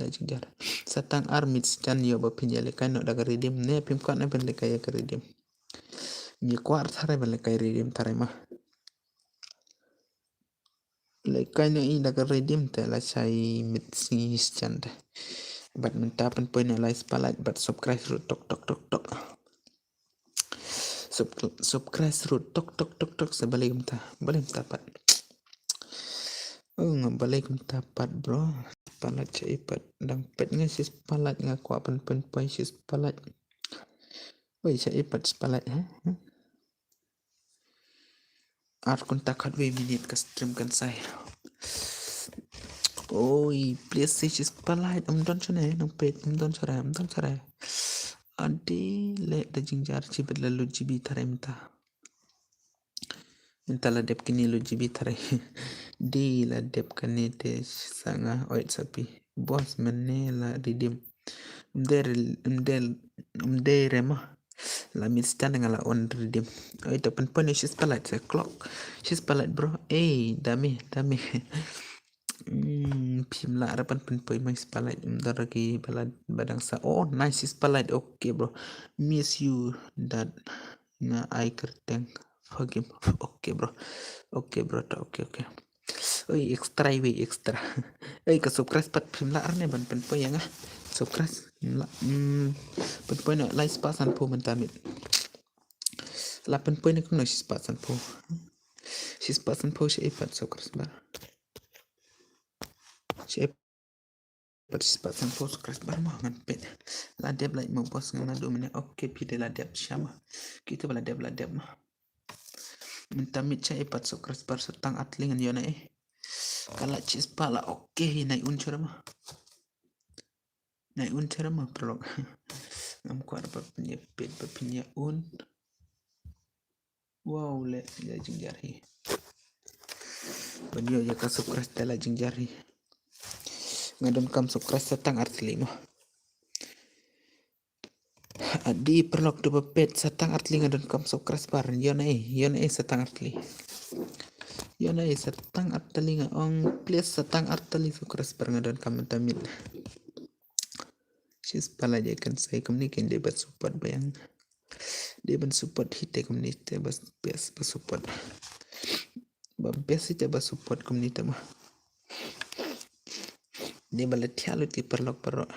Leh jingjar. Sa tang ar mid shishan ïoh ba phin ïa lehkai noh da ka redeem ne, phim kwah ne phin lehkai ïa ka redeem. Ngi kwah tharai ban lehkai redeem tharai ma. Lehkai noh i da ka redeem te la shai mid sngi shishan te. Bad mynta pynpoi noh lai spah lait bad subscribe ruh tok tok tok tok. Sub-, subscribe ruh tok tok tok tok, sa balei kumta, balei kumta pat. Oh, nga balei kumta pat, bro. Spah lait sha i pat, dang peit nga shispah lait, nga kwah pyn pynpoi shispah lait. Wei, sha i pat spah lait, ha? Ha? Ar kynta khatwei minit ka stream kan sai. Oi, please, sa shispah lait, ym don shane, nang peit, ym don shane, ym don shane. Ade, leh da jingjar, shibit la lut G B tharai mynta. Mynta la dep kine lut G B tharai. Di la dep kane te sa nga oit sapi. Boss mane la redeem. Ym dei re, ym dei, ym dei re ma. La mid shishan nga la on redeem. Oi, to pynpoi noh shispah lait sa clock. Shispah lait, bro. Ei, dame, dame. Hmm, phim lah re ban pynpoi ma shispah lait. Ym don re ki ba la, ba dang sa. Oh, nice, shispah lait. Okay, bro. Miss you, dad. Nga ai kyrteng. Forgive. Okay, bro. Okay, bro. To, okay, okay. Oi, extra, oi, extra. Oi, ka subscribe pat phim lah re ne ban pynpoi ïa nga. Subscribe, phim lah. Hmm, pynpoi noh lai spah sanphew mynta mid. La pynpoi noh kumno shispah sanphew. Shispah sanphew sha i pat subscribe. Sha i pat shispah sanphew subscribe mo, ngan peit. La dep lait mo boss, ngan naduh mynne. Okay, phi dei la dep sha ma. Kito ba la dep, la dep ma. Mynta mid sha i pat subscribe sa tang ar tylli ngan ïoh na i. Ka lait shispah la, okay hi, nai un shuwa ma. Nai un shuwa ma paralok. Ngam kwah ba phin ïa peit, ba phin ïa un. Wow, leh, la jingjar hi. Ban ïoh ïa ka subscribe te la jingjar hi. Nga donkam subscribe sa tang ar tylli mo. Adi paralok, to ba peit sa tang ar tylli nga donkam subscribe. Ïoh na i, ïoh na i sa tang ar tylli. Ïoh na i sa tang ar tylli nga ong, please, sa tang ar tylli subscribe nga donkam mynta mid. Shispah lait, ïa kan sai kumne, kin dei ba support biang. Dei ban support hi te kumne te ba best ba support. Ba best hi te ba support kumne te ma. Dei ba la thiah lut ki paralok baroh.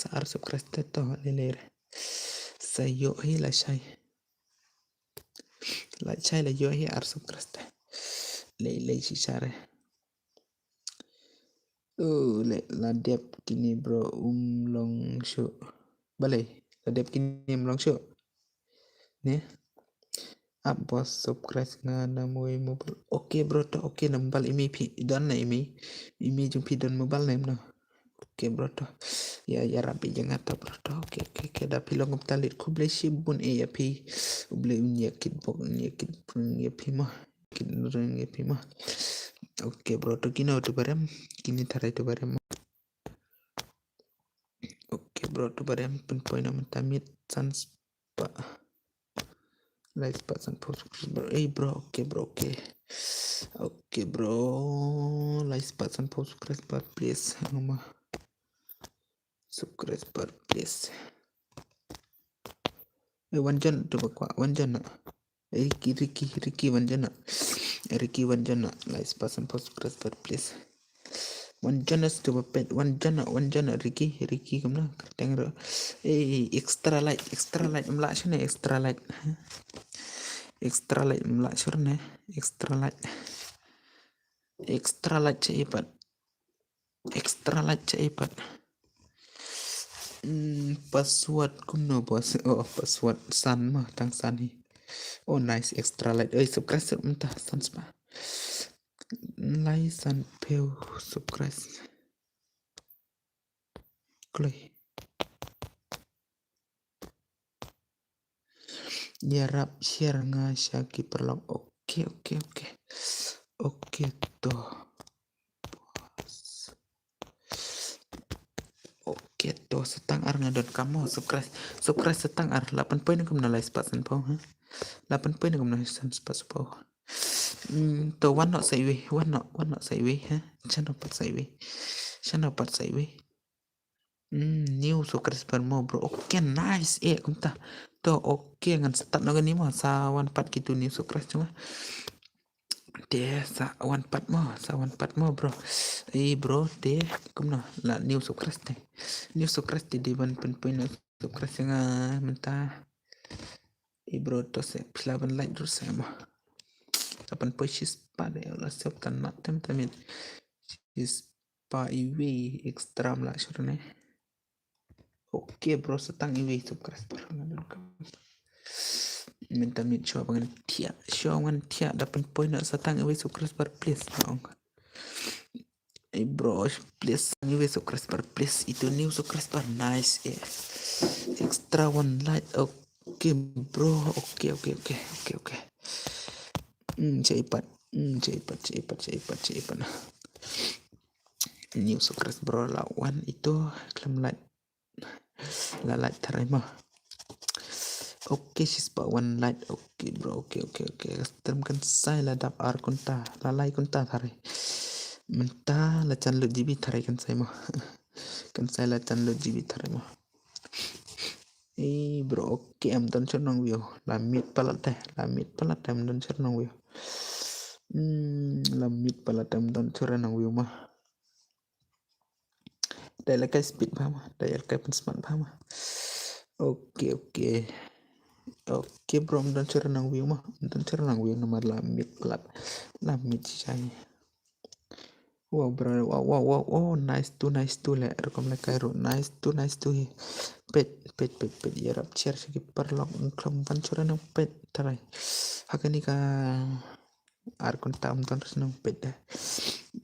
Sa ar subscribe te to lei lei re. Sa ïoh hi la shai. La shai la ïoh hi ar subscribe te. Lei lei shisha re. Oh, leh, la dep kine bro, um long shuh. Balei, la dep kine um long shuh. ne. Ap bos, subscribe nga na mobile. Okay bro, to okay, na mobile imi phi don na imi. Imi jong phi don mobile na imi no. Okay bro, to. Ya, ya Rabbi jong nga to bro, to. Okay, okay, okay. Da phi long kumta leit, khublei shibun eh ya phi. U Blei un ïa kit bok, un ïa kit brung ya phi ma. Kit brung ya phi ma. Okay bro, to kino to barem. Kini tharai to barem. Okay bro, to barem pynpoi na mynta miet san spah. Lai spah san phew subscriber. Ei bro, okay bro, okay. Okay bro, lai spah san phew subscriber, please. Ngam ma. Subscriber, please. Eh, wan jon to ba kwah, wan jon na. Ricky, Ricky, Ricky wan jon na. Ricky wan jon na. Lai spah san phew subscriber, please. Wan jon na stu ba pet, wan jon na, wan jon na, Ricky, Ricky kumno, kyrteng ro. Eh, extra light, extra light, em lah shane extra light. Extra light, em lah shane, extra light. Extra light cha ipat. Extra light cha ipat. Hmm, password kumno bos? Oh, password san ma, tang san hi. Oh, nice, extra light. Oi, subscribe mynta san spah. Lai san phew subscribe. Kloi. Ïarap share nga sha ki paralok. Okay, okay, okay. Okay to. Okay to, sa tang ar nga donkam mo, subscribe, subscribe sa tang ar, la pynpoi ne kumno lai spah san phew, ha? La pynpoi ne kumno san spah san phew. Hmm, to wan noh sa iwei, wan noh, wan noh sa iwei, ha? Sha noh pat sa iwei. Sha noh pat sa iwei. Hmm, new subscriber mo bro. Okay, nice. Eh, kumta. To, okay, ngan start noh kane mo, sa wan pat kitu new subscriber jong nga. Te sa wan pat mo, sa wan pat mo bro. Eh bro, te kumno la new subscriber te. New subscriber te dei ban pynpoi na subscriber jong nga mynta. Eh bro, to se phi lah ban like ruh se mo. Sa pynpoi shispah de, la sep tan mat tem tamit. Shispah iwei extra, em lah shuh ne. Okay bro, sa tang iwei subscriber nga donkam. Mynta miet shuwa ba ngan thiah, shuwa ngan thiah da pynpoi noh sa tang iwei subscriber, please. Ong. Eh bro, please, sa tang iwei subscriber, please. Itu new subscriber, nice. Eh. Extra one like. Okay bro, okay, okay, okay, okay, okay. Hmm, cha ipat, hmm, cha ipat, cha ipat, cha ipat, cha ipat. New subscriber la wan itu, khlem like. La like tharai mo. Okay, shispah wan like. Okay bro, okay, okay, okay. Stream kan sai la dap ar kynta, la lai kynta tharai. Mynta la jan lut GB tharai kan sai mo. Kan sai la jan lut GB tharai mo. Eh bro, okay, em don shuh nong view. La miet palat te, la miet palat te, em don shuh nong view. Hmm, la miet palat te, em don shuh nong view mo. Dei la kai speed bha mo, dei la kai pynsmart bha mo. Okay, okay. Okay bro, em don shuh nong view mo, em don shuh nong view namar la miet palat. La miet shai. Wow bro, wow, wow, wow, oh, nice to, nice to le, rukom le kai ruh, nice to, nice to hi. Pet, pet, pet, pet, ïarap share sha ki paralok, khlem ban shuh nong pet, tharai. Ha kane ka ar kynta em don shuh nong pet de.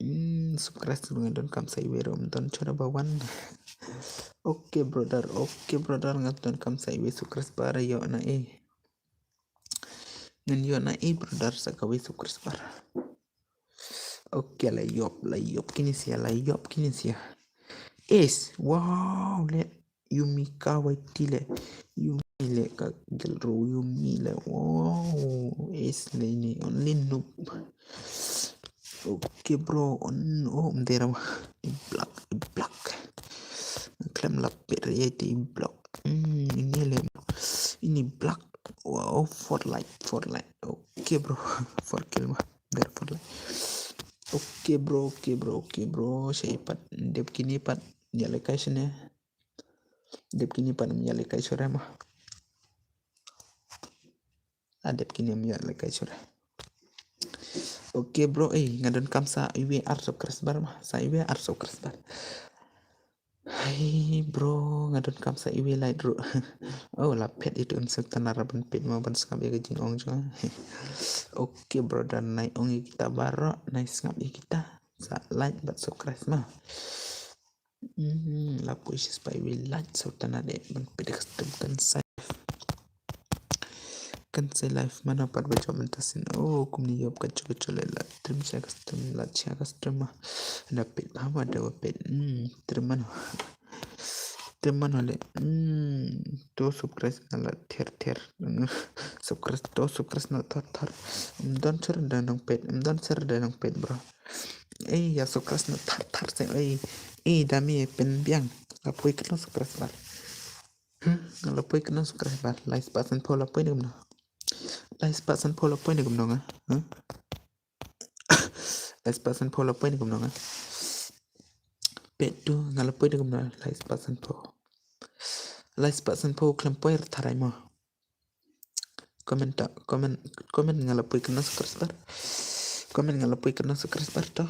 Hmm, subscriber nga donkam sa iwei ruh, em don shuh ba wan. Okay brother, okay brother, nga donkam sa iwei subscriber, ïoh na eh. Ngan ïoh na eh brother sa kawei subscriber. Okay, la ïoh, la ïoh kine sia, la ïoh kine sia. Ace, wow, le Yumi ka wai ti le. Yumi le ka gel ro Yumi le. Wow, Ace le ini only noob. Okay bro, on, oh, mdera ma. Black, black. Khlem la pet ya ti black. Hmm, ini le. Ini black. Wow, Fortnite, Fortnite. Okay bro, four kill ma. Der Fortnite. Okay bro, okay bro, okay bro. Sha ipat, dep kini pat. Ïa le kai shane. Dep kini pat ym ïa le kai shuh re ma. Ah, dep kini ym ïa le kai shuh re. Okay bro, eh, nga donkam sa iwei ar subscriber ma. Sa iwei ar subscriber. Hai bro, nga donkam sa iwei like ruh. Oh, la peit ïa tu, ym sngewtynnat ban peit mo ban sngap ïa ka jingong jong nga. Okay bro, dang nai ong ïa kita baroh, nai sngap ïa kita. Sa like bad subscribe mo. Hmm, la poi shispah iwei like, sngewtynnat eh ban peit ïa ka stream kan sa. Kan sa live mano pat ba jop mynta sien. Oh, kumne ïoh ka jop ka jop la stream sha ka stream la sha ka stream ma. Da peit ha ma da peit. Hmm, stream mano. Stream mano le. Hmm, to subscribe na la ther ther. Subscribe to subscribe na thar thar. Ym don shuh da nang peit. Ym don shuh da nang peit bro. Ei, ïa subscribe na thar thar seh. Ei, ei, da me pynbiang. La poi kano subscribe bar. Nga la poi kano subscribe bar. Lai spah san phew la poi ne kumno. Lai spah san phew la poi ne kumno nga. Lai spah san phew la poi ne kumno nga. Peit tu nga la poi ne kumno lai spah san phew. Lai spah san phew khlem poi tharai mo. Comment ta, comment, comment nga la poi kano subscribe bar. Comment nga la poi kano subscribe bar to.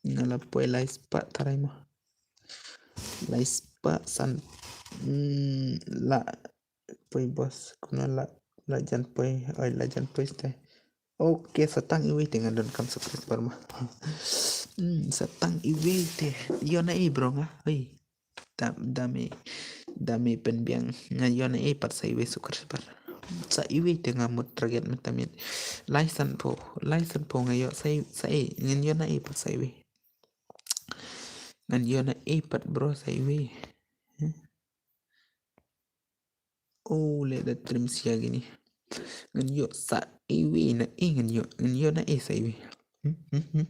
Nga la poi lai spah tharai mo. Lai spah san. Hmm, la poi bos, kumno la, la jan poi, oi la jan poi ste. Okay, sa tang iwei te nga donkam subscribe bar ma. Hmm, sa tang iwei te. Ïoh na i bro nga. Oi. Da, da me, da me pynbiang nga ïoh na i pat sa iwei subscribe bar. Sa iwei te nga mut target mynta miet. Lai san phew, lai san phew nga ïoh sa i, sa i, ngan ïoh na i pat sa iwei. Ngan ïoh na i pat bro sa iwei. Hmm. Oh, le da trim sia gini. Ngan ïoh sa iwei na i ngan ïoh, ngan ïoh na i sa iwei. Hmm, hmm, hmm.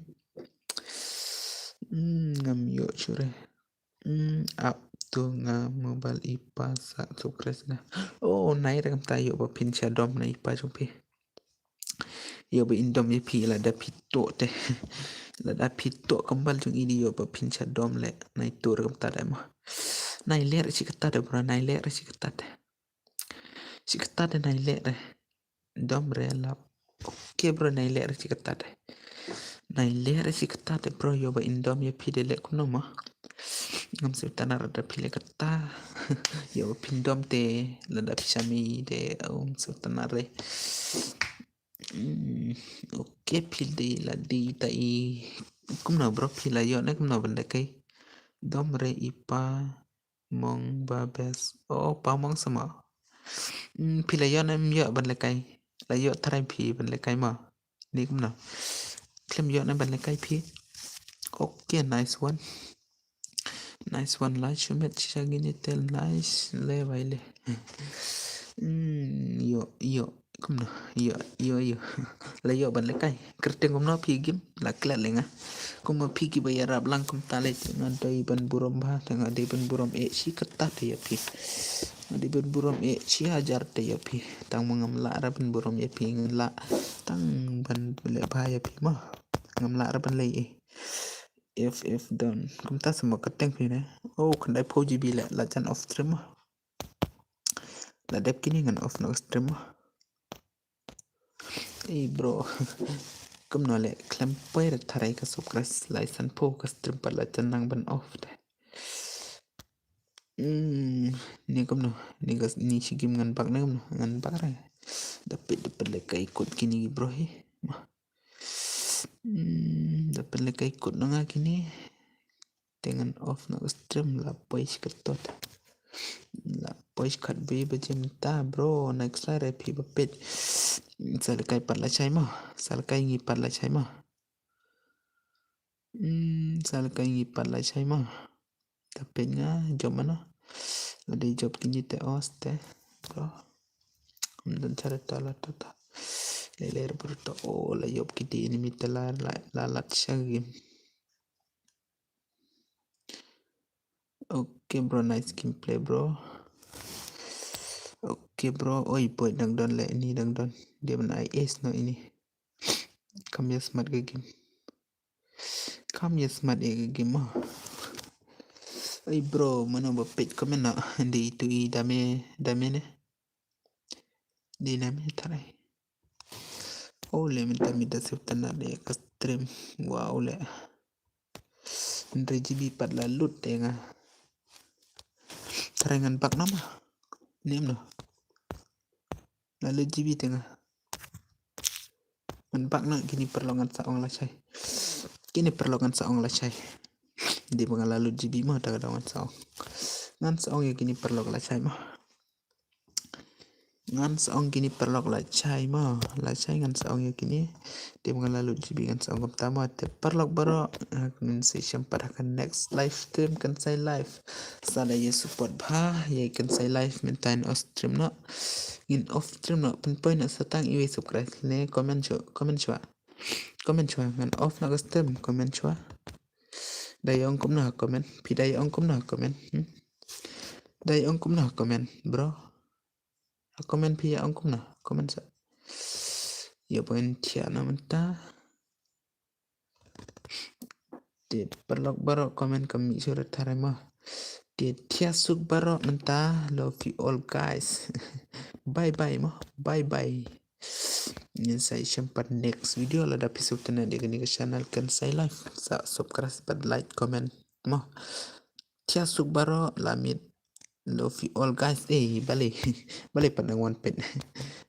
Hmm, ngam ïoh shuh re. Hmm, ap tu nga mobile i pa sa subscribe na. Oh, nai re kumta ïoh ba phin sha dom na i pa jong phi. Ïoh ba in dom ïa phi lada phi toh te. Lada phi toh kambal jong i di ïoh ba phin sha dom le. Nai toh re kumta dei mo. Nai leh re shi katta de bro, nai leh re shi katta de. Shi katta de nai leh re. Dom re la. Okay bro, nai leh re shi katta de. Nai leh re shi katta de bro, ïoh ba in dom ïa phi de leh kumno mo. Ngam sngewtynnat re da phi leh katta. Ïoh ba phin dom te lada phi shami de, ngam sngewtynnat re. Hmm, okay, phi dei la dei ta i. Kumno bro, phi la ïoh ne kumno ban leh kai. Dom re i pa mong ba best. Oh, pa mong sama. Hmm, phi la ïoh ne ym ïoh ban leh kai. La ïoh tharai phi ban leh kai ma. Ni kumno. Khlem ïoh ne ban leh kai phi. Okay, nice one. Nice one, la shu met shisha gini te nice le bai le. Hmm, ïoh, ïoh, kumno, ïoh, ïoh, ïoh. La ïoh ban leh kai. Kyrteng kumno phi gim, la klet le nga. Kumno phi ki ba ïarap lang kumta le te nga dei ban burom bha, te nga dei ban burom eh shi katta te ïa phi. Nga dei ban burom eh shi hajar te ïa phi. Tang ma ngam lah ra ban burom ïa phi, ngam lah. Tang ban leh bha ïa phi ma. Ngam lah ra ban leh eh. F F don. Kumta sa mo ka teng phi ne. Oh, khyndai phew G B le la jan off stream mo. La dep kini ngan off noh stream mo. Ei bro. Kumno le khlem poi re tharai ka subscribe lai san phew ka stream pat la jan nang ban off de. Hmm, ni kumno, ni ka ni shi gim ngan bak ne kumno, ngan bak re. Da peit da peit le kai kut kini bro hi. Ma. Hmm, da pynlehkai kut na nga kini. Te ngan off na u stream la poi shi katot. La poi shi katwei baje mynta bro, next slide re phi ba peit. Sa lehkai pat la shai ma. Sa lehkai ngi pat la shai ma. Hmm, sa lehkai ngi pat la shai ma. Ta peit nga jop mano. La dei jop kini te os te bro. Ym don chare ta la ta ta. Lele bro ta o la jop kiti ini mi te la la la la shagim. Okay bro, nice gameplay bro. Okay bro, oi boy dang don le ini dang don. Dia ban I S no ini. Kam ya smart ga game. Kam ya smart ya ga game ah. Ai bro, mano ba peit comment na. Dei itu i dame dame ne. Dei dame tarai. Oh le mynta mi da sip tana de ka stream. Wow le. Hynrei G B pat la lut te nga. Tharai ngan bak na ma. Nym no. Lalu G B tengah. Ngan bak na kini paralok ngan sa ong lashai. Kini paralok ngan sa ong lashai. Dei ba nga lalu G B mo ta ka daw ngan sa ong. Ngan sa ong ïa kini paralok lashai mo. Ngan sa ong kini paralok lashai mo. Lashai ngan sa ong ïa kini. Dei ba nga lalu G B ngan sa ong kumta mo. Te paralok baroh. Ngin sa ïashem pat ha ka next live stream Khynsai Live. Sa da ïa support bha ïa Khynsai Live mynta ngin off stream noh. Ngin off stream noh, pynpoi noh sa tang iwei subscribe ne comment shuwa, comment shuwa. Comment shuwa, ngan off noh ka stream, comment shuwa. Da ïa ong kumno ha comment, phi da ïa ong kumno ha comment. Hmm? Da ïa ong kumno ha comment, bro. Ha comment phi ïa ong kumno, comment sa. Ïa pynthia na mynta. Te paralok baroh comment kam mih shuh tharai mo. Te thiah suk baroh mynta, love you all guys. Bye bye mo, bye bye. Ngin sa ïashem pat next video lada phi sngewtynnat ïa kane ka channel Khynsai Live. Sa subscribe pat, like, comment mo. Thiah suk baroh, la miet. Love you all guys. Eh, balei. Balei pat dang wan peit.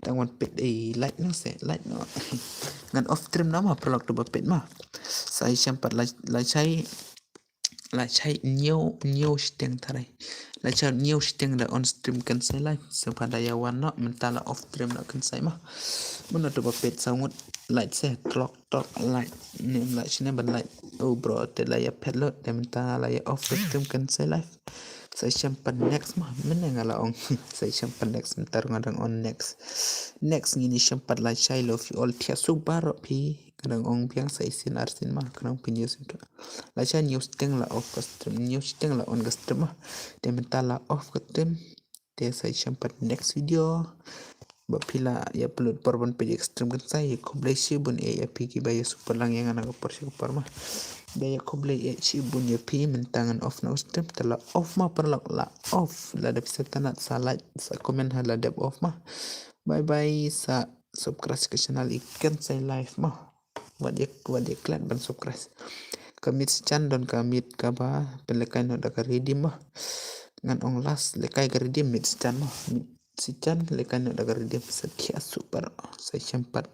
Dang wan peit. Eh, like noh se, like noh. Ngan off stream noh mo paralok to ba peit mo. Sa ïashem pat lashai, lashai hynñiew, hynñiew shiteng tharai. Lashai hynñiew shiteng da on stream Khynsai Live. Sa pat da ïa wan noh mynta la off stream noh Khynsai mo. Mano to ba peit sa ngut like se, tlok tlok like. Nym like shane ban like. Oh bro, te la ïa phet lut, te mynta la ïa off stream Khynsai Live. Sa ïashem pat next mo, mynne nga la ong. Sa ïashem pat next, mynta nga dang on next. Next ngin ïashem pat lashai, love you all, thiah suk baroh phi. Nga dang ong biang sa shisien arsien mo, khnang phin ïoh sngewthuh. Lashai hynñiew shiteng la off ka stream, hynñiew shiteng la on ka stream mo. Te mynta la off ka stream. Te sa ïashem pat next video. Ba phi la ïa pynlut por ban peit ïa ka stream Khynsai, ïa khublei shibun eh ïa phi kiba ïa support lang ïa nga na ka por sha ka por mo. Da ïa khublei eh shibun ïa phi, mynta ngan off noh ka stream, te la off mo paralok, la off. Lada phi sngewtynnat sa like, sa comment ha la dep off mo. Bye bye, sa subscribe ka channel i Khynsai Live mo. Wat ïa, wat ïa klet ban subscribe. Ka miet sa jan don ka miet kaba pynlehkai noh da ka redeem mo. Ngan ong last lehkai ka redeem miet sa jan mo. Miet sa jan lehkai noh da ka redeem, sa thiah suk baroh. Sa ïashem pat.